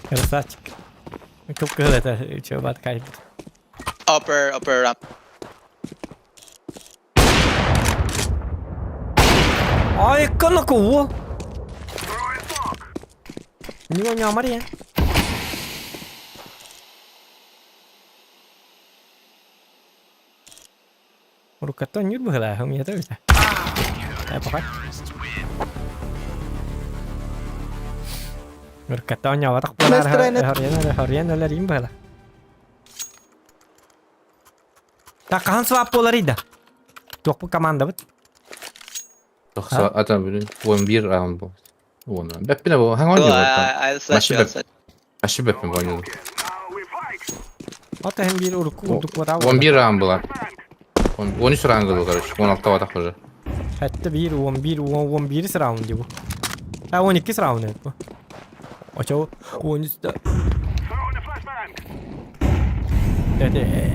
A: Красавчик. Купкыл это, чё, баткай.
J: Upper, upper ramp.
A: Айка нака уол.
E: Throwing smoke.
A: Не не Мария. Руката не была, у меня тоже. Э, пока. Руката не ватак болар. Хорьян им была. Так, хаһан свап болар ида. Туох команда бит.
L: Тохса, ата, блин, 11 раунд был. Вон, бэппине бу, хаң
J: Oh,
L: ойнуу.
J: I, I'll flash you
L: Машина.
J: outside.
L: Ашы бэппин ойнуу.
E: Now we fight.
A: Ата hem bir урукку курдук бар.
L: 11 раунд была. 13 раунд был, короче. 16 ватах уже.
A: Хәтта 1 11 10 11 раунд ди бу. А 12 раунд бу. Очо 13
E: Throwing a flashbang.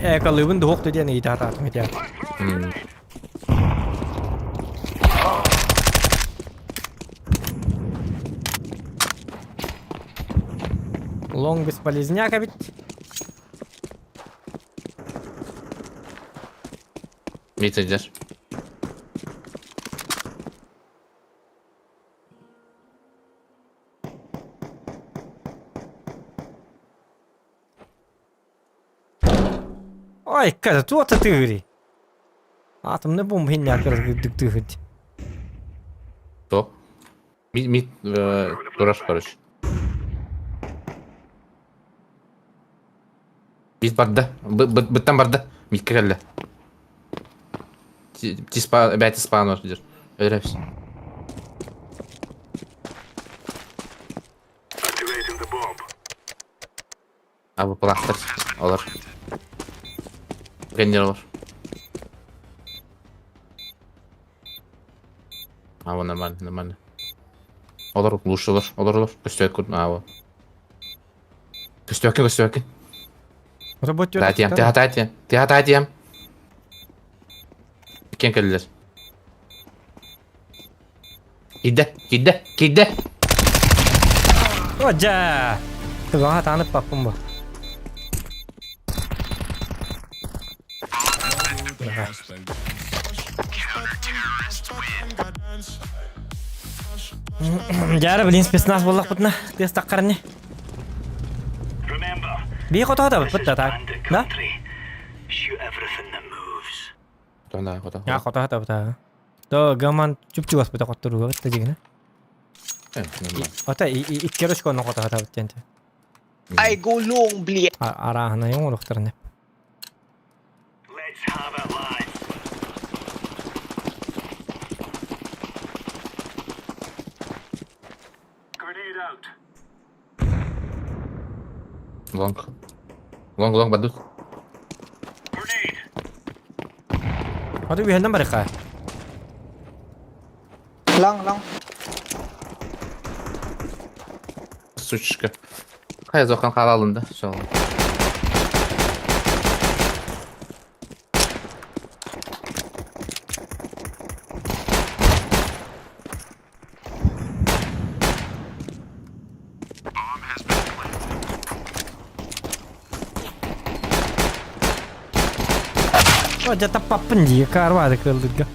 A: Э, калыбын дуох диэн ыйта атаатым ити.
L: М.
A: Лонг бесполезняка бит.
L: Мит идешь.
A: Ой, када туота тыгыри. Атомный бомба хиння кыргыдык тыгыт.
L: То. Мит, мит, э, дураш, короче. Мит барда. Быттан барда. Мит кэллэ. Ти спа, бәйті спаун бар идер. Өлөрөбүс.
E: Activating the bomb.
L: А бу плахтар. Олар. Генер олар. А, вот нормально, нормально. Олар лучше олар, олар олар. Көстөк курдун, а вот. Көстөккө, көстөккө.
A: Работ
L: Татьям, ты хататьям, ты хататьям. Кен келдер. Кидде, кидде, кидде.
A: Оджа. Тыга танып папым бу. Жары блин спецназ боллақ бұтына. Тез таққарыне.
E: Remember,
A: Би қотода
E: this
A: бұтта
E: is
A: так.
E: bandit.
A: Да?
L: Тона, хото.
A: Я хото хото хото. То гаман чуп-чугас быта хотторуга битта дигина. Ата икки ручканы хото хото бит
J: I go long, блядь.
A: Арааһына оҥоруохтарын
L: Лонг. Лонг, лонг, бадут.
A: Аты үһэннэн барыха.
G: Long, long.
L: Сучка. Хайа зохан халалында. Сол.
A: Дьэ таппаппын дии, карвады кылдырга.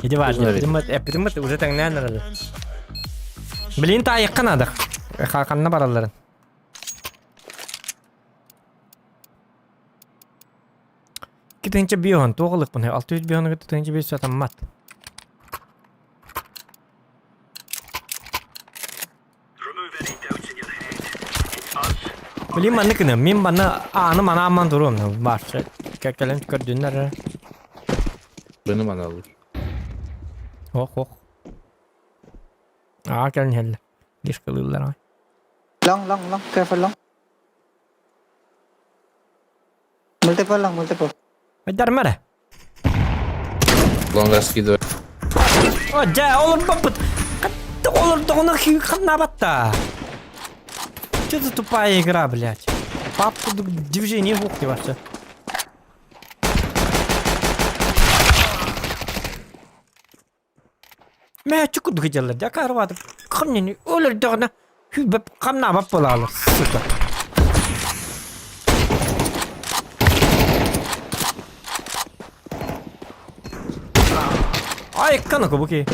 A: Иди важно, эпидемит уже тэҥнээн эрэллэр. Блин, таайыкка наада. Ханна баралларын. Китинче биоһун туох ылыкпын 600 биоһуну кытта тыһынча биэс сатаммат. Блин, манны кына, мин манна ааны манаамман туруом баарча. Кэлэн көрдүннэр.
L: Быны маналыр.
A: Ох, ох. Аа кэлин иһэллэр. Дишкалыыллар.
G: Long, long, long. Careful, long. Multiple long, multiple.
A: Айдарма эрэ.
L: Лонг раскидывай.
A: О, дьэ, олорбоппут. Олордоҕуна ханнаабатта. Что за тупая игра, блядь? Папку движение в ухте вообще. Мэ чукуд гыдьаллар дьэ карватып ханнини өлөрдөҕүнэ хүүбэп хамнаабат буолаалар сука. Айыкканы кубуки.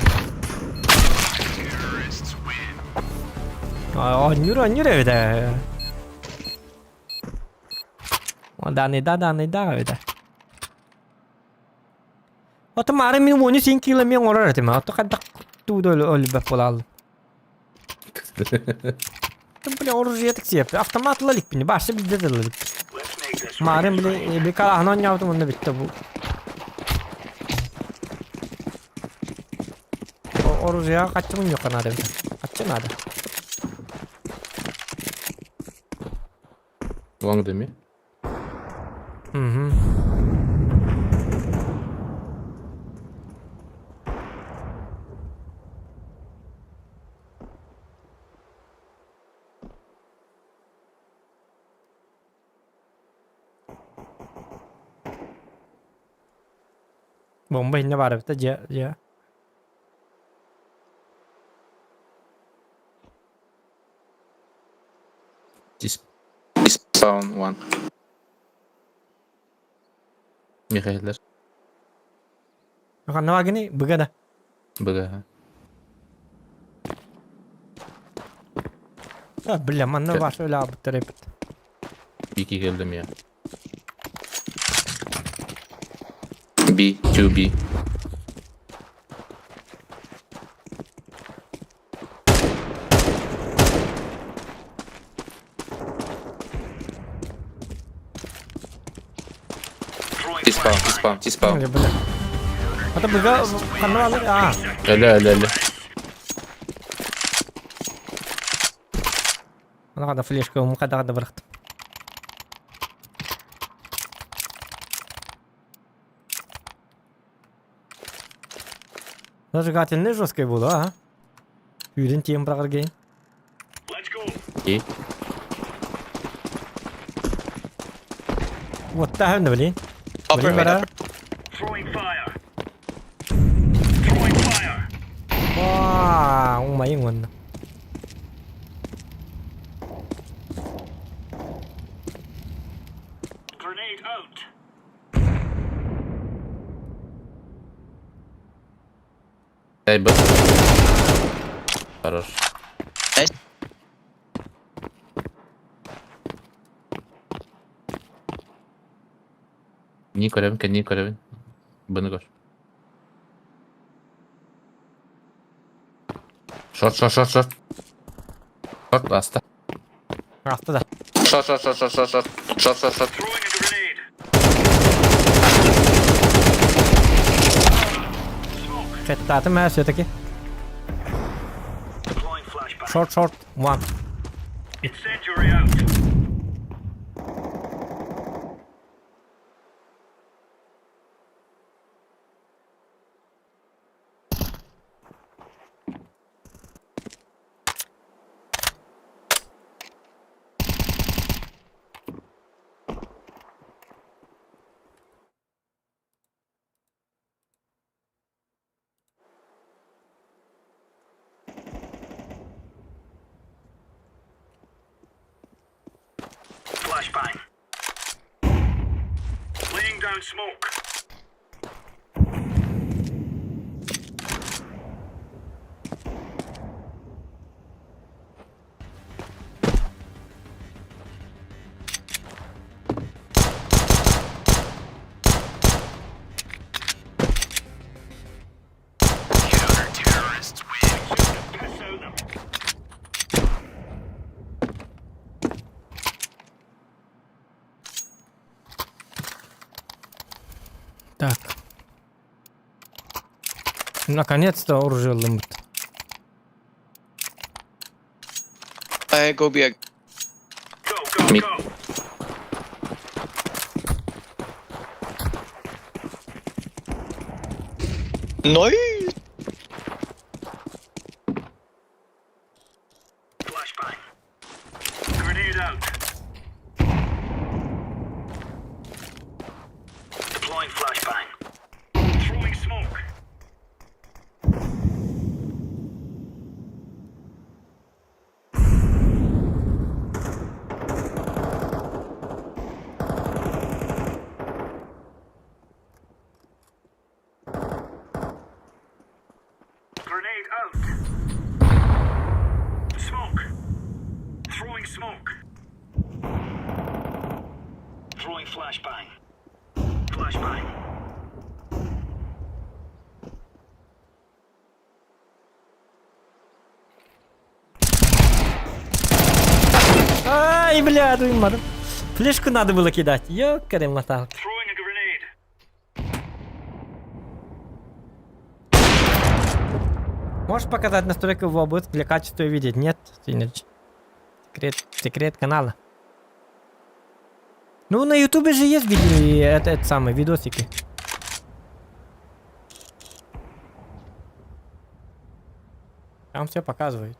A: Оонньуур оонньуур эбит ээ. Дааны да дааны да эбит. Ото маары мин уону син кило мен оҥорор этим. Ото хайдах тууда өлбөт буолааллым. Бля, оружие тиксиэп. Автомат ыла иликпин. Башы билде да ыла иликпин. Маарым били би караһын оонньообутум онно бүттэ бу. Оружие хаччы мунньуохха наада эбит. Хаччы наада.
L: Лонг дыми.
A: Угу. Бомба иннэ баар эбит да дьиэ дьиэ.
L: Spawn one. Михаилер.
A: Ханна баагыный быга да.
L: Быга.
A: А, бля, манна баар өлаабыттар эбит.
L: Бики келдим я. B, 2B. T-spawn, T-spawn, T-spawn.
A: Бля. Ата быга ханна баалар? Аа.
L: Өлө, өлө, өлө.
A: Ана хада флешка умка да бырахтым. Зажигательный жесткий буолуо, а? Күүрэн тиийэн быраҕар гейн.
L: И?
A: Уоттааһын да билин.
J: Upper mid, upper.
A: Ваа, умайын уонна.
L: Дай Б. Хорош. Нии көрөбүн, кэннии көрөбүн. Быны көр. Шорт, шорт, шорт, шорт. Шорт аста.
A: Аста да.
L: Шорт, шорт, шорт, шорт, шорт, шорт. Шорт, шорт, шорт.
E: Throwing a grenade.
A: Хэттаатым ээ все-таки.
E: Deploying flashbang.
A: Short, short, one.
E: Incendiary out. Flashbang. Laying down smoke.
K: Counter-terrorists win.
E: Piss out them.
A: Так. Наконец-то оружие лымыт.
J: I go B.
E: Go, go,
L: Mid.
E: go.
J: Nice.
E: Flashbang. Grenade out. Deploying flashbang. Throwing smoke. Grenade out. Smoke. Throwing smoke. Throwing flashbang. Flashbang.
A: Ай, бля, duymadım. Флешку надо было кидать. Ёкарь моталки.
E: Throwing a grenade.
A: Можешь показать настройку в OBS для качества видеть? Нет, Синич. Секрет, секрет канала. Ну, на ютубе же есть видео, и это самое, видосики. Там все показывают.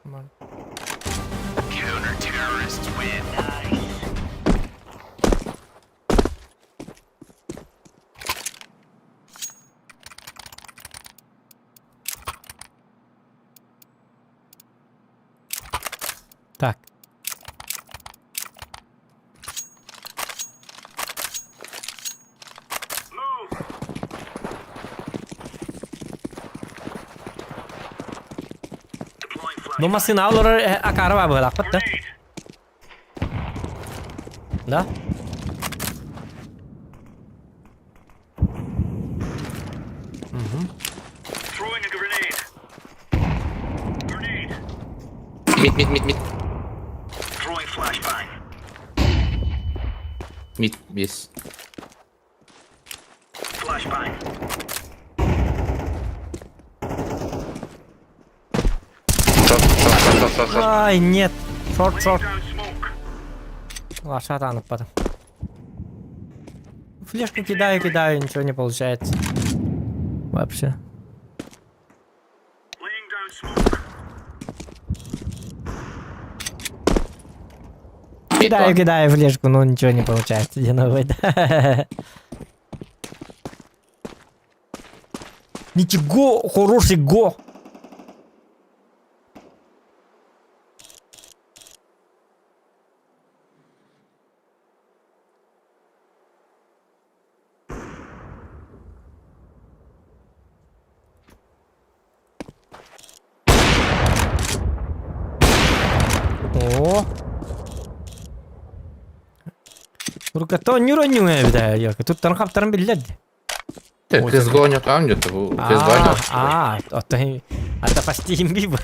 A: Нормально.
K: Counter-terrorists win.
A: Так.
E: Move. Deploying flashbang.
A: Бу массыына олорор акара бар быһыылаахпыт да?
E: Grenade.
A: Да?
E: Throwing a grenade. Grenade.
L: Mid, mid, mid, mid.
E: Throwing flashbang.
L: Mid, yes.
E: Flashbang.
L: Short, short, short, short, short, short.
A: Ай, нет. Short,
E: Laying
A: short.
E: down smoke.
A: Лошата потом. Флешку кидаю, кидаю, ничего не получается. Вообще.
E: Laying down smoke.
L: Mid
A: Кидаю,
L: one.
A: кидаю флешку, но ничего не получается. Где новый, Ничего, хороший го. О. Урукката онньур онньуҥа эбит Туттан хаптарын биллэр дии.
L: CSGO ойнотоон дьэ бу CSGO
A: А, оттон ата почти имби бу.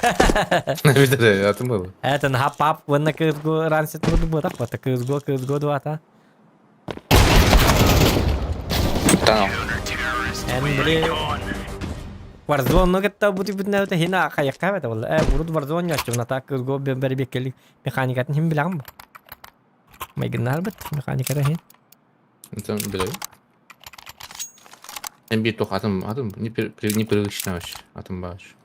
L: Видите, атын был.
A: Это на пап вон на CSGO раньше тут было так вот CSGO CSGO 2 та.
F: Тано.
A: Эн били Warzone кытта бу типитнэ хина хайакка бата болла. Э урут Warzone яччым та CSGO бер беккели механикатын хим билэҕин бу. Майгыннаһарбыт механиката хин.
L: Это билэбин. Эн биир туох атын атын непривычно вообще атын бааш.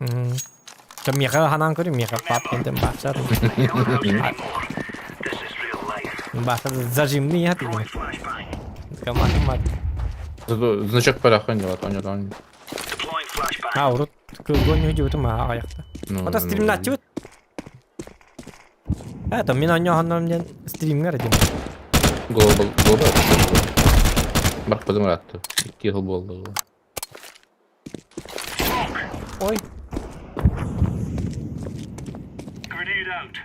A: Там меха ханан көрүм меха пап кентен баасар. Баасар зажимный я ты. Камат.
L: Значок парахан делать, он он.
A: А, урут кылгон үдүбүтүм аа аякта. Ота стримнатчыбыт. Это мин онньоһоннорум диэн стримҥэр этим.
L: Глобал, глобал. Барпадым ыраатты. Икки жыл буолла.
A: Ой.
E: Grenade out.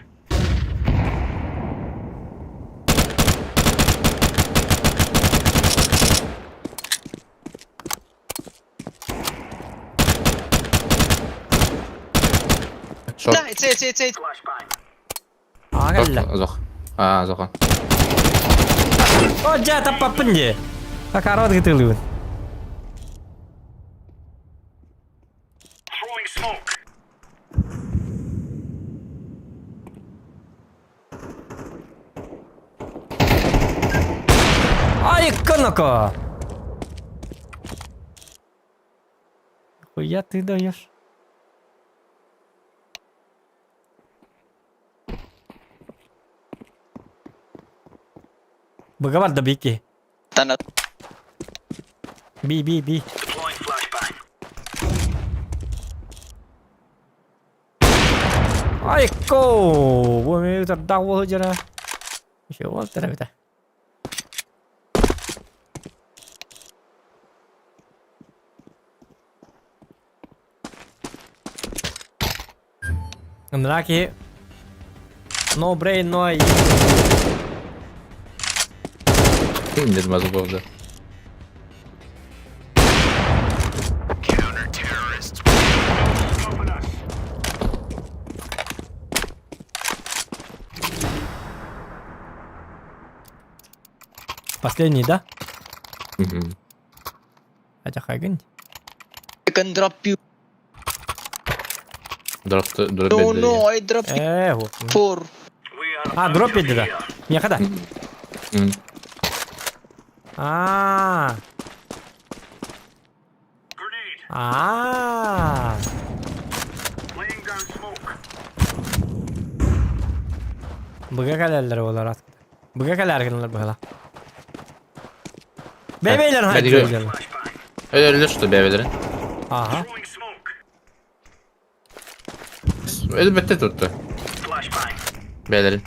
L: Шорт.
J: Да, it's it's it's it's.
E: Flashbang.
A: Аа кэллэ.
L: Зох. А, зохан.
A: О, дьэ, таппаппын дии. Акарот гытылыбын.
E: Throwing smoke.
A: Ай, коноко! Хуя ты даешь? Быгавар да бики.
J: Тана.
A: Би, би, би.
E: Deploying flashbang.
A: Ай, ко! Бу ми тарда жара. Еще вот тарабита. Мраки. No brain, no eye.
L: Ким мазы болды.
K: Counter-terrorists win.
E: Stopping us.
A: Последний, да?
L: Мгм.
A: Хотя хайгын.
J: I can drop you.
L: Дроп дроп
J: No, no, I drop you
A: Э, вот.
J: four.
E: We are
A: А,
E: out
A: дроп
E: of
A: педди, да.
E: here.
A: Меха да.
L: М.
A: А.
E: Grenade.
A: А.
E: Laying down smoke.
A: Быга калерлер олар аткыда. Быга калергинлер быгала. Бебейлер
L: Бәдиге-
A: хайдыр.
L: Өлөр что бәбелер.
A: Ага.
E: Throwing smoke.
L: Элбетте tuttu.
E: Flashbang.
L: Бәлерин.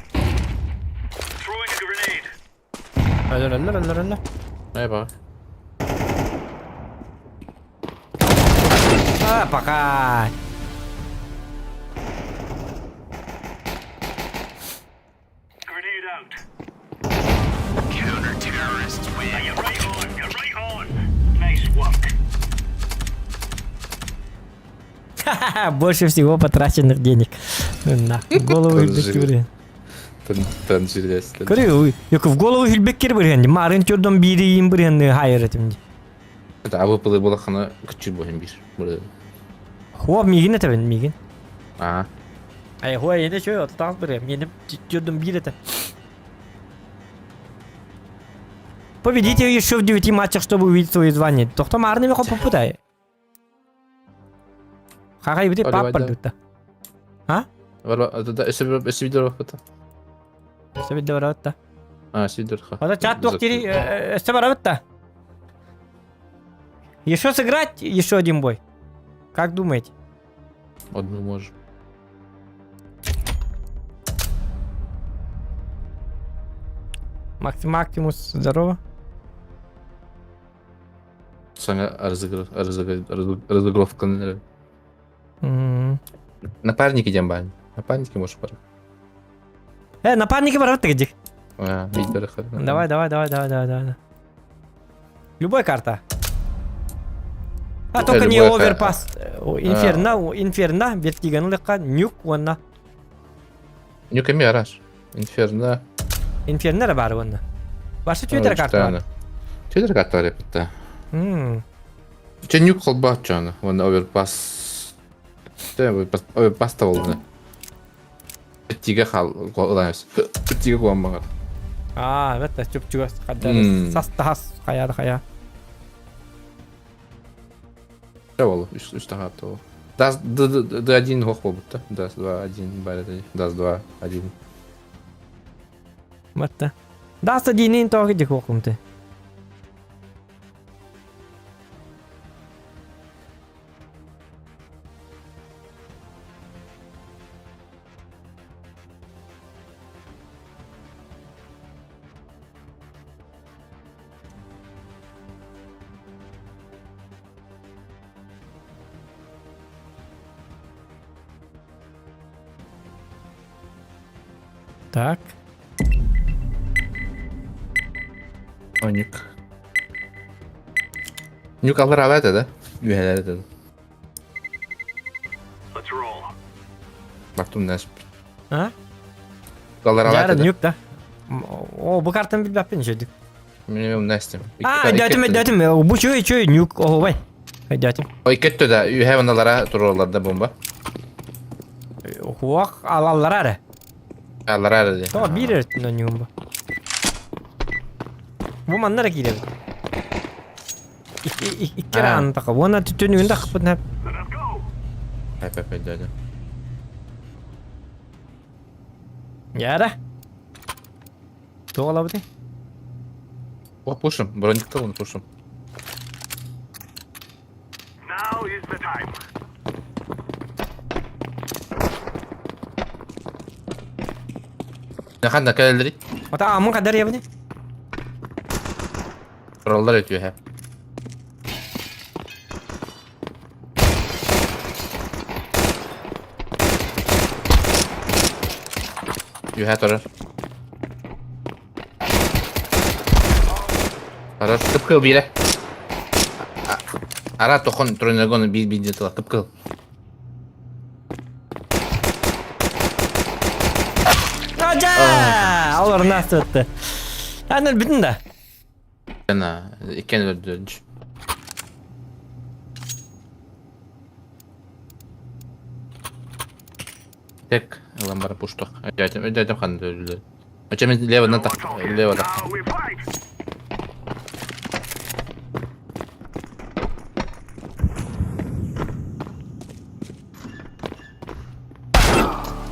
E: Throwing a grenade.
A: Өлөр өлөр өлөр өлөр.
L: Ай бак.
A: А, пока.
E: Grenade out.
K: Counter-terrorists win.
E: You're right on. You're right on. Nice work.
A: Больше всего потраченных денег. На, голову
L: Тоже.
A: хилбеккер.
L: Танжирдес.
A: Көрү, yok в голову хилбеккер бирген. Марын түрдөн бири им бирген хайыр этим.
L: Это АВП булахана күчү бохем бир. Burada.
A: Хуа мигин этебин, мигин.
L: А.
A: Ай, хуа еде чөй отатаңыз бир. Мени түрдөн бир это. Победите еще в 9 матчах, чтобы увидеть свое звание. Тохто марны ми попутай. Хагай бити
L: Давай,
A: пап
L: давай.
A: бардыта. А?
L: Var да эсе видео фото.
A: Себи баратта.
L: А, сидор.
A: Ата чат тох тири эсе баратта. Еще сыграть еще один бой. Как думаете?
L: Одну можем.
A: Максим Максимус, здорово.
L: Саңа разыгровка. Напарники дем бан. Напарники можешь пар.
A: Э, напарники баратта гидик. Давай, давай, давай, давай, давай, давай. Любой карта. А только не оверпас. Инферно, инферно, вертиганы лыкка, нюк уонна.
L: Нюк эми араш. Инферно.
A: Инферно эрэ баар уонна. Башы Twitter карта бар.
L: Twitter карта бар эппитте. Че нюк холбаат чону. Уонна оверпас. Оверпас та болду. Тиге хал ылайс. Тиге куаммагар.
A: Аа, это чуп-чугас хаддар. Сас тахас хая хая.
L: Че болу, үс тахат ол. Дас д д один хох болбутта. Дас 2 1 бар Дас 2 1.
A: Матта. Дас 1 тоғы дик оқымты. Так.
L: О, нюк. Нюк аллар ата да? Үһэлэр ата.
E: Let's roll.
L: Бартум нэс.
A: А?
L: Аллар
A: Жара
L: ата.
A: нюк да. О, бу картаны билбэппин жөдүк.
L: Мен нэстим.
A: А, өйдөөтүм, өйдөөтүм. Бу чөй, чөй, нюк, оһубай. Өйдөөтүм.
L: Ой, кетті да, үһэ оналара тураларда бомба.
A: Хуак алаллара эрэ.
L: Аллара ди.
A: Тоҕо биир өртүнэн ньуум бу. Бу манна эрэ киирэбит. Икки эрэ аан таха. Уонна түнүгүн да хаппытын
E: Let's go.
L: Хэп хэп дядя.
A: Яра. Туох олабытый?
L: О, пушим, броник он пушим.
E: Now is the time.
L: Ханна кэлэлри.
A: Ата амын кадар ебини?
L: Тураллар өтүө хэп. Үһэ турар. Арар кып-кыл бире. Ара тохон тройногон би би тыла кып-кыл.
A: Ажа! Олар нас өтті. Әнел бүтін да.
L: Ана иккен өлдүрүнч. Так, ылан бара пушток. Өйдөтүм, өйдөтүм ханды өлдү. Оча мен леводан так, лево так.
E: Now we fight.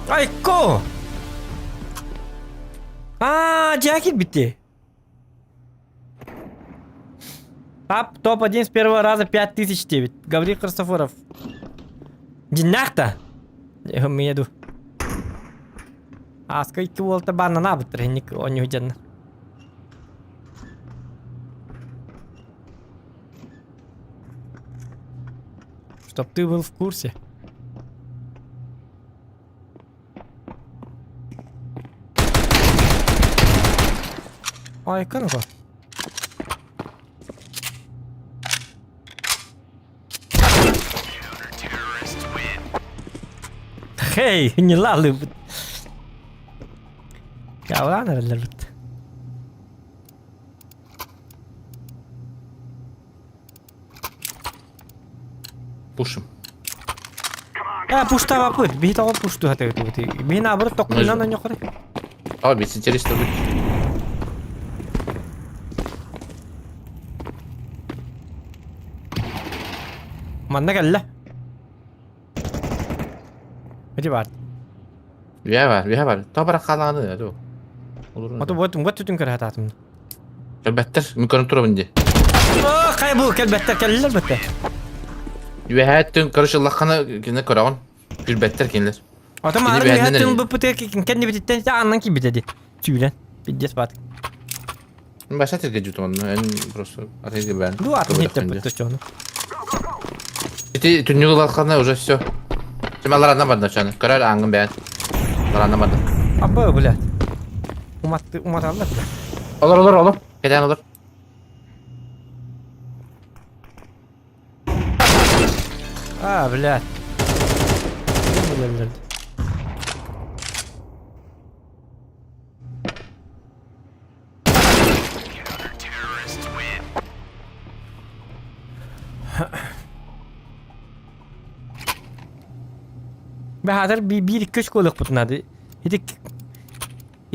A: Айко! А, Джакет битти. Ап, топ-1 с первого раза 5009. Гаврил Христофоров. Динахта! Еду. Аска икки уолта барна абыттыр хинник онньу дьанна. Чтоб ты был в курсе. Ай, ну-ка. Хей, не лалы. Кавлан эрэллэрбит.
L: Пушим.
A: А, пуштаабаппыт. Биһи тоҕо пушту хатыгытыбыт. Биһи наоборот токкунан онньохоре.
L: А, ведь интересно будет.
A: Манна кэллэ. Ити баар.
L: Үһэ бар, үһэ бар. Табара халааны, алло.
A: Ото вот вот түтүн көрө хатаатым.
L: Кэлбэттэр, мин көрөн турабын ди.
A: О, кай бу кэлбэттэр кэллилэр бэттэ.
L: Үһэ түн, короче, лаххана кине көрөҕүн. Күлбэттэр кинилэр.
A: Ото
L: Кини
A: маарын
L: бэһиннэн
A: үһэ түн
L: эрэ.
A: буппутэ кэннибититтэн аннан киирбитэ ди. Сүүрэн. Пиздец баат.
L: Баша тирге жутум онно, эн просто атайды бэн.
A: Ду атын хиттер чону.
L: Ити түннүгү лаххана уже все. Сем алар анна барда чаны. Көрөр аңгын бэн. Алар анна барда.
A: Аба, блядь. Уматты, уматаллар да.
L: Олор, олор, олор. Кэтээн олор.
A: А, блядь. Ким билэллэр? Баһаатар биир икки оскуолуохпутун наада. Ити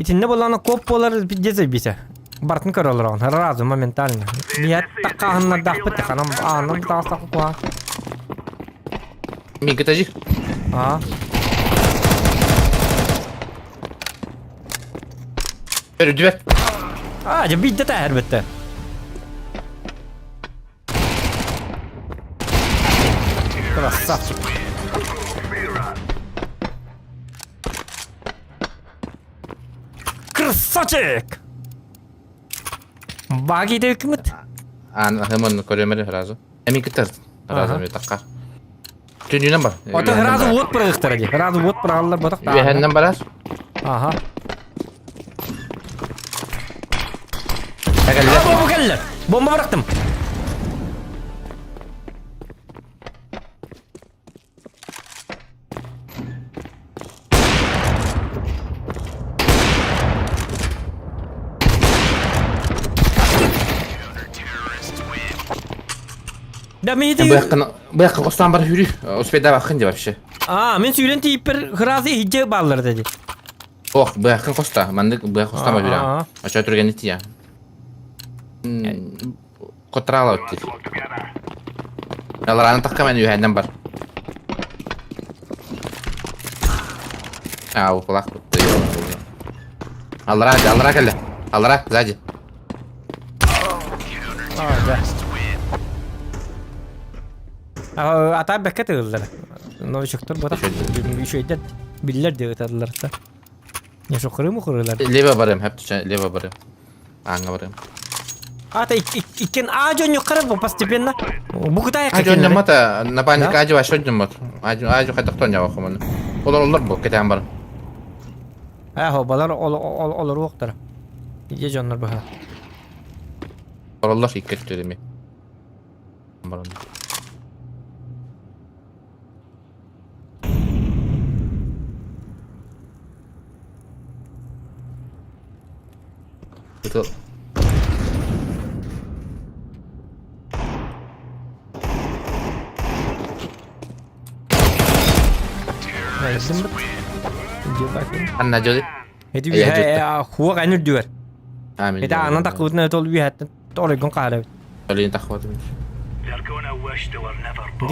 A: итиннэ буоллаҕына коп буолар пиздец эбитэ. Бартын көрө олороҕун сразу моментально. Миэт таккааһыннардаахпыт ханан аанан таҕыстахха куһаҕан.
L: Мига тажи.
A: Аа.
L: Өрүдүбэт.
A: Аа, дьэ биирдэ тааһар бэтте. Красавчик. Красавчик! Баги дөкмүт.
L: Ан хымын көрөмөр сразу. Эми кытар. Сразу ми такка. Түнүнэн бар.
A: Ото сразу вот бырагыктара ди. Сразу вот бырагаллар ботак.
L: Үөһэннэн барар.
A: Ага.
L: Әгәлләр.
A: Бомба келлер. Бомба бырактым. Да мен ити...
L: Быяккын быяккын костан бар хүрү. Успейда бакын деп вообще.
A: А, мен сүүрэн тииппер хразы иһдьэ бааллар dedi.
L: Ох, быяккын коста. Мандык быyak коста бар
A: Аа.
L: хүрэ. Ача түрген ити я. Котрала өттү. Алараны такка мен үһәннән бар. А, укулак бутты. Алара, алара кэллэ. Алара, сзади.
A: А, да. А, ата бэккэ тыгыллар. Новичоктор ботах үчүгэйдэр биллэр диэ ыталлар да. Не шо Крымы курылар.
L: Лево барым, хэп лево барым. Аңа барым.
A: Ата иккен а жон юккара бу постепенно. Бу Кытай
L: Ажо нямата, напарник ажо вообще нямат. Ажо ажо хатак тоня вахоман. Олар олар бу кетен бар.
A: Э, балар ол ол олар уоктар. Иде жоннор баха.
L: Олар иккеттер эми. Барам. Это Анна жоди.
A: Эти үһэ хуа кайныр дүөр.
L: Амин.
A: Эти анан такыбытына тол үһэттен толойгон каара.
L: Олин тахват.
A: Ди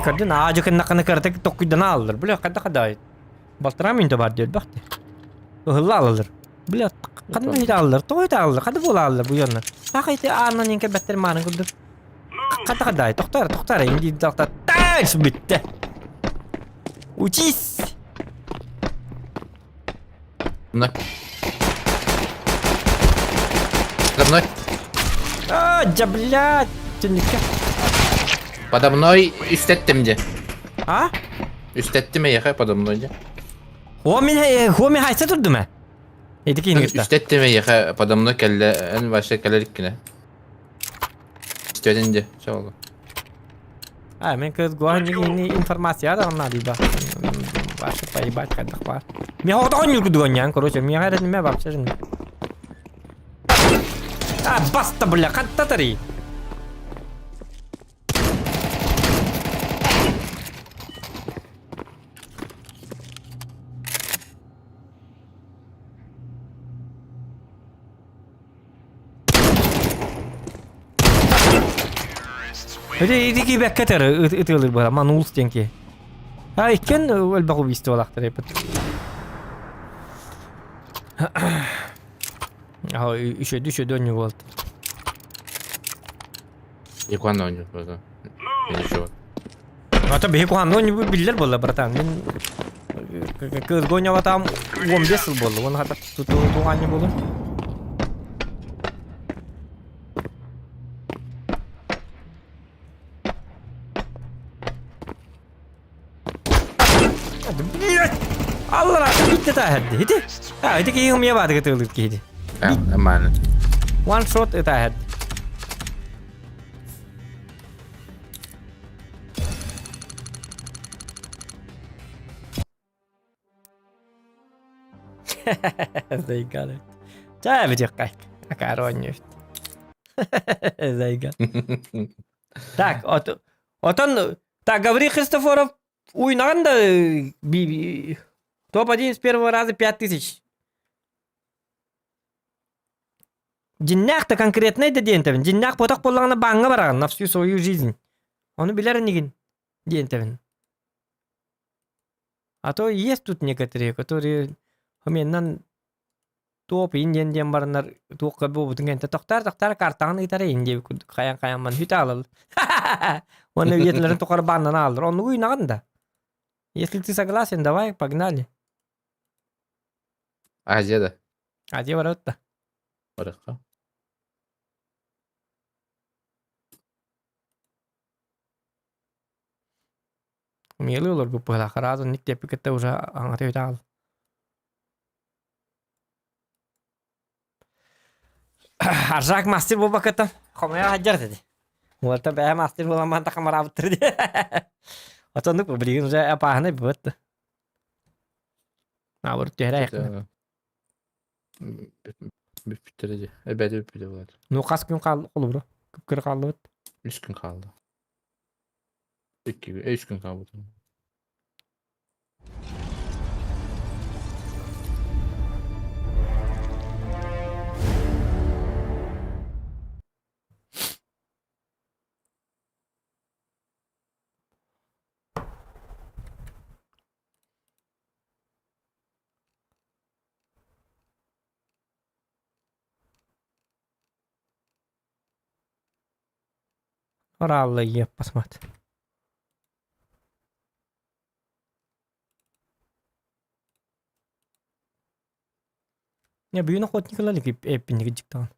A: кардын аа жакын наканы картак токкуйдан алыр. Бля када када. Балтыра минте бар диyor бакты. Ыһылла алыр. Бля кадын хит алыр. Той та алыр. Када була алыр бу янна. Акайты анан инке беттер марын курдур. Када када. Токтар токтар. Инди такта таш битте. Учись.
L: Мной. Подо мной.
A: А, да блядь. Түннүккэ.
L: Подо мной үстеттим де.
A: А?
L: Үстеттим эйэхэ подо мной де.
A: Хо мин хо мин хайса турдум э. Эти кийин кытта.
L: Үстеттим эйэхэ подо мной кэллэ эн вообще кэлэриккинэ. Үстетин де. Все oldu.
A: А, мен кыз гуан информация да онна диба. Ваше поебать кадах бар. Мен хода он юрку дуган короче, мен хайрат неме вообще же. А, баста, бля, каттатари. Öde ити бэккетер ытылыр бара манул стенки. А иккен өлбак убийство лактыр эпит. А еще еще дönüyor болду.
L: Икуан ойнур просто. Ничего.
A: Ата бихи кухан ну не биллер болла братан. Мен кыз гоня там 15 жыл болду. Оны хата туган болду. Блять! Алла рахмет битте та хәдди. Хити. А, хити кийин мия бады кытылык кийди.
L: Нормально.
A: One shot это Заигали. Чэ, бүтүөххэ. Акаары оонньуубут. Зайга. Так, от, отон, так, Гаврил Христофоров уйнаҕын да топ-1 с первого раза 5000. Дьиннээх да конкретнай да диэн тэбин. Дьиннээх ботох буоллаҕына бааҥҥа бараҕын на всю свою жизнь. Ону билэр инигин диэн тэбин. А то есть тут некоторые, которые хоменнан туоп иин диэн диэн бараннар туохха буолбутун кэнтэ тохтоор тохтоор картаҕын ыытара иин диэбит курдук хайан хайамман хүтэ аалал уонна үйэтилэрин тухары бааннан ааллар оннугу уйнаҕын да если ты согласен давай погнали
L: Азия да.
A: Азия барабыт да
L: Барыахха.
A: Миэлэ олорбут быһалаах араас оннук диэппит кытта уже аҥата үтэ аҕал. Аржак мастер буолбаккыттан хомойо сылдьар этэ дии. Уолта бэйэ мастер буолан баран хамараабыттар дии. Отоннук билигин уже опаһынай быт. Наоборот түһэрэ айахтана.
L: Бүппүттэрэ дии. Эбээти бүппүтэ буолар.
A: Ну хас күн хаалла холобура? Күпкүр хааллыбыт.
L: Үс күн хаалла. Икки, үс күн хаалбыт.
A: Ораалла посмотри. Не, бүгүн охотник ылар эппинниги дьиктаҕын.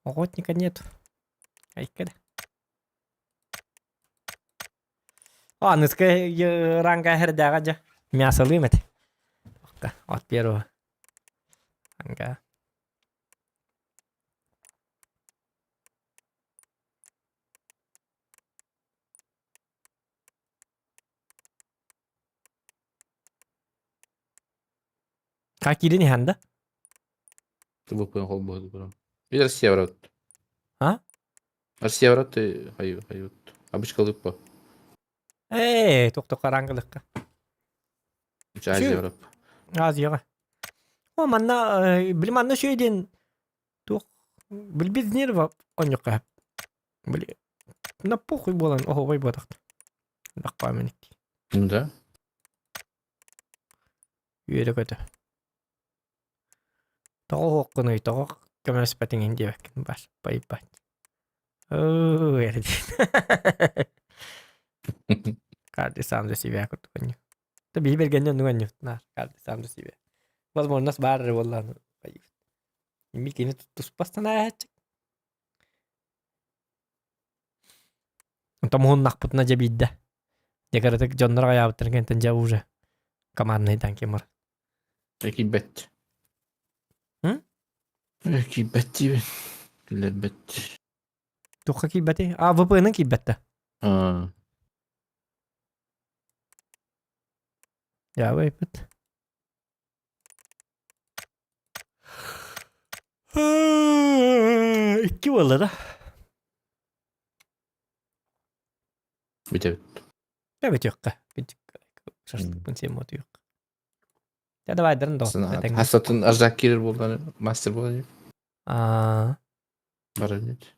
A: Охотника нет. Айка да. Аныска ранга хэрдээҕэ дьэ мясолыым этэ. От первого. Ранга. Как киирэн иһэн да?
L: Тыбыппын холбоһут барам. Или Россия барат.
A: А?
L: Россия барат ты хаю хаю. Обычка лыппа.
A: Ээ, туох хараҥгылыкка.
L: Азия барап.
A: Азияҕа. О, манна били манна үчүгэй диэн туох билбит нерва онньукка били на похуй буолан оһуобай буотахта. Лахпаамын
L: Ну да.
A: Үөрэ-көтө. Тоҕо уһуоххунуй, тоҕо көмөлөспөтүҥ иһин диэбэккин бар, байбат. Оо, эрэ диэн. Каждый сам за себя курдук анньык. Да биһи бэргэннэ оннук анньыбыт каждый сам за себя. Возможность баар эрэ буоллаҕына байбыт. Ми кини туспас санааһааччык. Онтон муһуннахпытына дьэ биирдэ. Дьэ кыратык дьоннор аҕайаабыттарын кэнниттэн дьэ уже командныйдан ким бар.
L: Киирбэт.
A: М?
L: Киирбэт диибин. Киллэрбэт.
A: Туохха киирбэтий? А, VPN-ын киирбэт да.
L: Аа.
A: Дьаабайбыт. Икки буолла да.
L: Бүтэбит.
A: Дьэ бүтүөххэ. Шашлыкпын сиэм отуйуохха. Дьэ давайдарын да.
L: Хасатын аржак киирэр буоллан мастер буолан.
A: Аа.
L: Баран.